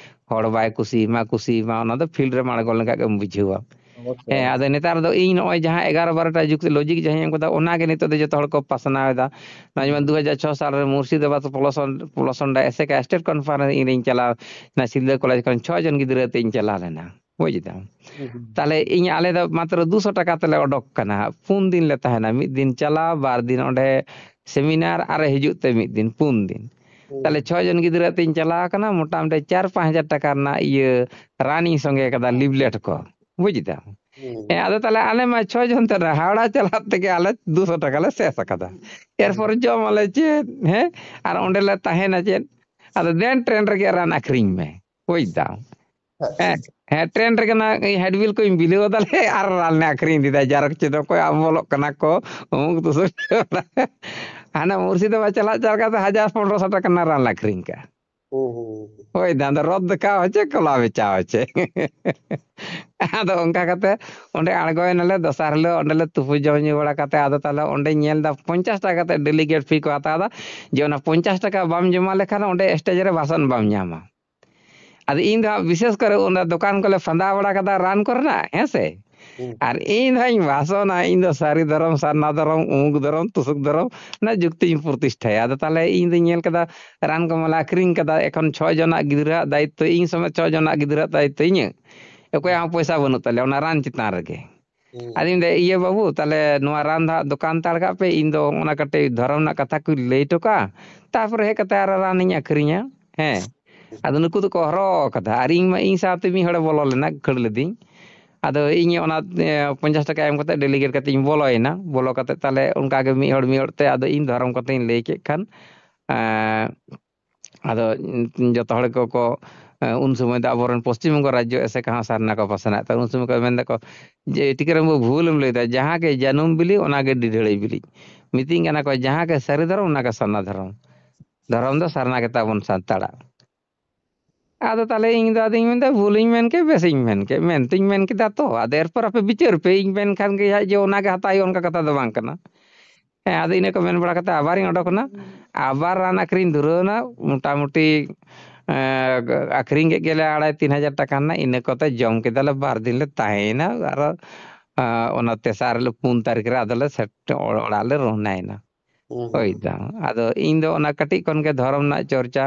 ᱦᱚᱲ ᱵᱟᱭ ᱠᱩᱥᱤᱭᱟᱢᱟ, ᱠᱩᱥᱤᱭᱟᱢᱟ, ᱚᱱᱟ ᱫᱚ ᱯᱷᱤᱞᱰ ᱨᱮᱢ ᱟᱬᱜᱚ ᱞᱮᱱᱠᱷᱟᱱ ᱜᱮᱢ ᱵᱩᱡᱷᱟᱹᱣᱟ᱾ ᱚᱵᱚᱥᱥᱳᱭ᱾ ᱦᱮᱸ, ᱟᱫᱚ ᱱᱮᱛᱟᱨ ᱫᱚ ᱤᱧ ᱱᱚᱜᱼᱚᱭ ᱡᱟᱦᱟᱸ ᱮᱜᱟᱨᱚ ᱵᱟᱨᱚᱴᱟ ᱡᱩᱜᱽ ᱞᱚᱡᱤᱠ ᱡᱟᱦᱟᱸᱧ ᱮᱢ ᱠᱟᱫᱟ, ᱚᱱᱟᱜᱮ ᱱᱤᱛᱚᱜ ᱫᱚ ᱡᱚᱛᱚ ᱦᱚᱲ ᱠᱚ ᱯᱟᱥᱱᱟᱣ ᱮᱫᱟ᱾ ᱱᱚᱜᱼᱚᱭ ᱡᱮᱢᱚᱱ ᱫᱩ ᱦᱟᱡᱟᱨ ᱪᱷᱚ ᱥᱟᱞ ᱨᱮ ᱢᱩᱨᱥᱤᱫᱟᱵᱟᱫᱽ ᱯᱚᱞᱚᱥᱚᱱ, ᱯᱚᱞᱚᱥᱚᱱᱰᱟ ᱮᱥᱮᱠᱟ ᱥᱴᱮᱴ ᱠᱚᱱᱯᱷᱟᱨᱮᱱᱥ ᱤᱧ ᱨᱤᱧ ᱪᱟᱞᱟᱣ ᱮᱱᱟ᱾ ᱥᱤᱞᱫᱟᱹ ᱠᱚᱞᱮᱡᱽ ᱠᱷᱚᱱ ᱪᱷᱚ ᱡᱚᱱ ᱜᱤᱫᱽᱨᱟᱹ ᱟᱛᱮ ᱤᱧ ᱪᱟᱞᱟᱣ ᱞᱮᱱᱟ, ᱵᱩᱡᱽ ᱫᱟᱢ᱾ ᱦᱩᱸ, ᱦᱩᱸ᱾ ᱛᱟᱦᱞᱮ ᱤᱧ, ᱟᱞᱮ ᱫᱚ ᱢᱟᱛᱨᱚ ᱫᱩᱥᱚ ᱴᱟᱠᱟ ᱛᱮᱞᱮ ᱚᱰᱚᱠ ᱠᱟᱱᱟ᱾ ᱯᱩᱱ ᱫᱤᱱ ᱞᱮ ᱛᱟᱦᱮᱱᱟ, ᱢᱤᱫ ᱫᱤᱱ ᱪᱟᱞᱟᱣ, ᱵᱟᱨ ᱫᱤᱱ ᱚᱸᱰᱮ ᱥᱮᱢᱤᱱᱟᱨ, ᱟᱨ ᱦᱤᱡᱩᱜ ᱛᱮ ᱢᱤᱫ ᱫᱤᱱ, ᱯᱩᱱ ᱫᱤᱱ᱾ ᱦᱩᱸ᱾ ᱛᱟᱦᱞᱮ ᱪᱷᱚ ᱡᱚᱱ ᱜᱤᱫᱽᱨᱟᱹ ᱟᱛᱮᱧ ᱪᱟᱞᱟᱣ ᱠᱟᱱᱟ, ᱢᱚᱴᱟᱢᱩᱴᱤ ᱪᱟᱨ ᱯᱟᱸᱪ ᱦᱟᱡᱟᱨ ᱴᱟᱠᱟ ᱨᱮᱱᱟᱜ ᱤᱭᱟᱹ ᱨᱟᱱᱤᱧ ᱥᱚᱸᱜᱮ ᱠᱟᱫᱟ, ᱞᱤᱵᱞᱮᱴ ᱠᱚ, ᱵᱩᱡᱽ ᱫᱟᱢ᱾ ᱦᱩᱸ᱾ ᱦᱮᱸ, ᱟᱫᱚ ᱛᱟᱦᱞᱮ ᱟᱞᱮ ᱢᱟ ᱪᱷᱚ ᱡᱚᱱ ᱛᱮ ᱦᱟᱣᱲᱟ ᱪᱟᱞᱟᱜ ᱛᱮᱜᱮ ᱟᱞᱮ ᱫᱩᱥᱚ ᱴᱟᱠᱟ ᱞᱮ ᱥᱮᱥ ᱟᱠᱟᱫᱟ᱾ ᱮᱨᱯᱚᱨ ᱡᱚᱢ ᱟᱞᱮ ᱪᱮᱫ, ᱦᱮᱸ, ᱟᱨ ᱚᱸᱰᱮ ᱞᱮ ᱛᱟᱦᱮᱱᱟ ᱪᱮᱫ? ᱟᱫᱚ ᱫᱮᱱ ᱴᱨᱮᱱ ᱨᱮᱜᱮ ᱨᱟᱱ ᱟᱹᱠᱷᱨᱤᱧ ᱢᱮ, ᱵᱩᱡᱽ ᱫᱟᱢ᱾ ᱦᱮᱸ, ᱦᱮᱸ, ᱴᱨᱮᱱ ᱨᱮᱜᱮ ᱱᱟ ᱦᱮᱰᱵᱤᱞ ᱠᱚᱧ ᱵᱤᱞᱟᱹᱣ ᱟᱫᱟ ᱞᱮ ᱟᱨ ᱨᱟᱱ ᱞᱮ ᱟᱹᱠᱷᱨᱤᱧ ᱤᱫᱤᱭᱮᱫᱟ᱾ ᱡᱟᱨᱚᱠ ᱪᱮᱫ ᱚᱠᱚᱭ ᱟᱢᱵᱚᱞᱚᱜ ᱠᱟᱱᱟ ᱠᱚ, ᱩᱢᱩᱠ ᱛᱩᱥᱩᱠ᱾ ᱦᱟᱱᱟ ᱢᱩᱨᱥᱤᱫᱟᱵᱟᱫᱽ ᱪᱟᱞᱟᱜ ᱪᱟᱞᱟᱜ ᱠᱟᱛᱮ ᱦᱟᱡᱟᱨ ᱯᱚᱱᱨᱚᱥᱚ ᱴᱟᱠᱟ ᱨᱮᱱᱟᱜ ᱨᱟᱱ ᱞᱮ ᱟᱹᱠᱷᱨᱤᱧ ᱠᱟᱜᱼᱟ᱾ ᱦᱩᱸ, ᱦᱩᱸ, ᱦᱩᱸ᱾ ᱦᱳᱭ, ᱫᱟᱢ ᱫᱚ ᱨᱚᱫ ᱫᱮᱠᱷᱟᱣ ᱦᱚᱪᱚ, ᱠᱚᱞᱟ ᱵᱮᱪᱟᱣ ᱦᱚᱪᱚ᱾ ᱟᱫᱚ ᱚᱱᱠᱟ ᱠᱟᱛᱮ ᱚᱸᱰᱮ ᱟᱬᱜᱚᱭᱮᱱᱟᱞᱮ, ᱫᱚᱥᱟᱨ ᱦᱤᱞᱳᱜ ᱚᱸᱰᱮ ᱞᱮ ᱛᱩᱯᱩ ᱡᱚᱢ ᱧᱩ ᱵᱟᱲᱟ ᱠᱟᱛᱮ, ᱟᱫᱚ ᱛᱟᱦᱞᱮ ᱚᱸᱰᱮ ᱧᱮᱞ ᱮᱫᱟ ᱯᱚᱧᱪᱟᱥ ᱴᱟᱠᱟ ᱠᱟᱛᱮ ᱰᱮᱞᱤᱜᱮᱴ ᱯᱷᱤ ᱠᱚ ᱦᱟᱛᱟᱣ ᱮᱫᱟ, ᱡᱮ ᱚᱱᱟ ᱯᱚᱧᱪᱟᱥ ᱴᱟᱠᱟ ᱵᱟᱢ ᱡᱚᱢᱟ ᱞᱮᱠᱷᱟᱱ ᱚᱸᱰᱮ ᱥᱴᱮᱡ ᱨᱮ ᱵᱟᱥᱚᱱ ᱵᱟᱢ ᱧᱟᱢᱟ᱾ ᱟᱫᱚ ᱤᱧ ᱫᱚ ᱦᱟᱸᱜ ᱵᱤᱥᱮᱥ ᱠᱚᱨᱮ ᱚᱱᱟ ᱫᱚᱠᱟᱱ ᱠᱚᱞᱮ ᱯᱷᱟᱸᱫᱟ ᱵᱟᱲᱟ ᱠᱟᱫᱟ ᱨᱟᱱ ᱠᱚᱨᱮᱱᱟᱜ, ᱦᱮᱸ ᱥᱮ? ᱦᱩᱸ᱾ ᱟᱨ ᱤᱧ ᱫᱚ ᱦᱟᱸᱜ ᱤᱧ ᱵᱟᱥᱚᱱᱟ, ᱤᱧ ᱫᱚ ᱥᱟᱹᱨᱤ ᱫᱷᱚᱨᱚᱢ, ᱥᱟᱨᱱᱟ ᱫᱷᱚᱨᱚᱢ, ᱩᱢᱩᱠ ᱫᱷᱚᱨᱚᱢ, ᱛᱩᱥᱩᱠ ᱫᱷᱚᱨᱚᱢ, ᱚᱱᱟ ᱡᱩᱠᱛᱤᱧ ᱯᱨᱚᱛᱤᱥᱴᱷᱟᱭᱟ᱾ ᱟᱫᱚ ᱛᱟᱦᱞᱮ ᱤᱧ ᱫᱚᱧ ᱧᱮᱞ ᱠᱮᱫᱟ ᱨᱟᱱ ᱠᱚ ᱢᱟᱞᱮ ᱟᱹᱠᱷᱨᱤᱧ ᱠᱟᱫᱟ, ᱮᱠᱷᱚᱱ ᱪᱷᱚ ᱡᱚᱱᱟᱜ ᱜᱤᱫᱽᱨᱟᱹᱣᱟᱜ ᱫᱟᱭᱤᱛᱛᱚ ᱤᱧ ᱥᱚᱢᱮᱛ, ᱪᱷᱚ ᱡᱚᱱᱟᱜ ᱜᱤᱫᱽᱨᱟᱹᱣᱟᱜ ᱫᱟᱭᱤᱛᱛᱚ ᱤᱧᱟᱹᱜ, ᱚᱠᱚᱭᱟᱜ ᱦᱚᱸ ᱯᱚᱭᱥᱟ ᱵᱟᱹᱱᱩᱜ ᱛᱟᱞᱮᱭᱟ ᱚᱱᱟ ᱨᱟᱱ ᱪᱮᱛᱟᱱ ᱨᱮᱜᱮ᱾ ᱦᱩᱸ᱾ ᱟᱫᱚᱧ ᱢᱮᱱᱫᱟ, "ᱤᱭᱟᱹ ᱵᱟᱹᱵᱩ, ᱛᱟᱦᱞᱮ ᱱᱚᱣᱟ ᱨᱟᱱ ᱫᱚ ᱦᱟᱸᱜ ᱫᱚᱠᱟᱱ ᱦᱟᱛᱟᱲ ᱠᱟᱜ ᱯᱮ, ᱤᱧ ᱫᱚ ᱚᱱᱟ ᱠᱟᱹᱴᱤᱡ ᱫᱷᱚᱨᱚᱢ ᱨᱮᱱᱟᱜ ᱠᱟᱛᱷᱟ ᱠᱚᱧ ᱞᱟᱹᱭ ᱦᱚᱴᱚ ᱠᱟᱜᱼᱟ, ᱛᱟᱨᱯᱚᱨᱮ ᱦᱮᱡ ᱠᱟᱛᱮ ᱟᱨᱚ ᱨᱟᱱᱤᱧ ᱟᱹᱠᱷᱨᱤᱧᱟ᱾" ᱦᱮᱸ᱾ ᱟᱫᱚ ᱱᱩᱠᱩ ᱫᱚᱠᱚ ᱦᱚᱨᱚ ᱠᱟᱫᱟ, ᱟᱨ ᱤᱧ ᱢᱟ, ᱤᱧ ᱥᱟᱶᱛᱮ ᱢᱤᱫ ᱦᱚᱲᱮ ᱵᱚᱞᱚ ᱞᱮᱱᱟ, ᱠᱷᱟᱹᱲ ᱞᱤᱫᱤᱧ᱾ ᱟᱫᱚ ᱤᱧ ᱚᱱᱟ, ᱮ, ᱯᱚᱧᱪᱟᱥ ᱴᱟᱠᱟ ᱮᱢ ᱠᱟᱛᱮ ᱰᱮᱞᱤᱜᱮᱴ ᱠᱟᱛᱮ ᱤᱧ ᱵᱚᱞᱚᱭᱮᱱᱟ᱾ ᱵᱚᱞᱚ ᱠᱟᱛᱮ ᱛᱟᱦᱞᱮ ᱚᱱᱠᱟ ᱜᱮ ᱢᱤᱫ ᱦᱚᱲ ᱢᱤᱫ ᱦᱚᱲ ᱛᱮ ᱟᱫᱚ ᱤᱧ ᱫᱷᱚᱨᱚᱢ ᱠᱟᱛᱮᱧ ᱞᱟᱹᱭ ᱠᱮᱫ ᱠᱷᱟᱱ, ᱮᱸ, ᱟᱫᱚ ᱡᱚᱛᱚ ᱦᱚᱲ ᱜᱮᱠᱚ, ᱮᱸ, ᱩᱱ ᱥᱚᱢᱚᱭ ᱫᱚ ᱟᱵᱚᱨᱮᱱ ᱯᱚᱥᱪᱤᱢ ᱵᱚᱝᱜᱚ ᱨᱟᱡᱽᱡᱚ ᱮᱥᱮᱠᱟ ᱦᱚᱸ ᱥᱟᱨᱱᱟ ᱠᱚ ᱯᱟᱥᱱᱟᱣᱮᱫ ᱛᱟᱦᱮᱸᱫ᱾ ᱩᱱ ᱥᱚᱢᱚᱭ ᱠᱚ ᱢᱮᱱ ᱫᱟᱠᱚ ᱡᱮ, "ᱴᱤᱠᱟᱹᱨᱟᱢ ᱵᱟᱹᱵᱩ, ᱵᱷᱩᱞᱮᱢ ᱞᱟᱹᱭᱫᱟ, ᱡᱟᱦᱟᱸ ᱜᱮ ᱡᱟᱹᱱᱩᱢ ᱵᱤᱞᱤ, ᱚᱱᱟ ᱜᱮ ᱰᱤᱰᱷᱟᱹᱲᱤ ᱵᱤᱞᱤ᱾ ᱢᱤᱛᱤᱧ ᱠᱟᱱᱟ ᱠᱚ, ᱡᱟᱦᱟᱸ ᱜᱮ ᱥᱟᱹᱨᱤ ᱫᱷᱚᱨᱚᱢ, ᱚᱱᱟ ᱜᱮ ᱥᱟᱨᱱᱟ ᱫᱷᱚᱨᱚᱢ᱾ ᱫᱷᱚᱨᱚᱢ ᱫᱚ ᱥᱟᱨᱱᱟ ᱜᱮ ᱛᱟᱵᱚᱱ ᱥᱟᱱᱛᱟᱲᱟᱜ᱾" ᱟᱫᱚ ᱛᱟᱦᱞᱮ ᱤᱧ ᱫᱚ ᱟᱫᱚᱧ ᱢᱮᱱᱫᱟ, "ᱵᱷᱩᱞᱤᱧ ᱢᱮᱱ ᱠᱮᱫ, ᱵᱮᱥᱤᱧ ᱢᱮᱱ ᱠᱮᱫ, ᱢᱮᱱᱛᱤᱧ ᱢᱮᱱ ᱠᱮᱫᱟ ᱛᱚ, ᱟᱫᱚ ᱮᱨᱯᱚᱨ ᱟᱯᱮ ᱵᱤᱪᱟᱹᱨ ᱯᱮ, ᱤᱧ ᱢᱮᱱ ᱠᱷᱟᱱ ᱜᱮ ᱦᱟᱸᱜ ᱡᱮ ᱚᱱᱟ ᱜᱮ ᱦᱟᱛᱟᱣ ᱦᱩᱭᱩᱜᱼᱟ, ᱚᱱᱠᱟ ᱠᱟᱛᱷᱟ ᱫᱚ ᱵᱟᱝ ᱠᱟᱱᱟ᱾" ᱦᱮᱸ, ᱟᱫᱚ ᱤᱱᱟᱹ ᱠᱚ ᱢᱮᱱ ᱵᱟᱲᱟ ᱠᱟᱛᱮ ᱟᱵᱟᱨᱤᱧ ᱚᱰᱚᱠ ᱮᱱᱟ, ᱟᱵᱟᱨ ᱨᱟᱱ ᱟᱹᱠᱷᱨᱤᱧ ᱫᱷᱩᱨᱟᱹᱣ ᱮᱱᱟ, ᱢᱚᱴᱟᱢᱩᱴᱤ ᱮᱸ, ᱟᱠᱷᱨᱤᱧ ᱠᱮᱫ ᱜᱮᱞᱮ ᱟᱲᱟᱭ ᱛᱤᱱ ᱦᱟᱡᱟᱨ ᱴᱟᱠᱟ ᱨᱮᱱᱟᱜ, ᱤᱱᱟᱹ ᱠᱚᱛᱮ ᱡᱚᱢ ᱠᱮᱫᱟᱞᱮ, ᱵᱟᱨ ᱫᱤᱱ ᱞᱮ ᱛᱟᱦᱮᱸᱭᱮᱱᱟ᱾ ᱟᱨᱚ, ᱮᱸ, ᱚᱱᱟ ᱛᱮᱥᱟᱨ ᱦᱤᱞᱳᱜ ᱯᱩᱱ ᱛᱟᱹᱨᱤᱠᱷ ᱨᱮ ᱟᱫᱚᱞᱮ ᱥᱮᱴ-, ᱚᱲᱟᱜ ᱞᱮ ᱨᱩᱣᱟᱹᱲ ᱮᱱᱟ᱾ ᱦᱩᱸ, ᱦᱩᱸ, ᱦᱳᱭ ᱦᱩᱸ᱾ ᱫᱟ᱾ ᱟᱫᱚ ᱤᱧ ᱫᱚ ᱚᱱᱟ ᱠᱟᱹᱴᱤᱡ ᱠᱷᱚᱱ ᱜᱮ ᱫᱷᱚᱨᱚᱢ ᱨᱮᱱᱟᱜ ᱪᱚᱨᱪᱟ,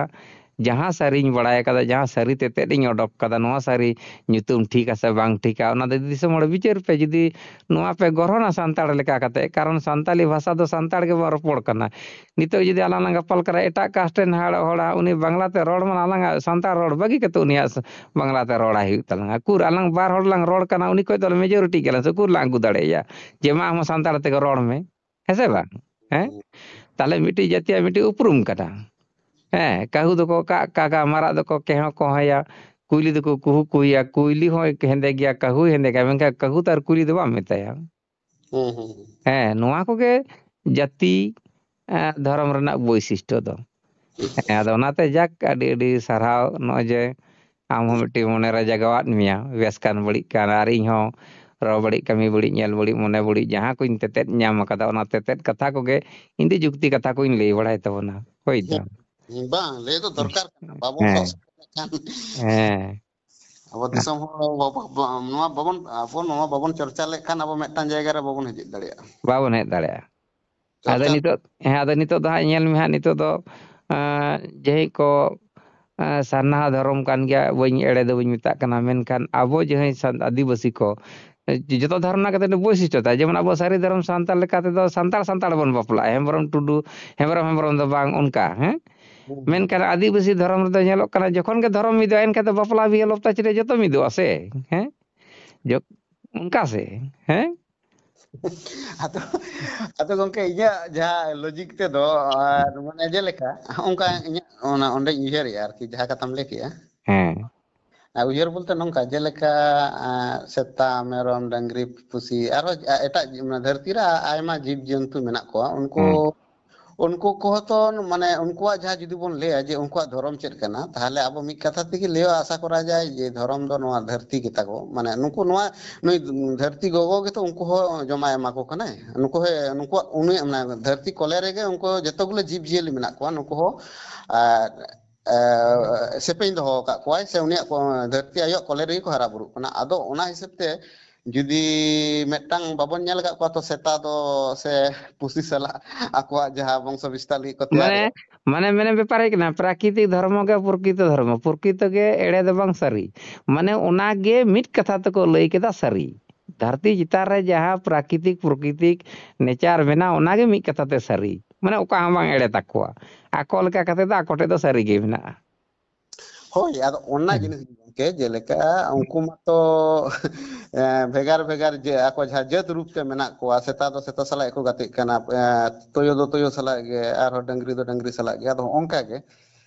ᱡᱟᱦᱟᱸ ᱥᱟᱹᱨᱤᱧ ᱵᱟᱲᱟᱭ ᱟᱠᱟᱫᱟ, ᱡᱟᱦᱟᱸ ᱥᱟᱹᱨᱤ ᱛᱮᱛᱮᱫ ᱤᱧ ᱚᱰᱚᱠ ᱠᱟᱫᱟ, ᱱᱚᱣᱟ ᱥᱟᱹᱨᱤ ᱧᱩᱛᱩᱢ ᱴᱷᱤᱠᱟ ᱥᱮ ᱵᱟᱝ ᱴᱷᱤᱠᱟ, ᱚᱱᱟ ᱫᱚ ᱫᱤᱥᱚᱢ ᱦᱚᱲ ᱵᱤᱪᱟᱹᱨ ᱯᱮ᱾ ᱡᱩᱫᱤ ᱱᱚᱣᱟ ᱯᱮ ᱜᱚᱨᱦᱚᱱᱟ ᱥᱟᱱᱛᱟᱲ ᱞᱮᱠᱟ ᱠᱟᱛᱮ, ᱠᱟᱨᱚᱱ ᱥᱟᱱᱛᱟᱞᱤ ᱵᱷᱟᱥᱟ ᱫᱚ ᱥᱟᱱᱛᱟᱲ ᱜᱮᱵᱚᱱ ᱨᱚᱯᱚᱲ ᱠᱟᱱᱟ᱾ ᱱᱤᱛᱚᱜ ᱡᱩᱫᱤ ᱟᱞᱟᱝ ᱞᱟᱝ ᱜᱟᱯᱟᱞ ᱠᱟᱱᱟ ᱮᱴᱟᱜ ᱠᱟᱥᱴ ᱨᱮᱱ ᱦᱚᱲ, ᱦᱚᱲᱟᱜ, ᱩᱱᱤ ᱵᱟᱝᱞᱟ ᱛᱮ ᱨᱚᱲ ᱢᱟᱱᱮ ᱟᱞᱟᱝᱟᱜ ᱥᱟᱱᱛᱟᱲ ᱨᱚᱲ ᱵᱟᱹᱜᱤ ᱠᱟᱛᱮ ᱩᱱᱤᱭᱟᱜ ᱥ-, ᱵᱟᱝᱞᱟ ᱛᱮ ᱨᱚᱲᱟᱭ ᱦᱩᱭᱩᱜ ᱛᱟᱞᱟᱝᱟ᱾ ᱩᱠᱩᱨ ᱟᱞᱟᱝ ᱵᱟᱨ ᱦᱚᱲ ᱞᱟᱝ ᱨᱚᱲ ᱠᱟᱱᱟ, ᱩᱱᱤ ᱠᱷᱚᱡ ᱫᱚ ᱢᱮᱡᱚᱨᱤᱴᱤ ᱜᱮᱭᱟᱞᱟᱝ ᱥᱮ, ᱩᱠᱩᱨ ᱞᱟᱝ ᱟᱹᱜᱩ ᱫᱟᱲᱮᱭᱟᱭᱟ ᱡᱮ ᱢᱟ ᱟᱢ ᱦᱚᱸ ᱥᱟᱱᱛᱟᱲ ᱛᱮᱜᱮ ᱨᱚᱲ ᱢᱮ? ᱦᱮᱸ ᱥᱮ ᱵᱟᱝ? ᱦᱮᱸ? ᱛᱟᱦᱞᱮ ᱢᱤᱫᱴᱤᱡ ᱡᱟᱹᱛᱤᱭᱟᱜ ᱢᱤᱫᱴᱤᱡ ᱩᱯᱨᱩᱢ ᱠᱟᱱᱟ᱾ ᱦᱮᱸ, ᱠᱟᱹᱦᱩ ᱫᱚᱠᱚ ᱠᱟᱜ ᱠᱟᱜᱟ, ᱢᱟᱨᱟᱜ ᱫᱚᱠᱚ ᱠᱮᱦᱚᱸ ᱠᱚᱦᱚᱸᱭᱟ, ᱠᱩᱭᱞᱤ ᱫᱚᱠᱚ ᱠᱩᱦᱩ ᱠᱩᱦᱩᱭᱟ, ᱠᱩᱭᱞᱤ ᱦᱚᱸᱭ ᱦᱮᱸᱫᱮ ᱜᱮᱭᱟ, ᱠᱟᱹᱦᱩ ᱦᱚᱸᱭ ᱦᱮᱸᱫᱮ ᱜᱮᱭᱟ, ᱢᱮᱱᱠᱷᱟᱱ ᱠᱟᱹᱦᱩ ᱛᱚ ᱟᱨ ᱠᱩᱭᱞᱤ ᱫᱚ ᱵᱟᱢ ᱢᱮᱛᱟᱭᱟ᱾ ᱦᱩᱸ, ᱦᱩᱸ, ᱦᱩᱸ᱾ ᱦᱮᱸ, ᱱᱚᱣᱟ ᱠᱚᱜᱮ ᱡᱟᱹᱛᱤ, ᱮᱸ, ᱫᱷᱚᱨᱚᱢ ᱨᱮᱱᱟᱜ ᱵᱳᱭᱥᱤᱥᱴᱚ ᱫᱚ᱾ ᱦᱮᱸ, ᱟᱫᱚ ᱚᱱᱟᱛᱮ ᱡᱟᱠ, ᱟᱹᱰᱤ ᱟᱹᱰᱤ ᱥᱟᱨᱦᱟᱣ, ᱱᱚᱜᱼᱚᱭ ᱡᱮ ᱟᱢ ᱦᱚᱸ ᱢᱤᱫᱴᱤᱡ ᱢᱚᱱᱮᱨᱮ ᱡᱟᱜᱟᱣᱟᱫ ᱢᱮᱭᱟ, ᱵᱮᱥ ᱠᱟᱱ ᱵᱟᱹᱲᱤᱡ ᱠᱟᱱ, ᱟᱨ ᱤᱧ ᱦᱚᱸ ᱨᱚᱲ ᱵᱟᱹᱲᱤᱡ, ᱠᱟᱹᱢᱤ ᱵᱟᱹᱲᱤᱡ, ᱧᱮᱞ ᱵᱟᱹᱲᱤᱡ, ᱢᱚᱱᱮ ᱵᱟᱹᱲᱤᱡ, ᱡᱟᱦᱟᱸ ᱠᱚᱧ ᱛᱮᱛᱮᱫ ᱧᱟᱢ ᱟᱠᱟᱫᱟ, ᱚᱱᱟ ᱛᱮᱛᱮᱫ ᱠᱟᱛᱷᱟ ᱠᱚᱜᱮ ᱤᱧ ᱫᱚ ᱡᱩᱠᱛᱤ ᱠᱟᱛᱷᱟ ᱠᱚᱧ ᱞᱟᱹᱭ ᱵᱟᱲᱟᱭ ᱛᱟᱵᱚᱱᱟ᱾ ᱦᱳᱭ ᱛᱚ? ᱦᱩᱸ, ᱵᱟᱝ, ᱞᱟᱹᱭ ᱫᱚ ᱫᱚᱨᱠᱟᱨ ᱠᱟᱱᱟ᱾ ᱵᱟᱵᱚᱱ ᱥᱚᱜ ᱦᱮᱸ, ᱥᱚᱜ ᱞᱮᱠᱷᱟᱱ ᱦᱮᱸ᱾ ᱟᱵᱚ ᱫᱤᱥᱚᱢ ᱦᱚᱲ ᱵᱟᱵᱚ, ᱵᱟ-, ᱱᱚᱣᱟ ᱵᱟᱵᱚᱱ, ᱟᱵᱚ ᱱᱚᱣᱟ ᱵᱟᱵᱚᱱ ᱪᱚᱨᱪᱟ ᱞᱮᱠᱷᱟᱱ ᱟᱵᱚ ᱢᱤᱫᱴᱟᱝ ᱡᱟᱭᱜᱟ ᱨᱮ ᱵᱟᱵᱚᱱ ᱦᱤᱡᱩᱜ ᱫᱟᱲᱮᱭᱟᱜᱼᱟ᱾ ᱵᱟᱵᱚᱱ ᱦᱮᱡ ᱫᱟᱲᱮᱭᱟᱜᱼᱟ᱾ ᱟᱫᱚ ᱪᱚᱨᱪᱟ ᱱᱤᱛᱚᱜ, ᱦᱮᱸ, ᱟᱫᱚ ᱱᱤᱛᱚᱜ ᱫᱚ ᱦᱟᱸᱜ ᱧᱮᱞ ᱢᱮ ᱦᱟᱸᱜ, ᱱᱤᱛᱚᱜ ᱫᱚ, ᱮᱸ, ᱡᱟᱦᱟᱸᱭ ᱠᱚ, ᱮᱸ, ᱥᱟᱨᱱᱟ ᱫᱷᱚᱨᱚᱢ ᱠᱟᱱ ᱜᱮᱭᱟ, ᱵᱟᱹᱧ, ᱮᱲᱮ ᱫᱚ ᱵᱟᱹᱧ ᱢᱮᱛᱟᱜ ᱠᱟᱱᱟ, ᱢᱮᱱᱠᱷᱟᱱ ᱟᱵᱚ ᱡᱟᱦᱟᱸᱭ ᱥᱟᱱ-, ᱟᱹᱫᱤᱵᱟᱹᱥᱤ ᱠᱚ, ᱮᱸ, ᱡᱚᱛᱚ ᱫᱷᱚᱨᱚᱢ ᱨᱮᱱᱟᱜ ᱠᱟᱛᱮ ᱵᱳᱭᱥᱤᱥᱴᱚ ᱛᱟᱭ, ᱡᱮᱢᱚᱱ ᱟᱵᱚ ᱥᱟᱹᱨᱤ ᱫᱷᱚᱨᱚᱢ ᱥᱟᱱᱛᱟᱲ ᱞᱮᱠᱟ ᱛᱮᱫᱚ ᱥᱟᱱᱛᱟᱲ ᱥᱟᱱᱛᱟᱲ ᱵᱚᱱ ᱵᱟᱯᱞᱟᱜᱼᱟ, ᱦᱮᱢᱵᱨᱚᱢ ᱴᱩᱰᱩ, ᱦᱮᱢᱵᱨᱚᱢ ᱦᱮᱢᱵᱨᱚᱢ ᱫᱚ ᱵᱟᱝ, ᱚᱱᱠᱟ, ᱦᱮᱸ? ᱦᱩᱸ, ᱦᱩᱸ᱾ ᱢᱮᱱᱠᱷᱟᱱ ᱟᱹᱫᱤᱵᱟᱹᱥᱤ ᱫᱷᱚᱨᱚᱢ ᱨᱮᱫᱚ ᱧᱮᱞᱚᱜ ᱠᱟᱱᱟ, ᱡᱚᱠᱷᱚᱱ ᱜᱮ ᱫᱷᱚᱨᱚᱢ ᱢᱤᱫᱚᱜᱼᱟ, ᱮᱱᱠᱷᱟᱱ ᱫᱚ ᱵᱟᱯᱞᱟ ᱵᱤᱦᱟᱹ ᱞᱚᱯᱛᱟ ᱪᱮᱫ ᱡᱚᱛᱚ ᱢᱤᱫᱚᱜᱼᱟ ᱥᱮ, ᱦᱮᱸ? ᱡᱚ-, ᱚᱱᱠᱟ ᱥᱮ, ᱦᱮᱸ? ᱟᱫᱚ, ᱟᱫᱚ ᱜᱚᱝᱠᱮ, ᱤᱧᱟᱹᱜ ᱡᱟᱦᱟᱸ ᱞᱚᱡᱤᱠ ᱛᱮᱫᱚ, ᱟᱨ ᱢᱟᱱᱮ ᱡᱮᱞᱮᱠᱟ, ᱦᱚᱸᱜᱼᱚᱝᱠᱟ ᱤᱧᱟᱹᱜ ᱚᱱᱟ ᱚᱸᱰᱮᱧ ᱩᱭᱦᱟᱹᱨᱮᱜᱼᱟ ᱟᱨᱠᱤ, ᱡᱟᱦᱟᱸ ᱠᱟᱛᱷᱟᱢ ᱞᱟᱹᱭ ᱠᱮᱜᱼᱟ᱾ ᱦᱮᱸ᱾ ᱟᱨ ᱩᱭᱦᱟᱹᱨ ᱵᱚᱞᱛᱮ ᱱᱚᱝᱠᱟ, ᱡᱮᱞᱮᱠᱟ, ᱟᱸ, ᱥᱮᱛᱟ, ᱢᱮᱨᱚᱢ, ᱰᱟᱹᱝᱨᱤ, ᱯᱩᱥᱤ, ᱟᱨᱦᱚᱸ ᱮᱴᱟᱜ ᱡᱤ-, ᱢᱟᱱᱮ ᱫᱷᱟᱹᱨᱛᱤ ᱨᱮ ᱟᱭᱢᱟ ᱡᱤᱵᱽ ᱡᱚᱱᱛᱩ ᱢᱮᱱᱟᱜ ᱠᱚᱣᱟ᱾ ᱩᱱᱠᱩ, ᱦᱮᱸ᱾ ᱩᱱᱠᱩ ᱠᱚᱦᱚᱸ ᱛᱚ, ᱢᱟᱱᱮ, ᱩᱱᱠᱩᱣᱟᱜ ᱡᱟᱦᱟᱸ ᱡᱩᱫᱤ ᱵᱚᱱ ᱞᱟᱹᱭᱟ ᱡᱮ ᱩᱱᱠᱩᱣᱟᱜ ᱫᱷᱚᱨᱚᱢ ᱪᱮᱫ ᱠᱟᱱᱟ, ᱛᱟᱦᱞᱮ ᱟᱵᱚ ᱢᱤᱫ ᱠᱟᱛᱷᱟ ᱛᱮᱜᱮ ᱞᱟᱹᱭᱚᱜ ᱟᱥᱟ ᱠᱚᱨᱟ ᱡᱟᱭ ᱡᱮ ᱫᱷᱚᱨᱚᱢ ᱫᱚ ᱱᱚᱣᱟ ᱫᱷᱟᱹᱨᱛᱤ ᱜᱮᱛᱟ ᱠᱚ᱾ ᱢᱟᱱᱮ, ᱱᱩᱠᱩ ᱱᱚᱣᱟ, ᱱᱩᱭ ᱫᱷᱟᱹᱨᱛᱤ ᱜᱚᱜᱚ ᱜᱮᱛᱚ ᱩᱱᱠᱩ ᱦᱚᱸ ᱡᱚᱢᱟᱭ ᱮᱢᱟ ᱠᱚ ᱠᱟᱱᱟᱭ᱾ ᱱᱩᱠᱩ ᱦᱚᱸ, ᱱᱩᱠᱩᱣᱟᱜ ᱩᱱᱤ, ᱢᱟᱱᱮ, ᱫᱷᱟᱹᱨᱛᱤ ᱠᱚᱞᱮ ᱨᱮᱜᱮ ᱩᱱᱠᱩ ᱡᱚᱛᱚ ᱜᱩᱞᱟᱹ ᱡᱤᱵᱽ ᱡᱤᱭᱟᱹᱞᱤ ᱢᱮᱱᱟᱜ ᱠᱚᱣᱟ, ᱱᱩᱠᱩ ᱦᱚᱸ᱾ ᱟᱨ ᱮ, ᱥᱮᱯᱮᱧ ᱫᱚᱦᱚ ᱟᱠᱟᱫ ᱠᱚᱣᱟᱭ, ᱥᱮ ᱩᱱᱤᱭᱟᱜ ᱠᱚ-, ᱫᱷᱟᱹᱨᱛᱤ ᱟᱭᱳᱣᱟᱜ ᱠᱚᱞᱮ ᱨᱮᱜᱮ ᱠᱚ ᱦᱟᱨᱟ ᱵᱩᱨᱩᱜ ᱠᱟᱱᱟ᱾ ᱟᱫᱚ ᱚᱱᱟ ᱦᱤᱥᱟᱹᱵ ᱛᱮ ᱡᱩᱫᱤ ᱢᱤᱫᱴᱟᱝ ᱵᱟᱵᱚᱱ ᱧᱮᱞ ᱟᱠᱟᱫ ᱠᱚᱣᱟ, ᱛᱚ ᱥᱮᱛᱟ ᱫᱚ ᱥᱮ ᱯᱩᱥᱤ ᱥᱟᱞᱟᱜ ᱟᱠᱚᱣᱟᱜ ᱡᱟᱦᱟᱸ ᱵᱚᱝᱥᱚ ᱵᱤᱥᱛᱟᱨ ᱞᱟᱹᱜᱤᱫ ᱠᱚ ᱛᱮᱭᱟᱨ ᱢᱟᱱᱮ ᱢᱟᱱᱮ ᱢᱟᱱᱮ ᱵᱮᱯᱟᱨ ᱦᱩᱭᱩᱜ ᱠᱟᱱᱟ, ᱯᱨᱟᱠᱨᱤᱛᱤᱠ ᱫᱷᱚᱨᱢᱚ ᱜᱮ ᱯᱨᱚᱠᱨᱤᱛᱚ ᱫᱷᱚᱨᱢᱚ, ᱯᱨᱚᱠᱨᱤᱛᱚ ᱜᱮ ᱮᱲᱮ ᱫᱚ ᱵᱟᱝ ᱥᱟᱹᱨᱤ᱾ ᱢᱟᱱᱮ ᱚᱱᱟ ᱜᱮ ᱢᱤᱫ ᱠᱟᱛᱷᱟ ᱛᱮᱠᱚ ᱞᱟᱹᱭ ᱠᱮᱫᱟ ᱥᱟᱹᱨᱤ᱾ ᱫᱷᱟᱹᱨᱛᱤ ᱪᱮᱛᱟᱱ ᱨᱮ ᱡᱟᱦᱟᱸ ᱯᱨᱟᱠᱨᱤᱛᱤᱠ ᱯᱨᱚᱠᱨᱤᱛᱤᱠ ᱱᱮᱪᱟᱨ ᱢᱮᱱᱟᱜᱼᱟ, ᱚᱱᱟ ᱜᱮ ᱢᱤᱫ ᱠᱟᱛᱷᱟ ᱛᱮ ᱥᱟᱹᱨᱤ᱾ ᱢᱟᱱᱮ ᱚᱠᱟ ᱦᱚᱸ ᱵᱟᱝ ᱮᱲᱮ ᱛᱟᱠᱚᱣᱟ᱾ ᱟᱠᱚ ᱞᱮᱠᱟ ᱠᱟᱛᱮ ᱫᱚ ᱟᱠᱚ ᱴᱷᱮᱡ ᱫᱚ ᱥᱟᱹᱨᱤ ᱜᱮ ᱢᱮᱱᱟᱜᱼᱟ᱾ ᱦᱳᱭ, ᱟᱫᱚ ᱚᱱᱟ ᱡᱤᱱᱤᱥ ᱜᱚᱝᱠᱮ, ᱡᱮᱞᱮᱠᱟ ᱩᱱᱠᱩ ᱢᱟᱛᱚ ᱮ, ᱵᱷᱮᱜᱟᱨ ᱵᱷᱮᱜᱟᱨ ᱡᱮ ᱟᱠᱚ ᱡᱟᱦᱟᱸ ᱡᱟᱹᱛ ᱨᱩᱯ ᱛᱮ ᱢᱮᱱᱟᱜ ᱠᱚᱣᱟ, ᱥᱮᱛᱟ ᱫᱚ ᱥᱮᱛᱟ ᱥᱟᱞᱟᱜ ᱜᱮᱠᱚ ᱜᱟᱛᱮᱜ ᱠᱟᱱᱟ, ᱮ, ᱛᱩᱭᱩ ᱫᱚ ᱛᱩᱭᱩ ᱥᱟᱞᱟᱜ ᱜᱮ, ᱟᱨᱦᱚᱸ ᱰᱟᱹᱝᱨᱤ ᱫᱚ ᱰᱟᱹᱝᱨᱤ ᱥᱟᱞᱟᱜ ᱜᱮ᱾ ᱟᱫᱚ ᱦᱚᱸᱜᱼᱚ ᱱᱚᱝᱠᱟ ᱜᱮ,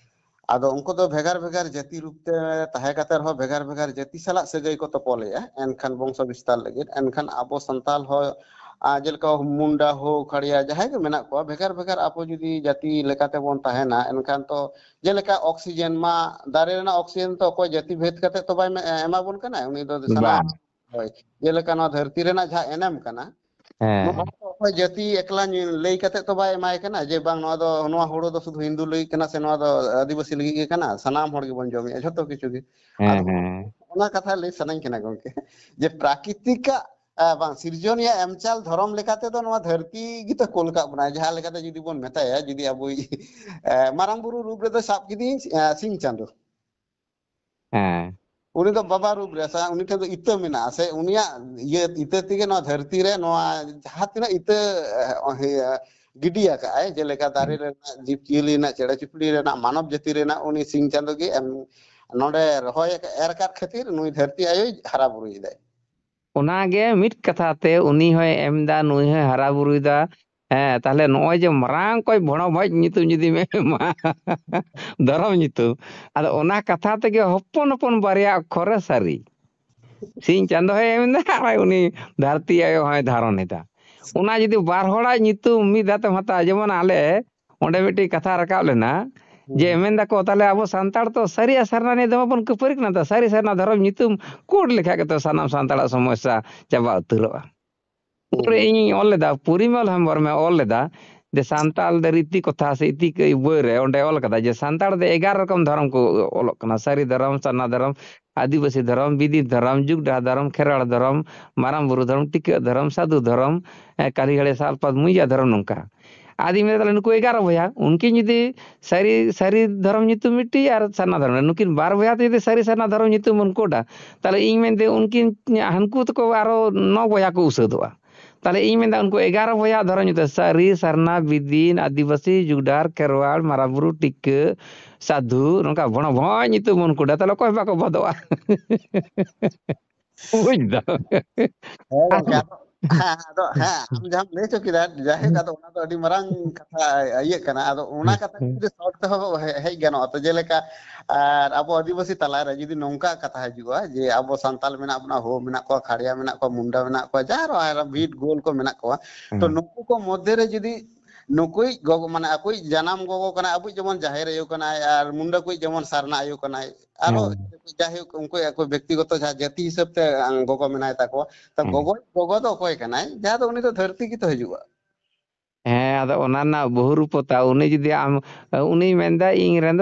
ᱟᱫᱚ ᱩᱱᱠᱩ ᱫᱚ ᱵᱷᱮᱜᱟᱨ ᱵᱷᱮᱜᱟᱨ ᱡᱟᱹᱛᱤ ᱨᱩᱯ ᱛᱮ ᱛᱟᱦᱮᱸ ᱠᱟᱛᱮ ᱨᱮᱦᱚᱸ ᱵᱷᱮᱜᱟᱨ ᱵᱷᱮᱜᱟᱨ ᱡᱟᱹᱛᱤ ᱥᱟᱞᱟᱜ ᱥᱟᱹᱜᱟᱹᱭ ᱠᱚ ᱛᱚᱯᱚᱞᱮᱜᱼᱟ, ᱮᱱᱠᱷᱟᱱ ᱵᱚᱝᱥᱚ ᱵᱤᱥᱛᱟᱨ ᱞᱟᱹᱜᱤᱫ᱾ ᱮᱱᱠᱷᱟᱱ ᱟᱵᱚ ᱥᱟᱱᱛᱟᱲ ᱦᱚᱸ, ᱟᱨ ᱡᱮᱞᱮᱠᱟ ᱢᱩᱱᱰᱟ ᱦᱳ, ᱠᱷᱟᱲᱭᱟ, ᱡᱟᱦᱟᱸᱭ ᱜᱮ ᱢᱮᱱᱟᱜ ᱠᱚᱣᱟ, ᱵᱷᱮᱜᱟᱨ ᱵᱷᱮᱜᱟᱨ ᱟᱵᱚ ᱡᱩᱫᱤ ᱡᱟᱹᱛᱤ ᱞᱮᱠᱟᱛᱮ ᱵᱚᱱ ᱛᱟᱦᱮᱱᱟ, ᱮᱱᱠᱷᱟᱱ ᱛᱚ ᱡᱮᱞᱮᱠᱟ ᱚᱠᱥᱤᱡᱮᱱ ᱢᱟ, ᱫᱟᱨᱮ ᱨᱮᱱᱟᱜ ᱚᱠᱥᱤᱡᱮᱱ ᱛᱚ ᱚᱠᱚᱭ ᱡᱟᱹᱛᱤ ᱵᱷᱮᱫ ᱠᱟᱛᱮ ᱛᱚ ᱵᱟᱭ ᱮᱢᱟ ᱵᱚᱱ ᱠᱟᱱᱟ, ᱩᱱᱤ ᱫᱚ ᱥᱟᱱᱟᱢ᱾ ᱦᱳᱭ, ᱡᱮᱞᱮᱠᱟ ᱱᱚᱣᱟ ᱫᱷᱟᱹᱨᱛᱤ ᱨᱮᱱᱟᱜ ᱡᱟᱦᱟᱸ ᱮᱱᱮᱢ ᱠᱟᱱᱟ, ᱦᱮᱸ᱾ ᱱᱚᱣᱟ ᱫᱚ ᱚᱠᱚᱭ ᱡᱟᱹᱛᱤ ᱮᱠᱞᱟ ᱞᱟᱹᱭ ᱠᱟᱛᱮ ᱛᱚ ᱵᱟᱭ ᱮᱢᱟᱭ ᱠᱟᱱᱟ ᱡᱮ ᱵᱟᱝ ᱱᱚᱣᱟ ᱫᱚ, ᱱᱚᱣᱟ ᱦᱩᱲᱩ ᱫᱚ ᱥᱩᱫᱷᱩ ᱦᱤᱱᱫᱩ ᱞᱟᱹᱜᱤᱫ ᱠᱟᱱᱟ ᱥᱮ ᱱᱚᱣᱟ ᱫᱚ ᱟᱹᱫᱤᱵᱟᱹᱥᱤ ᱞᱟᱹᱜᱤᱫ ᱜᱮ ᱠᱟᱱᱟ, ᱥᱟᱱᱟᱢ ᱦᱚᱲ ᱜᱮᱵᱚᱱ ᱡᱚᱢᱮᱜᱼᱟ ᱡᱷᱚᱛᱚ ᱠᱤᱪᱷᱩ ᱜᱮ᱾ ᱦᱮᱸ, ᱟᱫᱚ ᱦᱮᱸ᱾ ᱚᱱᱟ ᱠᱟᱛᱷᱟ ᱞᱟᱹᱭ ᱥᱟᱱᱟᱧ ᱠᱟᱱᱟ ᱜᱚᱝᱠᱮ, ᱡᱮ ᱯᱨᱟᱠᱨᱤᱛᱤᱠᱟᱜ, ᱟ, ᱵᱟᱝ, ᱥᱤᱨᱡᱚᱱᱤᱭᱟᱹ ᱮᱢᱪᱟᱞ ᱫᱷᱚᱨᱚᱢ ᱞᱮᱠᱟᱛᱮ ᱫᱚ ᱱᱚᱣᱟ ᱫᱷᱟᱹᱨᱛᱤ ᱜᱮᱛᱚ ᱠᱳᱞ ᱠᱟᱜ ᱵᱚᱱᱟᱭ᱾ ᱡᱟᱦᱟᱸ ᱞᱮᱠᱟᱛᱮ ᱡᱩᱫᱤ ᱵᱚᱱ ᱢᱮᱛᱟᱭᱟ, ᱡᱩᱫᱤ ᱟᱵᱚᱭ, ᱮ, ᱢᱟᱨᱟᱝ ᱵᱩᱨᱩ ᱨᱩᱯ ᱨᱮᱫᱚ ᱥᱟᱵ ᱠᱤᱫᱤᱧ, ᱮ, ᱥᱤᱧ ᱪᱟᱸᱫᱚ᱾ ᱦᱮᱸ᱾ ᱩᱱᱤ ᱫᱚ ᱵᱟᱵᱟ ᱨᱩᱯ ᱨᱮ, ᱥᱮ ᱩᱱᱤ ᱴᱷᱮᱱ ᱫᱚ ᱤᱛᱟᱹ ᱢᱮᱱᱟᱜᱼᱟ, ᱥᱮ ᱩᱱᱤᱭᱟᱜ ᱤᱭᱟᱹ, ᱤᱛᱟᱹ ᱛᱮᱜᱮ ᱱᱚᱣᱟ ᱫᱷᱟᱹᱨᱛᱤ ᱨᱮ ᱱᱚᱣᱟ ᱡᱟᱦᱟᱸ ᱛᱤᱱᱟᱹᱜ ᱤᱛᱟᱹ, ᱮ, ᱜᱤᱰᱤ ᱟᱠᱟᱫ ᱟᱭ, ᱡᱮᱞᱮᱠᱟ ᱫᱟᱨᱮ ᱨᱮᱱᱟᱜ, ᱡᱤᱵᱽ ᱡᱤᱭᱟᱹᱞᱤ ᱨᱮᱱᱟᱜ, ᱪᱮᱬᱮ ᱪᱩᱯᱲᱤ ᱨᱮᱱᱟᱜ, ᱢᱟᱱᱚᱵ ᱡᱟᱹᱛᱤ ᱨᱮᱱᱟᱜ, ᱩᱱᱤ ᱥᱤᱧ ᱪᱟᱸᱫᱚ ᱜᱮ ᱮᱢ, ᱱᱚᱰᱮ ᱨᱚᱦᱚᱭ ᱟᱠᱟᱫ, ᱮᱨ ᱟᱠᱟᱫ ᱠᱷᱟᱹᱛᱤᱨ ᱱᱩᱭ ᱫᱷᱟᱹᱨᱛᱤ ᱟᱭᱳᱭ ᱦᱟᱨᱟ ᱵᱩᱨᱩᱭᱮᱫᱟᱭ᱾ ᱚᱱᱟᱜᱮ ᱢᱤᱫ ᱠᱟᱛᱷᱟ ᱛᱮ ᱩᱱᱤ ᱦᱚᱸᱭ ᱮᱢ ᱮᱫᱟ, ᱱᱩᱭ ᱦᱚᱸᱭ ᱦᱟᱨᱟ ᱵᱩᱨᱩᱭᱮᱫᱟ᱾ ᱦᱮᱸ, ᱛᱟᱦᱞᱮ ᱱᱚᱜᱼᱚᱭ ᱡᱮ ᱢᱟᱨᱟᱝ ᱠᱚᱡ ᱵᱷᱚᱲᱚ ᱵᱷᱚᱡ ᱧᱩᱛᱩᱢ ᱡᱩᱫᱤᱢ ᱮᱢᱟ, ᱫᱷᱚᱨᱚᱢ ᱧᱩᱛᱩᱢ, ᱟᱫᱚ ᱚᱱᱟ ᱠᱟᱛᱷᱟ ᱛᱮᱜᱮ ᱦᱚᱯᱚᱱ ᱦᱚᱯᱚᱱ ᱵᱟᱨᱭᱟ ᱚᱠᱠᱷᱚᱨ ᱨᱮ ᱥᱟᱹᱨᱤ᱾ ᱥᱤᱧ ᱪᱟᱸᱫᱚ ᱦᱚᱸᱭ ᱮᱢ ᱮᱫᱟ ᱟᱨ ᱩᱱᱤ ᱫᱷᱟᱹᱨᱛᱤ ᱟᱭᱳ ᱦᱚᱸᱭ ᱫᱷᱟᱨᱚᱱ ᱮᱫᱟ᱾ ᱚᱱᱟ ᱡᱩᱫᱤ ᱵᱟᱨ ᱦᱚᱲᱟᱜ ᱧᱩᱛᱩᱢ ᱢᱤᱫ ᱫᱷᱟᱣ ᱛᱮᱢ ᱦᱟᱛᱟᱣᱟ, ᱡᱮᱢᱚᱱ ᱟᱞᱮ ᱚᱸᱰᱮ ᱢᱤᱫᱴᱤᱡ ᱠᱟᱛᱷᱟ ᱨᱟᱠᱟᱵ ᱞᱮᱱᱟ ᱡᱮ, ᱦᱩᱸ᱾ ᱢᱮᱱ ᱫᱟᱠᱚ, "ᱛᱟᱦᱞᱮ ᱟᱵᱚ ᱥᱟᱱᱛᱟᱲ ᱛᱚ ᱥᱟᱹᱨᱤ ᱟᱨ ᱥᱟᱨᱱᱟ ᱱᱤᱭᱮ ᱫᱚᱢᱮ ᱵᱚᱱ ᱠᱷᱟᱹᱯᱟᱹᱨᱤ ᱠᱟᱱᱟ, ᱛᱚ ᱥᱟᱹᱨᱤ ᱥᱟᱨᱱᱟ ᱫᱷᱚᱨᱚᱢ ᱧᱩᱛᱩᱢ ᱠᱳᱰ ᱞᱮᱠᱷᱟᱡ ᱜᱮᱛᱚ ᱥᱟᱱᱟᱢ ᱥᱟᱱᱛᱟᱲᱟᱜ ᱥᱚᱢᱚᱥᱥᱟ ᱪᱟᱵᱟ ᱩᱛᱟᱹᱨᱚᱜᱼᱟ?" ᱦᱩᱸ᱾ ᱯᱩᱨᱟᱹ ᱤᱧᱤᱧ ᱚᱞ ᱞᱮᱫᱟ, ᱯᱚᱨᱤᱢᱚᱞ ᱦᱮᱢᱵᱨᱚᱢᱮ ᱚᱞ ᱞᱮᱫᱟ ᱡᱮ ᱥᱟᱱᱛᱟᱲ ᱫᱚ ᱨᱤᱛᱤ ᱠᱚᱛᱷᱟ ᱥᱮ ᱤᱛᱤ ᱠᱟᱹ- ᱵᱳᱭ ᱨᱮ ᱚᱸᱰᱮ ᱚᱞ ᱠᱟᱫᱟ ᱡᱮ ᱥᱟᱱᱛᱟᱲ ᱫᱚ ᱮᱜᱟᱨᱚ ᱨᱚᱠᱚᱢ ᱫᱷᱚᱨᱚᱢ ᱠᱚ ᱚᱞᱚᱜ ᱠᱟᱱᱟ, ᱥᱟᱹᱨᱤ ᱫᱷᱚᱨᱚᱢ, ᱥᱟᱨᱱᱟ ᱫᱷᱚᱨᱚᱢ, ᱟᱹᱫᱤᱵᱟᱹᱥᱤ ᱫᱷᱚᱨᱚᱢ, ᱵᱤᱫᱤ ᱫᱷᱚᱨᱚᱢ, ᱡᱩᱜᱽ ᱰᱟᱦᱟᱨ ᱫᱷᱚᱨᱚᱢ, ᱠᱷᱮᱨᱣᱟᱲ ᱫᱷᱚᱨᱚᱢ, ᱢᱟᱨᱟᱝ ᱵᱩᱨᱩ ᱫᱷᱚᱨᱚᱢ, ᱴᱤᱠᱟᱹᱜ ᱫᱷᱚᱨᱚᱢ, ᱥᱟᱹᱫᱷᱩ ᱫᱷᱚᱨᱚᱢ, ᱮ, ᱠᱟᱞᱤ ᱦᱟᱲᱮ ᱥᱟᱞᱯᱟᱛ ᱢᱩᱭᱟ ᱫᱷᱚᱨᱚᱢ, ᱱᱚᱝᱠᱟ᱾ ᱟᱫᱚᱧ ᱢᱮᱱᱫᱟ, ᱛᱟᱦᱞᱮ ᱱᱩᱠᱩ ᱮᱜᱟᱨᱚ ᱵᱚᱭᱦᱟ, ᱩᱱᱠᱤᱱ ᱡᱩᱫᱤ ᱥᱟᱹᱨᱤ, ᱥᱟᱹᱨᱤ ᱫᱷᱚᱨᱚᱢ ᱧᱩᱛᱩᱢ ᱢᱤᱫᱴᱤᱡ ᱟᱨ ᱥᱟᱨᱱᱟ ᱫᱷᱚᱨᱚᱢ, ᱱᱩᱠᱤᱱ ᱵᱟᱨ ᱵᱚᱭᱦᱟ ᱛᱮ ᱡᱩᱫᱤ ᱥᱟᱹᱨᱤ ᱥᱟᱨᱱᱟ ᱫᱷᱚᱨᱚᱢ ᱧᱩᱛᱩᱢ ᱵᱚᱱ ᱠᱳᱰᱟ, ᱛᱟᱦᱞᱮ ᱤᱧ ᱢᱮᱱᱫᱟᱹᱧ ᱩᱱᱠᱤᱱ ᱦᱟᱹᱱᱠᱩ ᱛᱟᱠᱚ ᱟᱨᱚ ᱱᱚ ᱵᱚᱭᱦᱟ ᱠᱚ ᱩᱥᱟᱹᱫᱚᱜᱼᱟ᱾ ᱛᱟᱦᱞᱮ ᱤᱧ ᱢᱮᱱᱫᱟ ᱩᱱᱠᱩ ᱮᱜᱟᱨᱚ ᱵᱚᱭᱦᱟ ᱫᱷᱚᱨᱚᱢ ᱧᱩᱛᱩᱢ, ᱥᱟᱹᱨᱤ, ᱥᱟᱨᱱᱟ, ᱵᱤᱫᱤᱱ, ᱟᱹᱫᱤᱵᱟᱹᱥᱤ, ᱡᱩᱜᱽᱰᱟᱨ, ᱠᱷᱮᱨᱣᱟᱲ, ᱢᱟᱨᱟᱝ ᱵᱩᱨᱩ, ᱴᱤᱠᱟᱹ, ᱥᱟᱫᱷᱩ, ᱱᱚᱝᱠᱟ ᱵᱷᱚᱲ ᱵᱷᱚᱲ ᱧᱩᱛᱩᱢ ᱵᱚᱱ ᱠᱳᱰᱟ, ᱛᱟᱦᱞᱮ ᱚᱠᱚᱭ ᱦᱚᱸ ᱵᱟᱠᱚ ᱵᱟᱫᱚᱜᱼᱟ᱾ ᱵᱩᱡᱽ ᱫᱟᱢ? ᱦᱮᱸ ᱜᱚᱝᱠᱮ, ᱟᱫᱚ, ᱦᱮᱸ, ᱟᱫᱚ, ᱦᱮᱸ, ᱟᱢ ᱡᱟᱦᱟᱸᱢ ᱞᱟᱹᱭ ᱦᱚᱪᱚ ᱠᱮᱫᱟ, ᱡᱟᱭᱦᱳᱠ, ᱟᱫᱚ ᱚᱱᱟ ᱫᱚ ᱟᱹᱰᱤ ᱢᱟᱨᱟᱝ ᱠᱟᱛᱷᱟ ᱤᱭᱟᱹᱜ ᱠᱟᱱᱟ᱾ ᱟᱫᱚ ᱚᱱᱟ ᱠᱟᱛᱷᱟ ᱡᱩᱫᱤ short ᱛᱮᱦᱚᱸ ᱦᱮ-, ᱦᱮᱡ ᱜᱟᱱᱚᱜᱼᱟ, ᱛᱚ ᱡᱮᱞᱮᱠᱟ, ᱟᱨ ᱟᱵᱚ ᱟᱹᱫᱤᱵᱟᱹᱥᱤ ᱛᱟᱞᱟᱨᱮ ᱡᱩᱫᱤ ᱱᱚᱝᱠᱟ ᱠᱟᱛᱷᱟ ᱦᱤᱡᱩᱜᱼᱟ ᱡᱮ ᱟᱵᱚ ᱥᱟᱱᱛᱟᱞ ᱢᱮᱱᱟᱜ ᱵᱚᱱᱟ, ᱦᱳ ᱢᱮᱱᱟᱜ ᱠᱚᱣᱟ, ᱠᱷᱟᱲᱭᱟ ᱢᱮᱱᱟᱜ ᱠᱚᱣᱟ, ᱢᱩᱱᱰᱟ ᱢᱮᱱᱟᱜ ᱠᱚᱣᱟ, ᱡᱟᱦᱟᱸ ᱨᱮᱦᱚᱸ ᱟᱨᱚ ᱵᱷᱤᱴ, ᱜᱳᱞ ᱠᱚ ᱢᱮᱱᱟᱜ ᱠᱚᱣᱟ, ᱛᱚ ᱦᱮᱸ᱾ ᱱᱩᱠᱩ ᱠᱚ ᱢᱚᱫᱽᱫᱷᱮ ᱨᱮ ᱡᱩᱫᱤ ᱱᱩᱠᱩᱭᱤᱡ ᱜᱚᱜᱚ, ᱢᱟᱱᱮ ᱟᱠᱚᱭᱤᱡ ᱡᱟᱱᱟᱢ ᱜᱚᱜᱚ ᱠᱟᱱᱟᱭ, ᱟᱵᱚᱭᱤᱡ ᱡᱮᱢᱚᱱ ᱡᱟᱦᱮᱨ ᱟᱭᱳ ᱠᱟᱱᱟᱭ, ᱟᱨ ᱢᱩᱱᱰᱟ ᱠᱚᱭᱤᱡ ᱡᱮᱢᱚᱱ ᱥᱟᱨᱱᱟ ᱟᱭᱳ ᱠᱟᱱᱟᱭ, ᱟᱨᱚ ᱦᱮᱸ᱾ ᱡᱟᱭᱦᱳᱠ, ᱩᱱᱠᱩ ᱟᱠᱚ ᱵᱮᱠᱛᱤᱜᱚᱛᱚ ᱡᱟᱦᱟᱸ ᱡᱟᱹᱛᱤ ᱦᱤᱥᱟᱹᱵ ᱛᱮ, ᱟᱝ, ᱜᱚᱜᱚ ᱢᱮᱱᱟᱭ ᱛᱟᱠᱚᱣᱟ, ᱛᱚ ᱦᱮᱸ᱾ ᱜᱚᱜᱚ, ᱜᱚᱜᱚ ᱫᱚ ᱚᱠᱚᱭ ᱠᱟᱱᱟᱭ? ᱡᱟᱦᱟᱸ ᱫᱚ ᱩᱱᱤ ᱫᱚ ᱫᱷᱟᱹᱨᱛᱤ ᱜᱮᱛᱚ ᱦᱤᱡᱩᱜᱼᱟ᱾ ᱦᱮᱸ, ᱟᱫᱚ ᱚᱱᱟ ᱨᱮᱱᱟᱜ ᱵᱚᱦᱩᱨᱩᱯᱚᱛᱟ, ᱩᱱᱤ ᱡᱩᱫᱤ ᱟᱢ, ᱩᱱᱤ ᱢᱮᱱᱫᱟ ᱤᱧ ᱨᱮᱱ ᱫᱚ